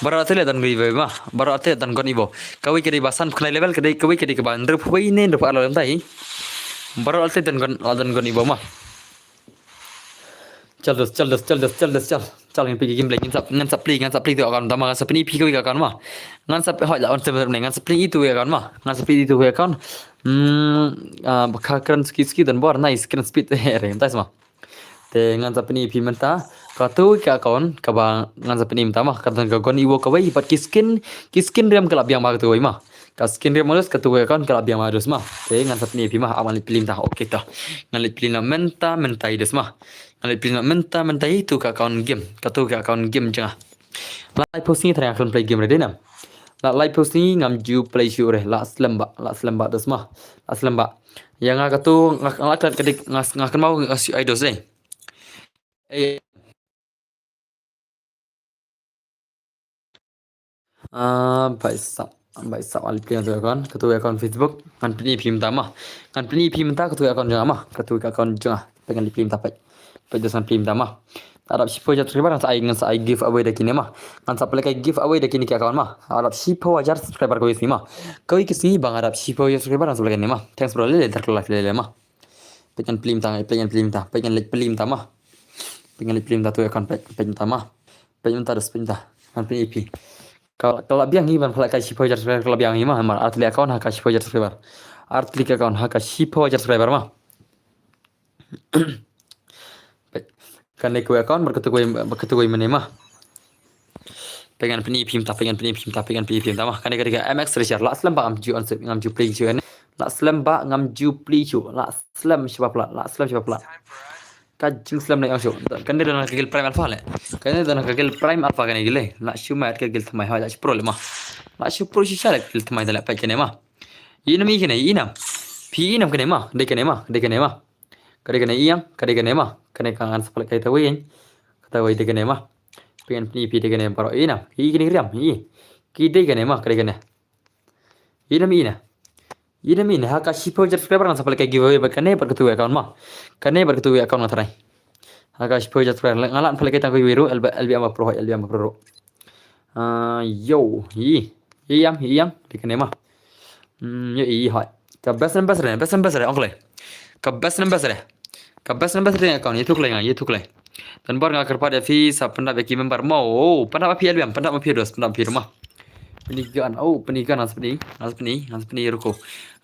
Baroh artylli don giveaway ma. Baroh artylli don gon Evo. Kawei ka dei ba san phew khyndai level, ka dei kawei, ka dei kaba hynriewphew wei ne hynriewphew ar level mynta hi. Baroh artylli don gon, don gon Evo ma. Chal dos, chal dos, chal dos, chal dos, chal. Chal ngan plie game leh, ngan sa, ngan sa plie, ngan sa plie tu account tama, ngan sa pyni phi kawei ka account ma. Ngan sa hoi la on seven ne, ngan sa pyni tu account ma. Ngan sa pyni tu account. Hmm, ah, ba ka kren ski ski don bor, nice, kren speed, eh, re, nice ma. Te ngan sa pyni phi mynta, katu ka account, kaba ngan sa pyni mynta ma, ka don ka gon Evo kawei, bad ki skin, ki skin riam ka la biang ba katu kawei ma. Ka skin riam ma dos, katu ka account ka la biang ma dos ma. Te ngan sa pyni phi ma, ap ngan leit plie mynta, okay to. Ngan leit plie mynta, mynta hi dos ma. Ngan leit plie mynta, mynta hi tu ka account game. Katu ka account game jong nga. Laiphew sngi trai nga khlem play game re dei nam. La laiphew sngi ngam ju play shuh re. La slem bha, la slem bha dos ma. La slem bha. Ïa nga katu nga, nga klet ka dik, nga, nga kynmaw nga shu ai dos dei. Eh. Ah, bai sap, bai sap, ngan leit plie tu account, katu account Facebook, ngan pyni phi mynta ma. Ngan pyni phi mynta katu account jong nga ma, katu account jong nga. Peit ngan leit plie mynta peit. Peit dos ngan plie mynta ma. Arap shiphew hajar subscriber ngan sa ai, ngan sa ai giveaway da kine ma. Ngan sa pynlait kai giveaway da kine ki account ma. Arap shiphew hajar subscriber kawei sngi ma. Kawei ki sngi ba nga arap shiphew hajar subscriber ngan sa pynlait kai ne ma. Thanks bro, lele dar kala lele ma. Peit ngan plie mynta, peit ngan plie mynta, peit ngan leit plie mynta ma. Peit ngan leit plie mynta tu account peit, peit mynta ma. Peit mynta dos peit mynta. Ngan pyni phi. Ka, ka la biang hi ban pynlait kai shiphew hajar subscriber ka la biang hi ma, namar artylli account ha ka shiphew hajar subscriber. Artylli ka account ha ka shiphew hajar subscriber ma. Peit. Kane kawei account bad katu kawei, bad katu kawei mane ma. Peit ngan pyni phi mynta, peit ngan pyni phi mynta, peit ngan pyni phi mynta ma. Kane ka dei ka M X Treasure, la slem bha ngam ju on, ngam ju play shuh ne. La slem bha ngam ju play shuh, la slem shibun pla, la slem shibun pla. Ka jingslem na ïa shuh. Kane don ka guild Prime Alpha le. Kane don ka guild Prime Alpha kane guild le. La shu mai ka guild thymmai ha, la shu pro le ma. La shu pro shisha le guild thymmai da le peit kane ma. Ïa nam ïa kane, ïa nam. Phi ïa nam kane ma, dei kane ma, dei kane ma. Ka dei kane ïa, ka dei kane ma. Kane ka ngan sa pynlait kai ta wei. Kata wei dei kane ma. Peit ngan pyni phi dei kane baroh ïa nam. Ïa kane riam, ïa. Ki dei kane ma, ka dei kane. Ïa nam ïa na. Ïa nam ïa na, ha ka shiphew hajar subscriber ngan sa pynlait kai giveaway bad kane bad katu account ma. Kane bad katu account nga trai. Ha ka shiphew hajar subscriber nga lah pynlait kai tang kawei ruh, L B M ba pro, L B M ba pro ruh. Ah, yo, ïa, ïa ïam, ïa ïam, dei kane ma. Hmm, ïa, ïa, hoi. Ka best and best re, best and best re, ong kloi. Ka best and best re. Ka best and best re account, ïathuh kloi nga, ïathuh kloi. Don bor nga kyrpad ïa phi sa pyndap ïa ki member mo. Oh, pyndap ïa phi L B M, pyndap ïa phi dos, pyndap ïa phi dos ma. Pyni gan, oh, pyni gan, ngan sa pyni, ngan sa pyni, ngan sa pyni, ruko.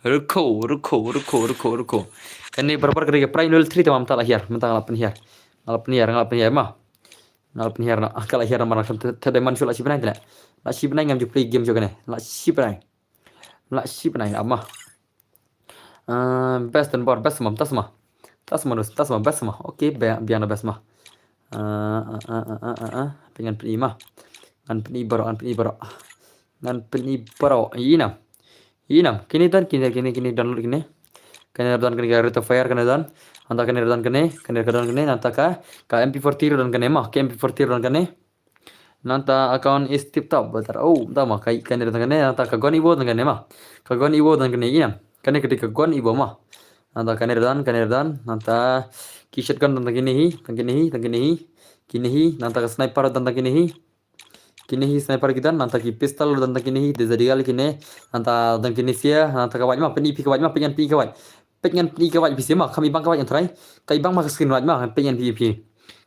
Ruko, ruko, ruko, ruko, ruko. Kane barbar ka dei ka Prime level three te ma mynta la hiar, mynta la pynhiar. Nga la pynhiar, nga la pynhiar ma. Nga la pynhiar na, ka la hiar namar nga khlem thied diamond shuh, la shi bnai te la. La shi bnai ngam ju plie game shuh kane. La shi bnai. La shi bnai, ap ma. Ah, best Donbor, best ma, tas ma. Tas ma, dus, tas ma, best ma. Okay, be-, biang na best ma. Ah, ah, ah, ah, ah, ah, ah. Pyngan pyni ma. Ngan pyni baroh, ngan pyni baroh. Ngan pyni baroh. Ïa nam. Ïa nam. Kine don, kine, kine, kine download kine. Kane don kane ka Rate of Fire kane don. Nangta kane don kane, kane ka don kane, nangta ka, ka M P forty don kane ma, ka M P forty don kane. Nangta account is tip top, brother. Oh, nangta ma, ka, kane don kane, nangta ka gun Evo don kane ma. Ka gun Evo don kane, ïa nam. Kane ka dei ka gun Evo ma. Nangta kane don, kane don, nangta ki shotgun don kine hi, don kine hi, don kine hi. Kine hi, nangta ka sniper don kine hi. Kine hi sniper ki don, nangta ki pistol don kine hi, de za digal kine, nangta don kine sia, nangta ka wait ma, pyni phi ka wait ma, pyngan pyni ka wait. Pyngan pyni ka wait phi sia ma, kam i bang ka wait ngan try. Ka i bang ma ka screen wait ma, pyngan pyni phi.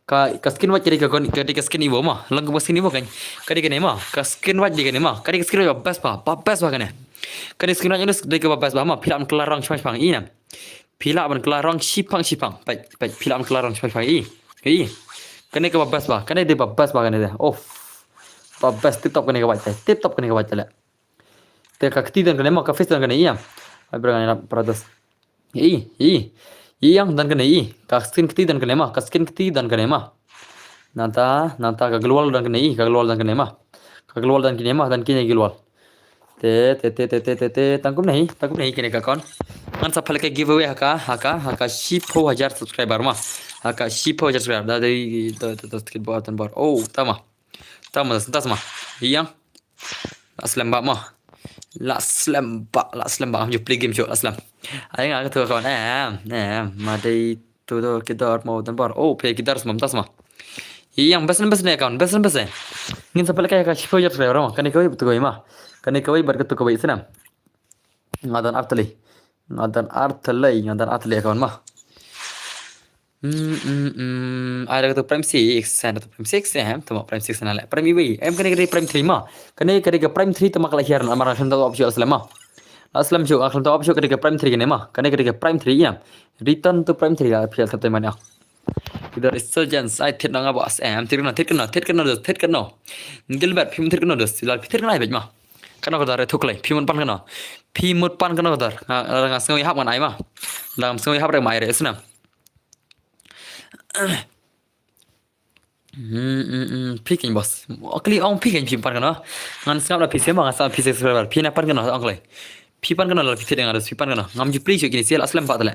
Ka, ka screen wait ka dei ka gun, ka dei ka screen Evo ma, lang ka screen Evo kan. Ka dei kane ma, ka screen wait dei kane ma, ka dei ka screen wait ba best ba, ba best ba kane. Ka dei screen wait dei ka ba best ba ma, phi lah ban kylla rong shipang shipang, ïa nam. Phi lah ban kylla rong shipang shipang. Peit, peit, phi lah ban kylla rong shipang shipang. Ï, ï. Kane ka ba best ba. Kane dei ba best ba kane dei. Of. Ba best, tip top kane ka wait. Tip top kane ka wait le. Te ka kti don kane ma, ka face don kane, ïa. Ai, bra kane na brothers. Ï, ï. Ï, ïa don kane, ï. Ka skin kti don kane ma, ka skin kti don kane ma. Nangta, nangta ka global don kane, ï, ka global don kane ma. Ka global don kane ma, don kane global. Te, te, te, te, te, te, te, tang kumne hi, tang kumne hi kane ka account. Ngan sa pynlong ka giveaway ha ka, ha ka, ha ka shiphew hajar subscriber ma. Ha ka shiphew hajar subscriber. Da dei, da, da, da, skit bor, tan bor. Oh, tama. Tama, das, das ma. Ïa. La slem ba ma. La slem ba, la slem ba. Ju play game shuh, la slem. Ai nga ka tu account. Em, em, ma dei tu tu ki dor mo tan bor. Oh, phi ki dor smam tas ma. Ïa, best best ne account, best best ne. Ngin sa pynlong ka shiphew hajar subscriber ma. Kane kawei bad kawei ma. Kane kawei bad katu kawei snam. Nga don artylli. Nga don artylli, nga don artylli account ma. Hmm, hmm, hmm. Ai da katu Prime six, ai da katu Prime six, em, tu ma Prime six na le. Prime iwei, em kane kane Prime three ma. Kane kane ka Prime three tu ma ka la hiar na, mar nga khlem top up shuh slem ma. La slem shuh, nga khlem top up shuh kane ka Prime three kane ma. Kane kane ka Prime three ïa. Return to Prime three la phi la tap tai man ïa. Ki dor Resurgence, ai thied na nga ba S M, thied kano, thied kano, thied kano, thied kano. Gilbert, phi mut thied kano, dus, la phi thied kano, ai beit ma. Kano ka dor, eh, thuklei, phi mut pan kano. Phi mut pan kano ka dor. Nga, nga, nga sngew ïahap ngan ai ma. Dang sngew ïahap re ma ai re, snam. Hmm, hmm, hmm, phi keiñ boss. Kali ong phi keiñ phi pan kano. Ngan sngap la phi sema, ngan sngap phi subscriber. Phi na pan kano, ong klei. Phi pan kano la phi thied nga, phi pan kano. Ngam ju plie shuh kine sia, la slem pat le.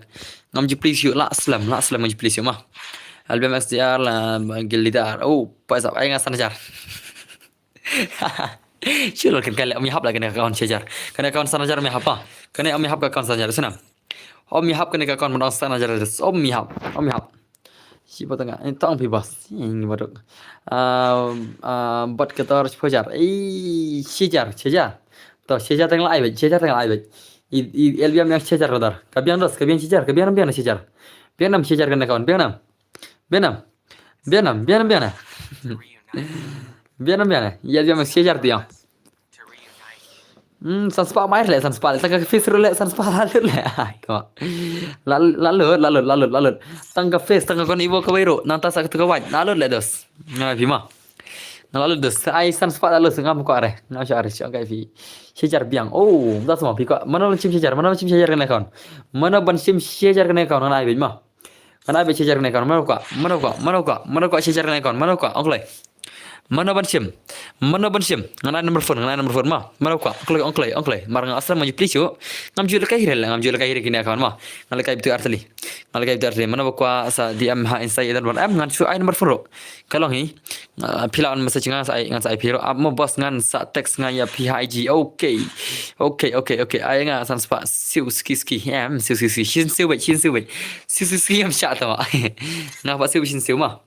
Ngam ju plie shuh, la slem, la slem ngam ju plie shuh ma. Album X D R la gil leader. Oh, paisa ai nga san hajar. Shu lor kan kale, ym ïahap la kane ka account shi hajar. Kane account san hajar ym ïahap pa. Kane ym ïahap ka account san hajar, snam. Ym ïahap kane ka account mynta san hajar, ym ïahap, ym ïahap. Shi ba tang, eh, tang phi bas. Ing ba dok. Ah, ah, bad ka tor shi hajar. Eh, shi hajar, shi hajar. To, shi hajar tang la ai beit, shi hajar tang la ai beit. I, i, el biang shi hajar ka dor. Ka biang dos, ka biang shi hajar, ka biang nam biang shi hajar. Biang nam shi hajar kane account, biang nam. Biang nam. Biang nam, biang nam, biang nam. Biang nam, biang nam. Ïa, biang nam shi hajar tu ïa. Hmm, san spah mai le, san spah le. Tang ka face ruh le, san spah la lut le. Ai, to. La, la lut, la lut, la lut, la lut. Tang ka face, tang ka kon iwo ka wei ruh. Nangta sa ka tu ka wait. La lut le dos. Nga phi ma. Nga la lut dos. Ai san spah la lut, ngam kwah re. Ngam shah re, shah kai phi. Shi hajar biang. Oh, da sama phi kwah. Mano ban shim shi hajar, mano ban shim shi hajar kane account. Mano ban shim shi hajar kane account, ngan ai beit ma. Ngan ai beit shi hajar kane account, mano kwah, mano kwah, mano kwah, mano kwah shi hajar kane account, mano kwah, ong klei. Mano ban shim, mano ban shim, ngan ai number phone, ngan ai number phone ma, mano kwah, ong klei, ong klei, ong klei, mar nga aslam ngam ju plie shuh, ngam ju lehkai hi re, ngam ju lehkai hi re kine account ma, ngan lehkai bitu artylli, ngan lehkai bitu artylli, mano ba kwah sa D M ha Insta ïa don ban em, ngan shu ai number phone ruh, ka long hi, Ah, phi lah ban message nga sa ai, ngan sa ai phi ruh. Ah, mo boss ngan sa text nga ïa phi ha I G. Okay. Okay, okay, okay. Ai nga san spah siu ski ski. Em, siu ski ski. Shin siu beit, shin siu beit. Siu ski ski em sha ta ma. Nga ba siu shin siu ma.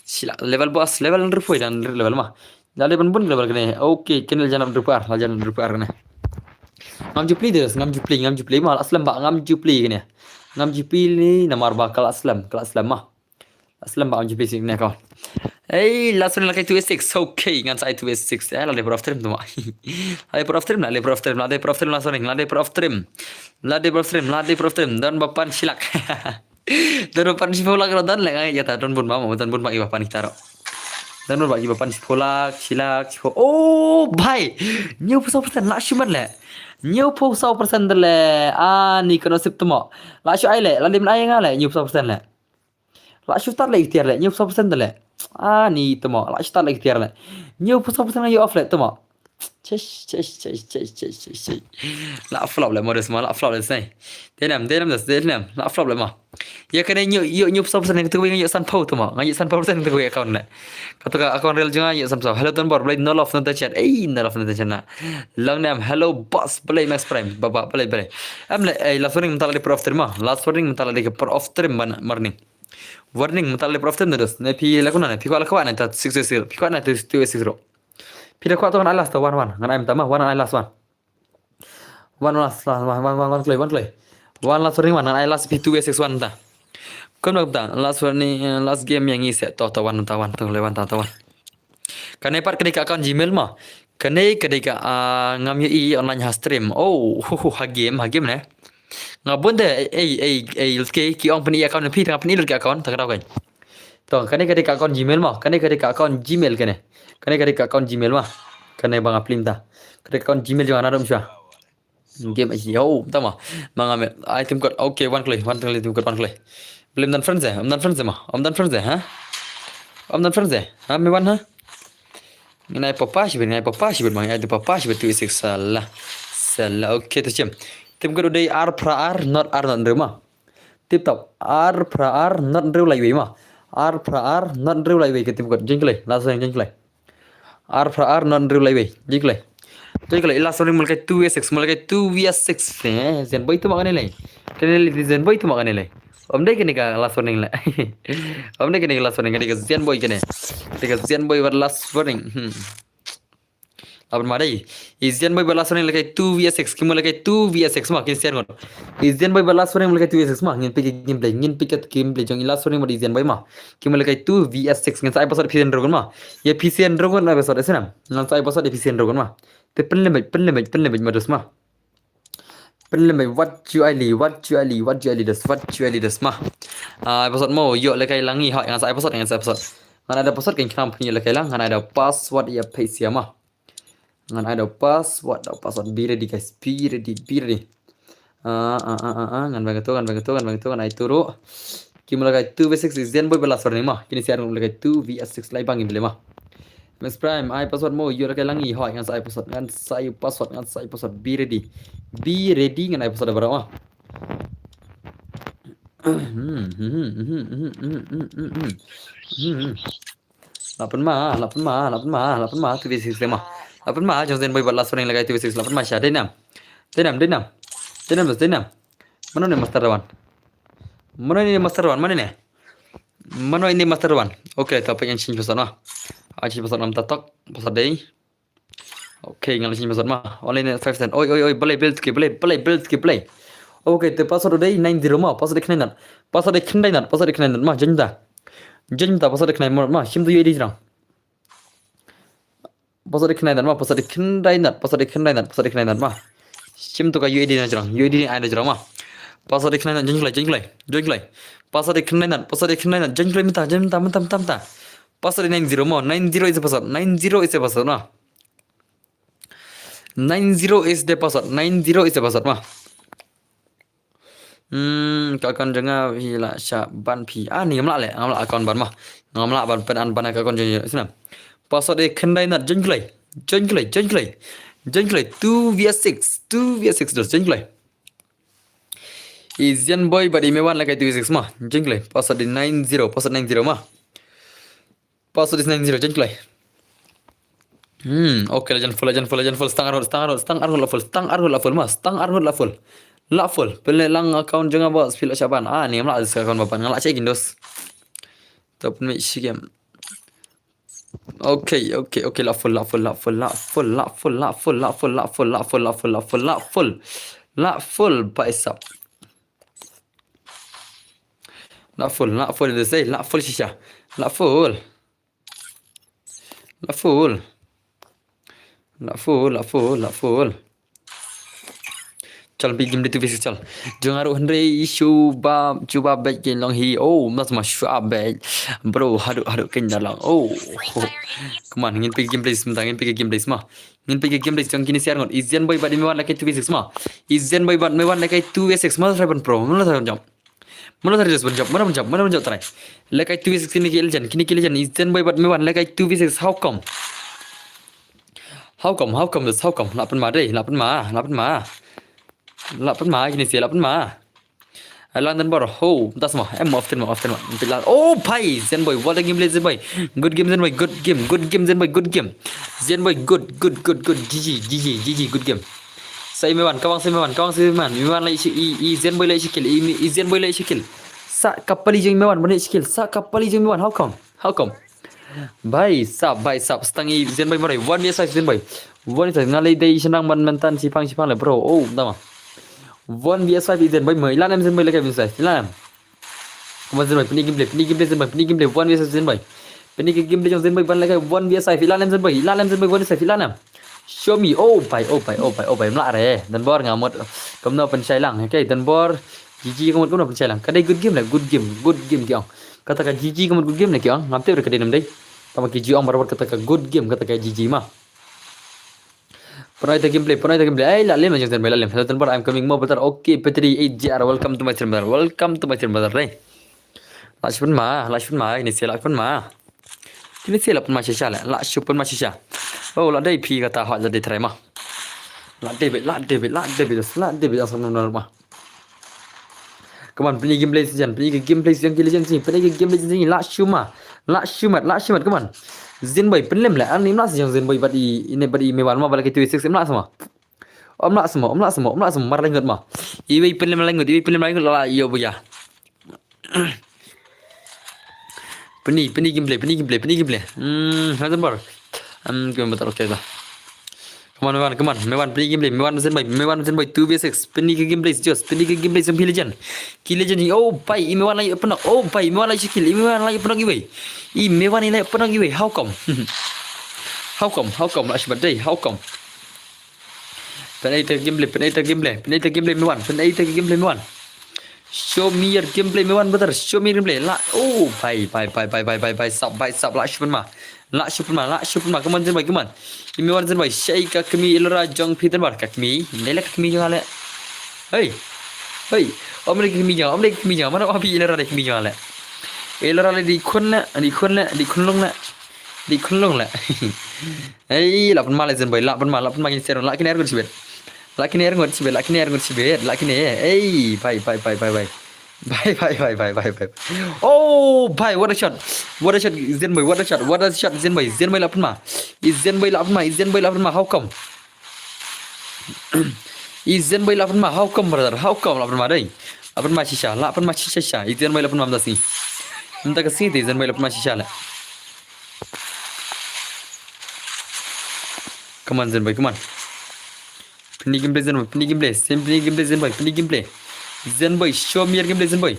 Shi la level boss, level under poi dan level ma. La level bun level kane. Okay, kane la jan under par, la jan under par kane. Ngam ju plie des, ngam ju plie, ngam ju plie ma, la slem ba, ngam ju plie kane. Ngam ju plie namar ba ka la slem, ka la slem ma. Slem ba ngam ju plie shuh kane account. Ei, last one la kai two eight six. Okay, ngan sa ai two eight six. Eh, la dei prof trim tu ma. La dei prof trim, la dei prof trim, la dei prof trim, la sorry, la dei prof trim. La dei prof trim, la dei prof trim. Don ba pan shi lak. Don bad pan shiphew lak ruh don leh, nga ngeit ïa kata, don bun ma, don bun ma kiba pan kita ruh. Don bun ma kiba pan shiphew lak, shi lak, shiphew. Oh bhai. Hynñiewphew saw percent lah shu mat leh. Hynñiewphew saw percent leh. Ani kano sip temo. Lah shu ai leh, lah dim ai nga leh, hynñiewphew saw percent leh. Lah shu start leh itiar leh, hynñiewphew saw percent leh. Ani temo, lah shu start leh itiar leh. Hynñiewphew saw percent nga ïoh off leh temo. Chesh, chesh, chesh, chesh, chesh, chesh, chesh. Lah flop leh mo dos ma, lah flop leh snei. Dei nam, dei nam dos, dei nam, lah flop leh mo. Ïa kane ïoh, ïoh, hynñiewphew saw percent, kata kawei nga ïoh sanphew temo. Nga ïoh sanphew percent kata kawei account leh. Kata ka account real jong nga ïoh sanphew. Hello Don Bor, balei no love no attention. Ei, no love no attention na. Long nam, hello boss, balei Max Prime. Ba, ba, balei, balei. Em leh, ei, last warning mynta la dei per off stream mo. Last warning mynta la dei ka per off stream ban warning. Warning mynta la dei per off stream na dos. Ne phi la kuna ne, phi kwah la kwah ne ta six six six. Phi kwah ne two six six ruh. Phi da kwah to ngan ai last to one one. Ngan ai mynta ma, one ngan ai last one. One last, last, one, one, one, one kloi, one kloi. One last warning one, ngan ai last phi two six one ta. Kumno kumta, last warning, eh, last game ïa ngi se to, to one, to one, to kloi one, to, to one. Kane pat ka dei ka account Gmail mo. Kane ka dei ka, ah, ngam ïohi online ha stream. Oh, hu, hu, ha game, ha game ne. Nga bun te, ei, ei, ei, ei, ki, ki ong pyni account phi, nga pyni lut ki account, ta ka daw kan. To, kane ka dei ka account Gmail mo, kane ka dei ka account Gmail kane. Kane ka dei ka account Gmail mo. Kane ba nga plim ta. Ka dei ka account Gmail jong nga, nadum shwa. Game aji, oh, tama. Ma nga me, ai tim kot, okay, one kloi, one kloi, tim kot, one kloi. Balei ym don friends eh, ym don friends eh mo, ym don friends eh, ha? Ym don friends eh, ha, me wan ha? Ngan ai papa shibit, ngan ai papa shibit, ma ngan ai papa shibit, two six, salah. Salah, okay, to shim. Tim kot u dei ar phra ar, not ar not hynriew mo. Tip top, ar phra ar, not hynriew lai wei mo. Ar phra ar, not hynriew lai wei ka tim kot, jeng kloi, last warning jeng kloi. Ar phra ar, not hynriew lai wei, jeng kloi. Jeng kloi, last warning mo lehkai two vs six, mo lehkai two vs six, eh, Zen Boy temo kane lei. Kane lei Zen Boy temo kane lei. Ym dei kane ka last warning leh. Ym dei kane ka last warning, kane ka Zen Boy kane. Kane ka Zen Boy bad last warning. Hmm. Lah pynma dei. I Zen Boy bad last warning lehkai two vs six, ki mo lehkai two vs six mo, kin share ngut. I Zen Boy bad last warning lehkai two vs six mo, ngin peit ka gameplay, ngin peit ka gameplay jong i last warning bad i Zen Boy mo. Ki mo lehkai two vs six, ngan sa ai password phi send ruh ngut mo. Ïa phi send ruh ngut ai password, eh, snam. Ngan sa ai password ïa phi send ruh ngut mo. Te pynlem beit, pynlem beit, pynlem beit mo dos mo. Pynlem beit, wat ju ai li, wat ju ai li, wat ju ai li dos, wat ju ai li dos mo. Ah, ai password mo, ïoh lehkai lang i, hoi, ngan sa ai password, ngan sa ai password. Ngan ai da password kan khnang phin ïoh lehkai lang, ngan ai da password ïa phi sia mo. Ngan ai da password, da password, be ready guys, be ready, be ready. Ah, ah, ah, ah, ah, ngan bang to, ngan bang to, ngan bang to, ngan ai to ruh. Ki mo lehkai two vs six, i Zen Boy bad last warning mo. Kine share mo lehkai two vs six lai bang in bele mo. Miss Prime, ai password mo, ïoh lehkai lang i, hoi, ngan sa ai password, ngan sa ai password, ngan sa ai password, be ready. Be ready, ngan ai password baroh mo. Hmm, hmm, hmm. Lah pynma, lah pynma, lah pynma, lah pynma, two v six mo. Lah pynma, jong Zen Boy bad last warning lehkai two v six, lah pynma sha, dei nam. Dei nam, dei nam. Dei nam, dei nam. Mano ne master one? Mano ne master one, mano ne? Mano ne master one? Okay, to pynjan change password mo. Ah, change password nam tatok, password dei. Okay, ngan change password mo. Only net five cent. Oi, oi, oi, balei, balei, ki balei, balei, balei, ki balei. Okay, te password dei nine zero mo, password dei khyndai not. Password dei khyndai not, password dei khyndai not mo, jeng ta. Jeng ta, password dei khyndai not mo, shim to U I D jrong. Password dei khyndai not mo, password dei khyndai not, password dei khyndai not, password dei khyndai not mo. Shim to ka U I D na jrong, U I D ai na jrong mo. Password dei khyndai not, jeng kloi, jeng kloi, jeng kloi. Password dei khyndai not, password dei khyndai not, jeng kloi mynta, jeng mynta, mynta, mynta, mynta. Password dei nine zero mo, nine zero is the password, nine zero is the password mo. Nine zero is the password. Nine zero is the password mo. Hmm, ka account jong nga hi la shah ban phi. Ah, ni ngam lah leh, ngam lah account ban mo. Ngam lah ban pyn-unban ka account jong nga. Sini. Password dei khyndai not, jeng kloi. Jeng kloi, jeng kloi. Jeng kloi, two vs six. Two vs six dos, jeng kloi. I Zen Boy bad i Mewan lehkai two vs six mo. Jeng kloi. Password dei nine zero, password nine zero mo. Password is nine zero, jeng kloi. Hmm, okay, la jan full, la jan full, la jan full, stang arngut, stang arngut, stang arngut la full, stang arngut la full mo, stang arngut la full. La full, pynleh lang account jong nga boss, phi la shah ban. Ah, ni ngam lah account ba ban, nga lah check in dos. To pynmih shi game. Okay, okay, okay, la full, la full, la full, la full, la full, la full, la full, la full, la full, la full, la full, la full, la full, bhai sahab. La full, la full, they say, la full shisha. La full. La full. La full, la full, la full. Chal, peit game two v six chal. Jong nga ruh hynrei shu ba, shu ba bad kin long hi. Oh, mas ma shu ba bad. Bro, haduh, haduh kin da long. Oh. Come on, ngin peit game play mynta, ngin peit game play ma. Ngin peit game play jong kine ki ar ngut. I Zenboy bad i Mewan lehkai two v six ma. I Zenboy bad Mewan lehkai two v six ma, try ban pro. Mano try ban jump. Mano try ban jump, mano ban jump, mano ban jump try. Lehkai two v six kine ki legend, kine ki legend. I Zenboy bad Mewan lehkai two v six, how come? How come, how come this, how come? Lah pynma dei, lah pynma, lah pynma. Lah pynma, kine ki lah pynma. Alang dan bor, ho, das ma, em, off ten ma, off ten ma. Pila, oh, bhai, Zenboy, what a game play, Zenboy. Good game, Zenboy, good game, good game, Zenboy, good game. Zenboy, good, good, good, good, G G, G G, G G, good game. Sa i Mewan, kawang sa i Mewan, kawang sa i Mewan. I Mewan lah ïa shi, i, i Zenboy lah ïa shi kill, i, i Zenboy lah ïa shi kill. Sa ka pali jong i Mewan, ban ïa shi kill. Sa ka pali jong i Mewan, how come? How come? Bhai sab, bhai sab, stang i Zenboy marwei. One v five Zenboy. One v five, nga lei dei shnang ban mynta shipang, shipang leh bro. Oh, tama. One v five i Zenboy ma. I la nem Zenboy lehkai one v five. I la nem. Come on Zenboy, pyni game play, pyni game play Zenboy, pyni game play one v five Zenboy. Pyni game play jong Zenboy ban lehkai one v five. I la nem Zenboy, i la nem Zenboy one v five, i la nem. Show me. Oh bhai, oh bhai, oh bhai, oh bhai. Mla re. Dan bor nga mut. Kumno pynshai lang. Okay, dan bor. G G ka mut kumno pynshai lang. Ka dei good game leh, good game, good game ki ong. Kata ka G G ka mut good game leh ki ong. Ngam tip re ka dei ne ym dei. Tama ki ju ong barabor kata ka good game, kata ka G G ma. Pynai ta gameplay, pynai ta gameplay. Ai, la lem la jong Zenboy, la lem. Hello Zenboy, I'm coming more brother. Okay, Petri eight J R, welcome to my stream brother. Welcome to my stream brother. Dei. La shu pynma, la shu pynma, kine ki lah pynma. Kine ki lah pynma shisha leh, la shu pynma shisha. Oh, la dei phi kata hot la dei try ma. La dei beit, la dei beit, la dei beit, la dei beit, la dei beit. Come on, pyni gameplay shisha, pyni gameplay shisha ki legend shisha, pyni gameplay shisha, la shu ma, la shu mat, la shu mat, come on. Zenboy, pynlem leh, ani mla shisha Zenboy bad i, ine bad i Mewan ma, bad lehkai two v six mla shisha ma. Om la shisha ma, om la shisha ma, om la shisha ma, mar lai ngut ma. Iwei pynlem lai ngut, iwei pynlem lai ngut la, la, ïoh buya. Pyni, pyni gameplay, pyni gameplay, pyni gameplay. Hmm, ha Zenboy. Hmm, kmen batal, okay lah. Come on, Mewan, come on. Mewan, pyni gameplay, Mewan Zenboy, Mewan Zenboy two v six. Pyni ki gameplay, just pyni ki gameplay jong phi legend. Ki legend ni, oh bhai, i Mewan la ïoh pynok, oh bhai, i Mewan la ïoh shi kill, i Mewan la ïoh pynok iwei. I Mewan i la ïoh pynok iwei, how come? How come, how come, la shu mat dei, how come? Pyni ta gameplay, pyni ta gameplay, pyni ta gameplay Mewan, pyni ta gameplay Mewan. Show me your gameplay Mewan brother, show me your gameplay. La, oh, bhai, bhai, bhai, sap, bhai, sap, la shu pynma. La shu pynma, la shu pynma, come on Zenboy, come on. I Mewan Zenboy, shai ka kmie Ilara jong phi Zenboy, ka kmie, ne leh ka kmie jong nga leh. Hey, hey, om leh ka kmie jong, om leh ka kmie jong, mano phi Ilara leh ka kmie jong nga leh. Ilara leh dei khun leh, dei khun leh, dei khun long leh. Dei khun long leh. Ei, la pynma leh Zenboy, la pynma, la pynma kine ki ar ngut shibit. La kine ar ngut shibit, la kine ar ngut shibit, la kine, ei, bhai, bhai, bhai, bhai, bhai. Bhai, bhai, bhai, bhai, bhai, bhai. Oh, bhai, what a shot. What a shot, Zenboy, what a shot, what a shot, Zenboy. Zenboy la pynma. I Zenboy la pynma, i Zenboy la pynma, how come? I Zenboy la pynma, how come, brother? How come la pynma dei? La pynma shisha, la pynma shisha shisha. I Zenboy la pynma mynta sngi. Mynta ka sngi te i Zenboy la pynma shisha leh. Come on, Zenboy, come on. Pyni gameplay, Zenboy, pyni gameplay. Pyni gameplay, Zenboy, pyni gameplay. Zenboy, show me your gameplay, Zenboy.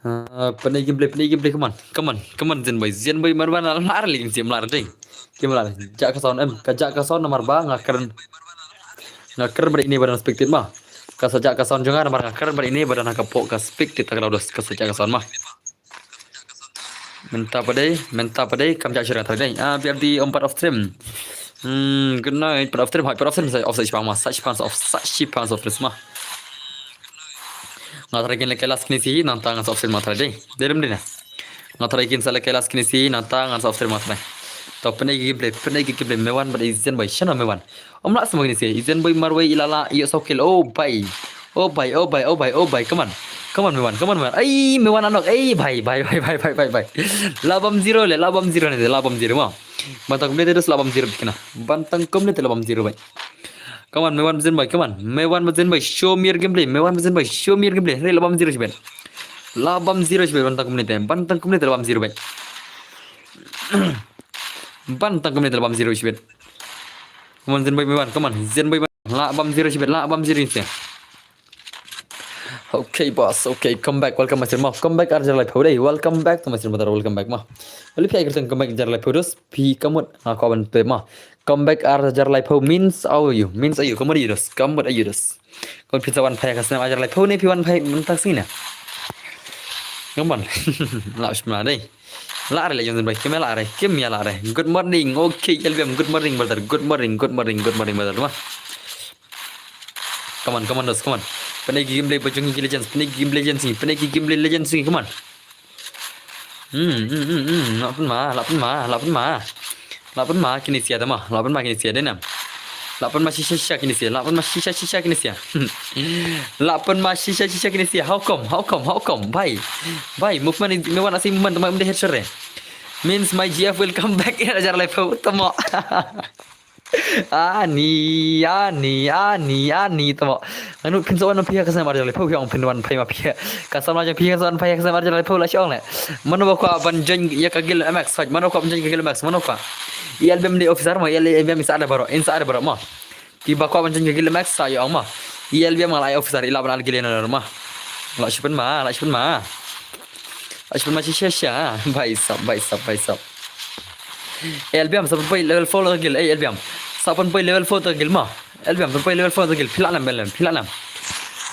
Ah, pyni gameplay, pyni gameplay, come on, come on, come on, Zenboy, Zenboy, mar ban la ar leh, sim la ar ding. Kim la jah ka sound em, ka jah ka sound namar ba nga kren, nga kren bad ine ba don spectate ma. Ka sa jah ka sound jong nga namar nga kren bad ine ba don ha ka pok ka spectate ta ka dos ka sa jah ka sound ma. Mynta pat dei, mynta pat dei, kam jah shuh trai dei. Ah, B R D on part of stream. Hmm, good night, part of stream, hi, part of stream, sa off sa shipang ma, sa shipang, sa off, sa shipang, sa off stream ma. Nga try kin leh kelas kini si, nangta nga sa off stream ma try dei. Dei rim dei na. Nga try kin sa leh kailas kine si, nangta ngan sa off stream nga try. To, pynai ki gameplay, pynai ki gameplay, Mewan bad i Zenboy, shano Mewan? Ym lah sma kine si, i Zenboy marwei i la lah, ïoh saw kill, oh bhai. Oh bhai, oh bhai, oh bhai, oh bhai, come on. Come on, Mewan, come on, Mewan. Ai, Mewan anok, ai, bhai, bhai. Lah bam zero le, lah bam zero ne, lah bam zero mo. Ban tang kumne te dos lah bam zero bikna. Ban tang kumne te lah bam zero bhai. Come on, Mewan bad Zenboy, come on. Mewan bad Zenboy, show me your gameplay. Mewan bad Zenboy, show me your gameplay. Re lah bam zero shibet. Lah bam zero shibet, ban tang kumne te. Ban tang kumne te lah bam zero bhai. Ban tang kumne te lah bam zero shibet. Come on, Zenboy, Mewan, come on. Zenboy, Mewan. Lah bam zero shibet, lah bam zero shibet. Okay, boss. Okay, come back. Welcome, Master Mo. Come back, Arjar Lai Pho. Welcome back to Master Mo. Welcome back, Mo. Wali phi ai kyrteng come back, Arjar Lai Pho. Dos, phi kamut. Nga ko ban pe, Mo. Come back, Arjar Lai Pho. Means, how are you? Means, are you? Kamut ayu dos. Kamut ayu dos. Kon phi sa wan phai ka snam Arjar Lai Pho ne phi wan phai mynta sngi ne. Come on. Lah shma dei. Lah re le jong Zenboy. Kim lah re. Kim ïa lah re. Good morning. Okay, L B M. Good morning, brother. Good morning, good morning, good morning, brother. Ma. Come on, come on, dos, come on. Pynai ki gameplay ba jong ki Legends, pynai ki gameplay Legends ni, pynai ki gameplay Legends ni, come on. Hmm, hmm, hmm, hmm. Lah pynma, lah pynma, lah pynma. Lah pynma kine sia te mo, lah pynma kine sia dei nam. Lah pynma shisha shisha kine sia, lah pynma shisha shisha kine sia. Lah pynma shisha shisha kine sia. How come, how come, how come? Bhai. Bhai, movement, Mewan asi movement, tama ym dei headshot re. Means my G F will come back in Arjar Lai Pho, tama. Ani, ani, ani, ani, tama. Anu, phin sa wan phi ka snam Arjar Lai Pho, phi ong phin wan phai ma phi. Ka snam la jong phi ka sa wan phai ka snam Arjar Lai Pho la shong le. Mano ba kwah ban join ïa ka guild M X, hoi, mano kwah ban join ka guild M X, mano kwah. I L B M dei officer mo, I L B M i sa da baro, in sa da baro mo. Ki ba kwah ban join ka guild M X sa ïa ong mo. I L B M nga la ai officer, i lah ban ai guild ïa na ma. Lah shu pynma, lah shu pynma. Lah shu pynma shisha shisha. Bhai sab, bhai sab, bhai sab. L B M sa pynpoi level four ta guild, eh, L B M. Sa pynpoi level four ta guild ma. L B M pynpoi level four ta guild, phi lah nam, L B M, phi lah nam.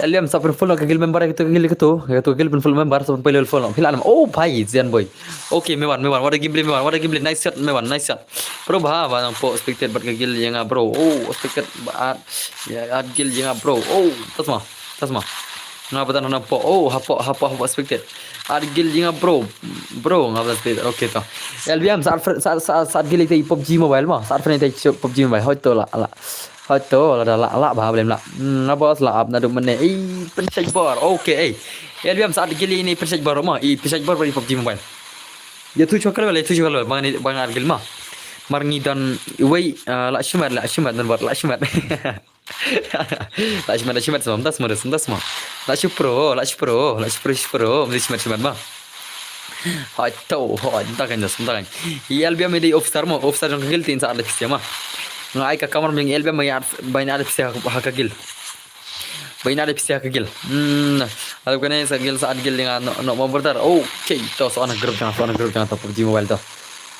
L B M sa pynfull ka guild member ka tu guild ka tu, ka tu guild pynfull member sa pynpoi level four, phi lah nam. Oh bhai, Zenboy. Okay, Mewan, Mewan, what a gameplay, Mewan, what a gameplay, nice shot, Mewan, nice shot. Bro, bha, bha, nang po expected bad ka guild ïa nga, bro. Oh, expected bad, ïa, at guild ïa nga, bro. Oh, tas ma, tas ma. Nga bad nang po, oh, hapo, hapo, hapo expected. At guild ïa nga, bro. Bro, nga bad expected. Okay, to. L B M, sa at fr-, sa, sa, sa at guild ïa i PUBG Mobile ma. Sa at friend ïa i PUBG Mobile. Hoi to la, la. Hoi to la da la, la, bha, blem la. Hmm, nga boss la up na du mene. Ei, pynshait bor. Okay, ei. L B M sa at guild ïa i pynshait bor ma. I pynshait bor bad i PUBG Mobile. Ïa tu chwa kal, ïa tu chwa kal, bang ni, bang at guild ma. Mar ngi don, wei, ah, la shimat, la shimat, don bor, la shimat. La shimat, la shimat, semam, das mo, das, das mo. La shu pro, la shu pro, la shu pro, shu pro, mesti shimat, shimat ma. Hai to, hai, entah kan, das, entah kan. I L B M dei officer mo, officer jong ka guild tin sa at pisa ma. Nga ai ka kamar meng L B M, bai at, bai at pisa ha ka guild. Bai na da pisa ka guild. Hmm. Aduh kane sa guild sa at guild ïa nga no, no mo brother. Okay, to sa on group jong nga, sa on group jong nga to PUBG Mobile to.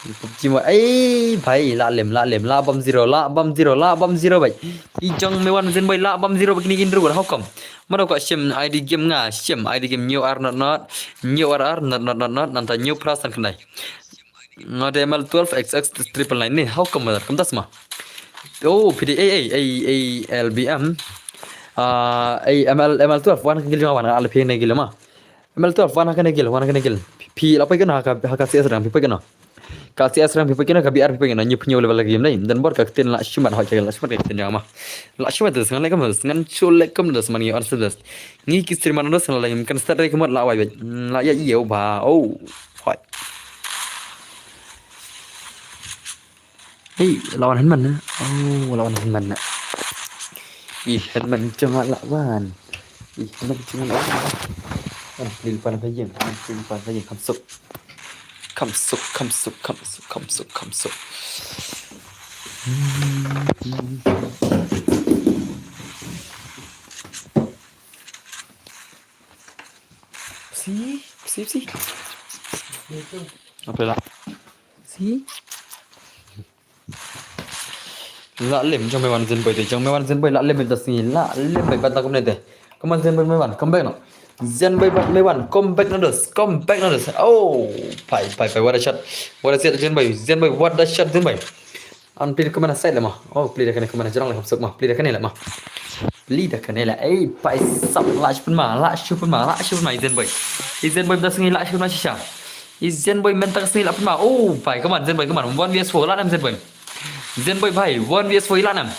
PUBG Mobile. Ei, bhai, la lem, la lem, la bam zero, la bam zero, la bam zero bhai. I jong Mewan Zenboy la bam zero bad kine ki hynriew, how come? Mano ka shim I D game nga, shim I D game new R not not, new R R not not not not, nangta new plus san khyndai. Nga da M L twelve X X triple nine ni, how come brother? Kam das ma. Oh, P D A A A A L B M. Ah, A M L, M L twelve, wan ka guild jong nga, wan ka guild ma. M L twelve, wan ka guild, wan ka guild. Phi la poi kano ha ka, ha ka C S rank, phi poi kano. Ka C S rank, phi poi kano, ka B R, phi poi kano, nyu phi nyu level game dei. Dan bor ka ktien la shimat, hoi ka la shimat ka ktien jong nga ma. La shimat das, ngan leh kam das, ngan shu leh kam das, man ngi on das. Ngi ki streamer das, ngan leh kam start dei kam la wai wai. La ïa ïa ba. Oh. Hoi. Hei, lawan Henman na. Oh, lawan Henman na. Ih, Henman jong nga lawan. Ih, Henman jong nga lawan. Ah, lil pan ka ïeng, lil pan ka ïeng, kam suk. Kam suk, kam suk, kam suk, kam suk, kam suk. Si, si, si. Apa lah? Si. La lem jong Mewan Zenboy te, jong Mewan Zenboy la lem da sngi, la lem bai bad la kumne te. Come on Zenboy Mewan, come back no. Zenboy bad Mewan, come back no dos, come back no dos. Oh, pai, pai, pai, what a shot. What a shot Zenboy, Zenboy, what a shot Zenboy. An pli da kumne side le ma. Oh, pli da kane kumne jrong le kam suk ma. Pli da kane le ma. Pli da kane le. Ei, pai sap la shu pynma, la shu pynma, la shu pynma i Zenboy. I Zenboy da sngi la shu pynma shisha. I Zenboy mynta ka sngi lah pynma. Oh, bhai, come on, Zenboy, come on. One V S four, lah nam Zenboy. Zenboy, bhai, one V S four, i lah nam.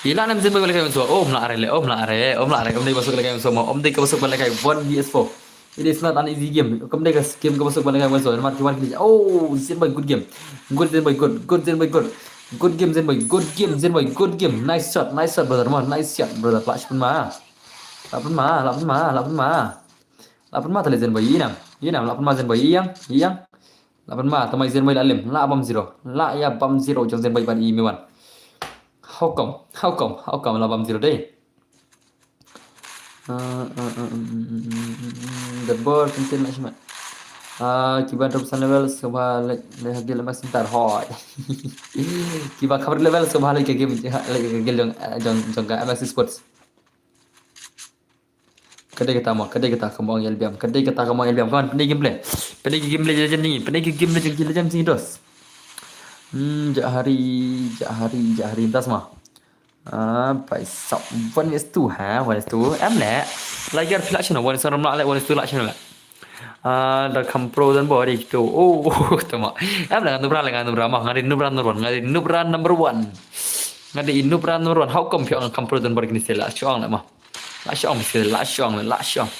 I lah nam Zenboy, ba lehkai mynshuwa. Oh, ym lah re le, oh, ym lah re, oh, ym lah re. Ym dei ba suk lehkai mynshuwa mo. Ym dei kaba suk ba lehkai one V S four. It is not an easy game. Kam dei ka game kaba suk ba lehkai mynshuwa. Namar ki wan ki. Oh, Zenboy, good game. Good Zenboy, good. Good Zenboy, good. Good game, Zenboy. Good game, Zenboy. Good game. Nice shot, nice shot, brother. Mo, nice shot, brother. Lah shu pynma. Lah pynma, lah pynma, lah pynma. Lah pynma tale Zenboy, i nam, i nam, lah pynma Zenboy, i yang, i yang. Lah pynma, tama i Zenboy lah lim, lah bam zero, lah ïa bam zero jong Zenboy bad i Miwan. How come, how come, how come lah bam zero dei? Uh, uh, uh, um, um, um, um, um, um, the ball, tintin lah shimat. Ah, kiba drop san level, sngewbha leit, leit ha guild Max Center, hoi. Kiba cover level, sngewbha leit ka game, leit ka guild jong, jong, jong ka M S Sports. Ka dei kata mo, ka dei kata ka mo ong L B M, ka dei kata ka mo ong L B M. Come on, pynlong gameplay. Pynlong gameplay jong ki legend, pynlong gameplay jong ki legend jong ki dos. Hmm, ja hari, ja hari, ja hari, tas mo. Ah, bhai sab, one versus two, ha, one versus two. Em le. Lagi ar phi lah shano, one versus two lah le, one versus two lah shano le. Ah, da kham pro don bor ïa kito. Oh, oh, tama. Em le, nga Nubra le, nga Nubra mo, nga dei Nubra number one, nga dei Nubra number one. Nga dei Nubra number one. How come phi ong nga kham pro don bor kine sila, shu ong le mo. Lah shu ong, lah shu ong, lah shu ong.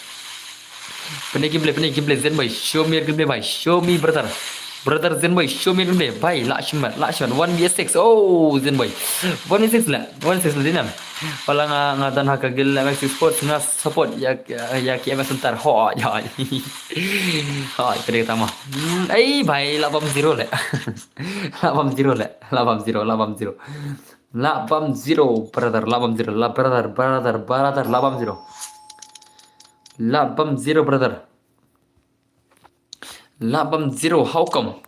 Pynlong gameplay, pynlong gameplay, Zenboy. Show me your gameplay, bhai. Show me, brother. Brother Zenboy, show me your gameplay. Bhai, lah shu mat, lah shu mat. One v six. Oh, Zenboy. One v six lah. One v six lah, dei nam. Pala nga, nga don ha ka guild M S Sports, nga support ïa, ïa, ïa ki M S Center. Ho, ïa. Ho, ka dei kata mo. Hmm, ei, bhai, lah bam zero le. Lah bam zero le. Lah bam zero, lah bam zero. Lah bam zero, brother, lah bam zero, lah brother, brother, brother, lah bam zero. Lah bam zero, brother. Lah bam zero, how come?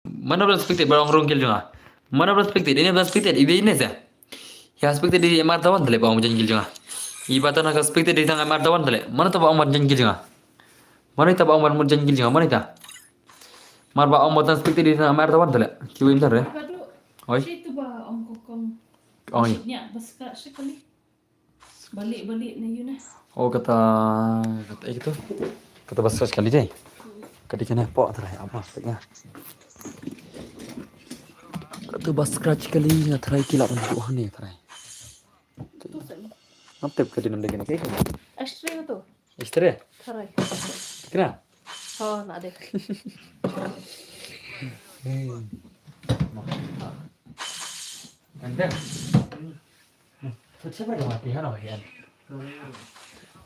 Mano ba la spectate ba ong rung guild jong nga? Mano ba la spectate? Ine ba la spectate, ibe ine sa? Ïa spectate i Martawan tale ba ong jan guild jong nga. Iba tana ka spectate i tang Martawan tale. Mano ta ba ong ban jan guild jong nga? Mano ita ba ong ban mut jan guild jong nga? Mano ita? Mar ba ong mut tang spectate i tang Martawan tale. Kiwei ym tare. Oi. Shi tu ba ong kokong. Oi. Nya baska shi kali. Balik, balik na yu na. Oh, kata, kata, eh, kata. Kata ba scratch kali dei. Kata kena pok try apa spek nga. Kata ba scratch kali nga try ki lah ban buh hangne try. Tu sen. Ngam tip ka dei nam dei kena ke. Ashtray tu. Ashtray? Try. Kena? Oh, na dei. Hmm. And then,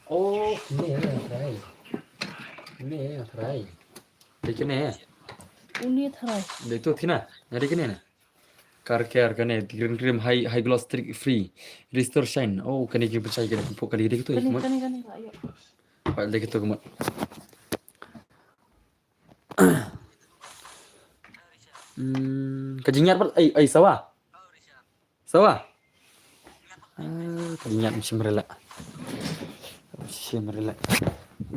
oh, kine ïa try. Kine ïa try. Dei kine. Uni try. Dei tu thina. Nga dei kine na. Car care kane, green cream, high, high gloss, streak free, restore shine. Oh, kane ki pynshai kane, pynpok kali dei tu. Kane, kane, kane, ayo. Pal dei tu kemot. Hmm, ka jingïat pat, ai, ai, sawa. Sawa. Ah, ka jingïat mynshem re la. Mynshem re la.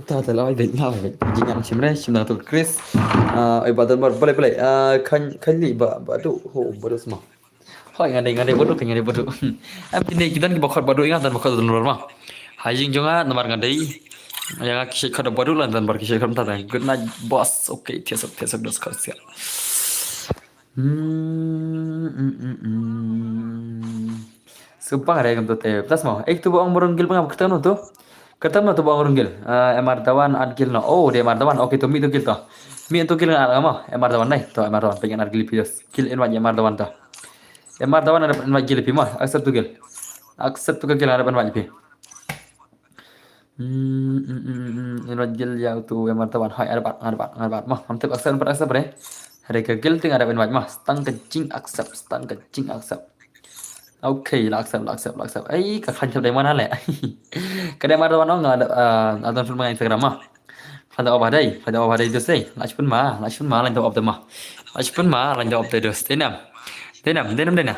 Ta ta la, ai, beit la, ai, beit. Ka jingïat mynshem re, shim na tu Chris. Ah, ai, ba don bar, balai, balai. Ah, kan, kan li ba, ba du, ho, ba du sma. Hoi, nga dei, nga dei ba du, nga dei ba du. Em, kine ki don ki ba khot ba du, nga don ba khot don bar ma. Ha ïing jong nga, namar nga dei. Ïa nga ki shait khot ba du, la don bar ki shait khot mynta. Good night, boss. Okay, thiah sop, thiah sop, dos khot siah. Hmm, hmm, hmm, hmm. Sumpah re kam tu te. Tas mo. Eh, tu ba ong ba rung guild ba nga kata no tu. Kata no tu ba ong rung guild. Eh, M R Dawan add guild no. Oh, dei M R Dawan. Okay, tu mi tu guild tu. Mi tu guild nga add mo. M R Dawan nai. Tu M R Dawan pengen add guild phi dos. Guild invite M R Dawan tu. M R Dawan ada invite guild phi mo. Accept tu guild. Accept tu ka guild ada invite phi. Hmm, hmm, hmm, hmm, hmm. Invite guild ïa utu M R Dawan. Hai, ada bat, ada bat, ada bat. Mah, ngam tip accept, accept, accept, re. Hare ka guild ting ada invite mah. Stang ka jing accept, stang ka jing accept. Okay, la accept, la accept, la accept. Ai, ka khan chap dai mana le. Ka dei M R Dawan ong, ada, ah, ada film Instagram mah. Fada oba dai, fada oba dai dos dai. La chipun ma, la chipun ma, lain to op de ma. La chipun ma, lain to op de dos. Denam. Denam, denam, denam.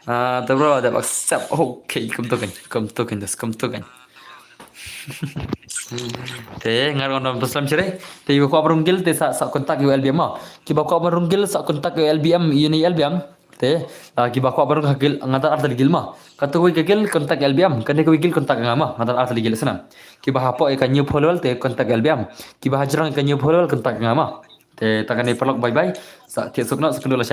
Ah, te bro, da accept. Okay, kum token, kum token, das kum token. Te ngar ngon don pesan chere. Te iba kwah ba rung guild te sa, sa contact ïa u L B M ma. Kiba kwah ba rung guild sa contact ïa u L B M, uni L B M. Te, ah, kiba kwah baroh ka guild, nga don artylli guild ma. Kato kawei ka guild contact L B M, kane kawei guild contact nga ma, nga don artylli guild snem. Kiba hapoh ïa ka new follower te contact L B M. Kiba hajrong ïa ka new follower contact nga ma. Te tang kane paralok, bye bye. Sa thied suk noh, sa kynduh lashai.